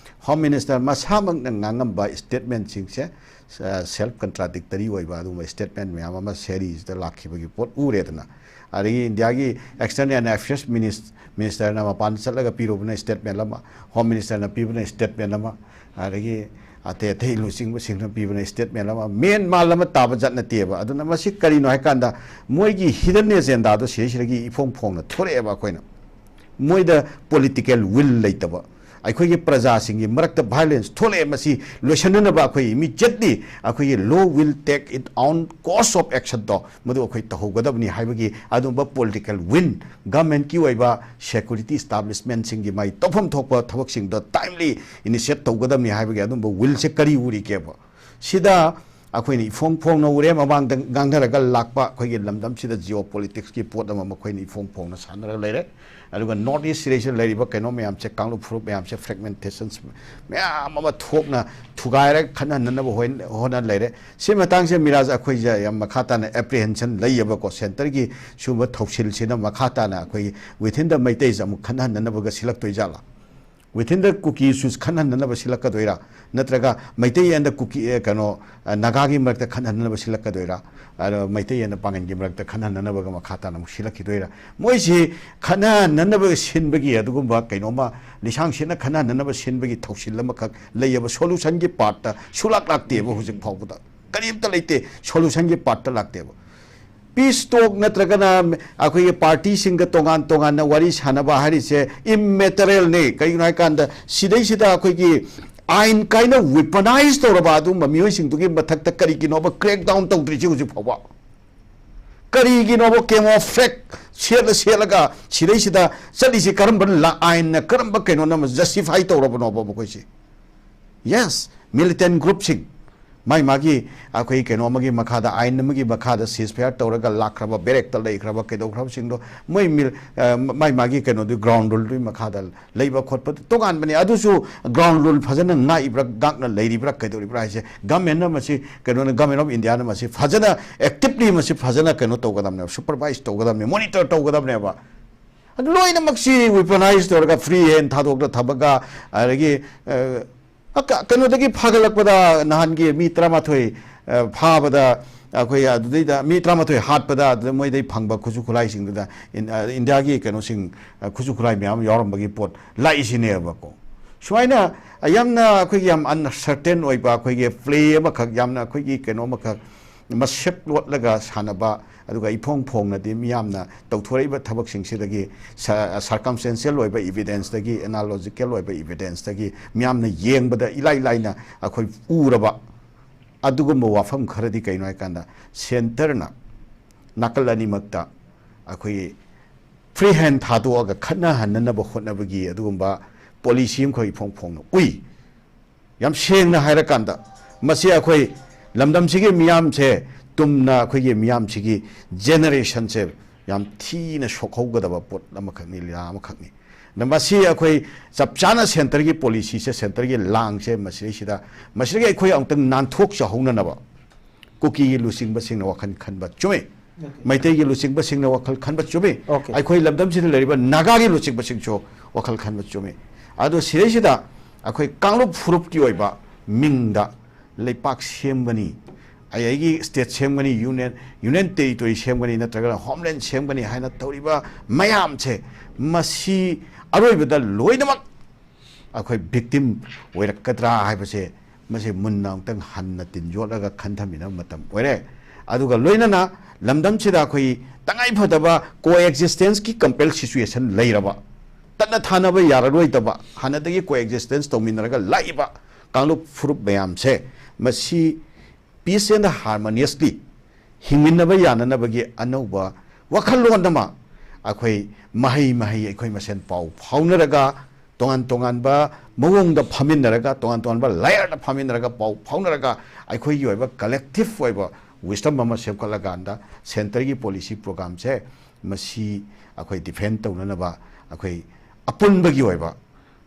Home Minister ꯃꯁꯥꯃꯛꯅ ꯉꯥꯡꯉꯝꯕ statementꯁꯤꯡꯁꯦ, ꯑ, self contradictory ꯑꯣꯏꯕ ꯑꯗꯨꯒꯨꯝꯕ statement ꯃꯌꯥꯝ ꯑꯃ ꯁꯦꯔꯤꯁꯤꯗ ꯂꯥꯛꯈꯤꯕꯒꯤ ꯄꯣꯠ ꯎꯔꯦꯗꯅ꯫ ꯑꯗꯒꯤ ꯏꯟꯗꯤꯌꯥꯒꯤ External Affairs Minis-, Ministerꯅ ꯃꯄꯥꯟꯗ ꯆꯠꯂꯒ ꯄꯤꯔꯨꯕꯅ statement ꯑꯃ, Home Ministerꯅ ꯄꯤꯕꯅ statement ꯑꯃ, ꯑꯗꯒꯤ ꯑꯇꯩ ꯑꯇꯩ ꯂꯨꯆꯤꯡꯕꯁꯤꯡꯅ ꯄꯤꯕꯅ statement ꯑꯃ, ꯃꯦꯟ ꯃꯥꯜ ꯑꯃ ꯇꯥꯕ ꯖꯥꯠ ꯅꯠꯇꯦꯕ꯫ ꯑꯗꯨꯅ ꯃꯁꯤ ꯀꯔꯤꯅꯣ ꯍꯥꯏꯀꯥꯟꯗ, ꯃꯣꯏꯒꯤ hidden agendaꯗꯣ ꯁꯤꯗꯩꯁꯤꯗꯒꯤ ꯏꯐꯣꯡ ꯐꯣꯡꯅ ꯊꯣꯔꯛꯑꯦꯕ ꯑꯩꯈꯣꯏꯅ꯫ ꯃꯣꯏꯗ political will ꯂꯩꯇꯕ, ꯑꯩꯈꯣꯏꯒꯤ ꯄ꯭ꯔꯖꯥꯁꯤꯡꯒꯤ ꯃꯔꯛꯇ violence ꯊꯣꯛꯂꯛꯑꯦ, ꯃꯁꯤ ꯂꯣꯏꯁꯤꯟꯅꯅꯕ ꯑꯩꯈꯣꯏ immediately ꯑꯩꯈꯣꯏꯒꯤ law will take it own course of actionꯗꯣ ꯃꯗꯨ ꯑꯩꯈꯣꯏ ꯇꯧꯍꯧꯒꯗꯕꯅꯤ ꯍꯥꯏꯕꯒꯤ ꯑꯗꯨꯝꯕ political will, governmentꯀꯤ ꯑꯣꯏꯕ security establishmentꯁꯤꯡꯒꯤ ꯃꯥꯏ ꯇꯧꯐꯝ ꯊꯣꯛꯄ ꯊꯕꯛꯁꯤꯡꯗꯣ timely initiate ꯇꯧꯒꯗꯕꯅꯤ ꯍꯥꯏꯕꯒꯤ ꯑꯗꯨꯝꯕ willꯁꯦ ꯀꯔꯤ ꯎꯔꯤꯒꯦꯕ? ꯁꯤꯗ ꯑꯩꯈꯣꯏꯅ ꯏꯐꯣꯡ ꯐꯣꯡꯅ ꯎꯔꯦ, ꯃꯃꯥꯡꯗ ꯉꯥꯡꯅꯔꯒ ꯂꯥꯛꯄ ꯑꯩꯈꯣꯏꯒꯤ ꯂꯝꯗꯝꯁꯤꯗ geopoliticsꯀꯤ ꯄꯣꯠ ꯑꯃ ꯃꯈꯣꯏꯅ ꯏꯐꯣꯡ ꯐꯣꯡꯅ ꯁꯥꯟꯅꯔꯒ ꯂꯩꯔꯦ꯫ ꯑꯗꯨꯒ North East ꯁꯤꯗꯩꯁꯤꯗ ꯂꯩꯔꯤꯕ ꯀꯩꯅꯣ ꯃꯌꯥꯝꯁꯦ, ꯀꯥꯡꯂꯨꯞ ꯐꯨꯔꯨꯞ ꯃꯌꯥꯝꯁꯦ, fragmentations ꯃꯌꯥꯝ ꯑꯃ ꯊꯣꯛꯅ ꯊꯨꯒꯥꯏꯔꯒ ꯈꯠꯅꯍꯟꯅꯅꯕ ꯍꯣꯏ-, ꯍꯣꯠꯅ ꯂꯩꯔꯦ꯫ ꯁꯤ ꯃꯇꯥꯡꯁꯦ ꯃꯤꯔꯥꯖ, ꯑꯩꯈꯣꯏꯁꯦ ꯌꯥꯝ ꯃꯈꯥ ꯇꯥꯅ apprehension ꯂꯩꯌꯦꯕꯀꯣ꯫ Centreꯒꯤ ꯁꯤꯒꯨꯝꯕ ꯊꯧꯁꯤꯜꯁꯤꯅ ꯃꯈꯥ ꯇꯥꯅ ꯑꯩꯈꯣꯏꯒꯤ within the ꯃꯩꯇꯩꯁꯦ ꯑꯃꯨꯛ ꯈꯠꯅꯍꯟꯅꯅꯕꯒ ꯁꯤꯜꯂꯛꯇꯣꯏ ꯖꯥꯠꯂꯥ? Within the Kuki issues ꯈꯠꯍꯟꯅꯅꯕ ꯁꯤꯜꯂꯛꯀꯗꯣꯏꯔꯥ? ꯅꯠꯇ꯭ꯔꯒ ꯃꯩꯇꯩ and the Kuki, ꯑꯦ, ꯀꯩꯅꯣ, ꯑ, ꯅꯥꯒꯥꯒꯤ ꯃꯔꯛꯇ ꯈꯠꯍꯟꯅꯅꯕ ꯁꯤꯜꯂꯛꯀꯗꯣꯏꯔꯥ? ꯑꯗꯣ ꯃꯩꯇꯩ and ꯄꯥꯡꯒꯟꯒꯤ ꯃꯔꯛꯇ ꯈꯠꯍꯟꯅꯅꯕꯒ ꯃꯈꯥ ꯇꯥꯅ ꯑꯃꯨꯛ ꯁꯤꯜꯂꯛꯈꯤꯗꯣꯏꯔꯥ? ꯃꯣꯏꯁꯤ ꯈꯠꯅꯍꯟꯅꯅꯕ ꯁꯤꯟꯕꯒꯤ ꯑꯗꯨꯒꯨꯝꯕ ꯀꯩꯅꯣꯝꯃ, ꯂꯤꯁꯥꯡ ꯁꯤꯠꯅ ꯈꯠꯅꯍꯟꯅꯅꯕ ꯁꯤꯟꯕꯒꯤ ꯊꯧꯁꯤꯜ ꯑꯃꯈꯛ ꯂꯩꯌꯦꯕ꯫ Solutionꯒꯤ partꯇ ꯁꯨꯂꯥꯛ ꯂꯥꯛꯇꯦꯕ ꯍꯧꯖꯤꯛ ꯐꯥꯎꯕꯗ꯫ ꯀꯔꯤꯝꯇ ꯂꯩꯇꯦ, solutionꯒꯤ partꯇ ꯂꯥꯛꯇꯦꯕ꯫ Peace talk ꯅꯠꯇ꯭ꯔꯒꯅ ꯑꯩꯈꯣꯏꯒꯤ partyꯁꯤꯡꯒ ꯇꯣꯉꯥꯟ ꯇꯣꯉꯥꯟꯅ ꯋꯥꯔꯤ ꯁꯥꯟꯅꯕ ꯍꯥꯏꯔꯤꯁꯦ immaterialꯅꯦ꯫ ꯀꯩꯒꯤꯅꯣ ꯍꯥꯏꯀꯥꯟꯗ, ꯁꯤꯗꯩꯁꯤꯗ ꯑꯩꯈꯣꯏꯒꯤ ꯑꯥꯏꯟ ꯀꯥꯏꯅ weaponize ꯇꯧꯔꯕ ꯑꯗꯨꯒꯨꯝꯕ ꯃꯤꯑꯣꯏꯁꯤꯡꯗꯨꯒꯤ ꯃꯊꯛꯇ ꯀꯔꯤꯒꯤꯅꯣꯕ crackdown ꯇꯧꯗ꯭ꯔꯤꯁꯤ ꯍꯧꯖꯤꯛ ꯐꯥꯎꯕ? ꯀꯔꯤꯒꯤꯅꯣꯕ camouflage ꯁꯦꯠꯂ ꯁꯦꯠꯂꯒ ꯁꯤꯗꯩꯁꯤꯗ ꯆꯠꯂꯤꯁꯤ? ꯀꯔꯝꯕ ꯂꯥ-, ꯑꯥꯏꯟꯅ, ꯀꯔꯝꯕ ꯀꯩꯅꯣꯅ justify ꯇꯧꯔꯕꯅꯣꯕ ꯃꯈꯣꯏꯁꯤ? Yes, militant groupꯁꯤꯡ, ꯃꯥꯏ ꯃꯥꯒꯤ ꯑꯩꯈꯣꯏ ꯀꯩꯅꯣ ꯑꯃꯒꯤ ꯃꯈꯥꯗ, ꯑꯥꯏꯟ ꯑꯃꯒꯤ ꯃꯈꯥꯗ ceasefire ꯇꯧꯔꯒ ꯂꯥꯛꯈ꯭ꯔꯕ, barrackꯇ ꯂꯩꯈ꯭ꯔꯕ, ꯀꯩꯗꯧꯈ꯭ꯔꯕꯁꯤꯡꯗꯣ ꯃꯣꯏ mil-, ꯑ, ꯃꯥꯏ ꯃꯥꯒꯤ ꯀꯩꯅꯣꯗꯨ, ground ruleꯗꯨꯒꯤ ꯃꯈꯥꯗ ꯂꯩꯕ ꯈꯣꯠꯄ ꯇꯣꯉꯥꯟꯕꯅꯤ꯫ ꯑꯗꯨꯁꯨ ground rule ꯐꯖꯅ ꯉꯥꯛꯏꯕ꯭ꯔꯥ, ꯉꯥꯛꯅ ꯂꯩꯔꯤꯕ꯭ꯔꯥ, ꯀꯩꯗꯧꯔꯤꯕ꯭ꯔꯥ ꯍꯥꯏꯁꯦ governmentꯅ ꯃꯁꯤ, ꯀꯩꯅꯣꯅ, Government of Indiaꯅ ꯃꯁꯤ ꯐꯖꯅ actively ꯃꯁꯤ ꯐꯖꯅ ꯀꯩꯅꯣ ꯇꯧꯒꯗꯕꯅꯦꯕ, supervise ꯇꯧꯒꯗꯕꯅꯦ, monitor ꯇꯧꯒꯗꯕꯅꯦꯕ꯫ ꯑꯗꯨ ꯂꯣꯏꯅꯃꯛꯁꯤ weaponize ꯇꯧꯔꯒ free hand ꯊꯥꯗꯣꯛꯇ ꯊꯝꯃꯒ, ꯑꯗꯒꯤ, ꯑ, ꯑ, ꯀ-, ꯀꯩꯅꯣꯗꯒꯤ ꯐꯥꯒꯠꯂꯛꯄꯗ ꯅꯍꯥꯟꯒꯤ ꯃꯤ ꯇꯔꯥꯃꯥꯊꯣꯏ, ꯑ, ꯐꯥꯕꯗ ꯑꯩꯈꯣꯏ ꯑꯗꯨꯗꯩꯗ ꯃꯤ ꯇꯔꯥꯃꯥꯊꯣꯏ ꯍꯥꯠꯄꯗ ꯑꯗꯨꯗ ꯃꯣꯏꯗꯩ ꯐꯪꯕ ꯈꯨꯠꯁꯨ ꯈꯨꯠꯂꯥꯏꯁꯤꯡꯗꯨꯗ ꯏꯟ-, ꯑ, ꯏꯟꯗꯤꯌꯥꯒꯤ ꯀꯩꯅꯣꯁꯤꯡ, ꯑ, ꯈꯨꯠꯁꯨ ꯈꯨꯠꯂꯥꯏ ꯃꯌꯥꯝ ꯌꯥꯎꯔꯝꯕꯒꯤ ꯄꯣꯠ ꯂꯥꯛꯏꯁꯤꯅꯦꯕꯀꯣ꯫ ꯁꯨꯃꯥꯏꯅ ꯌꯥꯝꯅ ꯑꯩꯈꯣꯏꯒꯤ ꯌꯥꯝ uncertain ꯑꯣꯏꯕ, ꯑꯩꯈꯣꯏꯒꯤ play ꯑꯃꯈꯛ, ꯌꯥꯝꯅ ꯑꯩꯈꯣꯏꯒꯤ ꯀꯩꯅꯣ ꯑꯃꯈꯛ ꯃꯁꯦꯞ ꯂꯣꯠꯂꯒ ꯁꯥꯟꯅꯕ, ꯑꯗꯨꯒ ꯏꯐꯣꯡ ꯐꯣꯡꯅꯗꯤ ꯃꯤꯌꯥꯝꯅ ꯇꯧꯊꯣꯔꯛꯏꯕ ꯊꯕꯛꯁꯤꯡꯁꯤꯗꯒꯤ ꯁ-, circumstantial ꯑꯣꯏꯕ evidence ꯇꯒꯤ, analogical ꯑꯣꯏꯕ evidence ꯇꯒꯤ ꯃꯤꯌꯥꯝꯅ ꯌꯦꯡꯕꯗ ꯏꯂꯥꯏ ꯂꯥꯏꯅ ꯑꯩꯈꯣꯏ ꯎꯔꯕ ꯑꯗꯨꯒꯨꯝꯕ ꯋꯥꯐꯝ ꯈꯔꯗꯤ ꯀꯩꯅꯣ ꯍꯥꯏꯀꯥꯟꯗ, centre ꯅ ꯅꯥꯀꯜ ꯑꯅꯤꯃꯛꯇ ꯑꯩꯈꯣꯏꯒꯤ free hand ꯊꯥꯗꯣꯛꯑꯒ ꯈꯠꯅꯍꯟꯅꯅꯕ ꯍꯣꯠꯅꯕꯒꯤ ꯑꯗꯨꯒꯨꯝꯕ policy ꯑꯃꯈꯛ ꯏꯐꯣꯡ ꯐꯣꯡꯅ ꯎꯏ꯫ ꯌꯥꯝ ꯁꯦꯡꯅ ꯍꯥꯏꯔꯀꯥꯟꯗ, ꯃꯁꯤ ꯑꯩꯈꯣꯏ ꯂꯝꯗꯝꯁꯤꯒꯤ ꯃꯤꯌꯥꯝꯁꯦ, ꯇꯨꯡꯗ ꯑꯩꯈꯣꯏꯒꯤ ꯃꯤꯌꯥꯝꯁꯤꯒꯤ generation ꯁꯦ ꯌꯥꯝ ꯊꯤꯅ ꯁꯣꯛꯍꯧꯒꯗꯕ ꯄꯣꯠ ꯑꯃꯈꯛꯅꯤ, ꯂꯤꯂꯥ ꯑꯃꯈꯛꯅꯤ꯫ ꯑꯗ ꯃꯁꯤ ꯑꯩꯈꯣꯏ ꯆꯞ ꯆꯥꯅ centre ꯒꯤ policy ꯁꯦ, centre ꯒꯤ ꯂꯥꯡꯁꯦ ꯃꯁꯤꯗꯩꯁꯤꯗ, ꯃꯁꯤꯗꯒꯤ ꯑꯩꯈꯣꯏ ꯑꯃꯨꯛꯇꯪ ꯅꯥꯟꯊꯣꯛꯆꯍꯧꯅꯅꯕ ꯀꯨꯀꯤꯒꯤ ꯂꯨꯆꯤꯡꯕꯁꯤꯡꯅ ꯋꯥꯈꯜ ꯈꯟꯕ ꯆꯨꯝꯃꯤ꯫ ꯃꯩꯇꯩꯒꯤ ꯂꯨꯆꯤꯡꯕꯁꯤꯡꯅ ꯋꯥꯈꯜ ꯈꯟꯕ ꯆꯨꯝꯃꯤ꯫ ꯑꯣꯀꯦ꯫ ꯑꯩꯈꯣꯏ ꯂꯝꯗꯝꯁꯤꯗ ꯂꯩꯔꯤꯕ ꯅꯥꯒꯥꯒꯤ ꯂꯨꯆꯤꯡꯕꯁꯤꯡꯁꯨ ꯋꯥꯈꯜ ꯈꯟꯕ ꯆꯨꯝꯃꯤ꯫ ꯑꯗꯣ ꯁꯤꯗꯩꯁꯤꯗ ꯑꯩꯈꯣꯏ ꯀꯥꯡꯂꯨꯞ ꯐꯨꯔꯨꯞꯀꯤ ꯑꯣꯏꯕ ꯃꯤꯡꯗ ꯂꯩꯄꯥꯛ ꯁꯦꯝꯒꯅꯤ, ꯑꯩ ꯑꯩꯒꯤ state ꯁꯦꯝꯒꯅꯤ, union, union territory ꯁꯦꯝꯒꯅꯤ, ꯅꯠꯇ꯭ꯔꯒꯅ homeland ꯁꯦꯝꯒꯅꯤ ꯍꯥꯏꯅ ꯇꯧꯔꯤꯕ ꯃꯌꯥꯝꯁꯦ, ꯃꯁꯤ ꯑꯔꯣꯏꯕꯗ ꯂꯣꯏꯅꯃꯛ ꯑꯩꯈꯣꯏ victim ꯑꯣꯏꯔꯛꯀꯗ꯭ꯔꯥ ꯍꯥꯏꯕꯁꯦ, ꯃꯁꯤ ꯃꯨꯟꯅ ꯑꯃꯨꯛꯇꯪ ꯍꯟꯅ ꯇꯤꯟ ꯌꯣꯠꯂꯒ ꯈꯟꯊꯃꯤꯟꯅꯕ ꯃꯇꯝ ꯑꯣꯏꯔꯦ꯫ ꯑꯗꯨꯒ ꯂꯣꯏꯅꯅ ꯂꯝꯗꯝꯁꯤꯗ ꯑꯩꯈꯣꯏ ꯇꯉꯥꯏ ꯐꯗꯕ co-existence ꯀꯤ compel situation ꯂꯩꯔꯕ, ꯇꯠꯅ ꯊꯥꯅꯕ ꯌꯥꯔꯔꯣꯏꯗꯕ, ꯍꯥꯟꯅꯗꯒꯤ co-existence ꯇꯧꯃꯤꯟꯅꯔꯒ ꯂꯥꯛꯏꯕ ꯀꯥꯡꯂꯨꯞ ꯐꯨꯔꯨꯞ ꯃꯌꯥꯝꯁꯦ, ꯃꯁꯤ peace and harmoniously ꯍꯤꯡꯃꯤꯟꯅꯕ ꯌꯥꯅꯅꯕꯒꯤ ꯑꯅꯧꯕ ꯋꯥꯈꯜꯂꯣꯟ ꯑꯃ, ꯑꯩꯈꯣꯏ ꯃꯍꯩ ꯃꯍꯩ ꯑꯩꯈꯣꯏ ꯃꯁꯦꯟ ꯄꯥꯎ ꯐꯥꯎꯅꯔꯒ, ꯇꯣꯉꯥꯟ ꯇꯣꯉꯥꯟꯕ ꯃꯑꯣꯡꯗ ꯐꯝꯃꯤꯟꯅꯔꯒ, ꯇꯣꯉꯥꯟ ꯇꯣꯉꯥꯟꯕ layer ꯗ ꯐꯝꯃꯤꯟꯅꯔꯒ ꯄꯥꯎ ꯐꯥꯎꯅꯔꯒ, ꯑꯩꯈꯣꯏꯒꯤ ꯑꯣꯏꯕ collective ꯑꯣꯏꯕ wisdom ꯑꯃ ꯁꯦꯝꯒꯠꯂꯀꯥꯟꯗ centre ꯒꯤ policy program ꯁꯦ, ꯃꯁꯤ ꯑꯩꯈꯣꯏ defend ꯇꯧꯅꯅꯕ ꯑꯩꯈꯣꯏ ꯑꯄꯨꯟꯕꯒꯤ ꯑꯣꯏꯕ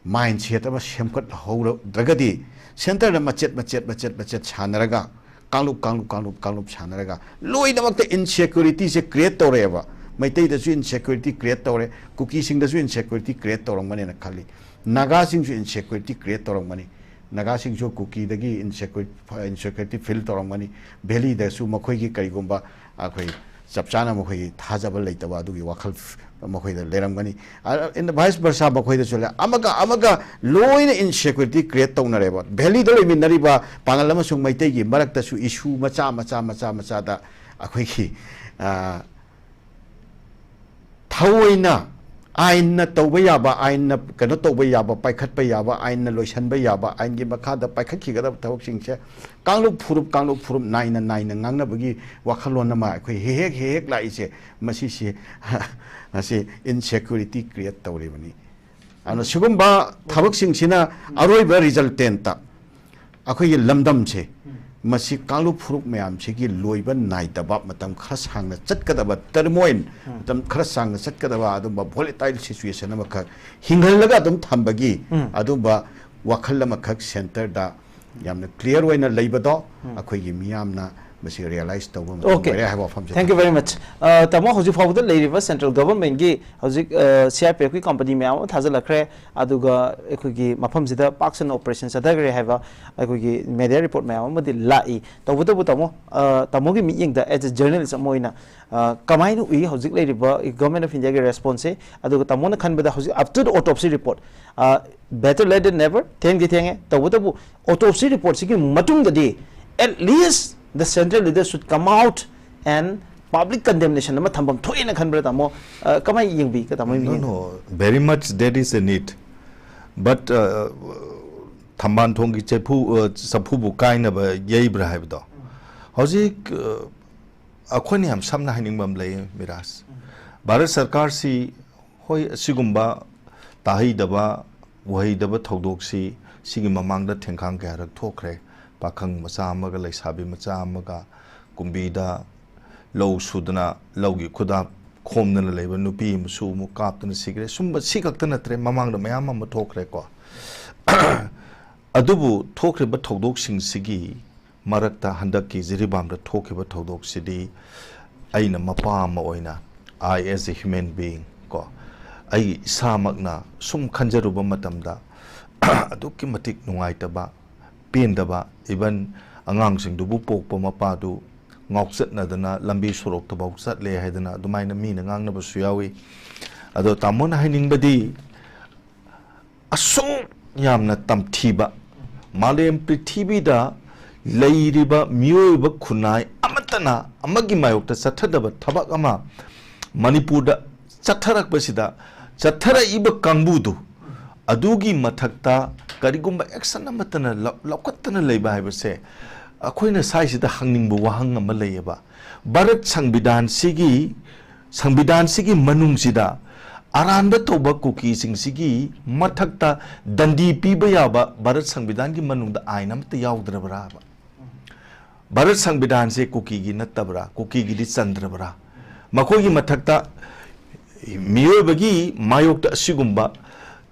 mindset ꯑꯃ ꯁꯦꯝꯒꯠꯍꯧꯗ꯭ꯔꯒꯗꯤ, centre ꯅ ꯃꯆꯦꯠ ꯃꯆꯦꯠ ꯃꯆꯦꯠ ꯃꯆꯦꯠ ꯁꯥꯟꯅꯔꯒ, ꯀꯥꯡꯂꯨꯞ ꯀꯥꯡꯂꯨꯞ ꯀꯥꯡꯂꯨꯞ ꯀꯥꯡꯂꯨꯞ ꯁꯥꯟꯅꯔꯒ ꯂꯣꯏꯅꯃꯛꯇ insecurity ꯁꯦ create ꯇꯧꯔꯛꯑꯦꯕ꯫ ꯃꯩꯇꯩꯗꯁꯨ ꯏꯟꯁꯦꯀ꯭ꯌꯨꯔꯤꯇꯤ ꯀ꯭ꯔꯤꯌꯦꯠ ꯇꯧꯔꯦ, ꯀꯨꯀꯤꯁꯤꯡꯗꯁꯨ ꯏꯟꯁꯦꯀ꯭ꯌꯨꯔꯤꯇꯤ ꯀ꯭ꯔꯤꯌꯦꯠ ꯇꯧꯔꯝꯒꯅꯦꯅ ꯈꯜꯂꯤ꯫ ꯅꯥꯒꯥꯁꯤꯡꯁꯨ ꯏꯟꯁꯦꯀ꯭ꯌꯨꯔꯤꯇꯤ ꯀ꯭ꯔꯤꯌꯦꯠ ꯇꯧꯔꯝꯒꯅꯤ꯫ ꯅꯥꯒꯥꯁꯤꯡꯁꯨ ꯀꯨꯀꯤꯗꯒꯤ ꯏꯟꯁꯦꯀ꯭ꯌꯨꯔꯤꯇꯤ, ꯏꯟꯁꯦꯀ꯭ꯌꯨꯔꯤꯇꯤ ꯐꯤꯜ ꯇꯧꯔꯝꯒꯅꯤ꯫ ꯚꯦꯂꯤꯗꯁꯨ ꯃꯈꯣꯏꯒꯤ ꯀꯔꯤꯒꯨꯝꯕ ꯑꯩꯈꯣꯏ ꯆꯞ ꯆꯥꯅ ꯃꯈꯣꯏꯒꯤ ꯊꯥꯖꯕ ꯂꯩꯇꯕ ꯑꯗꯨꯒꯤ ꯋꯥꯈꯜ ꯃꯈꯣꯏꯗ ꯂꯩꯔꯝꯒꯅꯤ꯫ ꯑ, in the vice versa ꯃꯈꯣꯏꯗꯁꯨ ꯂꯩ꯫ ꯑꯃꯒ ꯑꯃꯒ ꯂꯣꯏꯅ ꯏꯟꯁꯦꯀ꯭ꯌꯨꯔꯤꯇꯤ ꯀ꯭ꯔꯤꯌꯦꯠ ꯇꯧꯅꯔꯦꯕ꯫ ꯚꯦꯂꯤꯗ ꯂꯩꯃꯤꯟꯅꯔꯤꯕ ꯄꯥꯡꯒꯜ ꯑꯃꯁꯨꯡ ꯃꯩꯇꯩꯒꯤ ꯃꯔꯛꯇꯁꯨ ꯏꯁꯨ ꯃꯆꯥ ꯃꯆꯥ ꯃꯆꯥ ꯃꯆꯥꯗ ꯑꯩꯈꯣꯏꯒꯤ, ꯑ, ꯊꯑꯣꯏꯅ ꯑꯥꯏꯟꯅ ꯇꯧꯕ ꯌꯥꯕ, ꯑꯥꯏꯟꯅ ꯀꯩꯅꯣ ꯇꯧꯕ ꯌꯥꯕ, ꯄꯥꯏꯈꯠꯄ ꯌꯥꯕ, ꯑꯥꯏꯟꯅ ꯂꯣꯏꯁꯤꯟꯕ ꯌꯥꯕ, ꯑꯥꯏꯟꯒꯤ ꯃꯈꯥꯗ ꯄꯥꯏꯈꯠꯈꯤꯒꯗꯕ ꯊꯕꯛꯁꯤꯡꯁꯦ ꯀꯥꯡꯂꯨꯞ ꯐꯨꯔꯨꯞ, ꯀꯥꯡꯂꯨꯞ ꯐꯨꯔꯨꯞ ꯅꯥꯏꯅ ꯅꯥꯏꯅ ꯉꯥꯡꯅꯕꯒꯤ ꯋꯥꯈꯜꯂꯣꯟ ꯑꯃ ꯑꯩꯈꯣꯏ ꯍꯦꯛ ꯍꯦꯛ ꯍꯦꯛ ꯂꯥꯛꯏꯁꯦ, ꯃꯁꯤꯁꯦ, ꯃꯁꯤ ꯏꯟꯁꯦꯀ꯭ꯌꯨꯔꯤꯇꯤ ꯀ꯭ꯔꯤꯌꯦꯠ ꯇꯧꯔꯤꯕꯅꯤ꯫ ꯑꯗꯨꯅ ꯁꯤꯒꯨꯝꯕ ꯊꯕꯛꯁꯤꯡꯁꯤꯅ ꯑꯔꯣꯏꯕ ꯔꯤꯖꯜꯇꯦꯟꯇ ꯑꯩꯈꯣꯏꯒꯤ ꯂꯝꯗꯝꯁꯦ, ꯃꯁꯤ ꯀꯥꯡꯂꯨꯞ ꯐꯨꯔꯨꯞ ꯃꯌꯥꯝꯁꯤꯒꯤ ꯂꯣꯏꯕ ꯅꯥꯏꯗꯕ, ꯃꯇꯝ ꯈꯔ ꯁꯥꯡꯅ ꯆꯠꯀꯗꯕ ꯇꯔꯃꯣꯏꯟ, ꯃꯇꯝ ꯈꯔ ꯁꯥꯡꯅ ꯆꯠꯀꯗꯕ ꯑꯗꯨꯝꯕ ꯚꯣꯂꯦꯇꯥꯏꯜ ꯁꯤꯆꯨꯋꯦꯁꯟ ꯑꯃꯈꯛ ꯍꯤꯡꯍꯜꯂꯒ ꯑꯗꯨꯝ ꯊꯝꯕꯒꯤ ꯑꯗꯨꯝꯕ ꯋꯥꯈꯜ ꯑꯃꯈꯛ ꯁꯦꯟꯇꯔꯗ ꯌꯥꯝꯅ ꯀ꯭ꯂꯤꯌꯥꯔ ꯑꯣꯏꯅ ꯂꯩꯕꯗꯣ ꯑꯩꯈꯣꯏꯒꯤ ꯃꯤꯌꯥꯝꯅ ꯃꯁꯤ ꯔꯤꯌꯦꯂꯥꯏꯁ ꯇꯧꯕ ꯃꯇꯝ Okay. ꯑꯣꯏꯔꯦ ꯍꯥꯏꯕ ꯋꯥꯐꯝꯁꯦ ꯇꯥꯃꯣ, ꯍꯧꯖꯤꯛ ꯐꯥꯎꯕꯗ ꯂꯩꯔꯤꯕ ꯁꯦꯟꯇ꯭ꯔꯦꯜ ꯒꯚꯔꯟꯃꯦꯟꯒꯤ ꯍꯧꯖꯤꯛ, ꯑ, ꯁꯤ ꯑꯥꯏ ꯄꯤ ꯑꯦꯐꯀꯤ ꯀꯝꯄꯅꯤ ꯃꯌꯥꯝ ꯑꯃ ꯊꯥꯖꯤꯜꯂꯛꯈ꯭ꯔꯦ, ꯑꯗꯨꯒ ꯑꯩꯈꯣꯏꯒꯤ ꯃꯐꯝꯁꯤꯗ ꯄꯥꯛ ꯁꯟꯅ ꯑꯣꯄꯔꯦꯁꯟ ꯆꯠꯊꯈ꯭ꯔꯦ ꯍꯥꯏꯕ ꯑꯩꯈꯣꯏꯒꯤ ꯃꯦꯗꯤꯌꯥ ꯔꯤꯄꯣꯔꯠ ꯃꯌꯥꯝ ꯑꯃꯗꯤ ꯂꯥꯛꯏ꯫ ꯇꯧꯕꯇꯕꯨ ꯇꯥꯃꯣ, ꯑ, ꯇꯥꯃꯣꯒꯤ ꯃꯤꯠꯌꯦꯡꯗ, as a journalist ꯑꯃ ꯑꯣꯏꯅ, ꯑ, ꯀꯃꯥꯏꯅ ꯎꯏ ꯍꯧꯖꯤꯛ ꯂꯩꯔꯤꯕ Government of Indiaꯒꯤ ꯔꯦꯁꯄꯣꯟꯁꯁꯦ? ꯑꯗꯨꯒ ꯇꯥꯃꯣꯅ ꯈꯟꯕꯗ ꯍꯧꯖꯤꯛ up to the autopsy report, ꯑ, better late than never, ꯊꯦꯡꯗꯤ ꯊꯦꯡꯉꯦ, ꯇꯧꯕꯇꯕꯨ autopsy reportꯁꯤꯒꯤ ꯃꯇꯨꯡꯗꯗꯤ at least the central leader should come out and public condemnation ꯑꯃ ꯊꯝꯐꯝ ꯊꯣꯛꯑꯦꯅ ꯈꯟꯕ꯭ꯔꯥ ꯇꯥꯃꯣ? ꯑ, ꯀꯃꯥꯏꯅ ꯌꯦꯡꯕꯤ, ꯇꯥꯃꯣ? No, no, very much that is a need. But, uh, ꯊꯝꯕꯥꯜ ꯊꯣꯡꯒꯤ ꯆꯩꯐꯨ, uh, ꯆꯐꯨꯕꯨ ꯀꯥꯏꯅꯕ ꯌꯩꯕ꯭ꯔꯥ ꯍꯥꯏꯕꯗꯣ꯫ ꯍꯧꯖꯤꯛ, uh, ꯑꯩꯈꯣꯏꯅ ꯌꯥꯝ ꯁꯝꯅ ꯍꯥꯏꯅꯤꯡꯕ ꯑꯃ ꯂꯩ, ꯃꯤꯔꯥꯖ꯫ ꯚꯥꯔꯠ ꯁꯔꯀꯥꯔꯁꯤ, ꯍꯣꯏ, ꯑꯁꯤꯒꯨꯝꯕ ꯇꯥꯍꯩꯗꯕ, ꯎꯍꯩꯗꯕ ꯊꯧꯗꯣꯛꯁꯤ ꯁꯤꯒꯤ ꯃꯃꯥꯡꯗ ꯊꯦꯡꯈꯥꯡ ꯀꯌꯥꯔꯛ ꯊꯣꯛꯈ꯭ꯔꯦ꯫ ꯄꯥꯈꯪ ꯃꯆꯥ ꯑꯃꯒ ꯂꯩꯁꯥꯕꯤ ꯃꯆꯥ ꯑꯃꯒ ꯀꯨꯝꯕꯤꯗ ꯂꯧ ꯁꯨꯗꯅ, ꯂꯧꯒꯤ ꯈꯨꯗꯥꯞ ꯈꯣꯝꯗꯅ ꯂꯩꯕ ꯅꯨꯄꯤ ꯑꯃꯁꯨ ꯑꯃꯨꯛ ꯀꯥꯞꯇꯅ ꯁꯤꯈ꯭ꯔꯦ꯫ ꯁꯨꯝꯕ ꯁꯤ ꯈꯛꯇ ꯅꯠꯇ꯭ꯔꯦ, ꯃꯃꯥꯡꯗ ꯃꯌꯥꯝ ꯑꯃ ꯊꯣꯛꯈ꯭ꯔꯦꯀꯣ꯫ ꯑꯗꯨꯕꯨ ꯊꯣꯛꯈ꯭ꯔꯤꯕ ꯊꯧꯗꯣꯛꯁꯤꯡꯁꯤꯒꯤ ꯃꯔꯛꯇ ꯍꯟꯗꯛꯀꯤ ꯖꯤꯔꯤꯕꯥꯝꯗ ꯊꯣꯛꯈꯤꯕ ꯊꯧꯗꯣꯛꯁꯤꯗꯤ ꯑꯩꯅ ꯃꯄꯥ ꯑꯃ ꯑꯣꯏꯅ I as a human being, ꯀꯣ, ꯑꯩ ꯏꯁꯥꯃꯛꯅ ꯁꯨꯝ ꯈꯟꯖꯔꯨꯕ ꯃꯇꯝꯗ ꯑꯗꯨꯛꯀꯤ ꯃꯇꯤꯛ ꯅꯨꯡꯉꯥꯏꯇꯕ, ꯄꯦꯟꯗꯕ, even ꯑꯉꯥꯡꯁꯤꯡꯗꯨꯕꯨ ꯄꯣꯛꯄ ꯃꯄꯥꯗꯨ ꯉꯥꯎꯆꯠꯅꯗꯅ ꯂꯝꯕꯤ ꯁꯣꯔꯣꯛꯇꯐꯥꯎ ꯆꯠꯂꯦ ꯍꯥꯏꯗꯅ ꯑꯗꯨꯃꯥꯏꯅ ꯃꯤꯅ ꯉꯥꯡꯅꯕꯁꯨ ꯌꯥꯎꯏ꯫ ꯑꯗꯣ ꯇꯥꯃꯣꯅ ꯍꯥꯏꯅꯤꯡꯕꯗꯤ, ꯑꯁꯨꯛ ꯌꯥꯝꯅ ꯇꯝꯊꯤꯕ, ꯃꯥꯂꯦꯝ ꯄ꯭ꯔꯤꯊꯤꯕꯤꯗ ꯂꯩꯔꯤꯕ ꯃꯤꯑꯣꯏꯕ ꯈꯨꯟꯅꯥꯏ ꯑꯃꯠꯇꯅ ꯑꯃꯒꯤ ꯃꯥꯌꯣꯛꯇ ꯆꯠꯊꯗꯕ ꯊꯕꯛ ꯑꯃ ꯃꯅꯤꯄꯨꯔꯗ ꯆꯠꯊꯔꯛꯄꯁꯤꯗ, ꯆꯠꯊꯔꯛꯏꯕ ꯀꯥꯡꯕꯨꯗꯨ ꯑꯗꯨꯒꯤ ꯃꯊꯛꯇ ꯀꯔꯤꯒꯨꯝꯕ action ꯑꯃꯠꯇꯅ ꯂꯧ-, ꯂꯧꯈꯠꯇꯅ ꯂꯩꯕ ꯍꯥꯏꯕꯁꯦ, ꯑꯩꯈꯣꯏꯅ ꯁ꯭ꯋꯥꯏꯁꯤꯗ ꯍꯪꯅꯤꯡꯕ ꯋꯥꯍꯪ ꯑꯃ ꯂꯩꯌꯦꯕ꯫ ꯚꯥꯔꯠ ꯁꯪꯕꯤꯙꯥꯟꯁꯤꯒꯤ, ꯁꯪꯕꯤꯙꯥꯟꯁꯤꯒꯤ ꯃꯅꯨꯡꯁꯤꯗ ꯑꯔꯥꯟꯕ ꯇꯧꯕ ꯀꯨꯀꯤꯁꯤꯡꯁꯤꯒꯤ ꯃꯊꯛꯇ ꯗꯟꯗꯤ ꯄꯤꯕ ꯌꯥꯕ ꯚꯥꯔꯠ ꯁꯪꯕꯤꯙꯥꯟꯒꯤ ꯃꯅꯨꯡꯗ ꯑꯥꯏꯟ ꯑꯃꯠꯇ ꯌꯥꯎꯗ꯭ꯔꯕ꯭ꯔꯥꯕ? ꯚꯥꯔꯠ ꯁꯪꯕꯤꯙꯥꯟꯁꯦ ꯀꯨꯀꯤꯒꯤ ꯅꯠꯇꯕ꯭ꯔꯥ? ꯀꯨꯀꯤꯒꯤꯗꯤ ꯆꯟꯗ꯭ꯔꯕ꯭ꯔꯥ? ꯃꯈꯣꯏꯒꯤ ꯃꯊꯛꯇ ꯃꯤꯑꯣꯏꯕꯒꯤ ꯃꯥꯌꯣꯛꯇ ꯑꯁꯤꯒꯨꯝꯕ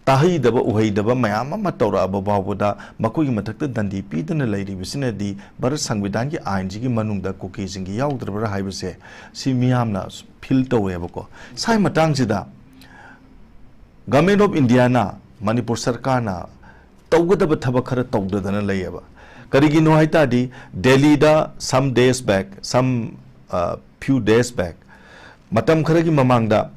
ꯇꯥꯍꯩꯗꯕ ꯎꯍꯩꯗꯕ ꯃꯌꯥꯝ ꯑꯃ ꯇꯧꯔꯛꯑꯕ ꯐꯥꯎꯕꯗ ꯃꯈꯣꯏꯒꯤ ꯃꯊꯛꯇ ꯗꯟꯗꯤ ꯄꯤꯗꯨꯅ ꯂꯩꯔꯤꯕꯁꯤꯅꯗꯤ ꯚꯥꯔꯠ ꯁꯪꯕꯤꯙꯥꯟꯒꯤ ꯑꯥꯏꯟꯁꯤꯒꯤ ꯃꯅꯨꯡꯗ ꯀꯨꯀꯤꯁꯤꯡꯒꯤ ꯌꯥꯎꯗ꯭ꯔꯕ꯭ꯔꯥ ꯍꯥꯏꯕꯁꯦ ꯁꯤ ꯃꯤꯌꯥꯝꯅ ꯐꯤꯜ ꯇꯧꯋꯦꯕꯀꯣ꯫ ꯁꯥꯏ ꯃꯇꯥꯡꯁꯤꯗ Government of Indiaꯅ, ꯃꯅꯤꯄꯨꯔ ꯁꯔꯀꯥꯔꯅ ꯇꯧꯒꯗꯕ ꯊꯕꯛ ꯈꯔ ꯇꯧꯗꯗꯅ ꯂꯩꯌꯦꯕ꯫ ꯀꯔꯤꯒꯤꯅꯣ ꯍꯥꯏ ꯇꯥꯔꯗꯤ, ꯗꯦꯜꯂꯤꯗ some days back, some, uh, few days back, ꯃꯇꯝ ꯈꯔꯒꯤ ꯃꯃꯥꯡꯗ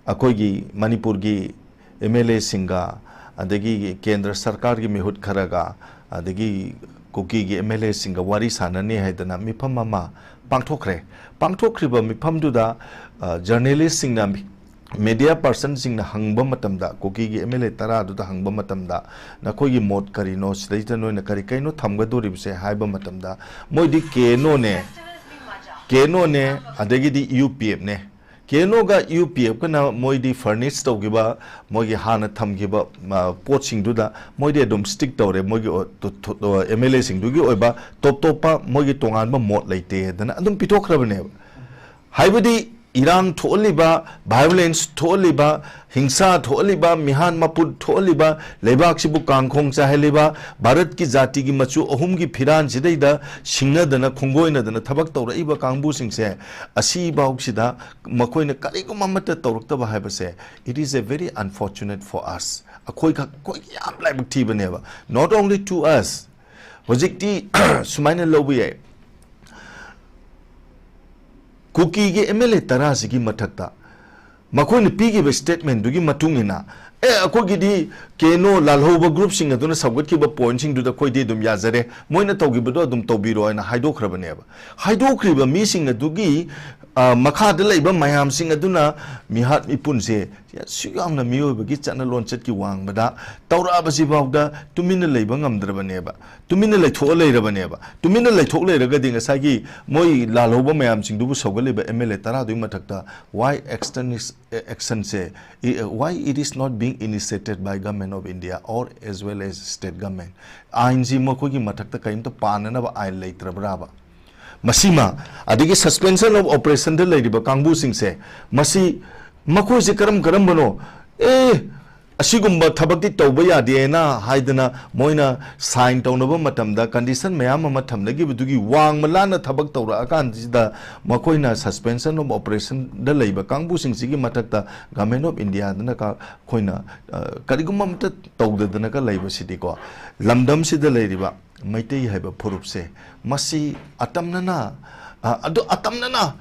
ꯑꯩꯈꯣꯏꯒꯤ ꯃꯅꯤꯄꯨꯔꯒꯤ ꯑꯦꯝ ꯑꯦꯜ ꯑꯦꯁꯤꯡꯒ, ꯑꯗꯒꯤ ꯀꯦꯟꯗ꯭ꯔ ꯁꯔꯀꯥꯔꯒꯤ ꯃꯤꯍꯨꯠ ꯈꯔꯒ, ꯑꯗꯒꯤ ꯀꯨꯀꯤꯒꯤ ꯑꯦꯝ ꯑꯦꯜ ꯑꯦꯁꯤꯡꯒ ꯋꯥꯔꯤ ꯁꯥꯟꯅꯅꯤ ꯍꯥꯏꯗꯅ ꯃꯤꯐꯝ ꯑꯃ ꯄꯥꯡꯊꯣꯛꯈ꯭ꯔꯦ꯫ ꯄꯥꯡꯊꯣꯛꯈ꯭ꯔꯤꯕ ꯃꯤꯐꯝꯗꯨꯗ, ꯑ, ꯖꯔꯅꯦꯂꯤꯁꯁꯤꯡꯅ, ꯃꯤ-, ꯃꯦꯗꯤꯌꯥ ꯄꯥꯔꯁꯟꯁꯤꯡꯅ ꯍꯪꯕ ꯃꯇꯝꯗ, ꯀꯨꯀꯤꯒꯤ ꯑꯦꯝ ꯑꯦꯜ ꯑꯦ ꯇꯔꯥꯗꯨꯗ ꯍꯪꯕ ꯃꯇꯝꯗ, "ꯅꯈꯣꯏꯒꯤ ꯃꯣꯠ ꯀꯔꯤꯅꯣ? ꯁꯤꯗꯩꯁꯤꯗ ꯅꯣꯏꯅ ꯀꯔꯤ ꯀꯩꯅꯣ ꯊꯝꯒꯗꯣꯔꯤꯕꯁꯦ?" ꯍꯥꯏꯕ ꯃꯇꯝꯗ, ꯃꯣꯏꯗꯤ ꯀꯦ ꯑꯦꯟ ꯑꯣꯅꯦ, ꯀꯦ ꯑꯦꯟ ꯑꯣꯅꯦ, ꯑꯗꯒꯤꯗꯤ ꯌꯨ ꯄꯤ ꯑꯦꯐꯅꯦ꯫ ꯀꯦ ꯑꯦꯟ ꯑꯣꯒ ꯌꯨ ꯄꯤ ꯑꯦꯐꯀꯅ ꯃꯣꯏꯗꯤ ꯐꯔꯅꯤꯁ ꯇꯧꯈꯤꯕ, ꯃꯣꯏꯒꯤ ꯍꯥꯟꯅ ꯊꯝꯈꯤꯕ, ꯑ, ꯄꯣꯠꯁꯤꯡꯗꯨꯗ ꯃꯣꯏꯗꯤ ꯑꯗꯨꯝ ꯁ꯭ꯇꯤꯛ ꯇꯧꯔꯦ꯫ ꯃꯣꯏꯒꯤ ꯑꯣ-, ꯇꯨ-, ꯊꯨ-, ꯑ, ꯑꯦꯝ ꯑꯦꯜ ꯑꯦꯁꯤꯡꯗꯨꯒꯤ ꯑꯣꯏꯕ ꯇꯣꯞ ꯇꯣꯞꯄ ꯃꯣꯏꯒꯤ ꯇꯣꯉꯥꯟꯕ ꯃꯣꯠ ꯂꯩꯇꯦ ꯍꯥꯏꯗꯅ ꯑꯗꯨꯝ ꯄꯤꯊꯣꯛꯈ꯭ꯔꯕꯅꯦꯕ꯫ ꯍꯥꯏꯕꯗꯤ, ꯏꯔꯥꯡ ꯊꯣꯛꯍꯜꯂꯤꯕ, violence ꯊꯣꯛꯍꯜꯂꯤꯕ, ꯍꯤꯡꯁꯥ ꯊꯣꯛꯍꯜꯂꯤꯕ, ꯃꯤꯍꯥꯠ ꯃꯄꯨꯠ ꯊꯣꯛꯍꯜꯂꯤꯕ, ꯂꯩꯕꯥꯛꯁꯤꯕꯨ ꯀꯥꯡꯈꯣꯡ ꯆꯥꯏꯍꯜꯂꯤꯕ, ꯚꯥꯔꯠꯀꯤ ꯖꯥꯇꯤꯒꯤ ꯃꯆꯨ ꯑꯍꯨꯝꯒꯤ ꯐꯤꯔꯥꯟꯁꯤꯗꯩꯗ ꯁꯤꯡꯅꯗꯅ ꯈꯣꯡꯒꯣꯏꯅꯗꯅ ꯊꯕꯛ ꯇꯧꯔꯛꯏꯕ ꯀꯥꯡꯕꯨꯁꯤꯡꯁꯦ, ꯑꯁꯤꯐꯥꯎꯁꯤꯗ ꯃꯈꯣꯏꯅ ꯀꯔꯤꯒꯨꯝꯕ ꯑꯃꯠꯇ ꯇꯧꯔꯛꯇꯕ ꯍꯥꯏꯕꯁꯦ, it is a very unfortunate for us. ꯑꯩꯈꯣꯏ ꯈꯛ, ꯑꯩꯈꯣꯏꯒꯤ ꯌꯥꯝ ꯂꯥꯏꯕꯛ ꯊꯤꯕꯅꯦꯕ, not only to us. ꯍꯧꯖꯤꯛꯇꯤ ꯁꯨꯃꯥꯏꯅ ꯂꯧꯕ ꯌꯥꯏ, ꯀꯨꯀꯤꯒꯤ M L A ꯇꯔꯥꯁꯤꯒꯤ ꯃꯊꯛꯇ ꯃꯈꯣꯏꯅ ꯄꯤꯈꯤꯕ statement ꯗꯨꯒꯤ ꯃꯇꯨꯡ ꯏꯟꯅ, ꯑꯦ, ꯑꯩꯈꯣꯏꯒꯤꯗꯤ ꯀꯩꯅꯣ, ꯂꯥꯜꯍꯧꯕ group ꯁꯤꯡ ꯑꯗꯨꯅ ꯁꯧꯒꯠꯈꯤꯕ point ꯁꯤꯡꯗꯨꯗ ꯑꯩꯈꯣꯏꯗꯤ ꯑꯗꯨꯝ ꯌꯥꯖꯔꯦ, ꯃꯣꯏꯅ ꯇꯧꯈꯤꯕꯗꯣ ꯑꯗꯨꯝ ꯇꯧꯕꯤꯔꯣ ꯍꯥꯏꯅ ꯍꯥꯏꯗꯣꯛꯈ꯭ꯔꯕꯅꯦꯕ꯫ ꯍꯥꯏꯗꯣꯛꯈ꯭ꯔꯤꯕ ꯃꯤꯁꯤꯡ ꯑꯗꯨꯒꯤ, ꯑ, ꯃꯈꯥꯗ ꯂꯩꯕ ꯃꯌꯥꯝꯁꯤꯡ ꯑꯗꯨꯅ ꯃꯤꯍꯥꯠ ꯃꯤꯄꯨꯟꯁꯦ ꯑꯁꯨꯛ ꯌꯥꯝꯅ ꯃꯤꯑꯣꯏꯕꯒꯤ ꯆꯠꯅ ꯂꯣꯟꯆꯠꯀꯤ ꯋꯥꯡꯃꯗ ꯇꯧꯔꯛꯑꯕꯁꯤꯐꯥꯎꯗ ꯇꯨꯃꯤꯟꯅ ꯂꯩꯕ ꯉꯝꯗ꯭ꯔꯕꯅꯦꯕ, ꯇꯨꯃꯤꯟꯅ ꯂꯩꯊꯣꯛꯑ ꯂꯩꯔꯕꯅꯦꯕ꯫ ꯇꯨꯃꯤꯟꯅ ꯂꯩꯊꯣꯛ ꯂꯩꯔꯒꯗꯤ ꯉꯁꯥꯏꯒꯤ ꯃꯣꯏ ꯂꯥꯜꯍꯧꯕ ꯃꯌꯥꯝꯁꯤꯡꯗꯨꯕꯨ ꯁꯧꯒꯠꯂꯤꯕ M L A ꯇꯔꯥꯗꯨꯒꯤ ꯃꯊꯛꯇ why extremist action say, why it is not being initiated by Government of India or as well as state government? ꯑꯥꯏꯟꯁꯤ ꯃꯈꯣꯏꯒꯤ ꯃꯊꯛꯇ ꯀꯔꯤꯝꯇ ꯄꯥꯟꯅꯅꯕ ꯑꯥꯏꯟ ꯂꯩꯇ꯭ꯔꯕ꯭ꯔꯥꯕ? ꯃꯁꯤꯃ, ꯑꯗꯒꯤ suspension of operation ꯗ ꯂꯩꯔꯤꯕ ꯀꯥꯡꯕꯨꯁꯤꯡꯁꯦ, ꯃꯁꯤ, ꯃꯈꯣꯏꯁꯦ ꯀꯔꯝ ꯀꯔꯝꯕꯅꯣ? ꯑꯦ, ꯑꯁꯤꯒꯨꯝꯕ ꯊꯕꯛꯇꯤ ꯇꯧꯕ ꯌꯥꯗꯦꯅ ꯍꯥꯏꯗꯅ ꯃꯣꯏꯅ sign ꯇꯧꯅꯕ ꯃꯇꯝꯗ condition ꯃꯌꯥꯝ ꯑꯃ ꯊꯝꯅꯈꯤꯕꯗꯨꯒꯤ ꯋꯥꯡꯃ ꯂꯥꯟꯅ ꯊꯕꯛ ꯇꯧꯔꯛꯑꯀꯥꯟꯁꯤꯗ ꯃꯈꯣꯏꯅ suspension of operation ꯗ ꯂꯩꯕ ꯀꯥꯡꯕꯨꯁꯤꯡꯁꯤꯒꯤ ꯃꯊꯛꯇ Government of India ꯗꯅ ꯀ-, ꯑꯩꯈꯣꯏꯅ, ꯑ, ꯀꯔꯤꯒꯨꯝꯕ ꯑꯃꯇ ꯇꯧꯗꯗꯅꯒ ꯂꯩꯕꯁꯤꯗꯤꯀꯣ, ꯂꯝꯗꯝꯁꯤꯗ ꯂꯩꯔꯤꯕ ꯃꯩꯇꯩ ꯍꯥꯏꯕ ꯐꯨꯔꯨꯞꯁꯦ, ꯃꯁꯤ ꯑꯇꯝꯅꯅ, ꯑ, ꯑꯗꯨ ꯑꯇꯝꯅꯅ,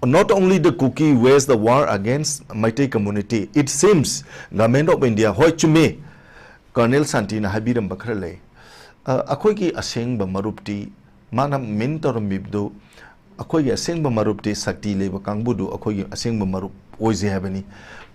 not only the Kuki wage the war against Meitei community, it seems Government of India, ꯍꯣꯏ, ꯆꯨꯝꯃꯤ, Colonel ꯁꯥꯟꯇꯤꯅ ꯍꯥꯏꯕꯤꯔꯝꯕ ꯈꯔ ꯂꯩ꯫ ꯑ, ꯑꯩꯈꯣꯏꯒꯤ ꯑꯁꯦꯡꯕ ꯃꯔꯨꯞꯇꯤ, ꯃꯥꯅ mean ꯇꯧꯔꯝꯃꯤꯕꯗꯨ, ꯑꯩꯈꯣꯏꯒꯤ ꯑꯁꯦꯡꯕ ꯃꯔꯨꯞꯇꯤ ꯁꯛꯇꯤ ꯂꯩꯕ ꯀꯥꯡꯕꯨꯗꯨ ꯑꯩꯈꯣꯏꯒꯤ ꯑꯁꯦꯡꯕ ꯃꯔꯨꯞ ꯑꯣꯏꯖꯩ ꯍꯥꯏꯕꯅꯤ꯫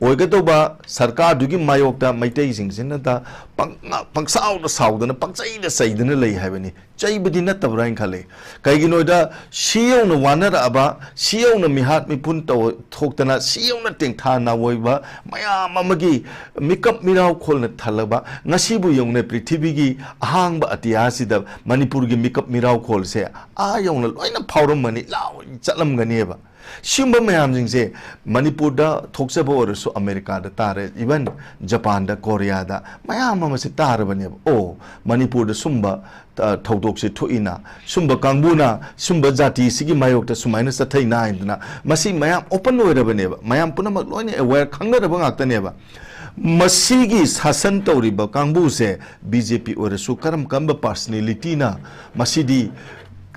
ꯑꯣꯏꯒꯗꯧꯕ ꯁꯔꯀꯥꯔꯗꯨꯒꯤ ꯃꯥꯌꯣꯛꯇ ꯃꯩꯇꯩꯁꯤꯡꯁꯤꯅꯗ ꯄꯪ-, ꯄꯪꯁꯥꯎꯗ ꯁꯥꯎꯗꯅ, ꯄꯪꯆꯩꯗ ꯆꯩꯗꯅ ꯂꯩ ꯍꯥꯏꯕꯅꯤ꯫ ꯆꯩꯕꯗꯤ ꯅꯠꯇꯕ꯭ꯔꯥ ꯍꯥꯏꯅ ꯈꯜꯂꯤ꯫ ꯀꯩꯒꯤꯅꯣꯗ, ꯁꯤ ꯌꯧꯅ ꯋꯥꯅꯔꯛꯑꯕ, ꯁꯤ ꯌꯧꯅ ꯃꯤꯍꯥꯠ ꯃꯤꯄꯨꯟ ꯇꯧ-, ꯊꯣꯛꯇꯅ, ꯁꯤ ꯌꯧꯅ ꯇꯦꯡꯊꯥ ꯅꯥꯑꯣꯏꯕ ꯃꯌꯥꯝ ꯑꯃꯒꯤ ꯃꯤꯀꯞ ꯃꯤꯔꯥꯎꯈꯣꯜꯅ ꯊꯜꯂꯕ, ꯉꯁꯤꯕꯨ ꯌꯧꯅ ꯄ꯭ꯔꯤꯊꯤꯕꯤꯒꯤ ꯑꯍꯥꯡꯕ ꯑꯇꯤꯌꯥꯁꯤꯗ ꯃꯅꯤꯄꯨꯔꯒꯤ ꯃꯤꯀꯞ ꯃꯤꯔꯥꯎꯈꯣꯜꯁꯦ ꯑꯥ ꯌꯧꯅ ꯂꯣꯏꯅ ꯐꯥꯎꯔꯝꯃꯅꯤ, ꯂꯥꯎ ꯆꯠꯂꯝꯒꯅꯦꯕ꯫ ꯁꯤꯒꯨꯝꯕ ꯃꯌꯥꯝꯁꯤꯡꯁꯦ ꯃꯅꯤꯄꯨꯔꯗ ꯊꯣꯛꯆꯕ ꯑꯣꯏꯔꯁꯨ ꯑꯃꯦꯔꯤꯀꯥꯗ ꯇꯥꯔꯦ, even ꯖꯄꯥꯟꯗ, ꯀꯣꯔꯤꯌꯥꯗ ꯃꯌꯥꯝ ꯑꯃꯁꯦ ꯇꯥꯔꯕꯅꯦꯕ꯫ ꯑꯣ, ꯃꯅꯤꯄꯨꯔꯗ ꯁꯨꯝꯕ ꯊꯧꯗꯣꯛꯁꯦ ꯊꯣꯛꯏꯅ, ꯁꯨꯝꯕ ꯀꯥꯡꯕꯨꯅ ꯁꯨꯝꯕ ꯖꯥꯇꯤꯁꯤꯒꯤ ꯃꯥꯌꯣꯛꯇ ꯁꯨꯃꯥꯏꯅ ꯆꯠꯊꯩꯅ ꯍꯥꯏꯗꯅ, ꯃꯁꯤ ꯃꯌꯥꯝ open ꯑꯣꯏꯔꯕꯅꯦꯕ, ꯃꯌꯥꯝ ꯄꯨꯝꯅꯃꯛ ꯂꯣꯏꯅ aware, ꯈꯪꯅꯔꯕ ꯉꯥꯛꯇꯅꯦꯕ꯫ ꯃꯁꯤꯒꯤ ꯁꯥꯁꯟ ꯇꯧꯔꯤꯕ ꯀꯥꯡꯕꯨꯁꯦ ꯕꯤ ꯖꯦ ꯄꯤ ꯑꯣꯏꯔꯁꯨ ꯀꯔꯝ ꯀꯔꯝꯕ personalityꯅ ꯃꯁꯤꯗꯤ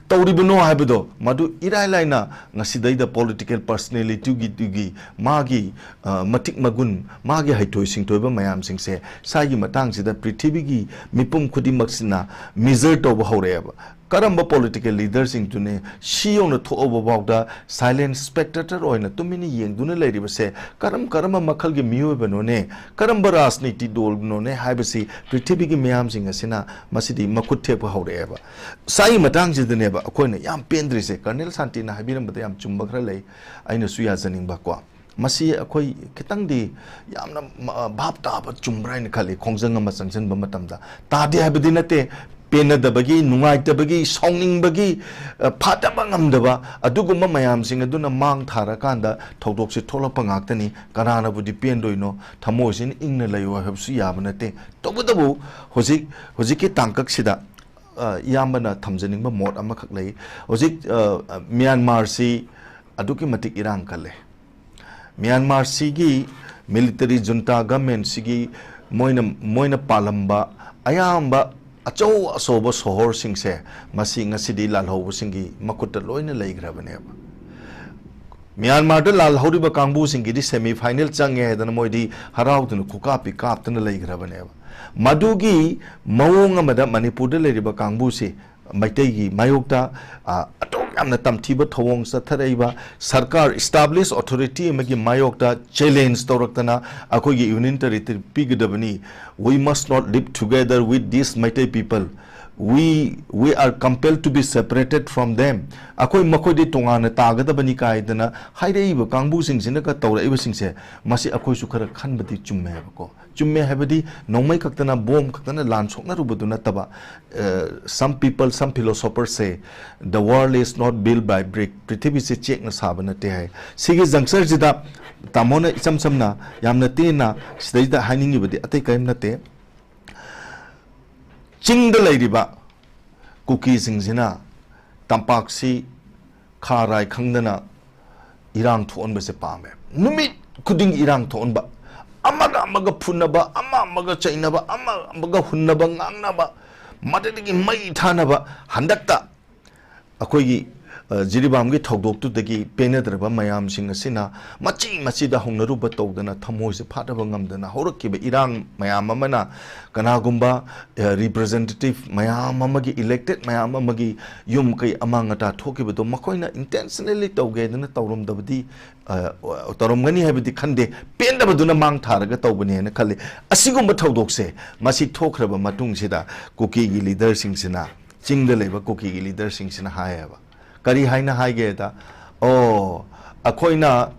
ꯇꯧꯔꯤꯕꯅꯣ ꯍꯥꯏꯕꯗꯣ, ꯃꯗꯨ ꯏꯔꯥꯏ ꯂꯥꯏꯅ ꯉꯁꯤꯗꯩꯗ political personalityꯒꯤ ꯃꯥꯒꯤ, ꯑ, ꯃꯇꯤꯛ ꯃꯒꯨꯟ, ꯃꯥꯒꯤ ꯍꯩꯊꯣꯏ ꯁꯤꯡꯊꯣꯏꯕ ꯃꯌꯥꯝꯁꯤꯡꯁꯦ ꯁ꯭ꯋꯥꯏꯒꯤ ꯃꯇꯥꯡꯁꯤꯗ ꯄ꯭ꯔꯤꯊꯤꯕꯤꯒꯤ ꯃꯤꯄꯨꯝ ꯈꯨꯗꯤꯡꯃꯛꯁꯤꯅ measure ꯇꯧꯕ ꯍꯧꯔꯛꯑꯦꯕ꯫ ꯀꯔꯝꯕ political leaderꯁꯤꯡꯗꯨꯅꯦ ꯁꯤ ꯌꯧꯅ ꯊꯣꯛꯑꯕ ꯐꯥꯎꯗ silent spectator ꯑꯣꯏꯅ ꯇꯨꯃꯤꯟꯅ ꯌꯦꯡꯗꯨꯅ ꯂꯩꯔꯤꯕꯁꯦ? ꯀꯔꯝ ꯀꯔꯝꯕ ꯃꯈꯜꯒꯤ ꯃꯤꯑꯣꯏꯕꯅꯣꯅꯦ? ꯀꯔꯝꯕ ꯔꯥꯖꯅꯤꯇꯤ ꯗꯣꯜꯅꯣꯅꯦ ꯍꯥꯏꯕꯁꯤ ꯄ꯭ꯔꯤꯊꯤꯕꯤꯒꯤ ꯃꯤꯌꯥꯝꯁꯤꯡ ꯑꯁꯤꯅ ꯃꯁꯤꯗꯤ ꯃꯈꯨꯠ ꯊꯦꯛꯄ ꯍꯧꯔꯛꯑꯦꯕ꯫ ꯁ꯭ꯋꯥꯏꯒꯤ ꯃꯇꯥꯡꯁꯤꯗꯅꯦꯕ ꯑꯩꯈꯣꯏꯅ ꯌꯥꯝ ꯄꯦꯟꯗ꯭ꯔꯤꯁꯦ꯫ ꯀꯔꯅꯦꯜ ꯁꯥꯟꯇꯤꯅ ꯍꯥꯏꯕꯤꯔꯝꯕꯗ ꯌꯥꯝ ꯆꯨꯝꯕ ꯈꯔ ꯂꯩ, ꯑꯩꯅꯁꯨ ꯌꯥꯖꯅꯤꯡꯕꯀꯣ꯫ ꯃꯁꯤ ꯑꯩꯈꯣꯏ ꯈꯤꯇꯪꯗꯤ ꯌꯥꯝꯅ ꯃ-, ꯚꯥꯞ ꯇꯥꯕ ꯆꯨꯝꯕ꯭ꯔꯥ ꯍꯥꯏꯅ ꯈꯜꯂꯤ, ꯈꯣꯡꯖꯪ ꯑꯃ ꯆꯪꯁꯤꯟꯕ ꯃꯇꯝꯗ꯫ ꯇꯥꯗꯦ ꯍꯥꯏꯕꯗꯤ ꯅꯠꯇꯦ, ꯄꯦꯟꯅꯗꯕꯒꯤ, ꯅꯨꯡꯉꯥꯏꯇꯕꯒꯤ, ꯁꯥꯎꯅꯤꯡꯕꯒꯤ, ꯑ, ꯐꯥꯗꯕ ꯉꯝꯗꯕ ꯑꯗꯨꯒꯨꯝꯕ ꯃꯌꯥꯝꯁꯤꯡ ꯑꯗꯨꯅ ꯃꯥꯡ ꯊꯥꯔꯀꯥꯟꯗ ꯊꯧꯗꯣꯛꯁꯦ ꯊꯣꯛꯂꯛꯄ ꯉꯥꯛꯇꯅꯤ꯫ ꯀꯅꯥꯅꯕꯨꯗꯤ ꯄꯦꯟꯗꯣꯏꯅꯣ? ꯊꯃꯣꯏꯁꯤꯅ ꯏꯪꯅ ꯂꯩꯌꯨ ꯍꯥꯏꯕꯁꯨ ꯌꯥꯕ ꯅꯠꯇꯦ꯫ ꯇꯧꯕꯇꯕꯨ ꯍꯧꯖꯤꯛ, ꯍꯧꯖꯤꯛꯀꯤ ꯇꯥꯡꯀꯛꯁꯤꯗ, ꯑ, ꯏꯌꯥꯝꯕꯅ ꯊꯝꯖꯅꯤꯡꯕ ꯃꯣꯠ ꯑꯃꯈꯛ ꯂꯩ꯫ ꯍꯧꯖꯤꯛ, ꯑ, ꯃ꯭ꯌꯥꯟꯃꯥꯔꯁꯤ ꯑꯗꯨꯛꯀꯤ ꯃꯇꯤꯛ ꯏꯔꯥꯡ ꯀꯜꯂꯦ꯫ ꯃ꯭ꯌꯥꯟꯃꯥꯔꯁꯤꯒꯤ military junta governmentꯁꯤꯒꯤ ꯃꯣꯏꯅ, ꯃꯣꯏꯅ ꯄꯥꯜꯂꯝꯕ ꯑꯌꯥꯝꯕ ꯑꯆꯧ ꯑꯆꯧꯕ ꯁꯣꯍꯣꯔꯁꯤꯡꯁꯦ ꯃꯁꯤ ꯉꯁꯤꯗꯤ ꯂꯥꯜꯍꯧꯕꯁꯤꯡꯒꯤ ꯃꯈꯨꯠꯇ ꯂꯣꯏꯅ ꯂꯩꯈ꯭ꯔꯕꯅꯦꯕ꯫ ꯃ꯭ꯌꯥꯟꯃꯥꯔꯗ ꯂꯥꯜꯍꯧꯔꯤꯕ ꯀꯥꯡꯕꯨꯁꯤꯡꯒꯤꯗꯤ semi final ꯆꯪꯉꯦ ꯍꯥꯏꯗꯅ ꯃꯣꯏꯗꯤ ꯍꯔꯥꯎꯗꯅ ꯈꯨꯀꯥꯞꯄꯤ ꯀꯥꯞꯇꯅ ꯂꯩꯈ꯭ꯔꯕꯅꯦꯕ꯫ ꯃꯗꯨꯒꯤ ꯃꯑꯣꯡ ꯑꯃꯗ ꯃꯅꯤꯄꯨꯔꯗ ꯂꯩꯔꯤꯕ ꯀꯥꯡꯕꯨꯁꯤ ꯃꯩꯇꯩꯒꯤ ꯃꯥꯌꯣꯛꯇ, ꯑ, ꯑꯗꯨꯛ ꯌꯥꯝꯅ ꯇꯝꯊꯤꯕ ꯊꯧꯑꯣꯡ ꯆꯠꯊꯔꯛꯏꯕ, ꯁꯔꯀꯥꯔ, established authority ꯑꯃꯒꯤ ꯃꯥꯌꯣꯛꯇ challenge ꯇꯧꯔꯛꯇꯅ ꯑꯩꯈꯣꯏꯒꯤ union territory ꯄꯤꯒꯗꯕꯅꯤ, we must not live together with this Meitei people, "We, we are compelled to be separated from them." ꯑꯩꯈꯣꯏ ꯃꯈꯣꯏꯗꯤ ꯇꯣꯉꯥꯟꯅ ꯇꯥꯒꯗꯕꯅꯤ ꯀꯥꯏꯗꯅ ꯍꯥꯏꯔꯛꯏꯕ ꯀꯥꯡꯕꯨꯁꯤꯡꯁꯤꯅꯒ ꯇꯧꯔꯛꯏꯕꯁꯤꯡꯁꯦ, ꯃꯁꯤ ꯑꯩꯈꯣꯏꯁꯨ ꯈꯔ ꯈꯟꯕꯗꯤ ꯆꯨꯝꯃꯦꯕꯀꯣ꯫ ꯆꯨꯝꯃꯦ ꯍꯥꯏꯕꯗꯤ ꯅꯣꯡꯃꯩ ꯈꯛꯇꯅ, ꯕꯣꯝ ꯈꯛꯇꯅ ꯂꯥꯟ ꯁꯣꯛꯅꯔꯨꯕꯗꯨ ꯅꯠꯇꯕ, ꯑ, some people, some philosophers say, "The world is not built by brick." ꯄ꯭ꯔꯤꯊꯤꯕꯤꯁꯦ ꯆꯦꯛꯅ ꯁꯥꯕ ꯅꯠꯇꯦ ꯍꯥꯏ꯫ ꯁꯤꯒꯤ ꯖꯪꯁꯔꯁꯤꯗ ꯇꯥꯃꯣꯅ ꯏꯆꯝ ꯆꯝꯅ, ꯌꯥꯝꯅ ꯇꯦꯟꯅ ꯁꯤꯗꯩꯗ ꯍꯥꯏꯅꯤꯡꯉꯤꯕꯗꯤ ꯑꯇꯩ ꯀꯔꯤꯝ ꯅꯠꯇꯦ꯫ ꯆꯤꯡꯗ ꯂꯩꯔꯤꯕ ꯀꯨꯀꯤꯁꯤꯡꯁꯤꯅ ꯇꯝꯄꯥꯛꯁꯤ ꯈꯥ ꯔꯥꯏ ꯈꯪꯗꯅ ꯏꯔꯥꯡ ꯊꯣꯛꯍꯟꯕꯁꯦ ꯄꯥꯝꯃꯦ꯫ ꯅꯨꯃꯤꯠ ꯈꯨꯗꯤꯡꯒꯤ ꯏꯔꯥꯡ ꯊꯣꯛꯍꯟꯕ, ꯑꯃꯒ ꯑꯃꯒ ꯐꯨꯅꯕ, ꯑꯃ ꯑꯃꯒ ꯆꯩꯅꯕ, ꯑꯃ ꯑꯃꯒ ꯍꯨꯟꯅꯕ, ꯉꯥꯡꯅꯕ, ꯃꯗꯨꯗꯒꯤ ꯃꯩ ꯊꯥꯅꯕ꯫ ꯍꯟꯗꯛꯇ ꯑꯩꯈꯣꯏꯒꯤ, ꯑ, ꯖꯤꯔꯤꯕꯥꯝꯒꯤ ꯊꯧꯗꯣꯛꯇꯨꯗꯒꯤ ꯄꯦꯟꯅꯗ꯭ꯔꯕ ꯃꯌꯥꯝꯁꯤꯡ ꯑꯁꯤꯅ ꯃꯆꯤ ꯃꯆꯤꯗ ꯍꯧꯅꯔꯨꯕ ꯇꯧꯗꯅ, ꯊꯃꯣꯏꯁꯦ ꯐꯥꯊꯕ ꯉꯝꯗꯅ ꯍꯧꯔꯛꯈꯤꯕ ꯏꯔꯥꯡ ꯃꯌꯥꯝ ꯑꯃꯅ ꯀꯅꯥꯒꯨꯝꯕ, ꯑ, representative ꯃꯌꯥꯝ ꯑꯃꯒꯤ, elected ꯃꯌꯥꯝ ꯑꯃꯒꯤ ꯌꯨꯝ ꯀꯩ ꯑꯃꯥꯡ ꯑꯇꯥ ꯊꯣꯛꯈꯤꯕꯗꯣ ꯃꯈꯣꯏꯅ intentionally ꯇꯧꯒꯦꯗꯅ ꯇꯧꯔꯝꯗꯕꯗꯤ, ꯑ, ꯇꯧꯔꯝꯒꯅꯤ ꯍꯥꯏꯕꯗꯤ ꯈꯟꯗꯦ꯫ ꯄꯦꯟꯗꯕꯗꯨꯅ ꯃꯥꯡ ꯊꯥꯔꯒ ꯇꯧꯕꯅꯦꯅ ꯈꯜꯂꯤ꯫ ꯑꯁꯤꯒꯨꯝꯕ ꯊꯧꯗꯣꯛꯁꯦ ꯃꯁꯤ ꯊꯣꯛꯈ꯭ꯔꯕ ꯃꯇꯨꯡꯁꯤꯗ ꯀꯨꯀꯤꯒꯤ ꯂꯤꯗꯔꯁꯤꯡꯁꯤꯅ, ꯆꯤꯡꯗ ꯂꯩꯕ ꯀꯨꯀꯤꯒꯤ ꯂꯤꯗꯔꯁꯤꯡꯁꯤꯅ ꯍꯥꯏꯌꯦꯕ꯫ ꯀꯔꯤ ꯍꯥꯏꯅ ꯍꯥꯏꯒꯦꯗ, "ꯑꯣ, ꯑꯩꯈꯣꯏꯅ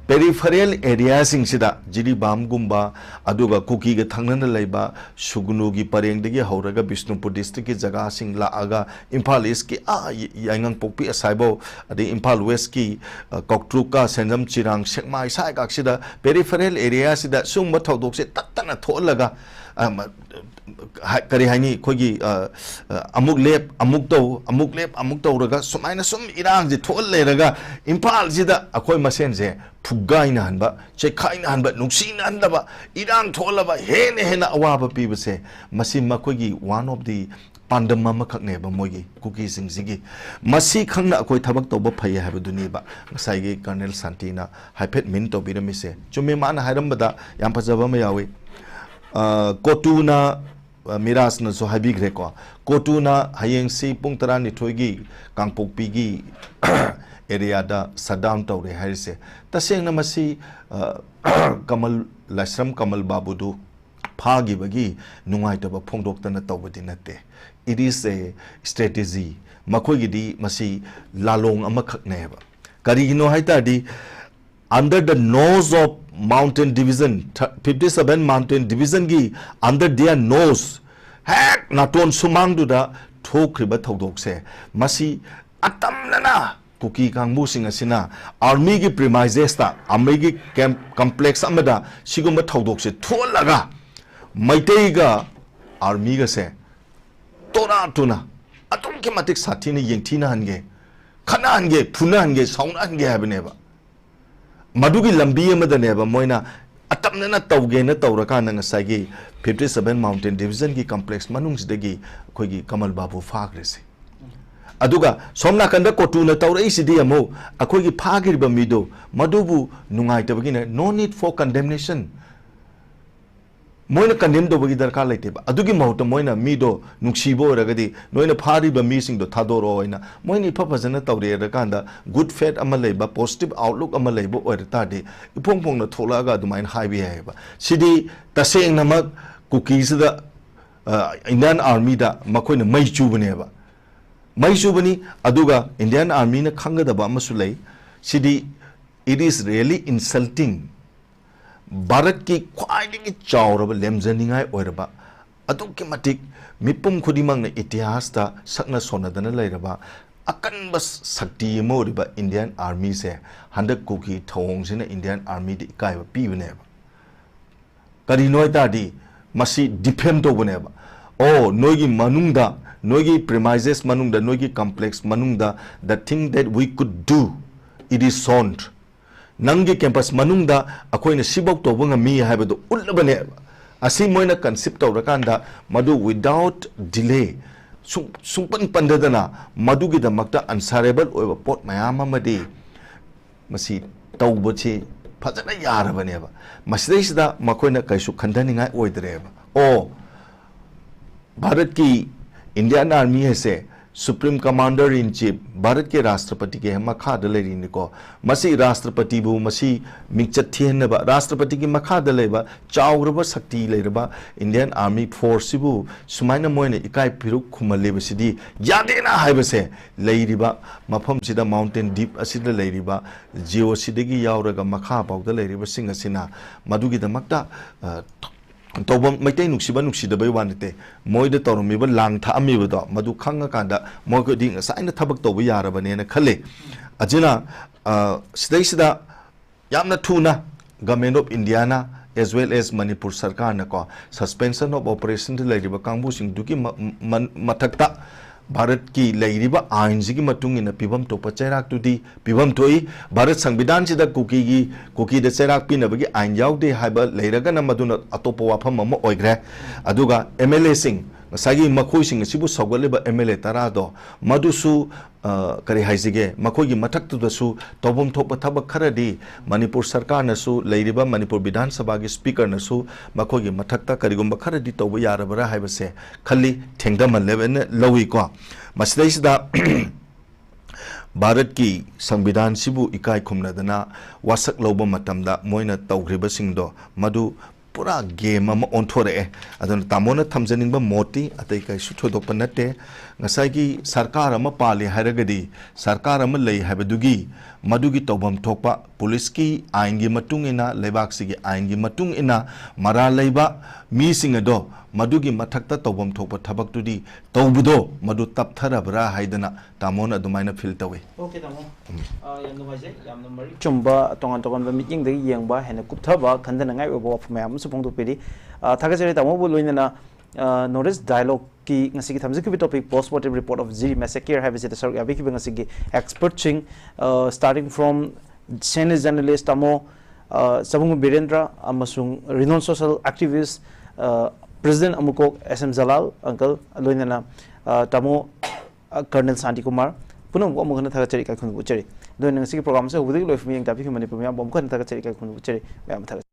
peripheral areaꯁꯤꯡꯁꯤꯗ, ꯖꯤꯔꯤꯕꯥꯝꯒꯨꯝꯕ, ꯑꯗꯨꯒ ꯀꯨꯀꯤꯒ ꯊꯪꯅꯅ ꯂꯩꯕ ꯁꯨꯒꯅꯨꯒꯤ ꯄꯔꯦꯡꯗꯒꯤ ꯍꯧꯔꯒ ꯕꯤꯁꯅꯨꯄꯨꯔ districtꯀꯤ ꯖꯒꯥꯁꯤꯡ ꯂꯥꯛꯑꯒ ꯏꯝꯐꯥꯜ Eastꯀꯤ ꯑꯥ ꯌꯥꯏꯉꯪꯄꯣꯛꯄꯤ ꯑꯁꯥꯏꯐꯧ, ꯑꯗꯩ ꯏꯝꯐꯥꯜ Westꯀꯤ, ꯑ, ꯀꯧꯇ꯭ꯔꯨꯛꯀ, ꯁꯦꯟꯖꯝ, ꯆꯤꯔꯥꯡ, ꯁꯦꯛꯃꯥꯏ ꯁ꯭ꯋꯥꯏꯒꯥꯛꯁꯤꯗ peripheral areaꯁꯤꯗ ꯁꯤꯒꯨꯝꯕ ꯊꯧꯗꯣꯛꯁꯦ ꯇꯠꯇꯅ ꯊꯣꯛꯍꯜꯂꯒ, ꯑ, ꯃ-, ꯍꯥꯏ-, ꯀꯔꯤ ꯍꯥꯏꯅꯤ, ꯑꯩꯈꯣꯏꯒꯤ, ꯑ, ꯑ, ꯑꯃꯨꯛ ꯂꯦꯞ, ꯑꯃꯨꯛ ꯇꯧ, ꯑꯃꯨꯛ ꯂꯦꯞ, ꯑꯃꯨꯛ ꯇꯧꯔꯒ ꯁꯨꯃꯥꯏꯅ ꯁꯨꯝ ꯏꯔꯥꯡꯁꯦ ꯊꯣꯛꯍꯜ ꯂꯩꯔꯒ ꯏꯝꯐꯥꯜꯁꯤꯗ ꯑꯩꯈꯣꯏ ꯃꯁꯦꯟꯁꯦ ꯐꯨꯒꯥꯏꯅꯍꯟꯕ, ꯆꯦꯈꯥꯏꯅꯍꯟꯕ, ꯅꯨꯡꯁꯤꯅꯍꯟꯗꯕ, ꯏꯔꯥꯡ ꯊꯣꯛꯍꯜꯂꯕ, ꯍꯦꯟꯅ ꯍꯦꯟꯅ ꯑꯋꯥꯕ ꯄꯤꯕꯁꯦ, ꯃꯁꯤ ꯃꯈꯣꯏꯒꯤ one of the ꯄꯥꯟꯗꯝ ꯑꯃꯈꯛꯅꯦꯕ ꯃꯣꯏꯒꯤ ꯀꯨꯀꯤꯁꯤꯡꯁꯤꯒꯤ꯫ ꯃꯁꯤ ꯈꯪꯅ ꯑꯩꯈꯣꯏ ꯊꯕꯛ ꯇꯧꯕ ꯐꯩ ꯍꯥꯏꯕꯗꯨꯅꯦꯕ ꯉꯁꯥꯏꯒꯤ Colonel ꯁꯥꯟꯇꯤꯅ ꯍꯥꯏꯐꯦꯠ mean ꯇꯧꯕꯤꯔꯝꯃꯤꯁꯦ꯫ ꯆꯨꯝꯃꯦ, ꯃꯥꯅ ꯍꯥꯏꯔꯝꯕꯗ ꯌꯥꯝ ꯐꯖꯕ ꯑꯃ ꯌꯥꯎꯏ꯫ ꯑ, ꯀꯣꯇꯨꯅ, ꯑ, ꯃꯤꯔꯥꯖꯅꯁꯨ ꯍꯥꯏꯕꯤꯈ꯭ꯔꯦꯀꯣ, ꯀꯣꯇꯨꯅ ꯍꯌꯦꯡꯁꯤ ꯄꯨꯡ ꯇꯔꯥꯅꯤꯊꯣꯏꯒꯤ ꯀꯥꯡꯄꯣꯛꯄꯤꯒꯤ areaꯗ shutdown ꯇꯧꯔꯦ ꯍꯥꯏꯔꯤꯁꯦ꯫ ꯇꯁꯦꯡꯅ ꯃꯁꯤ, ꯑ, ꯀꯃꯜ, ꯂꯥꯏꯁ꯭ꯔꯝ ꯀꯃꯜ ꯕꯥꯕꯨꯗꯨ ꯐꯥꯈꯤꯕꯒꯤ ꯅꯨꯡꯉꯥꯏꯇꯕ ꯐꯣꯡꯗꯣꯛꯇꯅ ꯇꯧꯕꯗꯤ ꯅꯠꯇꯦ꯫ it is a strategy. ꯃꯈꯣꯏꯒꯤꯗꯤ ꯃꯁꯤ ꯂꯥꯂꯣꯡ ꯑꯃꯈꯛꯅꯦꯕ꯫ ꯀꯔꯤꯒꯤꯅꯣ ꯍꯥꯏ ꯇꯥꯔꯗꯤ, under the nose of mountain division, fifty seven mountain division ꯒꯤ under their nose, ꯍꯦꯛ ꯅꯥꯇꯣꯟ ꯁꯨꯃꯥꯡꯗꯨꯗ ꯊꯣꯛꯈ꯭ꯔꯤꯕ ꯊꯧꯗꯣꯛꯁꯦ, ꯃꯁꯤ ꯑꯇꯝꯅꯅ ꯀꯨꯀꯤ ꯀꯥꯡꯕꯨꯁꯤꯡ ꯑꯁꯤꯅ army ꯒꯤ premises ꯇ, army ꯒꯤ camp complex ꯑꯃꯗ ꯁꯤꯒꯨꯝꯕ ꯊꯧꯗꯣꯛꯁꯦ ꯊꯣꯛꯍꯜꯂꯒ ꯃꯩꯇꯩꯒ army ꯒꯁꯦ ꯇꯣꯔꯥ ꯇꯨꯅ ꯑꯗꯨꯛꯀꯤ ꯃꯇꯤꯛ ꯁꯥꯊꯤꯅ ꯌꯦꯡꯊꯤꯅꯍꯟꯒꯦ, ꯈꯠꯅꯍꯟꯒꯦ, ꯐꯨꯅꯍꯟꯒꯦ, ꯁꯥꯎꯅꯍꯟꯒꯦ ꯍꯥꯏꯕꯅꯦꯕ꯫ ꯃꯗꯨꯒꯤ ꯂꯝꯕꯤ ꯑꯃꯗꯅꯦꯕ ꯃꯣꯏꯅ ꯑꯇꯝꯅꯅ ꯇꯧꯒꯦꯅ ꯇꯧꯔꯀꯥꯟꯗ ꯉꯁꯥꯏꯒꯤ fifty seven mountain division ꯒꯤ complex ꯃꯅꯨꯡꯁꯤꯗꯒꯤ ꯑꯩꯈꯣꯏꯒꯤ ꯀꯃꯜ ꯕꯥꯕꯨ ꯐꯥꯈ꯭ꯔꯤꯁꯦ꯫ ꯑꯗꯨꯒ ꯁꯣꯝ ꯅꯥꯀꯟꯗ ꯀꯣꯇꯨꯅ ꯇꯧꯔꯛꯏꯁꯤꯗꯤ ꯑꯃꯨꯛ ꯑꯩꯈꯣꯏꯒꯤ ꯐꯥꯈꯤꯕ ꯃꯤꯗꯣ ꯃꯗꯨꯕꯨ ꯅꯨꯡꯉꯥꯏꯇꯕꯒꯤꯅꯦ, no need for condemnation꯫ ꯃꯣꯏꯅ condemn ꯇꯧꯕꯒꯤ ꯗꯔꯀꯥꯔ ꯂꯩꯇꯦꯕ꯫ ꯑꯗꯨꯒꯤ ꯃꯍꯨꯠꯇ ꯃꯣꯏꯅ ꯃꯤꯗꯣ ꯅꯨꯡꯁꯤꯕ ꯑꯣꯏꯔꯒꯗꯤ ꯅꯣꯏꯅ ꯐꯥꯔꯤꯕ ꯃꯤꯁꯤꯡꯗꯣ ꯊꯥꯗꯣꯔꯛꯑꯣ ꯍꯥꯏꯅ ꯃꯣꯏꯅ ꯏꯐ ꯐꯖꯅ ꯇꯧꯔꯦꯔꯀꯥꯟꯗ good faith ꯑꯃ ꯂꯩꯕ, positive outlook ꯑꯃ ꯂꯩꯕ ꯑꯣꯏꯔ ꯇꯥꯔꯗꯤ ꯏꯐꯣꯡ ꯐꯣꯡꯅ ꯊꯣꯛꯂꯛꯑꯒ ꯑꯗꯨꯃꯥꯏꯅ ꯍꯥꯏꯕ ꯌꯥꯏꯑꯕ꯫ ꯁꯤꯗꯤ ꯇꯁꯦꯡꯅꯃꯛ ꯀꯨꯀꯤꯁꯤꯗ, ꯑ, Indian army ꯗ ꯃꯈꯣꯏꯅ ꯃꯩ ꯆꯨꯕꯅꯦꯕ꯫ ꯃꯩ ꯆꯨꯕꯅꯤ꯫ ꯑꯗꯨꯒ Indian army ꯅ ꯈꯪꯒꯗꯕ ꯑꯃꯁꯨ ꯂꯩ꯫ ꯁꯤꯗꯤ it is really insulting꯫ ꯚꯥꯔꯠꯀꯤ ꯈ꯭ꯋꯥꯏꯗꯒꯤ ꯆꯥꯎꯔꯕ, ꯂꯦꯝꯖꯅꯤꯡꯉꯥꯏ ꯑꯣꯏꯔꯕ, ꯑꯗꯨꯛꯀꯤ ꯃꯇꯤꯛ ꯃꯤꯄꯨꯝ ꯈꯨꯗꯤꯡꯃꯛꯅ ꯏꯇꯤꯍꯥꯁꯇ ꯁꯛꯅ ꯁꯣꯟꯅꯗꯅ ꯂꯩꯔꯕ ꯑꯀꯟꯕ ꯁꯛꯇꯤ ꯑꯃ ꯑꯣꯏꯔꯤꯕ Indian army ꯁꯦ ꯍꯟꯗꯛ ꯀꯨꯀꯤ ꯊꯧꯑꯣꯡꯁꯤꯅ Indian army ꯗ ꯏꯀꯥꯏꯕ ꯄꯤꯕꯅꯦꯕ꯫ ꯀꯔꯤꯅꯣ ꯍꯥꯏ ꯇꯥꯔꯗꯤ, ꯃꯁꯤ defame ꯇꯧꯕꯅꯦꯕ꯫ ꯑꯣ, ꯅꯣꯏꯒꯤ ꯃꯅꯨꯡꯗ, ꯅꯣꯏꯒꯤ premises ꯃꯅꯨꯡꯗ, ꯅꯣꯏꯒꯤ complex ꯃꯅꯨꯡꯗ, the thing that we could do, it is shown꯫ ꯅꯪꯒꯤ campus ꯃꯅꯨꯡꯗ ꯑꯩꯈꯣꯏꯅ ꯁꯤꯐꯧ ꯇꯧꯕ ꯉꯝꯃꯤ ꯍꯥꯏꯕꯗꯨ ꯎꯠꯂꯕꯅꯦꯕ꯫ ꯑꯁꯤ ꯃꯣꯏꯅ conceive ꯇꯧꯔꯀꯥꯟꯗ ꯃꯗꯨ without delay, ꯁꯨꯡ-, ꯁꯨꯡꯄꯟ ꯄꯟꯗꯗꯅ ꯃꯗꯨꯒꯤꯗꯃꯛꯇ answerable ꯑꯣꯏꯕ ꯄꯣꯠ ꯃꯌꯥꯝ ꯑꯃꯗꯤ ꯃꯁꯤ ꯇꯧꯕꯁꯤ ꯐꯖꯅ ꯌꯥꯔꯕꯅꯦꯕ꯫ ꯃꯁꯤꯗꯩꯁꯤꯗ ꯃꯈꯣꯏꯅ ꯀꯩꯁꯨ ꯈꯟꯊꯅꯤꯡꯉꯥꯏ ꯑꯣꯏꯗ꯭ꯔꯦꯕ꯫ ꯑꯣ, ꯚꯥꯔꯠꯀꯤ Indian army ꯍꯥꯏꯁꯦ Supreme Commander in Chief, ꯚꯥꯔꯠꯀꯤ ꯔꯥꯁꯇ꯭ꯔꯄꯇꯤꯒꯤ ꯃꯈꯥꯗ ꯂꯩꯔꯤꯅꯤꯀꯣ꯫ ꯃꯁꯤ ꯔꯥꯁꯇ꯭ꯔꯄꯇꯤꯕꯨ ꯃꯁꯤ ꯃꯤꯡꯆꯠ ꯊꯤꯍꯟꯅꯕ, ꯔꯥꯁꯇ꯭ꯔꯄꯇꯤꯒꯤ ꯃꯈꯥꯗ ꯂꯩꯕ ꯆꯥꯎꯔꯕ ꯁꯛꯇꯤ ꯂꯩꯔꯕ Indian Army Force ꯁꯤꯕꯨ ꯁꯨꯃꯥꯏꯅ ꯃꯣꯏꯅ ꯏꯀꯥꯏ ꯐꯤꯔꯨꯛ ꯈꯨꯝꯍꯜꯂꯤꯕꯁꯤꯗꯤ ꯌꯥꯗꯦꯅ ꯍꯥꯏꯕꯁꯦ, ꯂꯩꯔꯤꯕ ꯃꯐꯝꯁꯤꯗ, mountain deep ꯑꯁꯤꯗ ꯂꯩꯔꯤꯕ ꯖꯤꯑꯣꯁꯤꯗꯒꯤ ꯌꯥꯎꯔꯒ ꯃꯈꯥ ꯐꯥꯎꯗ ꯂꯩꯔꯤꯕꯁꯤꯡ ꯑꯁꯤꯅ ꯃꯗꯨꯒꯤꯗꯃꯛꯇ, ꯑ, ꯇꯧꯕ, ꯃꯩꯇꯩ ꯅꯨꯡꯁꯤꯕ ꯅꯨꯡꯁꯤꯗꯕꯩ ꯋꯥ ꯅꯠꯇꯦ, ꯃꯣꯏꯗ ꯇꯧꯔꯝꯃꯤꯕ ꯂꯥꯡ ꯊꯛꯑꯝꯃꯤꯕꯗꯣ ꯃꯗꯨ ꯈꯪꯉꯀꯥꯟꯗ ꯃꯣꯏꯈꯣꯏꯗꯤ ꯉꯁꯥꯏꯅ ꯊꯕꯛ ꯇꯧꯕ ꯌꯥꯔꯕꯅꯦꯅ ꯈꯜꯂꯤ꯫ ꯑꯁꯤꯅ, ꯑ, ꯁꯤꯗꯩꯁꯤꯗ ꯌꯥꯝꯅ ꯊꯨꯅ Government of India ꯅ as well as Manipur ꯁꯔꯀꯥꯔꯅꯀꯣ, suspension of operation ꯗ ꯂꯩꯔꯤꯕ ꯀꯥꯡꯕꯨꯁꯤꯡꯗꯨꯒꯤ ꯃ-, ꯃ-, ꯃꯊꯛꯇ ꯚꯥꯔꯠꯀꯤ ꯂꯩꯔꯤꯕ ꯑꯥꯏꯟꯁꯤꯒꯤ ꯃꯇꯨꯡ ꯏꯟꯅ ꯄꯤꯐꯝ ꯊꯣꯛꯄ ꯆꯩꯔꯥꯛꯇꯨꯗꯤ ꯄꯤꯐꯝ ꯊꯣꯛꯏ꯫ ꯚꯥꯔꯠ ꯁꯪꯕꯤꯙꯥꯟꯁꯤꯗ ꯀꯨꯀꯤꯒꯤ, ꯀꯨꯀꯤꯗ ꯆꯩꯔꯥꯛ ꯄꯤꯅꯕꯒꯤ ꯑꯥꯏꯟ ꯌꯥꯎꯗꯦ ꯍꯥꯏꯕ ꯂꯩꯔꯒꯅ ꯃꯗꯨꯅ ꯑꯇꯣꯞꯄ ꯋꯥꯐꯝ ꯑꯃ ꯑꯣꯏꯈ꯭ꯔꯦ꯫ ꯑꯗꯨꯒ ꯑꯦꯝ ꯑꯦꯜ ꯑꯦꯁꯤꯡ, ꯉꯁꯥꯏꯒꯤ ꯃꯈꯣꯏꯁꯤꯡ ꯑꯁꯤꯕꯨ ꯁꯧꯒꯠꯂꯤꯕ ꯑꯦꯝ ꯑꯦꯜ ꯑꯦ ꯇꯔꯥꯗꯣ, ꯃꯗꯨꯁꯨ, ꯑ, ꯀꯔꯤ ꯍꯥꯏꯁꯤꯒꯦ, ꯃꯈꯣꯏꯒꯤ ꯃꯊꯛꯇꯨꯗꯁꯨ ꯇꯧꯐꯝ ꯊꯣꯛꯄ ꯊꯕꯛ ꯈꯔꯗꯤ ꯃꯅꯤꯄꯨꯔ ꯁꯔꯀꯥꯔꯅꯁꯨ, ꯂꯩꯔꯤꯕ ꯃꯅꯤꯄꯨꯔ ꯕꯤꯙꯥꯟ ꯁꯚꯥꯒꯤ ꯁ꯭ꯄꯤꯀꯔꯅꯁꯨ ꯃꯈꯣꯏꯒꯤ ꯃꯊꯛꯇ ꯀꯔꯤꯒꯨꯝꯕ ꯈꯔꯗꯤ ꯇꯧꯕ ꯌꯥꯔꯕ꯭ꯔꯥ ꯍꯥꯏꯕꯁꯦ ꯈꯜꯂꯤ, ꯊꯦꯡꯊꯃꯜꯂꯦꯅ ꯂꯧꯏꯀꯣ꯫ ꯃꯁꯤꯗꯩꯁꯤꯗ ꯚꯥꯔꯠꯀꯤ ꯁꯪꯕꯤꯙꯥꯟꯁꯤꯕꯨ ꯏꯀꯥꯏ ꯈꯨꯝꯅꯗꯅ ꯋꯥꯁꯛ ꯂꯧꯕ ꯃꯇꯝꯗ ꯃꯣꯏꯅ ꯇꯧꯈ꯭ꯔꯤꯕꯁꯤꯡꯗꯣ ꯃꯗꯨ ꯄꯨꯔꯥ ꯒꯦꯝ ꯑꯃ ꯑꯣꯟꯊꯣꯔꯛꯑꯦ꯫ ꯑꯗꯨꯅ ꯇꯥꯃꯣꯅ ꯊꯝꯖꯅꯤꯡꯕ ꯃꯣꯠꯇꯤ ꯑꯇꯩ ꯀꯩꯁꯨ ꯊꯣꯏꯗꯣꯛꯄ ꯅꯠꯇꯦ꯫ ꯉꯁꯥꯏꯒꯤ ꯁꯔꯀꯥꯔ ꯑꯃ ꯄꯥꯜꯂꯤ ꯍꯥꯏꯔꯒꯗꯤ, ꯁꯔꯀꯥꯔ ꯑꯃ ꯂꯩ ꯍꯥꯏꯕꯗꯨꯒꯤ ꯃꯗꯨꯒꯤ ꯇꯧꯐꯝ ꯊꯣꯛꯄ ꯄꯨꯂꯤꯁꯀꯤ ꯑꯥꯏꯟꯒꯤ ꯃꯇꯨꯡ ꯏꯟꯅ, ꯂꯩꯕꯥꯛꯁꯤꯒꯤ ꯑꯥꯏꯟꯒꯤ ꯃꯇꯨꯡ ꯏꯟꯅ ꯃꯔꯥꯜ ꯂꯩꯕ ꯃꯤꯁꯤꯡ ꯑꯗꯣ ꯃꯗꯨꯒꯤ ꯃꯊꯛꯇ ꯇꯧꯐꯝ ꯊꯣꯛꯄ ꯊꯕꯛꯇꯨꯗꯤ ꯇꯧꯕꯗꯣ ꯃꯗꯨ ꯇꯞꯊꯔꯕ꯭ꯔꯥ ꯍꯥꯏꯗꯅ ꯇꯥꯃꯣꯅ ꯑꯗꯨꯃꯥꯏꯅ ꯐꯤꯜ ꯇꯧꯏ꯫ ꯑꯣꯀꯦ ꯇꯥꯃꯣ꯫ ꯑ, ꯌꯥꯝ ꯅꯨꯡꯉꯥꯏꯖꯩ, ꯌꯥꯝꯅ ꯃꯔꯤꯛ ꯆꯨꯝꯕ, ꯇꯣꯉꯥꯟ ꯇꯣꯉꯥꯟꯕ ꯃꯤꯠꯌꯦꯡꯗꯒꯤ ꯌꯦꯡꯕ, ꯍꯦꯟꯅ ꯀꯨꯞꯊꯕ, ꯈꯟꯊꯅꯉꯥꯏ ꯑꯣꯏꯕ ꯋꯥꯐꯝ ꯃꯌꯥꯝ ꯑꯃꯁꯨ ꯐꯣꯡꯗꯣꯛꯄꯤꯔꯤ꯫ ꯑ, ꯊꯥꯒꯠꯆꯔꯤ ꯇꯥꯃꯣꯕꯨ ꯂꯣꯏꯅꯅ, ꯑ, North East Dialogue ꯀꯤ ꯉꯁꯤꯒꯤ ꯊꯝꯖꯈꯤꯕ topic, Post Mortem Report of Jiri Massacre ꯍꯥꯏꯕꯁꯤꯗ ꯁꯔꯨꯛ ꯌꯥꯕꯤꯈꯤꯕ ꯉꯁꯤꯒꯤ expertꯁꯤꯡ, ꯑ, starting from senior journalist ꯇꯥꯃꯣ, ꯑ, ꯆꯕꯨꯡ ꯕꯤꯔꯦꯟꯗ꯭ꯔ ꯑꯃꯁꯨꯡ renowned social activist, ꯑ, President ꯑꯃꯨꯀꯣꯛ S M Jalal uncle, ꯂꯣꯏꯅꯅ, ꯑ, ꯇꯥꯃꯣ, ꯑ, Colonel ꯁꯥꯟꯇꯤ ꯀꯨꯃꯥꯔ, ꯄꯨꯝꯅꯃꯛꯄꯨ ꯑꯃꯨꯛ ꯍꯟꯅ ꯊꯥꯒꯠꯆꯔꯤ, ꯏꯀꯥꯏ ꯈꯨꯝꯅꯕ ꯎꯠꯆꯔꯤ꯫ ꯑꯗꯨꯅ ꯉꯁꯤꯒꯤ program ꯑꯁꯤ ꯍꯧꯕꯗꯒꯤ ꯂꯣꯏꯐꯥꯎ ꯃꯤꯠꯌꯦꯡ ꯇꯥꯕꯤꯈꯤꯕ ꯃꯅꯤꯄꯨꯔ ꯃꯤꯌꯥꯝꯕꯨ ꯑꯃꯨꯛ ꯍꯟꯅ ꯊꯥꯒꯠꯆꯔꯤ, ꯏꯀꯥꯏ ꯈꯨꯝꯅꯕ ꯎꯠꯆꯔꯤ꯫ ꯃꯌꯥꯝ ꯊꯥꯒꯠꯆꯔꯤ꯫